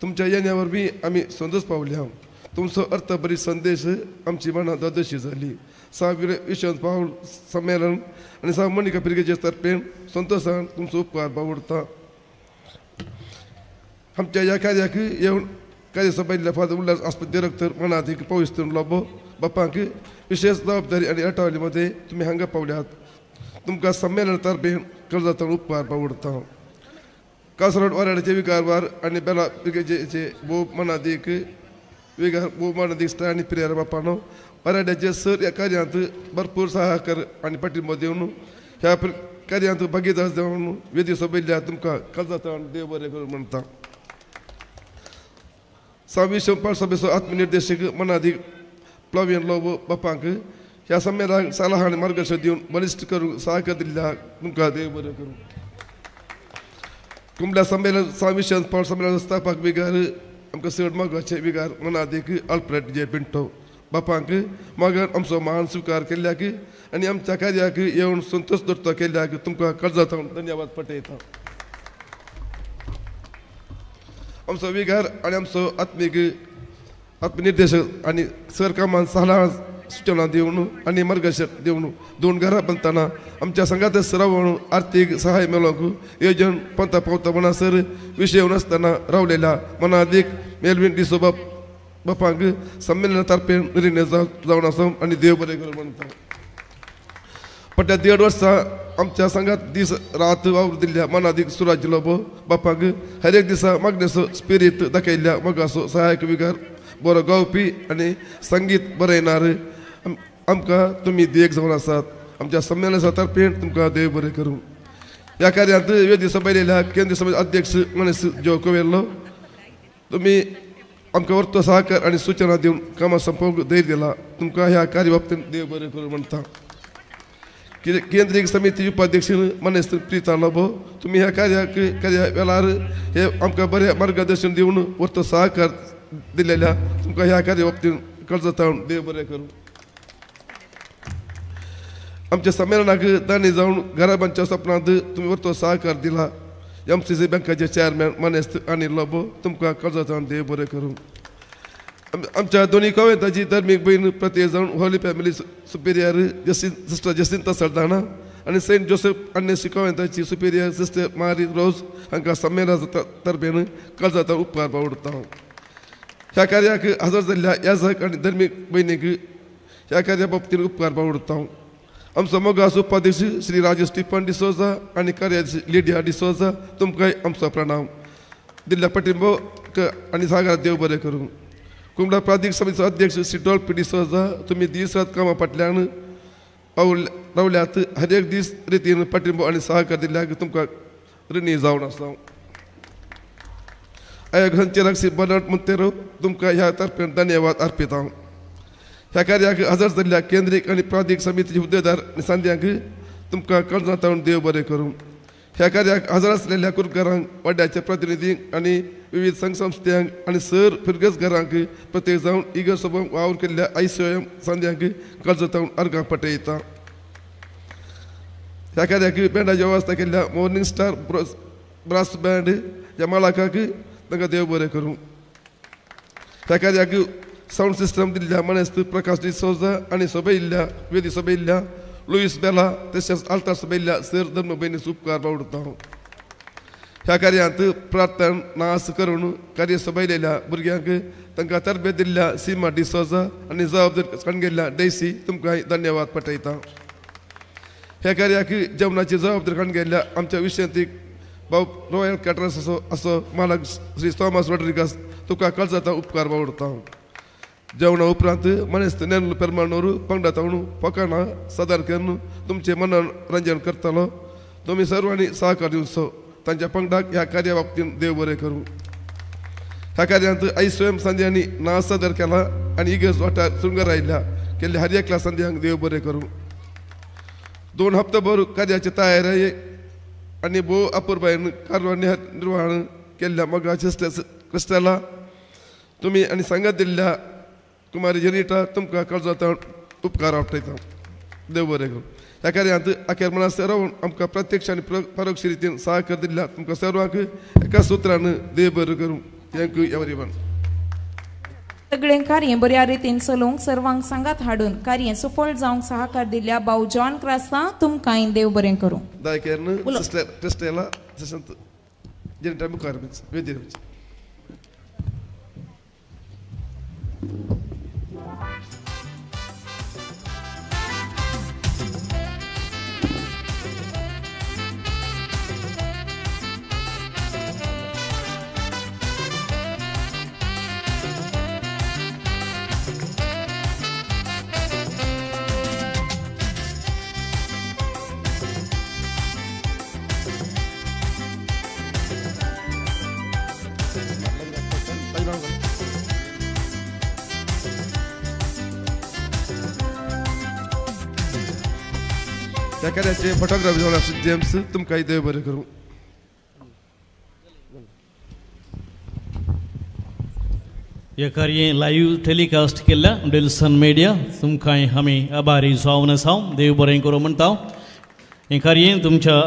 तुमच्या येण्या वरवीं आमी संतोष पावल्या. तुमचो अर्थभरीत संदेश आमची मनां दादोशी जाली. सा विशयंत पावल संमेलन आनी सा मोनिका पिरगेचे तर्फेन संतोषान तुमचो उपकार बावडता. आमच्या ह्या कार्याक येवन कार्य सभायल्ल्या फादर उल्हास आस्पत डिरेक्टर मनादीक पावस लोबो बापांक विशेष जबाबदारी आनी अटावली मध्ये तुमी हांगा पावल्यात. तुमकां संमेलन तर्फेन कर्जांतून उपकार बावडता. कासरोड वाराड्याचे विकारवार आनी बेला पिरगेचे भोव मनादीक विगार भोव मनादीक स्टार आनी प्रेयर बापानो वाराड्याचे सर ह्या कार्यांत भरपूर सहायकर आनी पाठिंबो दिवन ह्या कार्यांत भागीदार जावन वेदी सोबयल्ल्या तुमकां कर्जांतून देव बरें करूं म्हणटा. सव्वीस सभेचो आत्मनिर्देशक मनादीक प्लवियन लोबो बापांक ह्या संमेलनाक सलाह आनी मार्गदर्शन दिवन बलिश्ट करूंक सहकार दिल्ल्या तुमकां देव बरें करूं. कुंबल्या संमेलन सव्वीस पावल संमेलन स्थापक विगार आमकां चड मोगाचे विगार मनादीक अल्फ्रेड जे पिंटो बापांक मागीर आमचो मान स्विकार केल्ल्याक आनी आमच्या कार्याक येवन संतोष दवरतो केल्ल्याक तुमकां कर्जांत धन्यवाद पटयता. आमचो विगार आनी आमचो आत्मीक आत्मनिर्देशक आनी सर कामान सलाह सूचना दिवन आनी मार्गदर्शन दिवन दोन घरां बांदतना आमच्या संघात सरावून आर्थीक सहाय मेळोवंक येवजण पंता पावता म्हणसर विशय नासतना रावलेल्या मनादीक मेलवीन डिसो बाप बापांक संमेलना तर्फे निर्णय जावन आसा आनी देव बरें करूं म्हणटा. फाटल्या 1.5 वर्सां आमच्या संघात दीस रात वावर दिल्ल्या मनादीक सुराज लोबो बापांक हर एक दिसा मागणेचो स्पिरीत दाखयल्ल्या मोगाचो सहायक विगार बरो गावपी आनी संगीत बरयणार आमकां तुमी देख जावन आसात. आमच्या संमेलना तर्फे तुमकां देव बरें करूं. ह्या कार्यांत वेदी सभायलेल्या केंद्रीय सभा अध्यक्ष मनीस जो कोवेल्लो तुमी आमकां वर्तो सहकार आनी सूचना दिवन कामां संपोवंक धैर्य दिला. तुमकां ह्या कार्य बाबतींत देव बरें करूं म्हणटा. केंद्रीय समिती उपाध्यक्ष मनेस्त प्रिता लोबो तुमी ह्या कार्याक कार्या वेळार हे आमकां बरें मार्गदर्शन दिवन वर्तो सहकार दिलेल्या तुमकां ह्या कार्य बाबतींत कर्जांत देव बरें करूं. आमच्या संमेलनाक दानी जावन घराब्यांच्या सपनांत तुमी वर्तो सहकार दिला. एमसीसी बँकाचे चेअरमॅन मानेस्त आनी लोबो तुमकां कर्जांत देव बरें करूं. आमच्या दोनी कवेंताची धर्मीक भयण प्रत्यय जावन holy family superior Justin sister Jacinta Saldanha आनी सेंट जोसेफ अन्नेसी कवेंताची सुपिरियर सिस्टर मारी रोज हांकां संमेलना तर्फेन कर्जांत उपकार बावडता. ह्या कार्याक हजर जाल्ल्या याजक आनी धर्मीक भयणीक ह्या कार्या बाबतीन उपकार बावडता. आमचो मोगास उपाध्यक्ष श्री राजेश स्टीफन डिसोजा आनी कार्याध्यक्ष लिडिया डिसोजा तुमकांय आमचो प्रणाम. दिल्ल्या पाठिंबो आनी सागर देव बरें करूं. कुंबला प्रादेशीक समितीचो अध्यक्ष श्री डॉल्फी डिसोजा तुमी दीस रात कामां फाटल्यान रावल्यात. हर एक दीस रितीन पाठिंबो आनी सहकार दिल्ल्याक तुमकां ऋणी जावन आसा. आयोग संचालक श्री बर्नार्ड मोंतेरो तुमकां ह्या तर्फेन धन्यवाद अर्पिता. ह्या कार्याक हजर जाल्ल्या केंद्रीय आनी प्रादेशीक समितीचे हुद्देदार आनी सांद्यांक तुमकां कर्जांत देव बरें करूं. ह्या कार्याक हजर आसलेल्या कुरकारांक वाड्याच्या प्रतिनिधींक आनी विविध संघ संस्थांक आनी सर फिरगज घरांक प्रत्येक जावन इगर्ज सभांक वावर केल्ल्या आयसीओएम सांद्यांक कर्जांत अर्गां पटयता. ह्या कार्याक बँडाची वेवस्था केल्ल्या मॉर्निंग स्टार ब्रास बँड ह्या मालकाक तांकां देव बरें करूं. ह्या कार्याक सावंड सिस्टम दिल्ल्या मानेस्त प्रकाश डिसोजा आनी सभयिल्ल्या वेदी सभयिल्ल्या लुईस बेला तशेंच आल्तार सभयिल्ल्या सर धर्म भयणीचो उपकार बावडता. ह्या कार्यांत प्रार्थना नास करून कार्य सभयलेल्या भुरग्यांक तांकां तरबेत दिल्ल्या सीमा डिसोजा आनी जबाबदारी काडून डेसी तुमकां धन्यवाद पटयता. ह्या कार्याक जेवणाची जबाबदारी काडून गेल्ल्या आमच्या विशयांतीक भाव रॉयल कॅटरर्स असो असो मालक श्री थॉमस रॉड्रिगस तुका कळजाता उपकार बावडता. जेवणा उपरांत मनेस्त नेल्लू पेरमाणोर पंगडा तावणू फकाणां सादर करून तुमचें मनोरंजन करतलो. तुमी सर्वांनी सहकार दिवचो. तांच्या पंगडाक ह्या कार्या बाबतीन देव बरें करूं. ह्या कार्यांत आई स्वयं संध्यांनी नाच सादर केला आनी इगर्ज वाठार सुंगर आयल्या केल्ल्या हर एकल्या संध्यांक देव बरें करूं. 2 हप्तो भर कार्याचे तयारी आनी भोव अपुरबायेन कारवार निर्वहण केल्ल्या मोगा क्रिस्टला तुमी आनी सांगात दिल्ल्या कुमारी जेनिटा तुमकां काळजांत उपकार आपटयता. देव बरें करूं. ह्या कार्यांत अखेर मनास रावन आमकां प्रत्यक्ष आनी परोक्ष रितीन सहकार दिल्ल्या तुमकां सर्वांक एका सुत्रान देव बरें करूं. Thank you everyone. सगळें कार्य बऱ्या रितीन चलोवंक सर्वांक सांगात हाडून कार्य सफळ जावंक सहकार दिल्ल्या भाऊ जॉन क्रास्ता तुमकांय देव बरें करूं. दया करून सिस्टर क्रिस्टेला जेनिटा मुखार वेदीर. ह्या कार्याचे फोटोग्राफी जावन आसा जेम्स तुमकां देव बरें करूं. हे कार्य लायव्ह टेलिकास्ट केल्ल्या डेल्सन मिडिया तुमकांय आमी आभारी जावन आसा. देव बरें करूं म्हणटा. हें कार्य तुमच्या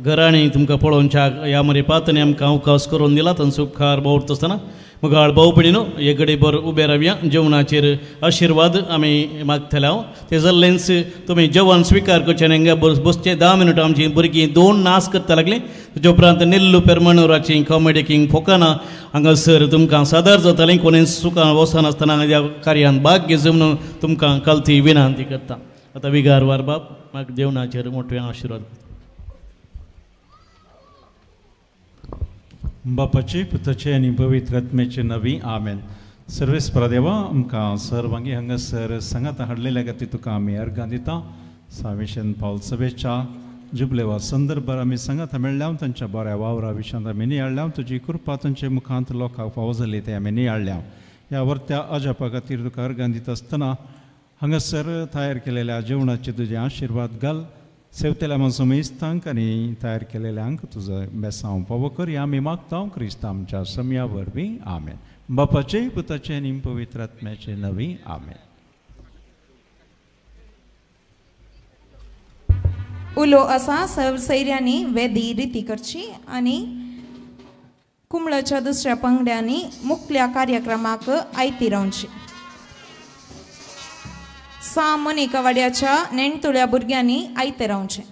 घरांनी तुमकां पळोवच्या ह्या मरे पात्रांनी आमकां अवकाश करून दिला तांचो उपकार बावडटा आसतना मुखार भाव भयणीनो हे घडीभर उबे रावया. जेवणाचेर आशिर्वाद आमी मागतले हांव. ते जाल्लेंच तुमी जेवण स्विकार करचें आनी हांगा बसचें. 10 मिनटां आमची भुरगीं 2 नाच करता लागलीं. तेजे उपरांत नेल्लू पेरमाणोराची कॉमेडी किंग फोकाना हांगासर तुमकां सादर जातालीं. कोणूय सुखान वचनासतना ह्या कार्यांत भाग घेवचो म्हणून तुमकां कालती विनंती करता. आतां विगार वारबाब म्हाका जेवणाचेर मोठे आशिर्वाद. बापाचे पुताचे आनी पवित्र आत्म्याचे नवी आमेन. सर्वेस्परा देवा आमकां सर्वांगी हांगासर सांगाता हाडलेल्या खातीर तुका आमी अर्गां दिता. साविशन पावल सभेच्या जुबलेवा संदर्भार आमी सांगाता मेळ्ळ्या तांच्या बऱ्या वावरा विशांत आमी नियाळ्ळ्या. तुजी कृपा तांच्या मुखांत लोकांक फावो जाली ते आमी नियाळ्ळ्या. ह्या वर्त्या अजापा खातीर तुका अर्गां दिता आसतना हांगासर तयार केलेल्या जेवणाचे तुजे आशिर्वाद घाल. सेवतेल्या मनसमेस्तांक आनी तयार केलेल्यांक तुजो बेसांव फावो कर. आमी मागता क्रिस्त आमच्या सम्या वरवीं आमेन. बापाचे पुताचे आनी पवित्र आत्म्याचे नवी आमेन. उलो आसा सर्व सैऱ्यांनी वेदी रिती करची आनी कुंबळाच्या दुसऱ्या पंगड्यांनी मुखल्या कार्यक्रमाक आयती रावची. सा मोनिका वाड्याच्या नेणतुळ्या भुरग्यांनी आयते रावचें.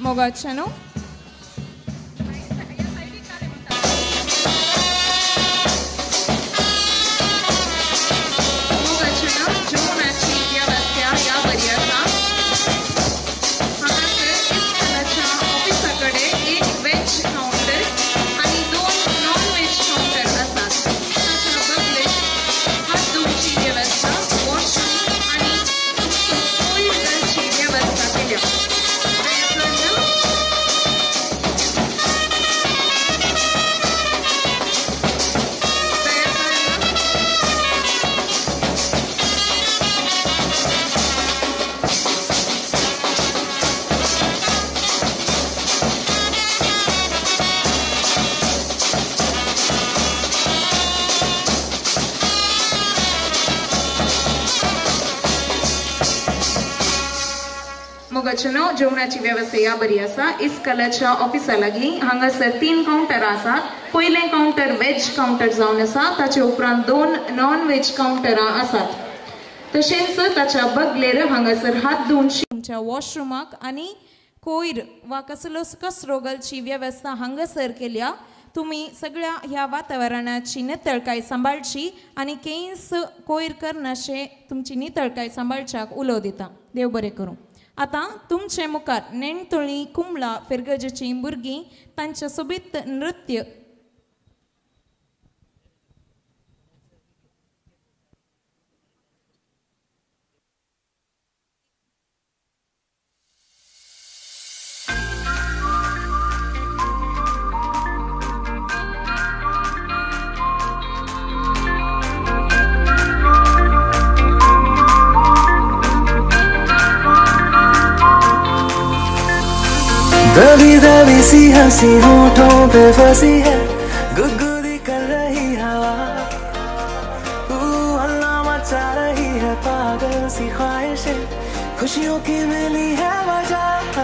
मोगाच्यानो जेवणाची वेवस्था ह्या बरी आसा. हांगासर इस्कॉलाच्या ऑफिसा कडेन एक वेज कावंटर आनी 2 नॉन वेज कावंटर आसात. ताच्या बदलेक हात धुवची वेवस्था, वॉशरूम आनी तुमचो कोयर घालची वेवस्था केल्या. मोगाचेनो जेवणाची वेवस्था ह्या बरी आसा. इस्कलाच्या ऑफिसा लागीं हांगासर 3 कावंटर आसात. पयलें कावंटर वेज कावंटर जावन आसा, ताचे उपरांत 2 नॉन वेज कावंटरां आसात. तशेंच ताच्या बगलेर हांगासर हात धुवन तुमच्या वॉशरुमाक आनी कोयर वा कसलो कचरो घालची वेवस्था हांगासर केल्या. तुमी सगळ्या ह्या वातावरणाची नितळकाय सांबाळची आनी केंस कोयर करनाशे तुमची नितळकाय सांबाळच्याक उलो दिता. देव बरें करूं. आतां तुमचे मुखार नेणतोळी कुमला फिरगजेची भुरगीं तांचे सोबीत नृत्य दबी दबी सी हंसी होठों पे फंसी है, गुदगुदी कर रही हवा, तू हल्ला मचा रही है, पागल सी ख्वाहिशें, खुशियों की मिली है वजह।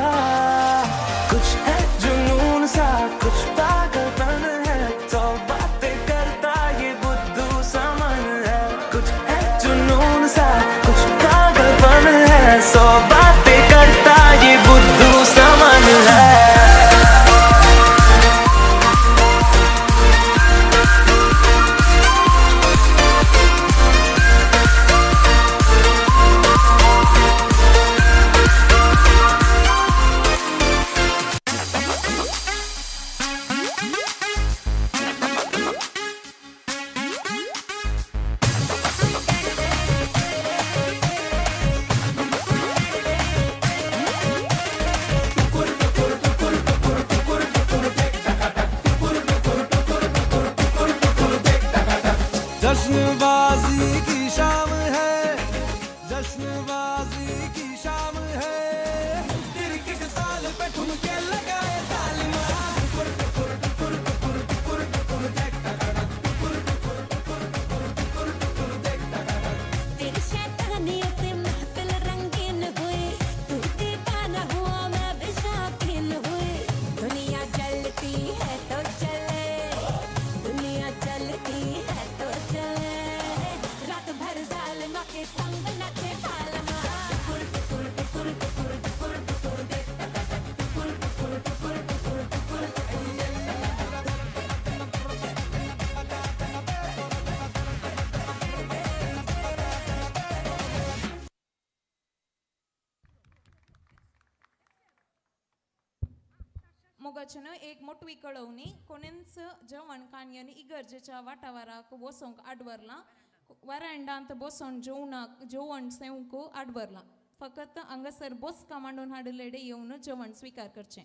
कुछ है जुनून सा, कुछ पागलपन है, सौ बातें करता ये बुद्धू सामान है। कुछ है जुनून सा, कुछ पागलपन है, सौ बातें करता ये बुद्धू सामान है। जश्नबाजी की शाम है, जश्नबाजी की शाम है, तिरकिट ताल पे ठुमके लगाए तालिमा। टुकुर टुकुर टुकुर टुकुर टुकुर टुकुर देख टकटक, टुकुर टुकुर टुकुर टुकुर टुकुर टुकुर देख टकटक। तेरी शैतानियों से महफिल रंगीन हुई, तू दीवाना हुआ मैं भी शौकीन हुई। दुनिया चलती है तो चले, दुनिया चलती है तो चले, रात भर जालिमा के संग नाचे पालमा। टुकुर टुकुर टुकुर टुकुर टुकुर टुकुर देख टकटक, टुकुर टुकुर टुकुर टुकुर टुकुर टुकुर देख टकटक। मोगाचेनो एक मोटवी कळोवणी कोणेंच जेवण काणयेन इगर्जेच्या वाठाराक वसोंक आडवरलां, वरांडांत बसोन जेवणाक जेवण सेवंक आडवरलां. फकत हांगासर बसका मांडून हाडिल्लेडे येवन जेवण स्विकार करचें.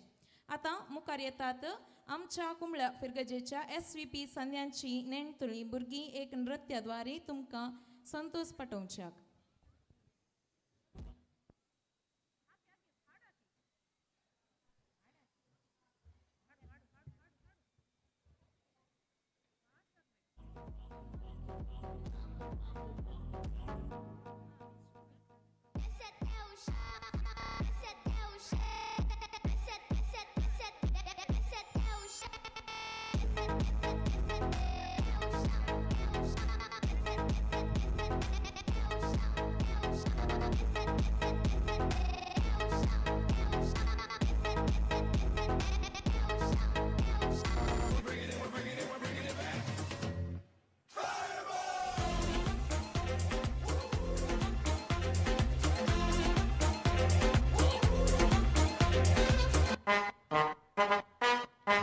आतां मुखार येतात आमच्या कुंबळ्या फिरगजेच्या SVP संध्यांची नेणतुळी भुरगीं एक नृत्याद्वारे तुमकां Santosh पाठोवच्याक.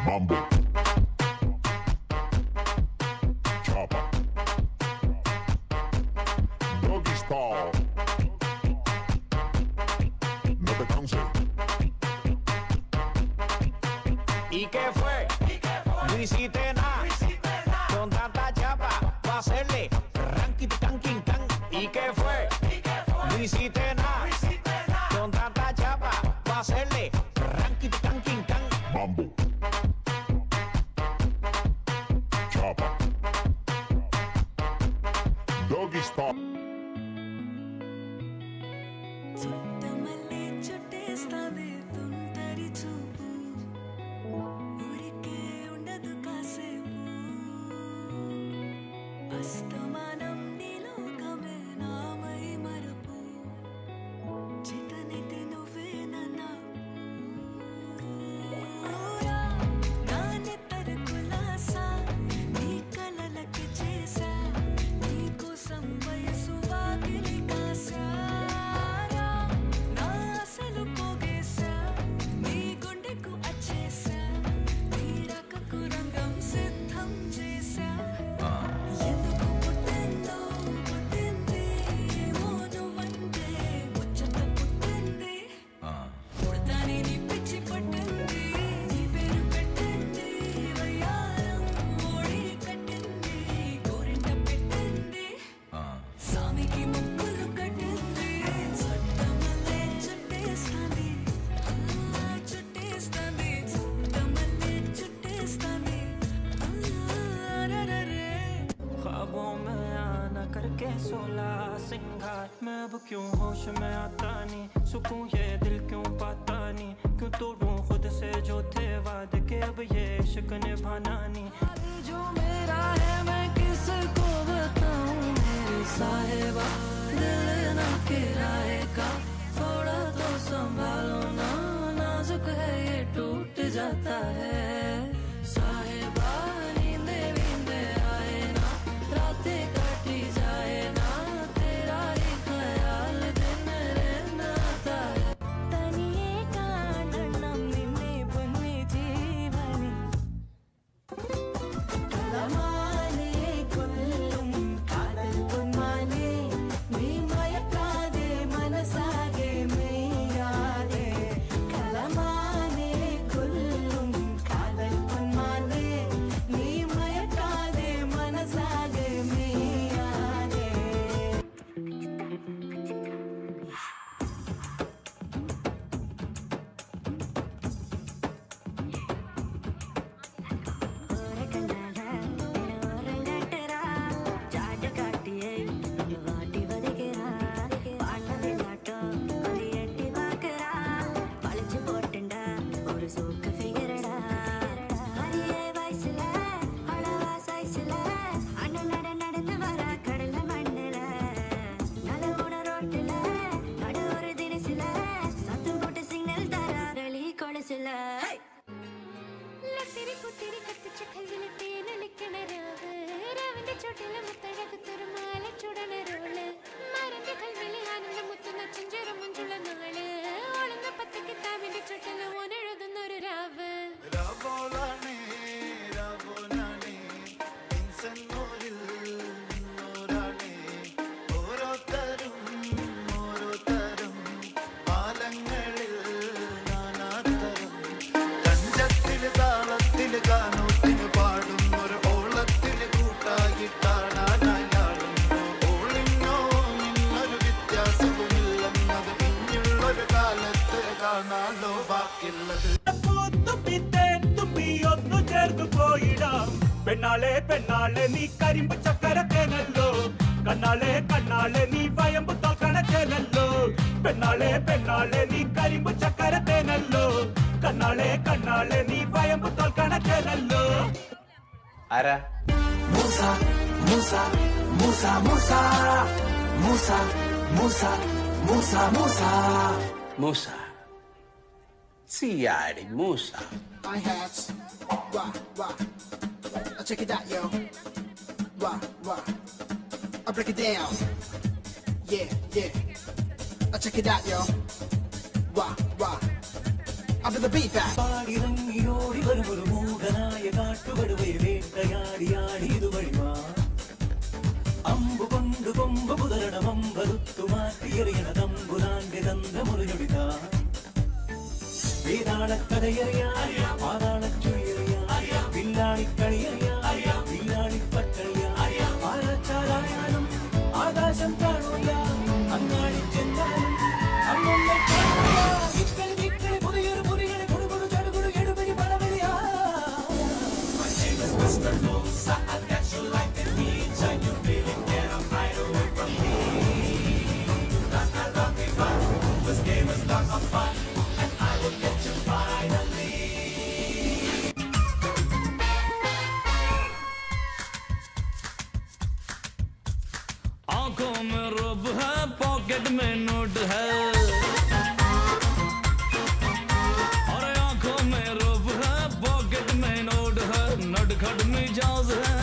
Mambo. Chopper. Doggy style. No te canses. ¿Y qué fue? No hiciste nada. Con tanta chapa, va a hacerle ranking, tanking, tan. ¿Y qué fue? No hiciste nada. Con tanta chapa, va a hacerle ranking, tanking, tan. Mambo. Chopper. Doggy style. Chuttamalle చుట్టేస్తా सिंगार। मैं अब क्यों होश में आता नहीं, सुकून ये दिल क्यों पाता नहीं, क्यों तोड़ूं खुद से जो थे वादे के अब ये इश्क निभाना नहीं। जो मेरा है मैं किसको बताऊं मेरे साहिबा, दिल ना किराए का थोड़ा तो संभालो ना, नाजुक है ये टूट जाता है साहिबा। नींदे वींदे आए ना, रातें काटी जाए ना, तेरा ही ख्याल दिन रहना आता है। തനിയെ കാണണം നിന്നെ പൊന്നെ ജീവനെ. കളമാനേ കൊല്ലും കാതൽ പൊന്മാനേ, നീ മയക്കാതെ മനസ്സാകെ മെയ്യാതെ. കളമാനേ കൊല്ലും കാതൽ പൊന്മാനേ, നീ മയക്കാതെ മനസ്സാകെ മെയ്യാതെ. ലത്തിരി കത്തിച്ച കല്ലിന് തേനൊലിക്കണ രാവ്, രാവിന്റെ ചുട്ടിലെ മുത്തഴകത്തൊരു മാല ചുടണ റോള്, മരന്റെ കൽവിലെ ആനന്ദം മുത്തുന്ന ചിഞ്ചുറ മുഞ്ചുള്ള നാള്, ഓളുന്ന പത്ത് കിതാബിന്റെ ചുട്ടില് ഓനെഴുതുന്നൊരു രാവ്. രാവോളാണേ രാവോളാണേ ഇൻസന്നൂരിൽ നിന്നോരാണേ, ഓരോരുത്തരും ഓരോരുത്തരും പാലങ്ങളിൽ നാനാതരം, തഞ്ചത്തില് താളത്തില് ഗാനത്തിന് പാടും ഒരു ഓളത്തിന് കൂട്ടായിട്ടാണാനായാളും. ഓളിന്നോ നിന്നൊരു വ്യത്യാസവുമില്ലെന്നത് പിന്നുള്ളൊരു കാലത്ത് കാണാലോ ബാക്കിയുള്ളത്. തുമ്പി ഒന്നു ചേർന്നു പോയിടാം പെണ്ണാളെ പെണ്ണാളെ നീ കരിമ്പ് ചക്കരത്തേനല്ലോ, കണ്ണാളെ കണ്ണാളെ നീ വയമ്പ് തോൽക്കണച്ചേനല്ലോ, പെണ്ണാളെ പെണ്ണാളെ നീ കരിമ്പ് ചക്കരത്തേനല്ലോ, കണ്ണാളെ കണ്ണാളെ നീ വയമ്പ് തോൽക്കണച്ചേനല്ലോ. ആരാ? Musa Musa Musa Musa Musa Musa Musa Musa Musa സിയാടി Musa. I hats, wah wah. I check it out, yo. Wah wah. I break it down. Yeah yeah. I check it out, yo. Wah wah. I put the beat back. പാടിറങ്ങിയോടി വരുമൊരു മൂകനായ കാട്ടുകടുവയെ വേട്ടയാടിയാടി ഇതുവഴിവാ, അമ്പു കൊണ്ട് കൊമ്പ് പുതരണം അമ്പരുത്തു മാറ്റിയെറിയണ തമ്പുരാന്റെ തന്ത്രമുറിഞ്ഞൊടിതാ, വേതാളക്കഥയറിയാ പാതാളച്ചുഴിയറിയാ വില്ലാളിക്കളിയറിയാ വില്ലാളിപ്പട്ടളിയാ, ആരാച്ചാരായാലും ആകാശം കാണൂല അങ്ങാടി ചെന്നാലും അമ്മമ്മ കാണൂല. ഇക്കളി ഇക്കളി പുതിയൊരു പുരികളി കുടുകുടു ചടുകുടു എടുപിടി പടവലിയാ. My name is Mr. Musa, I got you like the ninja, you really can't hide away from me. I love me, but this game is not a fun, and I will get you finally. आंखों में रब है, पॉकेट में नोट है, अरे आंखों में रब है, पॉकेट में नोट है, नटखट मिजाज है।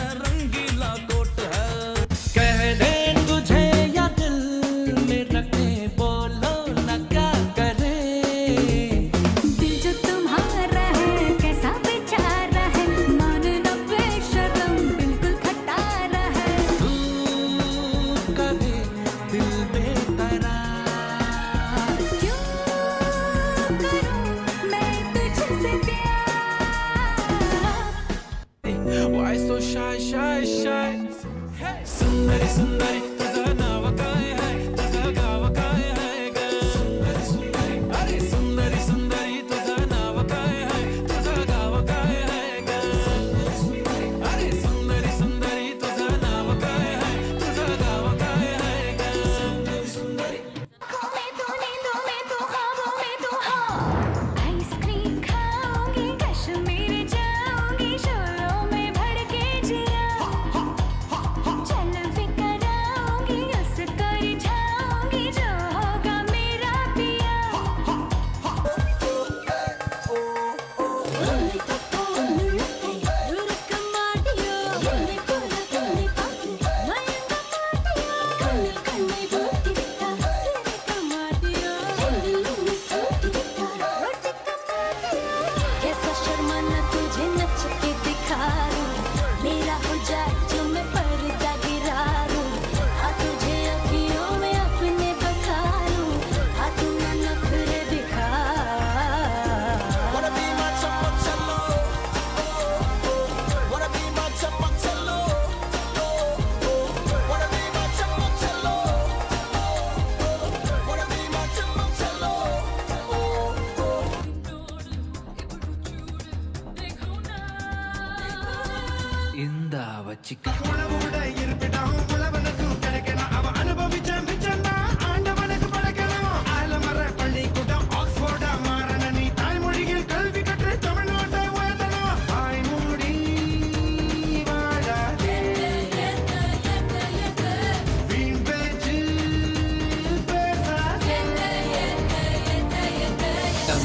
வச்சிக்க.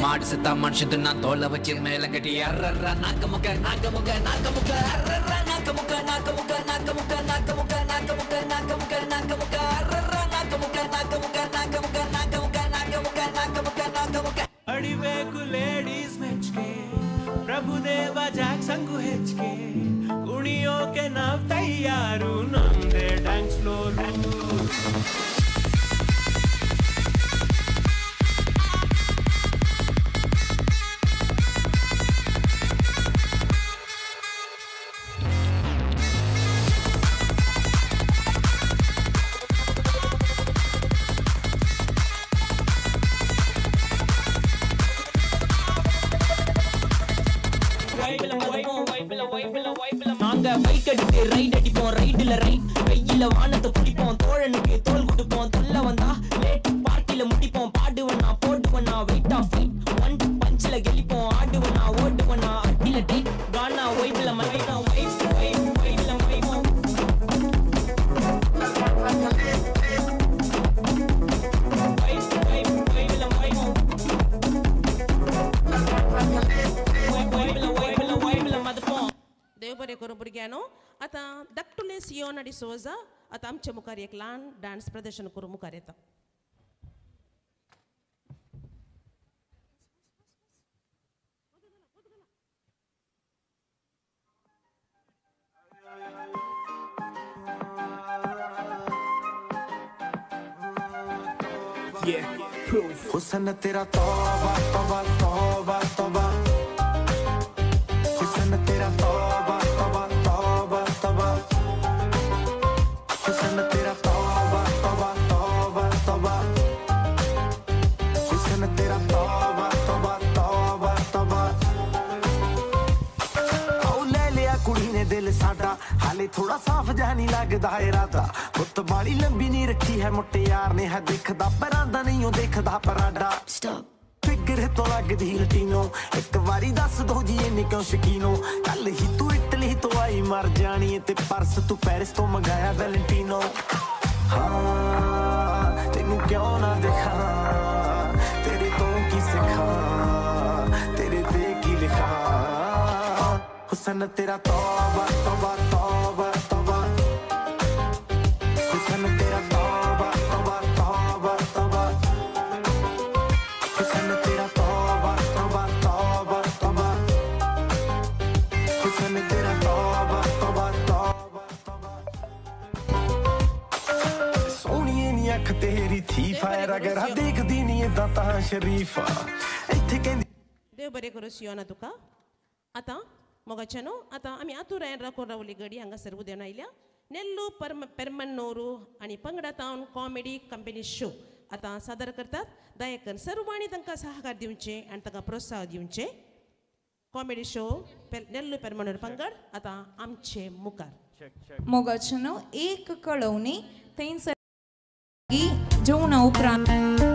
மாடு செத்தா மனுஷன் நான் தோலை வச்சு மேல கட்டி அர்றர்ற நாக்க முக்க நாக்க முக்க நாக்க முக்க அர்றர்ற நாக்க முக்க நாக்க முக்க நாக்க முக்க நாக்க முக்க நாக்க முக்க நாக்க முக்க நாக்க முக்க அர்றர்ற நாக்க முக்க நாக்க முக்க நாக்க முக்க நாக்க முக்க நாக்க முக்க நாக்க முக்க நாக்க முக்க. ಅಡಿಬೇಕು ಲೇಡೀಸ್ ಮೆಚ್ಕೆ ಪ್ರಭುದೇವ ಜಾಕ್ಸಂಗು ಹೆಚ್ಚಿಗೆ ಕುಣಿಯೋಕೆ ನಾವ್ ತಯ್ಯಾರು ನಮ್ದೇ ಡ್ಯಾನ್ಸ್ ಫ್ಲೋರ್. நாங்க பைக் எடுத்து ரைட் அடிப்போம், ரைடுல ரைட் வெயில வானத்தை குடிப்போம், தோழனுக்கு தோல் கொடுப்போம், தொல்ல வந்தா லேட் பார்ட்டில முடிப்போம், பாடுவனா போடுவனா வெயிட் ஆஃப் ஃபைட் ஒன் பஞ்சில கெலிப்போம், ஆடுவனா ஓடுவனா அட்டில டைட் கானா ஒய்பில மலைனா ஒய்ப் ஒய்ப் ஒய்பில மைமோ ஒய்ப் ஒய்ப் ஒய்பில மைமோ ஒய்பில ஒய்பில ஒய்பில மதப்போம். देव बरें करूं भुरग्यांनो. आतां धाकटुले सियोन आनी सोजा आतां आमच्या मुखार एक ल्हान डांस प्रदर्शन करूं मुखार येता. हुसन तेरा तौबा तौबा तौबा तौबा, हुसन तेरा तौबा तौबा तौबा तौबा, हुसन तेरा तौबा तौबा तौबा तौबा, हुसन तेरा तौबा तौबा तौबा तौबा। आओ ले लिया कुड़ी ने दिल साडा, हाले थोड़ा साफ जहा नहीं लगदा इरादा, गुत्त बाली लंबी नहीं रखी है मुट्टियार ने, है दिखदा परांदा नहीं ओ देखदा पराडा। फिक्र तो लगदी लटीनो, एक बारी दस दो जी इन्नी क्यों शकीनो, कल ही तू इटली तो आई मर जानी है, ते पर्स तू पेरिस तो मंगाया वैलेंटीनो। हाँ तेनू क्यों ना दिखा, तेरे तो की सिखा, तेरे ते की लिखा, हुसन तेरा तौबा तौबा तौबा तौबा, हुसन तेरा तौबा तौबा तौबा तौबा, हुसन तेरा तौबा तौबा तौबा तौबा, हुसन तेरा तौबा तौबा तौबा तौबा। सोहणीए नी अख तेरी थी फायर अगर देखदी नी इदां तां शरीफा इत्थे कहंदी। देव बरें करूं सियोना तुका. आतां मोगाचें न्हू आतां आमी आतुरायन राखून रावली गडी हांगासर उदेवन आयल्या नेल्लू पेरमन्नोरू आनी पंगडा तावन कॉमेडी कंपनी शो आतां सादर करतात. दयाकन सर्वांनी तांकां सहकार दिवचें आनी तांकां प्रोत्साहन दिवचें. कॉमेडी शो नेल्लू पेरमन्नूर पंगड आतां आमचे मुखार. मोगाचें न्हू एक कळोवणी थंयसर जेवणा उपरांत.